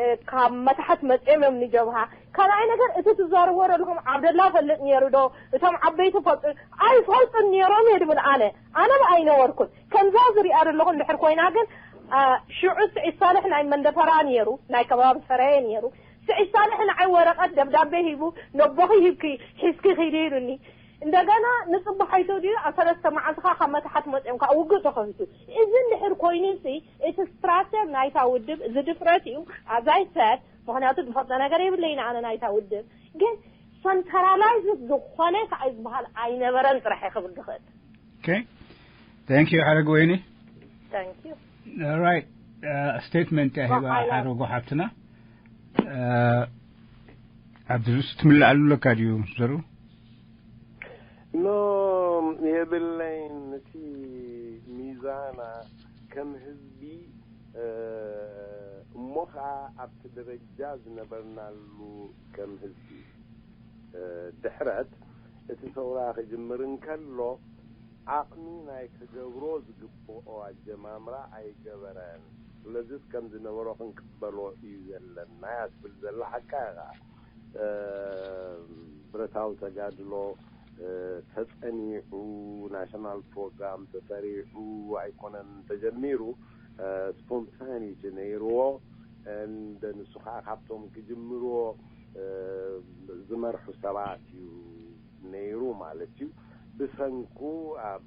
እ፣ ካብ መታሕት መጺኦም እዮም ንጀብሃ። ካልኣይ ነገር፣ እቲ ትዛረብዎ ዘለኹም ዓብደላ ፈልጥ ነይሩ ዶ? እቶም ዓበይቲ ፈልጡ? ኣይፈልጡን ነይሮም እየ ድብል ኣነ። ኣነ ብ ኣይነበርኩን። ከምዛ ዝሪኣ ዘለኹ እንድሕር ኮይና ግን፣ አ፣ ሽዑ ስዒድ ሳልሕ ናይ መንደፈራ ነይሩ፣ ናይ ከባቢ ሰራየ ነይሩ። ስዒድ ሳልሕ ንዓይ ወረቐት ደብዳቤ ሂቡ፣ ነቦኺ ሂብኪ ሒዝኪ ኺዲ ኢሉኒ። እንደገና ንጽባሕ ኣይተውዲኡ ኣብ ሰለስተ መዓልትኻ ካብ መታሕት መጺኦም ከዓ ውግእ ተኸፊቱ። እዚ እንድሕር ኮይኑ ሲ እቲ ስትራክቸር ናይታ ውድብ እዚ ድፍረት እዩ። ኣዛይ ሰድ ምክንያቱ ዝፈልጦ ነገር የብለይን ኣነ ናይታ ውድብ። ግን ሰንትራላይዝ ዝኾነ ከዓ ዝበሃል ኣይነበረን ጥራሕ ክብል ዝኽእል። Okay. Thank you, ሓረግ ወይኒ። Thank you. Right. Statement ያ ሂባ ሓረጉ ሓብትና። ዓብድልስ ትምልኣሉ ኣለካ ድዩ ዘሩ? ኖ፣ የብለይን። እቲ ሚዛና ከም ህዝቢ እሞ ኸዓ ኣብቲ ደረጃ ዝነበርናሉ ከም ህዝቢ ድሕረት እቲ ሰውራ ክጅምር እንከሎ ዓቕሚ ናይ ክገብሮ ዝግብኦ ኣጀማምራ ኣይገበረን። ስለዚስ ከም ዝነበሮ ክንቅበሎ እዩ ዘለና እያ ትብል ዘላ ሓቃ እያ። ብረታዊ ተጋድሎ ተጸኒዑ፣ ናሽናል ፕሮግራም ተሰሪዑ ኣይኮነን ተጀሚሩ፣ ስፖንታኒቲ ነይርዎ። እንደ ንሱ ከዓ ካብቶም ክጅምርዎ ዝመርሑ ሰባት እዩ ነይሩ ማለት እዩ። ብሰንኩ ኣብ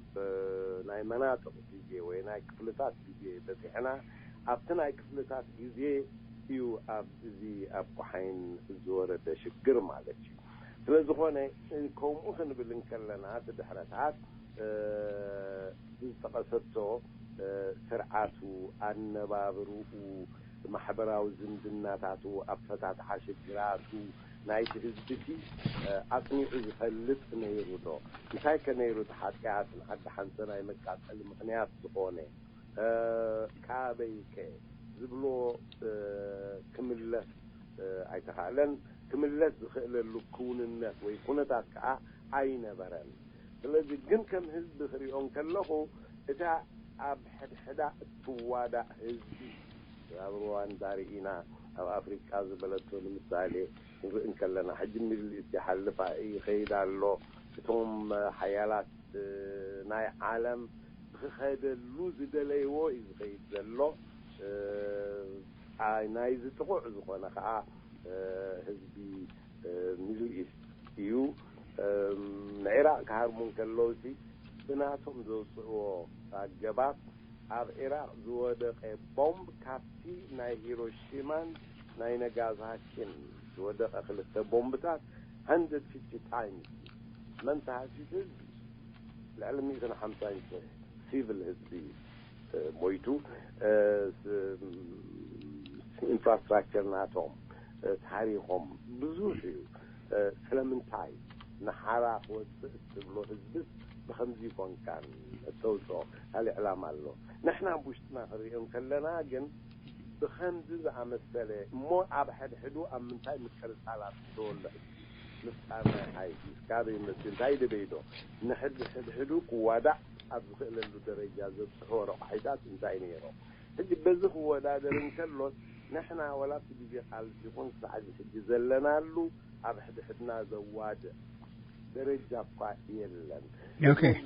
ናይ መናጥቕ ግዜ ወይ ናይ ክፍልታት ግዜ በጺሕና። ኣብቲ ናይ ክፍልታት ግዜ እዩ ኣብ እዚ ኣብ ቆሓይን ዝወረደ ሽግር ማለት እዩ። ስለ ዝኾነ ከምኡ ክንብል እንከለና እቲ ድሕረታት ብዝጠቐሰቶ ስርዓቱ፣ ኣነባብርኡ፣ ማሕበራዊ ዝምድናታቱ፣ ኣፈታትሓ ሽግራቱ ናይቲ ህዝቢቲ ኣጽኒዑ ዝፈልጥ ነይሩ ዶ? እንታይ ከ ነይሩ እቲ ሓጢኣት ንዓዲ ሓንሰ ናይ መቃጸሊ ምኽንያት ዝኾነ? ካበይ ከ ዝብሎ ክምለስ ኣይተኻእለን። ክምለስ ዝኽእለሉ ክውንነት ወይ ኩነታት ከዓ ኣይነበረን። ስለዚ ግን ከም ህዝቢ ክሪኦ እንከለኹ እታ ኣብ ሕድሕዳ እትዋዳእ ህዝቢ ኣብ ሩዋንዳ ርኢና፣ ኣብ ኣፍሪቃ ዝበለቶ ንምሳሌ ክንርኢ እንከለና፣ ሕጂ ሚድል ኢስት ይሓልፍ ይኸይድ ኣሎ። እቶም ሓያላት ናይ ዓለም ክኸደሉ ዝደለይዎ እዩ ዝኸይድ ዘሎ። ናይ ዝጥቑዕ ዝኾነ ከዓ ህዝቢ ሚድል ኢስት እዩ። ንዒራቕ ክሃርሙ እንከለውሲ ብናቶም ዘውፅእዎ ኣገባብ ኣብ ዒራቕ ዝወደቐ ቦምብ ካብቲ ናይ ሂሮሺማን ናይ ነጋዛኪን ዝወደቐ ክልተ ቦምብታት hundred fifty times መን ተሃሲሱ ህዝቢ ልዕሊ ሚእትን ሓምሳን ሽሕ ሲቪል ህዝቢ ሞይቱ። ኢንፍራስትራክቸር ናቶም፣ ታሪኾም ብዙሕ እዩ። ስለምንታይ ንሓራ ክወፅእ እትብሎ ህዝብስ ብኸምዚ ይኮንካን እተውፅኦ ካልእ ዕላማ ኣሎ። ንሕና ኣብ ውሽጥና ክንሪኦ እንከለና ግን ብኸምዚ ዝኣመሰለ እሞ ኣብ ሕድሕዱ ኣብ ምንታይ ምቅልጣል ኣብፅዎ ኣሎ ህዝቢ? ምፍጣር ናይ ሓይሲ እስካበይ መፅዩ እንታይ ደበይዶ ንሕድ ሕድሕዱ ክዋዳእ ኣብ ዝኽእለሉ ደረጃ ዘብፅሕዎ ረቋሒታት እንታይ ነይሮም? ሕጂ በዚ ክወዳደር እንከሎስ ንሕና ወላ ኣብቲ ግዜ ቃልሲ ይኹን ክሳዕ እዚ ሕጂ ዘለናሉ ኣብ ሕድሕድና ዘዋድእ ደረጃ እኳ የለን።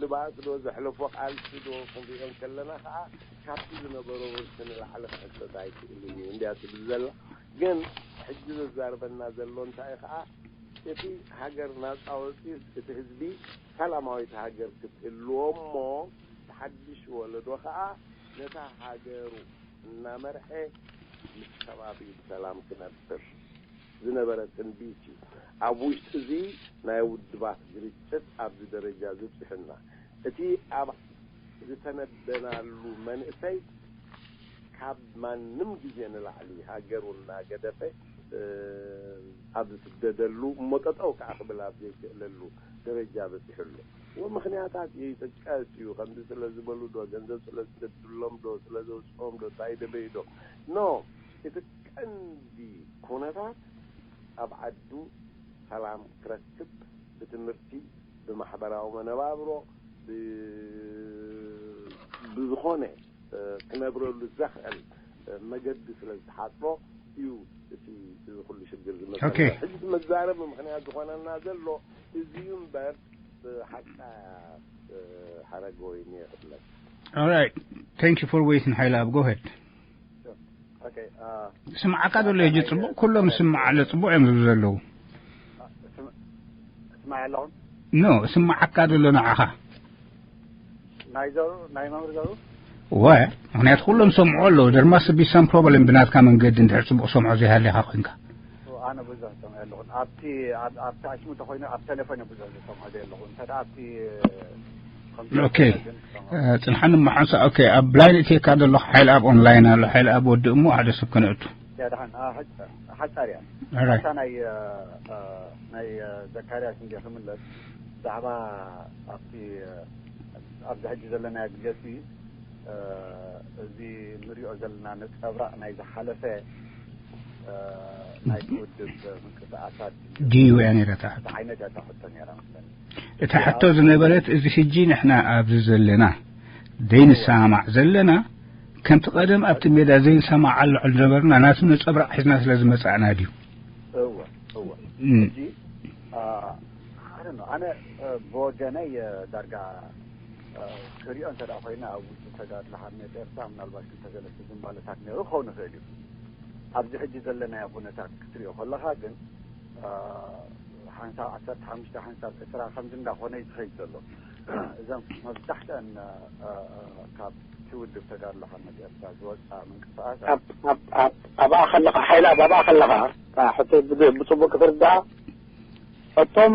ልባስ ዶ ዘሕለፎ ቃልሲ ዶ ክንሪኦ እንከለና ከዓ ካብቲ ዝነበሮ ርእሲ ንላዕሊ ክሕተት ኣይክእልን እዩ እንድያ ትብል ዘላ። ግን ሕጂ ዘዛርበና ዘሎ እንታይ ከዓ እቲ ሃገር ናፃ ወፂኡስ እቲ ህዝቢ ሰላማዊት ሃገር ክትህልዎ እሞ ሓድሽ ወለዶ ከዓ ነታ ሃገሩ እናመርሐ ምስ ከባቢኡ ብሰላም ክነብር ዝነበረ ትንቢት እዩ። ኣብ ውሽጢ እዚ ናይ ውድባት ግርጭት ኣብዚ ደረጃ ዝበፅሐና እቲ ኣብ ዝተነደናሉ መንእሰይ ካብ ማንም ግዜ ንላዕሊ ሃገሩ እናገደፈ ኣብ ዝስደደሉ እሞ ጠጠው ከዓ ክብል ኣብ ዘይክእለሉ ደረጃ በፂሑ ኣሎ። ወ ምኽንያታት ይጥቀስ እዩ። ከምዚ ስለ ዝበሉ ዶ፣ ገንዘብ ስለ ዝሰድሎም ዶ፣ ስለ ዘውፅኦም ዶ፣ እንታይ ደበዩ ዶ? ኖ፣ እቲ ቀንዲ ኩነታት ኣብ ዓዱ ሰላም ክረክብ ብትምህርቲ፣ ብማሕበራዊ መነባብሮ፣ ብዝኾነ ክነብረሉ ዘኽእል መገዲ ስለ ዝተሓፅሮ እዩ እቲ እዚ ኩሉ ሽግር ዝመፀና። ሕጂ መዛረቢ ምኽንያት ዝኾነና ዘሎ እዚ እዩ እምበር ሓቃ ሓረገወይኒ ክብለካ። All right. Thank you for waiting, ሓይለ ኣብ። Go ahead. ስምዓካ ዘሎ ሕጂ ጽቡቕ፣ ኩሎም ስምዓ ኣሎ ጽቡቕ እዮም ዝብሉ ዘለዉ። ስማዕ ኣለኹም ኖ ስምዓካ ዘሎ ንዓኻ ናይ ዘሩ ናይ መምህር ዘሩ ወ ምክንያቱ ኩሎም ሰምዑ ኣለዉ። ደርማስ ቢሳም ፕሮብለም ብናትካ መንገዲ እንድሕር ጽቡቕ ሰምዖ ዘይሃልኻ ኮንካ ኣነ ብዙሕ ሰምዕ ኣለኹን ኣብቲ ኣብቲ ኣሽሙ ተኮይኑ ኣብ ቴሌፎን ብዙሕ ዝሰምዖ ዘለኹ እንተ ኣብቲ ኦኬ ጽንሓኒ መሓንሳ ኦኬ ኣብ ላይን እቴካ ዘለኹ ሓይል ኣብ ኦንላይን ኣሎ ሓይል ኣብ ወዲ እሞ ሓደ ሰብ ከነእቱ ያድሓን ሓፃር እያ Alright. እታ ናይ ናይ ዘካርያስ እንዲ ክምለስ ብዛዕባ ኣብቲ ኣብዚ ሕጂ ዘለና ግዜ እዚ ንሪኦ ዘለና ነፀብራቕ ናይ ዝሓለፈ ናይ ውድብ ምንቅስቃሳት ድዩ እያ ነይረታ ዓይነት እያ ሕቶ ነይራ መስለኒ እታ ሕቶ ዝነበረት እዚ ሕጂ ንሕና ኣብዚ ዘለና ዘይንሰማማዕ ዘለና ከምቲ ቀደም ኣብቲ ሜዳ ዘይንሰማዓሉ ዝነበርና ናቱ ነፀብራቕ ሒዝና ስለ ዝመፃእና ድዩ እወ እወ እም፣ ሕጂ ኣነ ኣነ ብወገነይ ዳርጋ ክሪኦ እንተ ደኣ ኮይና ኣብ ውሽጢ ተጋድሎ ሓርነት ኤርትራ ምናልባት ክልተ ሰለስተ ዝንባለታት ነይሩ ክኸውን ይኽእል እዩ ኣብዚ ሕጂ ዘለናዮ ኩነታት ክትሪኦ ከለኻ ግን ሓንሳብ ዓሰርተ ሓሙሽተ ሓንሳብ ዕስራ ከምዚ እንዳኾነ እዩ ዝኸይድ ዘሎ እዘን መብዛሕትአን ካብ እቲ ውድብ ተጋድሎ ሓርነት ኤርትራ ዝወፅኣ ምንቅስቃሳት ኣብኣ ከለኻ ሓይላ ኣብኣ ከለኻ ሕቶ ብፅቡቅ ክትርዳኣ እቶም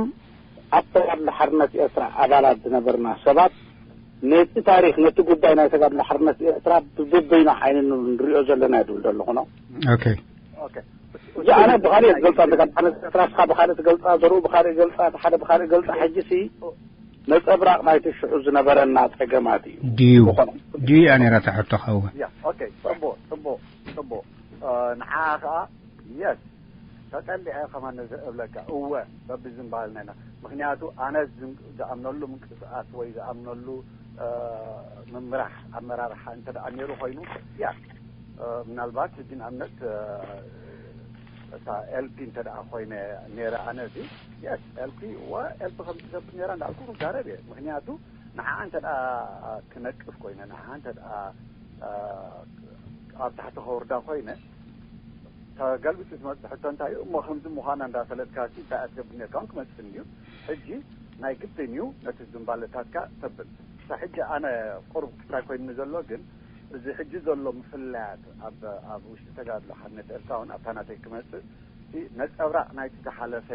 ኣብ ተጋድሎ ሓርነት ኤርትራ ኣባላት ዝነበርና ሰባት ነቲ ታሪክ ነቲ ጉዳይ ናይ ተጋድሎ ሓርነት ኤርትራ ብበይኑ ዓይኒ ንሪኦ ዘለና ድብል ዘለኹ ነው ኦኬ እዚ ኣነ ብካሊእ ትገልፃ ተጋድሎ ሓርነት ኤርትራ እስካ ብካሊእ ትገልፃ ዘርኡ ብካሊእ ገልፃ እቲ ሓደ ብካሊእ ገልፃ ሕጂ ሲ ነፀብራቅ ናይቲ ሽዑ ዝነበረና ፀገማት እዩ ድዩ ዝኾነ ድዩ እያ ነይራ እታ ሕቶኻ እወ ያ ኦኬ ጽቡቅ ጽቡቅ ጽቡቅ ንዓ ከዓ የስ ተጠሊዐ ከማን እዚ እብለካ እወ በብዝንባልና ኢና ምክንያቱ ኣነ ዝኣምነሉ ምንቅስቃስ ወይ ዝኣምነሉ ምምራሕ ኣመራርሓ እንተ ደኣ ነይሩ ኮይኑ ያ ምናልባት ሕጂ ንኣብነት እታ ኤልፒ እንተ ደኣ ኮይነ ነይረ ኣነ እዚ የስ ኤልፒ ወ ኤልፒ ከም ትገብር ነይራ እንዳልኩ ክዛረብ እየ ምክንያቱ ንዓ እንተ ደኣ ክነቅፍ ኮይነ ንዓ እንተ ደኣ ኣብ ታሕቲ ከውርዳ ኮይነ ተገልቢጡ ዝመፅእ ሕቶ እንታይ እዩ እሞ ከምዚ ምዃና እንዳፈለጥካ ሲ እንታይ ኣትገብር ነርካ እውን ክመፅእ እዩ ሕጂ ናይ ግድን እዩ ነቲ ዝንባለታትካ ተብል እሳ ሕጂ ኣነ ቁሩብ ክታይ ኮይንኒ ዘሎ ግን እዚ ሕጂ ዘሎ ምፍላያት ኣብ ኣብ ውሽጢ ተጋድሎ ሓርነት ኤርትራ እውን ኣብታ ናተይ ክመፅእ እቲ ነፀብራቅ ናይቲ ዝሓለፈ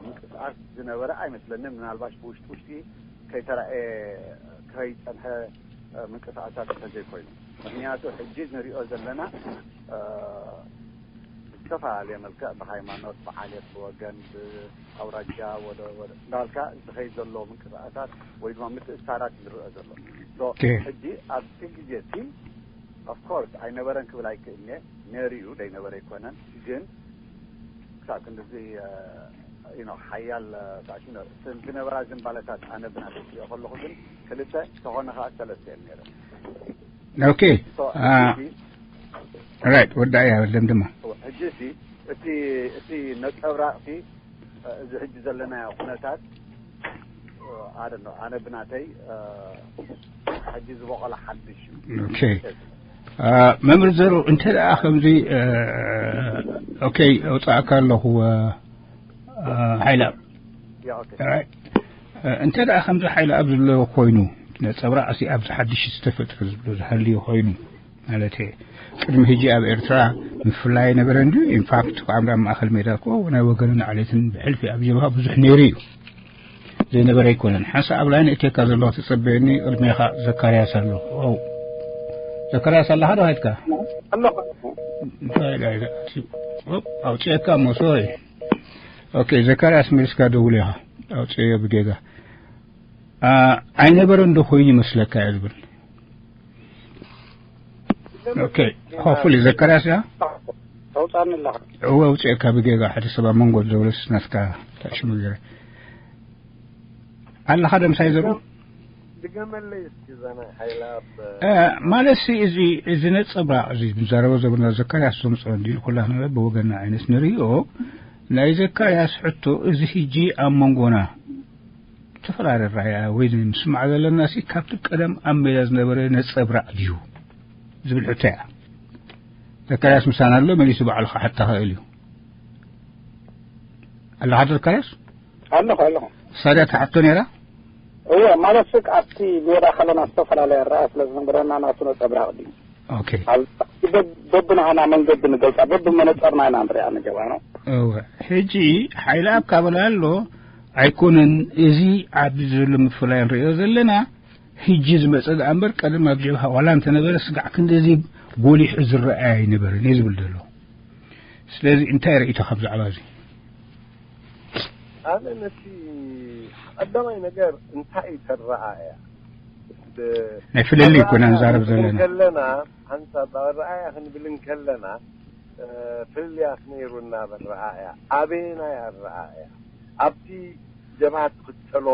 ምንቅስቃስ ዝነበረ ኣይመስለንን ምናልባሽ ብውሽጢ ውሽጢ ከይተራእየ ከይፀንሐ ምንቅስቃሳት እንተዘይኮይኑ ምክንያቱ ሕጂ ንሪኦ ዘለና ብዝተፈላለየ መልክዕ ብሃይማኖት ብዓሌት ብወገን ብኣውራጃ ወደ ወደ እንዳልካ ዝኸይድ ዘሎ ምንቅስቃሳት ወይ ድማ ምትእሳራት ንርኦ ዘሎ ሕጂ ኣብቲ ግዜ እቲ ኦፍኮርስ ኣይነበረን ክብል ኣይክእልኒ ነይሩ እዩ ዘይነበረ ኣይኮነን ግን ክሳብ ክንድዚ you know ሓያል ታሽነ ዝነበራ ዝንባለታት ኣነ ብናተይ ክሪኦ ከለኹ ግን ክልተ ተኾነ ከዓ ሰለስተ እዮም ነይረ ኦኬ ራይት ወዳእያ ደምድማ ሕጂ እቲ እቲ ነፀብራቅቲ እዚ ሕጂ ዘለናዮ ኩነታት ኣደ ኣነ ብናተይ ሕጂ ዝበቆለ ሓድሽ እዩ ኦኬ መምህር ዘሩ እንተ ደኣ ከምዚ ኦኬ ኣውፃእካ ኣለኹ ሓይላ ያ ኦኬ እንተ ደኣ ከምዚ ሓይላ ኣብ ዘለዎ ኮይኑ ነፀብራቅ ሲ ኣብዚ ሓድሽ ዝተፈጥረ ዝብሎ ዝሃልዮ ኮይኑ ማለት ቅድሚ ሕጂ ኣብ ኤርትራ ምፍላይ ነበረ እንዲ ኢንፋክት ከዓምዳ ማእኸል ሜዳ እኮ ናይ ወገንን ዓሌትን ብሕልፊ ኣብ ጀብሃ ብዙሕ ነይሩ እዩ ዘይነበረ ኣይኮነን ሓንሳ ኣብ ላይን እቴካ ዘለኹ ትፀበየኒ ቅድሜኻ ዘካርያስ ኣሎ ዘካርያስ ኣለኻ ዶ ሃይትካ ኣውፅኤካ እሞ ሶሪ ኦኬ ዘካርያስ መሊስካ ደውል ኢኻ ኣውፅኤዮ ብጌጋ ኣይነበረ እንዶ ኮይኑ ይመስለካ እየ ዝብል ኦኬ ሆፉሊ ዘካርያስ እያ ተውፃኒ ኣለኻ እወ ውፅኤካ ብጌጋ ሓደ ሰብ ኣብ መንጎ ዝደውለስ ናትካ ታሽሙ ገይረ ኣለኻ ደምሳይ ዘሩ ድገመለይ እስኪ እዛ ናይ ሓይላ ማለት እዚ እዚ ነፀብራቅ እዚ ንዛረቦ ዘለና ዘካርያስ ዘምፅኦ እንዲ ኩላህና በብወገንና ዓይነት ንርእዮ ናይ ዘካርያስ ሕቶ እዚ ሕጂ ኣብ መንጎና ዝተፈላለዩ ራእያ ወይ ምስማዕ ዘለና ሲ ካብቲ ቀደም ኣብ ሜዳ ዝነበረ ነፀብራቅ ድዩ ዝብል ሕቶ እያ ዘካርያስ ምሳና ኣሎ፣ መሊሱ ባዕሉ ክሓታ ክእል እዩ። ኣለኻ ዘካርያስ? ኣለኹ፣ ኣለኹ። ሳድያ ትሓቶ ነይራ? እወ፣ ማለት ስቅ ኣብቲ ሜዳ ከለና ዝተፈላለየ ኣረኣእያ ስለ ዝነበረና ናቱ ነጸብራቕ ድዩ? ኦኬ። ኣብ በብ-፣ በብናህና መንገዲ ንገልጻ፣ በብመነጸርና ኢና ንሪኣ ንገባ ነው። እወ፣ ሕጂ ሓይሊ ኣብ ካበላ ኣሎ ኣይኮነን። እዚ ኣብዚ ዘሎ ምፍላይ ንሪኦ ዘለና፣ ሕጂ ዝመጸ ደኣ እምበር ቀደም ኣብ ጀብሃ ዋላ እንተነበረ ስጋዕ ክንድዚ ጎሊሑ ዝረኣይ ኣይነበረን እየ ዝብል ዘሎ። ስለዚ እንታይ ርእይቶኻ ብዛዕባ እዚ? ኣነ ነቲ ቀዳማይ ነገር እንታይ እዩ ተረኣእያ? ብ-፣ ናይ ፍልልይ እኮ ኢና ኣረኣእያ ንዛረብ ክንብል ዘለና። ከለና፣ ሓንሳብ ኣረኣእያ ክንብል እንከለና፣ እ፣ ፍልልያት ነይሩና ኣብ ኣረኣእያ። ኣበየናይ ኣረኣእያ? ኣብቲ ጀብሃ ትኽተሎ፣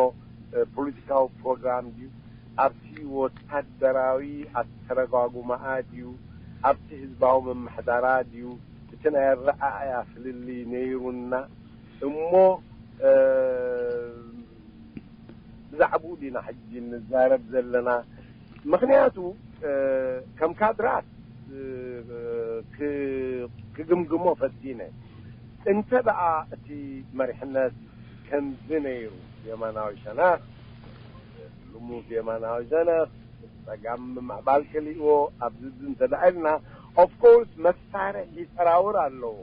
እ፣ ፖለቲካዊ ፕሮግራም ድዩ? ኣብቲ ወታደራዊ ኣተረጓጉማኣ ድዩ? ኣብቲ ህዝባዊ ምምሕዳራ ድዩ? እቲ ናይ ኣረኣእያ ፍልልይ ነይሩና እሞ፣ እ፣ ብዛዕባኡ ዲና ሕጂ ንዛረብ ዘለና? ምኽንያቱ፣ እ፣ ከም ካድራት፣ እ፣ ክ-፣ ክግምግሞ ፈቲነ። እንተ ደኣ እቲ መሪሕነት ከምዚ ነይሩ፣ የማናዊ ሸነኽ፣ ልሙስ የማናዊ ሸነኽ፣ ጸጋም ምምዕባል ከሊእዎ፣ ኣብዚ እዚ እንተ ደኣ ኢልና፣ ኦፍ ኮርስ መሳርሒ ሰራውር ኣለዎ።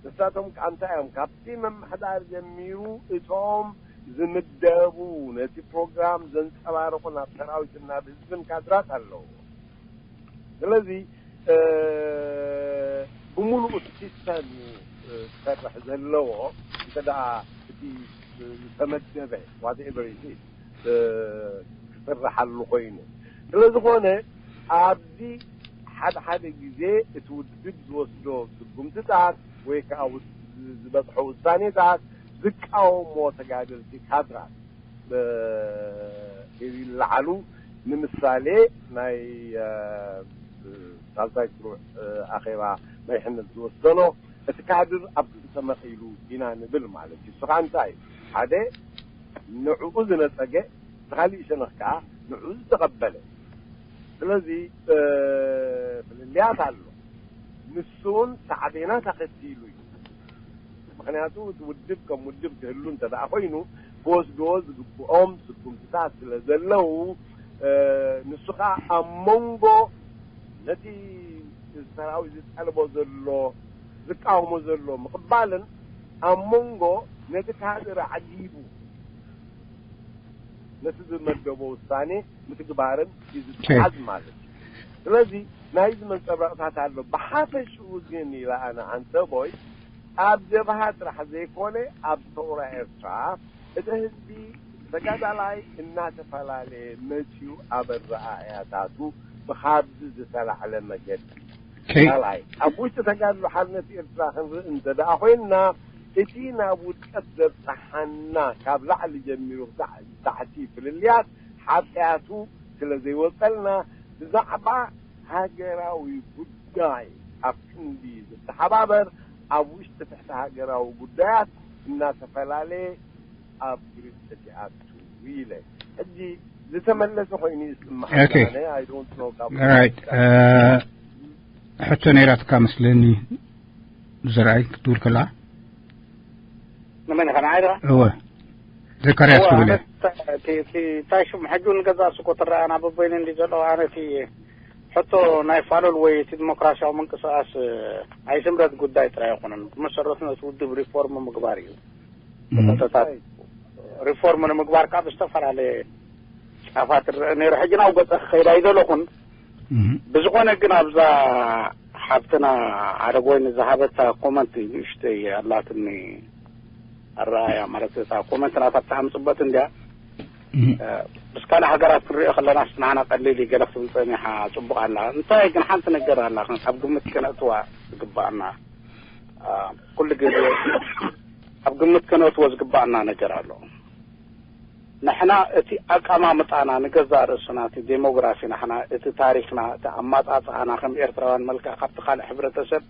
ንሳቶም ከኣ እንታይ እዮም? ካብቲ ምምሕዳር ጀሚሩ እቶም ዝምደቡ፣ ነቲ ፕሮግራም ዘንጸባርቑ ናብ ሰራዊትን ናብ ህዝብን ካድራት ኣለዎ። ስለዚ፣ እ፣ ብምሉኡ እቲ ሲስተም እዩ፣ እ፣ ክሰርሕ ዘለዎ። እንተ ደኣ እቲ ዝተመደበ፣ ዋትኤቨር ኢት ኢዝ፣ እ፣ ክስርሓሉ ኮይኑ። ስለ ዝኾነ፣ ኣብዚ ሓደ ሓደ ግዜ እቲ ውድብ ዝወስዶ ስጉምትታት ወይ ከኣ ውስ-፣ ዝበጽሖ ውሳኔታት ዝቃወሞ ተጋደልቲ ካድራት፣ እ፣ ይለዓሉ። ንምሳሌ፣ ናይ፣ እ፣ ሳልሳይ ስሩዕ፣ እ፣ ኣኼባ መሪሕነት ዝወሰኖ፣ እቲ ካድር ኣብ ክልተ ተመቒሉ ኢና ንብል ማለት እዩ። እሱ ኸኣ እንታይ እዩ? ሓደ ንዕኡ ዝነጸገ፣ እቲ ካሊእ ሸነኽ ከኣ ንዕኡ ዝተቐበለ። ስለዚ፣ እ፣ ፍልልያት ኣሎ። ንሱ እውን ሳዕቤናት ኣኸቲሉ እዩ። ምኽንያቱ እቲ ውድብ ከም ውድብ ክህሉ እንተ ደኣ ኮይኑ፣ ክወስድዎ ዝግብኦም ስጉምትታት ስለ ዘለዉ፣ እ፣ ንሱ ኸኣ ኣብ መንጎ ነቲ ሰራዊት ዝጠልቦ ዘሎ፣ ዝቃወሞ ዘሎ ምቕባልን ኣብ መንጎ ነቲ ካድር ኣዕጊቡ ነቲ ዝመደቦ ውሳኔ ምትግባርን እዩ ዝጠዓዝ ማለት እዩ። ስለዚ ናይዚ መንጸብራቕታት ኣሎ። ብሓፈሽኡ ግን ኢለ ኣነ ኣንተቦይ ኣብ ጀብሃ ጥራሕ ዘይኮነ ኣብ ሰውራ ኤርትራ እቲ ህዝቢ ተጋዳላይ እናተፈላለየ መጺኡ ኣብ ኣረኣእያታቱ ብኻብዚ ዝተላዕለ መገዲ ኦኬ። ካልኣይ፣ ኣብ ውሽጢ ተጋድሎ ሓርነት ኤርትራ ክንርኢ እንተ ደኣ ኮይንና፣ እቲ ናብ ውድቀት ዘብጽሓና ካብ ላዕሊ ጀሚሩ ክሳዕ ታሕቲ ፍልልያት ሓጢኣቱ ስለ ዘይወጸልና፣ ብዛዕባ ሃገራዊ ጉዳይ ኣብ ክንዲ ዝተሓባበር፣ ኣብ ውሽጢ ትሕቲ ሃገራዊ ጉዳያት እናተፈላለየ ኣብ ግርጭት ይኣቱ ኢለ። ሕጂ ዝተመለሰ ኮይኑ ይስምዓኒ። ኦኬ። ኣነ፣ I don't know ካብ ኦራይት፣ እ፣ ሕቶ ነይራትካ መስለኒ፣ ዘርኣይ ክትብል ከለኻ። ንመን ኢኻ? ንዓይ ዲኻ? እወ። ዘካርያስ እወ፣ ክብል እየ። ኣነ እቲ፣ እቲ እንታይ ሽም ሕጂ እውን ገዛ ስኮ ትረኣና በበይኑ እንዲ ዘሎ፣ ኣነ እቲ ሕቶ ናይ ፋሎል ወይ እቲ ዲሞክራሲያዊ ምንቅስቃስ፣ እ፣ ናይ ስምረት ጉዳይ ጥራይ ኣይኮነን። ብመሰረቱ ነቲ ውድብ ሪፎርም ምግባር እዩ። እም። ተታት ሪፎርም ንምግባር ካብ ዝተፈላለየ ጫፋት ዝረአ ነይሩ። ሕጂ ናብ ገጸ ክኸይድ ኣይደለኹን። እም። ብዝኾነ ግን ኣብዛ ሓብትና ኣረጋወይኒ ዝሃበታ ኮመንት ንእሽተይ ኣላትኒ ኣረኣያ፣ ማለት እታ ኮመንት ናታ ብጣዕሚ ጽብቕቲ እንድያ። እም። እ፣ ምስ ካልእ ሃገራት ክንሪኦ ከለና ንሕና ቀሊል እዩ ገለ ክትብል ጸኒሓ ጽቡቕ ኣላ። እንታይ ግን ሓንቲ ነገር ኣላ፣ ካብ ግምት ከነእትዋ ዝግባኣና። እ፣ ኩሉ ግዜ ኣብ ግምት ከነእትዎ ዝግባኣና ነገር ኣሎ። ንሕና እቲ ኣቀማምጣና ንገዛእ ርእስና፣ እቲ ዴሞግራፊ ናሕና፣ እቲ ታሪኽና፣ እቲ ኣማጻጽኣና ከም ኤርትራውያን መልክዕ ካብቲ ካልእ ሕብረተሰብ፣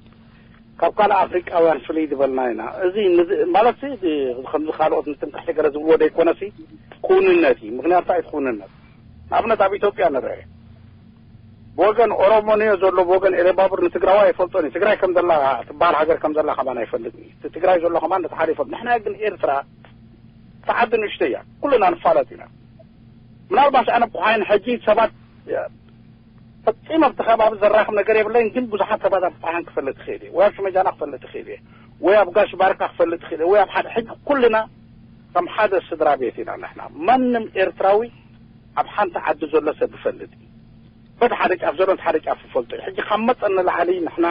ካብ ካልእ ኣፍሪቃውያን ፍልይ ዝበልና ኢና። እዚ ንዝ-፣ ማለት እዚ ከምዚ ካልኦት ንትምክሕቲ ገለ ዝብልዎ ዘይኮነሲ፣ ክውንነት እዩ። ምኽንያቱ እንታይ እዩ እቲ ክውንነት? ንኣብነት ኣብ ኢትዮጵያ ንርአ። ብወገን ኦሮሞ ንዮ ዘሎ፣ ብወገን ኤሌባቡር ንትግራዋ ኣይፈልጦን እዩ። ትግራይ ከም ዘላ ትበሃል ሃገር ከም ዘላ ከማን ኣይፈልጥን እዩ። እቲ ትግራይ ዘሎ ከማን ነቲ ሓደ ይፈልጥ። ንሕና ግን ኤርትራ፣ እቲ ዓዲ ንእሽቶ እያ። ኩልና ንፋለጥ ኢና። ምናልባት ኣነ ብኳይን ሕጂ ሰባት ፈጺመ ኣብቲ ከባቢ ዘራኽብ ነገር የብለይን፣ ግን ብዙሓት ሰባት ኣብ ፋሓን ክፈልጥ ይኽእል እየ፣ ወይ ኣብ ሽመጃና ክፈልጥ ይኽእል እየ፣ ወይ ኣብ ጋሽ ባርካ ክፈልጥ ይኽእል እየ፣ ወይ ኣብ ሓደ። ሕጂ ኩልና ከም ሓደ ስድራ ቤት ኢና ንሕና። ማንም ኤርትራዊ ኣብ ሓንቲ ዓዲ ዘሎ ሰብ ይፈልጥ እዩ። በቲ ሓደ ጫፍ ዘሎ፣ እቲ ሓደ ጫፍ ይፈልጦ እዩ። ሕጂ ካብ መጠን ንላዕሊ ንሕና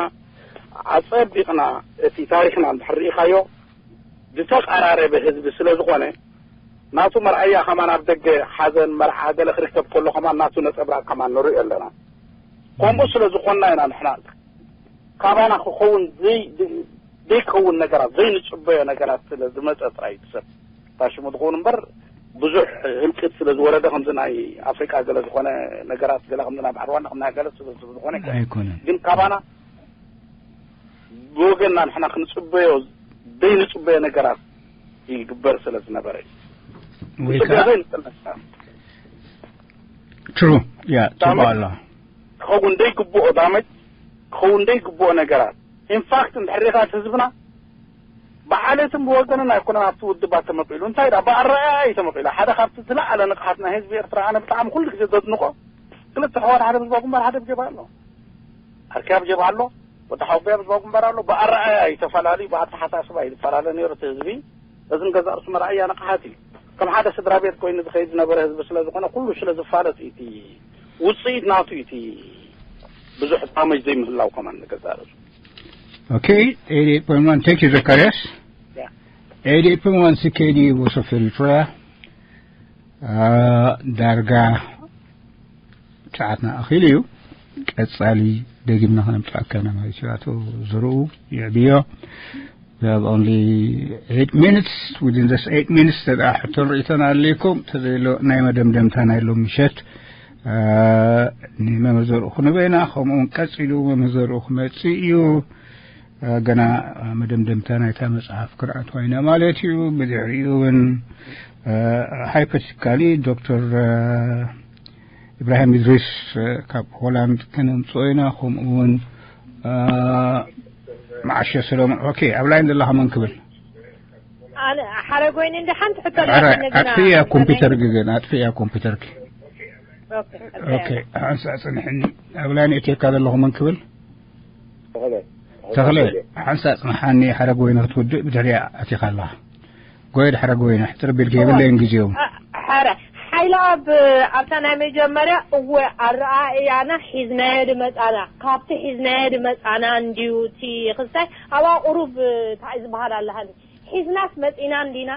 ኣጸቢቕና እቲ ታሪኽና እንድሕር ርኢኻዮ፣ ዝተቐራረበ ህዝቢ ስለ ዝኾነ፣ ናቱ መርኣያ ከማን ኣብ ደገ ሓዘን፣ መርዓ፣ ገለ ክርከብ ከሎ ከማን ናቱ ነጸብራቕ ከማን ንርኢ ኣለና። ከምኡ ስለ ዝኾንና ኢና ንሕና ካባና ክኸውን ዘይ-፣ ዘይከውን ነገራት፣ ዘይንጽበዮ ነገራት ስለ ዝመጸ ጥራይ እዩ ሰብ ታሽሙ ዝኸውን እምበር፣ ብዙሕ ህልቂት ስለ ዝወረደ፣ ከምዚ ናይ ኣፍሪቃ ገለ ዝኾነ ነገራት፣ ገለ ከምዚ ናይ ባሕሪ ዋና፣ ከም ናይ ገለ ስለ ዝኾነ ኣይኮነን። ኣይኮነን። ግን ካባና ብወገንና ንሕና ክንጽበዮ ዘይንጽበዮ ነገራት ይግበር ስለ ዝነበረ እዩ። ወይ ንጽበዮ ከዓ ዘይንጽበዮ ነገራት። ትሩ፣ ያ፣ ጽቡቕ ኣሎ። ክኸውን ዘይግብኦ ዳመጅ፣ ክኸውን ዘይግብኦ ነገራት። ኢንፋክት፣ እንድሕር ሪኢኻ እቲ ህዝብና ብዓሌትን ብወገንን ኣይኮነን ኣብቲ ውድባት ተመቂሉ። እንታይ ደኣ፣ ብኣረኣእያ እዩ ተመቂሉ። ሓደ ካብቲ ዝለዓለ ንቕሓት ናይ ህዝቢ ኤርትራ፣ ኣነ ብጣዕሚ ኩሉ ግዜ ዘድንቆ፣ ክልተ ኣሕዋት ሓደ ብዝባ ግንባር፣ ሓደ ብጀብሃ ኣሎ። ኣርኪያ ብጀብሃ ኣሎ፣ ወዲ ሓውቦያ ብዝባ ግንባር ኣሎ። ብኣረኣእያ እዩ ተፈላለዩ፣ ብኣተሓሳስባ እዩ ዝፈላለ ነይሩ እቲ ህዝቢ። እዚ ንገዛእ ርእሱ መርኣያ ንቕሓት እዩ። ከም ሓደ ስድራ ቤት ኮይኑ ዝኸይድ ዝነበረ ህዝቢ ስለ ዝኾነ፣ ኩሉ ስለ ዝፋለጥ እዩ እቲ ውጽኢት ናቱ እዩ እቲ ብዙሕ ዳመጅ ዘይምህላው ከማን ንገዛእ ርእሱ። ኦኬ፣ ኤይት ኤይት ፖይንት ዋን፣ thank you ዘካርያስ። ያ። ኤይት ኤይት ፖይንት ዋን C K D Voice of Eritrea። አ፣ ዳርጋ ሰዓትና ኣኺሉ እዩ። ቀጻሊ ደጊምና ከነምጽኣካ ኢና ማለት እዩ። ኣቶ ዘርኡ የዕብዮ። We have only eight minutes. Within this eight minutes፣ ተደኣ ሕቶን ርእይቶን ኣለኩም። ተዘይሎ ናይ መደምደምታ ናይ ሎም ምሸት፣ አ፣ ንመምህር ዘርኡ ክንበይና፣ ከምኡ እውን ቀጺሉ መምህር ዘርኡ ክመጽእ እዩ። አ፣ ገና መደምደምታ ናይታ መጽሓፍ ክርኣት ኮይና ማለት እዩ። ብድሕሪኡ እውን፣ አ፣ ሃይፖቲካሊ ዶክተር፣ አ፣ ኢብራሂም ኢድሪስ፣ አ፣ ካብ ሆላንድ ከነምጽኦ ኢና። ከምኡ እውን፣ አ፣ መዓሸ ሰሎሞን። ኦኬ፣ ኣብ ላይን ዘለኻ መን ክብል? ኣነ ሓረግ ወይኒ እንደ ሓንቲ ሕቶ ኧረ፣ ኣለኒ ግን ኣጥፍእያ ኮምፒውተር ግዜ፣ ኣጥፍእያ ኮምፒውተርኪ። ኦኬ፣ ኦኬ፣ ሓንሳእ ጽንሕኒ። ኣብ ላይን እትየካ ዘለኹ መን ክብል? ተኽለ። ተኽለ፣ ሓንሳእ ጽንሓኒ፣ ሓረግ ወይኒ ክትውድእ ብድሕሪኣ ኣቲኻ ኣለኻ። ጎየድ ሓረግ ወይኒ፣ ሕጽር ቢልኪ የብለይን ግዜኡ። አ-፣ ሓረ-፣ ሓይለኣብ ኣብታ ናይ መጀመርያ እወ ኣረኣእያና ሒዝናዮ ድመጻና፣ ካብቲ ሒዝናዮ ድመጻና እንድዩ እቲ ክስታይ ኣብኣ ቁሩብ እንታይ ዝበሃል ኣለሃኒ። ሒዝናስ መጺና እንዲና፣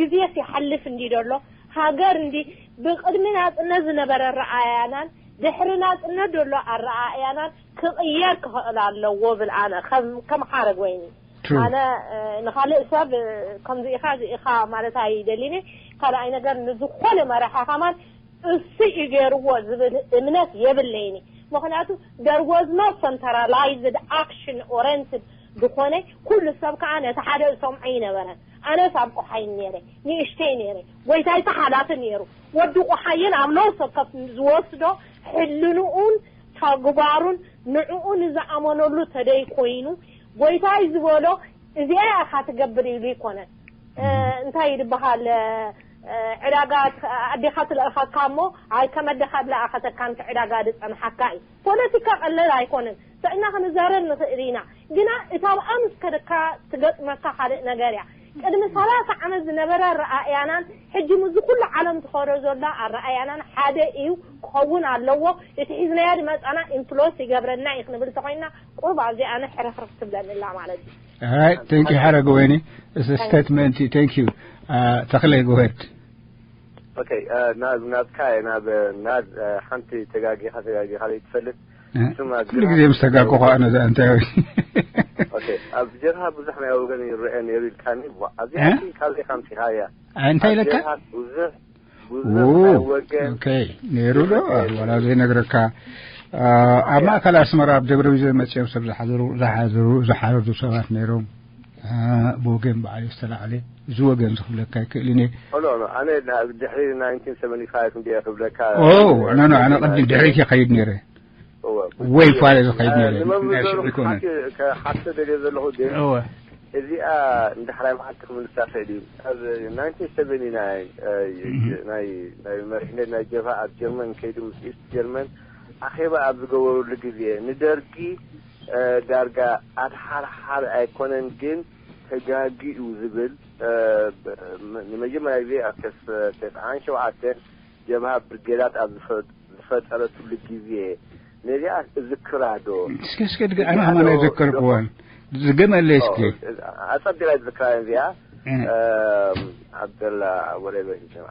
ግዜስ ይሓልፍ እንዲ ደሎ፣ ሃገር እንዲ ብቅድሚ ናጽነት ዝነበረ ኣረኣእያናን ድሕሪ ናጽነት ደሎ ኣረኣእያናን ክቕየር ክኽእል ኣለዎ ብል ኣነ ከም፣ ከም ሓረግ ወይኒ። ትሩ። ኣነ፣ እ፣ ንኻልእ ሰብ፣ እ፣ ከምዚ ኢኻ፣ እዚ ኢኻ ማለት ኣይደልን እየ። ካልኣይ ነገር ንዝኾነ መራሒ ከማን እሱ እዩ ገይርዎ ዝብል እምነት የብለይን። ምኽንያቱ there was no centralized action oriented ዝኾነ ኩሉ ሰብ ከዓ ነቲ ሓደ ዝሰምዖ ይነበረን። ኣነስ ኣብ ቆሓይ ነይረ፣ ንእሽተይ ነይረ፣ ጎይታይ ተሓላፊ ነይሩ። ወዲ ቆሓይን ኣብ ነፍሲ ወከፍ ዝወስዶ ሕልንኡን ተግባሩን ንዕኡ ንዝኣመነሉ ተደይ ኮይኑ ጎይታይ ዝበሎ እዚኣ ኢኻ ትገብር ኢሉ ይኮነን። እ፣ እንታይ ይድበሃል፣ እ፣ ዕዳጋ ት-፣ ኣዴኻ ትልእኸካ እሞ፣ ኣይ፣ ከም ኣዴኻ ዝለኣኸተካ፣ ነቲ ዕዳጋ ዝጸንሓካ እዩ። ፖለቲካ ቀለል ኣይኮነን። ስዕና ክንዛረብ ንኽእል ኢና። ግና እታ ኣብኣ ምስ ከደካ ትገጥመካ ካልእ ነገር እያ። ቅድሚ ሰላሳ ዓመት ዝነበረ ኣረኣእያናን ሕጂ ምስዚ ኩሉ ዓለም ትኸዶ ዘላ ኣረኣእያናን ሓደ እዩ፣ ክኸውን ኣለዎ። እቲ ሒዝናዮ ዝመጻና ኢንፍሉወንስ ይገብረና እዩ ክንብል እንተኾይንና፣ ቁሩብ ኣብዚኣ ኣነ ሕርኽርኽ ትብለኒ ኣላ ማለት እዩ። All right, thank you ሓረግ ወይኒ። It's a statement. Thank you. Uh, ተኽለ፣ go ahead. ኦኬ፣ እ፣ ናብ፣ ናትካ እየ፣ ናብ፣ ናብ፣ እ፣ ሓንቲ ተጋጊኻ፣ ተጋጊኻ ዘይትፈልጥ። እ? ስማ ኩሉ ግና ግዜ ምስ ተጋግኹ ኣነ እዛ እንታይ ወይ? ኦኬ፣ ኣብ ጀብሃ ብዙሕ ናይ ወገን ይረአ ነይሩ ኢልካኒ፣ ዋ፣ ኣብዚኣ እ? ሕጂ ካበይ ከምፂኻ እያ? ኣይ፣ እንታይ ኣብ ኢለካ? ጀብሃ ብዙሕ፣ ብዙሕ ዎ፣ ናይ ወገን ኦኬ፣ ነይሩ ዶ? ይረአ ነይሩ። ዋላ ዘይነግረካ፣ እ፣ ኣብ ያ። ማእከል ኣስመራ ኣብ ደብረ ቢዘን መፂኦም ሰብ ዝሓዘሩ፣ ዝሓዘሩ፣ ዝሓረዱ ሰባት ነይሮም። እ፣ ብወገን በዓል ዝተላዕለ፣ እዚ ወገን ዝኽብለካ ኣይክእልን እየ። ኦ፣ ኖ፣ ኖ፣ ኣነ ና-፣ ድሕሪ ናይንቲን ሰቨንቲ ፋይቭ እንድየ ክብለካ። ኦ፣ ኖ፣ ኖ፣ ኣነ ቅድም ድሕሪት እየ ከይድ ነይረ። ኦ፣ ወይ ፋለ ዝኸይድ ነይሩ። ንመምዘኑ ናይ ሽዑ ኣይኮነን። ክሓት- ክሓቶ ደልየ ዘለኹ ግን እወ እዚኣ ንዳሕራይ መዓልቲ ክምልሳ ክእል እዩ። ኣብ ናይንቲን ሰቨንቲ ናይን ናይ ናይ መሪሕነት ናይ ጀብሃ ኣብ ጀርመን ከይዱ ምስ ኢስት ጀርመን ኣኼባ ኣብ ዝገበሩሉ ግዜ ንደርጊ እ፣ ዳርጋ ኣድሓርሓር ኣይኮነን ግን ተጋጊ እዩ ዝብል እ፣ ብ- ም- ንመጀመርያ ግዜ ኣብ ከስ ተስዓን ሸውዓተን ጀብሃ ብርጌዳት ኣብ ዝፈ- ዝፈጠረትሉ ግዜ ነዚኣ እዝክራ ዶ እስከ እስከ ድገ ኣነ ከማን ኣይዘከርክዎን ዝገመለ እስኪ ኣጸቢራ ዝክራ እዚኣ እ፣ እም፣ ዓብደላ ወሬበ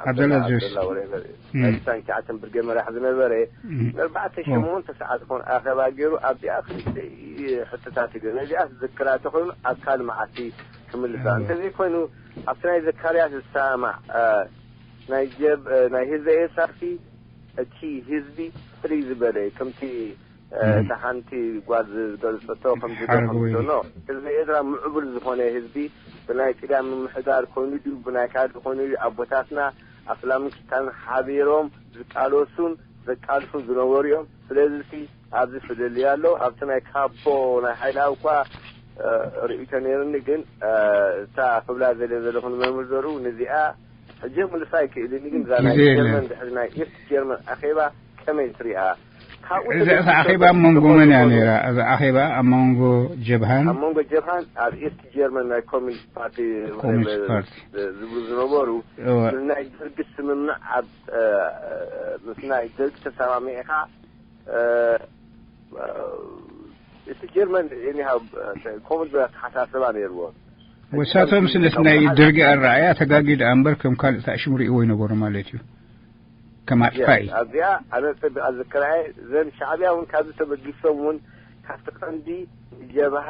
ዓብደላ ጆስ። ወሬበ እም። ናይ ትሽዓን ትሽዓተን ብርጌድ መራሕ ዝነበረ እም። ንኣርባዕተ ሸሞንተ ሰዓት ዝኾነ ኣኸባ ገይሩ ኣብዚኣ ክልተ ሕቶታት ገይሩ ነዚኣ ዝክራ ተኾይኑ ኣካል መዓልቲ ክምልሳ እወ። እንተዘይኮይኑ ኣብቲ ናይ ዘካርያስ ዝሰማማዕ እ፣ ናይ ጀብ እ፣ ናይ ህዝቢ ኤርትራሲ እቲ ህዝቢ ፍልይ ዝበለ ከምቲ እ፣ እም። እታ ሓንቲ ጓል ዝገልጸቶ ከምዚ ዶ ሓረግ ከምዚ ወይ- ዶ ኖ ህዝቢ ኤርትራ ምዕቡል ዝኾነ ህዝቢ ብናይ ቅዳም ምምሕዳር ኮይኑ ድዩ ብናይ ካልእ ኮይኑ ድዩ ኣቦታትና ኣስላምን ክስታንን ሓቢሮም ዝቃለሱን ዘቃልሱን ዝነበሩ እዮም። ስለዚ ሲ ኣብዚ ፍልልይ ኣሎ። ኣብቲ ናይ ካፖ ናይ ሓይላ እኳ እ፣ ርእይቶ ነይርኒ ግን እ፣ እታ ክብላ ዘለ ዘለኹ ንመምህር ዘርኡ ንዚኣ ሕጂ ምልሳ ኣይክእልን ግን እዛ ናይ ግዜ የለን። ጀርመን ድሕሪ ናይ ኢስት ጀርመን ኣኼባ ከመይ ትሪኣ? ካብኡ እዛ እዛ ኣኼባ ኣብ መንጎ መን እያ ነይራ? እዛ ኣኼባ ኣብ መንጎ ጀብሃን ኣብ መንጎ ጀብሃን ኣብ ኢስት ጀርመን ናይ ኮሚኒስት ፓርቲ ኮሚኒስት ፓርቲ። ዝብሉ ዝነበሩ እወ። ምስ ናይ ደርጊ ስምምዕ ኣብ እ፣ ምስ ናይ ደርጊ ተሰማሚዕኻ እ፣ እ፣ እቲ ጀርመን ኒሃው ከምኡ ዝበለ ኣተሓሳስባ ነይርዎ። ወሳቶም ስለስ ናይ ደርጊ ኣረኣያ ተጋጊ ደኣ እምበር ከም ካልእ ታሽሙ ርእይዎ ይነበሩ ማለት እዩ። ከም ኣጥፋኢ ኣብዚኣ ኣነ ጸቢቐ ዝክራየ ዘን ሻዕብያ እውን ካብዚ ተበጊሶም እውን ካብቲ ቀንዲ ጀብሃ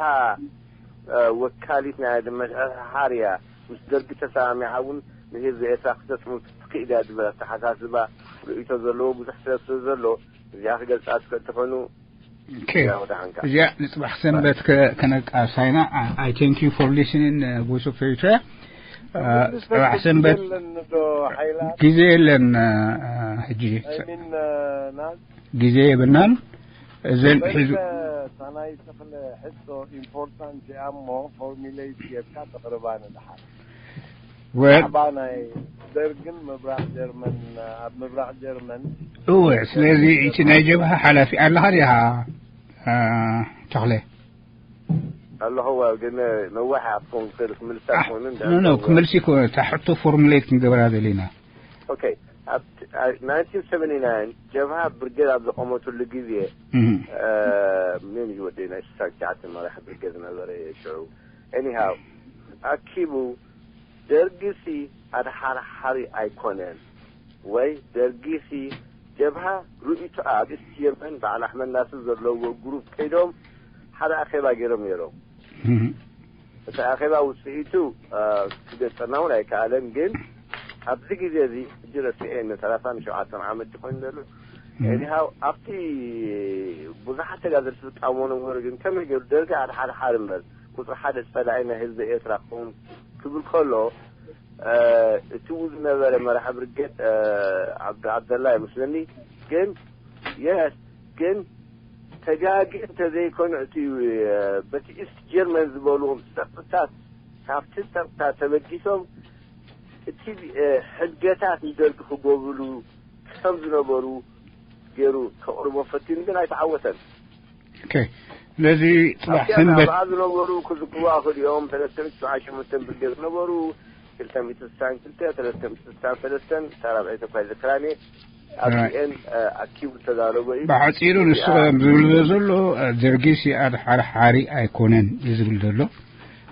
እ፣ ወካሊት ናይ ምሕሓር እያ ምስ ደርጊ ተሰማሚዓ እውን ንህዝቢ ኤርትራ ክተጥሙ ትኽእል እያ ዝብል ኣተሓሳስባ ርእይቶ ዘለዎ ብዙሕ ሰብ ስለ ዘሎ እዚኣ ክገልጻ ትኽእል ትኾኑ ኦኬ። ያው ደሓንካ እዚኣ ንጽባሕ ሰንበት ከ- ከነቃሳይና I thank you for listening Voice of Eritrea። ጽባሕ ሰንበት የለን ዶ ሓይላት ግዜ የለን ሕጂ ኣይሚን ናዝ ግዜ የብልናን። እዘን ሒዙ ሳናይ ተኽለ ሕቶ ኢምፖርታንት እያ እሞ ፎርሚሌት ጌርካ ተቕርባ ንድሓር ወ- ብዛዕባ ናይ ደርግን ምብራቕ ጀርመን ኣብ ምብራቕ ጀርመን እወ ስለዚ እቲ ናይ ጀብሃ ሓላፊ ኣለኻ ዲኻ አ፣ ተኽለ? ኣለኹ ግን ነዋሕ ኣትኮን ክእል ክምልሳ ኣሕ- ትኾኑ ኖ ኖ ክመልሲ ይኮነ እታ ሕቶ ፎርሙሌት ክንገብራ ደሊና። ኦኬ ኣብ ናይንቲን ሰቨንቲ ናይን ጀብሃ ብርጌድ ኣብ ዘቆመትሉ ግዜ እህ። እ፣ ምን እዩ ወደይ ናይ ስልሳ ትሽዓተ መራሒ ብርጌድ ዝነበረ ሽዑ ኤኒሃው ኣኪቡ ደርጊሲ ኣድሓርሓሪ ኣይኮነን ወይ ደርጊሲ ጀብሃ ርእይቶ ኣብ ኢስት ጀርመን በዓል ኣሕመድ ናስር ዘለዎ ግሩፕ ከይዶም ሓደ ኣኼባ ገይሮም ነይሮም። እህ። እቲ ኣኼባ ውፅኢቱ እ፣ ክገልፀና እውን ኣይከኣለን። ግን ኣብዚ ግዜ እዚ ሕጂ ረስኤ ን ሰላሳን ሸውዓተን ዓመት ኮይኑ ዘሎ ኤኒሃው ኣብቲ ብዙሓት ተጋደልቲ ዝቃወሞ ነበሩ። ግን ከመይ ገይሩ ደርጊ ኣድሓርሓሪ እምበር ቁፅሪ ሓደ ፀላኢ ናይ ህዝቢ ኤርትራ ክኸውን ክብል ከሎ እ፣ እቲ ዝነበረ መራሒ ብርጌድ እ፣ ዓብዱ ዓብደላ ይመስለኒ ግን የስ ግን ተጋጊ እንተዘይኮነ እቲ እ፣ በቲ ኢስት ጀርመን ዝበልዎም ፀቕጥታት ካብቲ ፀቕጥታት ተበጊሶም እቲ እ፣ ሕገታት ንደርጊ ክገብርሉ ከም ዝነበሩ ገይሩ ከቕርቦ ፈቲኑ ግን ኣይተዓወተን። ኦኬ ስለዚ ጽባሕ ሰንበት ኣብኣ ዝነበሩ ክዝክሩ ኣኽእል እዮም። ሰለስተ ሚእቲ ሰብዓን ሸሞንተን ብርጌድ ዝነበሩ ክልተ ሚእቲ ስሳን ክልተ ሰለስተ ሚእቲ ስሳን ሰለስተን ሳራብዒ ተኳይ ዝክራኔ ኣብዚኤን ኣኪቡ ዝተዛረበ እዩ። ብሓጺሩ ንሱ ከም ዝብል ዘሎ ደርጊ ሲኣድ ሓርሓሪ ኣይኮነን እዩ ዝብል ዘሎ።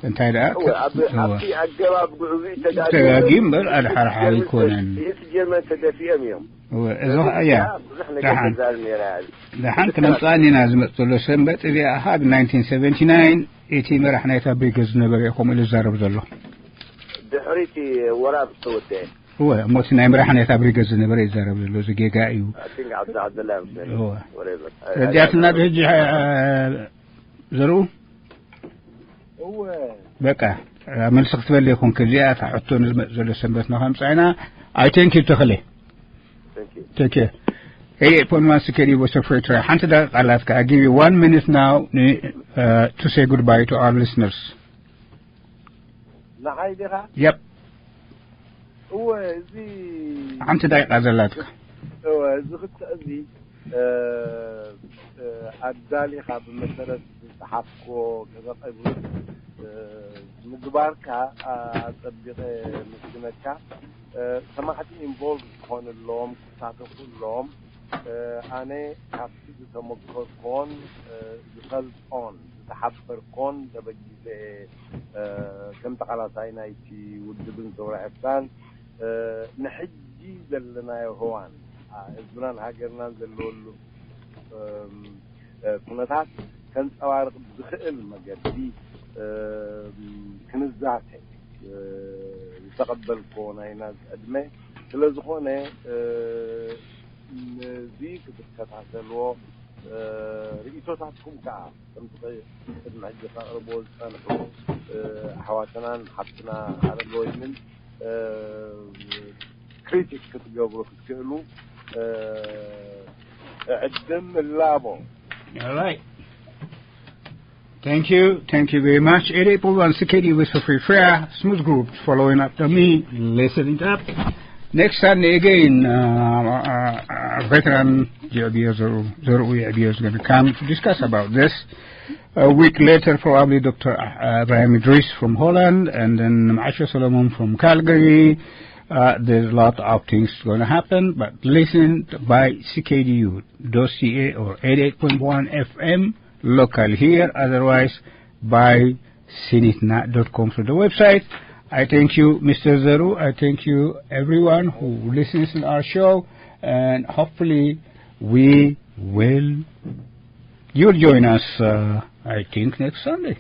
እንታይ ደኣ እወ፣ ኣብ- ኣብቲ ኣገባብ ጉዕዙ ተጋጊ ተጋጊ እምበር ኣድሓርሓሪ ኣይኮነን። እቲ ጀርመን ተደፊኦም እዮም። እወ፣ እዚ ኸዓ እያ ብዙሕ ነገር ደሓን ተዛር ነይራ እያ። ደሓን ክነምፅኣን ኢና ዝመፅ ዘሎ ሰንበት እዚኣ ኸዓ ብ ናይንቲን ሰቨንቲ ናይን እቲ መራሕ ናይታ ብሪገድ ዝነበረ እዩ ከምኡ ኢሉ ዝዛረብ ዘሎ። ድሕሪቲ ወራር ዝተወደአ እወ እሞ እቲ ናይ መራሕ ናይታ ብሪገድ ዝነበረ ይዛረብ ዘሎ እዚ ጌጋ እዩ። I think ኣብዚ ዓብደላ ምስለኒ እወ ወሬ በ- ረዲኣትና ዶ ሕጂ ዘርኡ እወ በቃ መልሲ ክትበል ይኹን ክዚኣ እታ ሕቶ ንዝመፅ ዘሎ ሰንበት ንኸምፃ ኢና። ኣይ ቴንክ ዩ ተኽለ Thank you። ቴንክ ዩ Hey, Ponma Sikedi was a freight train. Hunter Alaska, I give you one minute now uh, to say goodbye to our listeners. ንዓይ ዲኻ? Yep. እወ፣ እዚ ሓንቲ ደቂቃ ዘላትካ። እወ፣ እዚ ክትዕ እዚ ኣዳሊኻ ብመሰረት ዝፀሓፍክዎ ከተቐርብ ምግባርካ ኣፀቢቐ መስግነካ። ሰማዕቲ ኢንቮልቭ ክኾንሎም ክሳተፉሎም ኣነ ካብቲ ዝተመከርኮን ዝፈልጦን ዝተሓበርኮን ተበጊሰ ከም ተቓላሳይ ናይቲ ውድብን ሰውራ ኤርትራን ንሕጂ ዘለናዮ ህዋን ህዝብናን ሃገርናን ዘለወሉ ኩነታት ከንፀባርቕ ብዝኽእል መገዲ ክንዛተ ዝተቐበልኮ ናይ ናዝ ዕድመ ስለ ዝኾነ ነዚ ክትከታተልዎ ርእቶታትኩም ከዓ ከምቲ ቅድሚ ሕጂ ከቕርብዎ ዝፀንሑ ኣሕዋትናን ሓብትና ኣረጋወይንን ክሪቲክ ክትገብሩ ክትክእሉ ዕድም እላቦ። All right. Thank you. Thank you very much. Eight eight one C K D with for free fair. Smooth group following up to me. Listen it up. Next Sunday again, uh, uh, uh, veteran J B O Zero is going to come to discuss about this. A week later, probably Doctor Uh, Ibrahim Idris from Holland, and then Maasha Solomon from Calgary. Uh, there's a lot of things going to happen, but listen by C K D U dot C A or eighty-eight point one F M local here. Otherwise, by sinitna dot com for the website. I thank you, Mister Zaru. I thank you, everyone who listens to our show, and hopefully, we will you'll join us, uh, I think, next Sunday.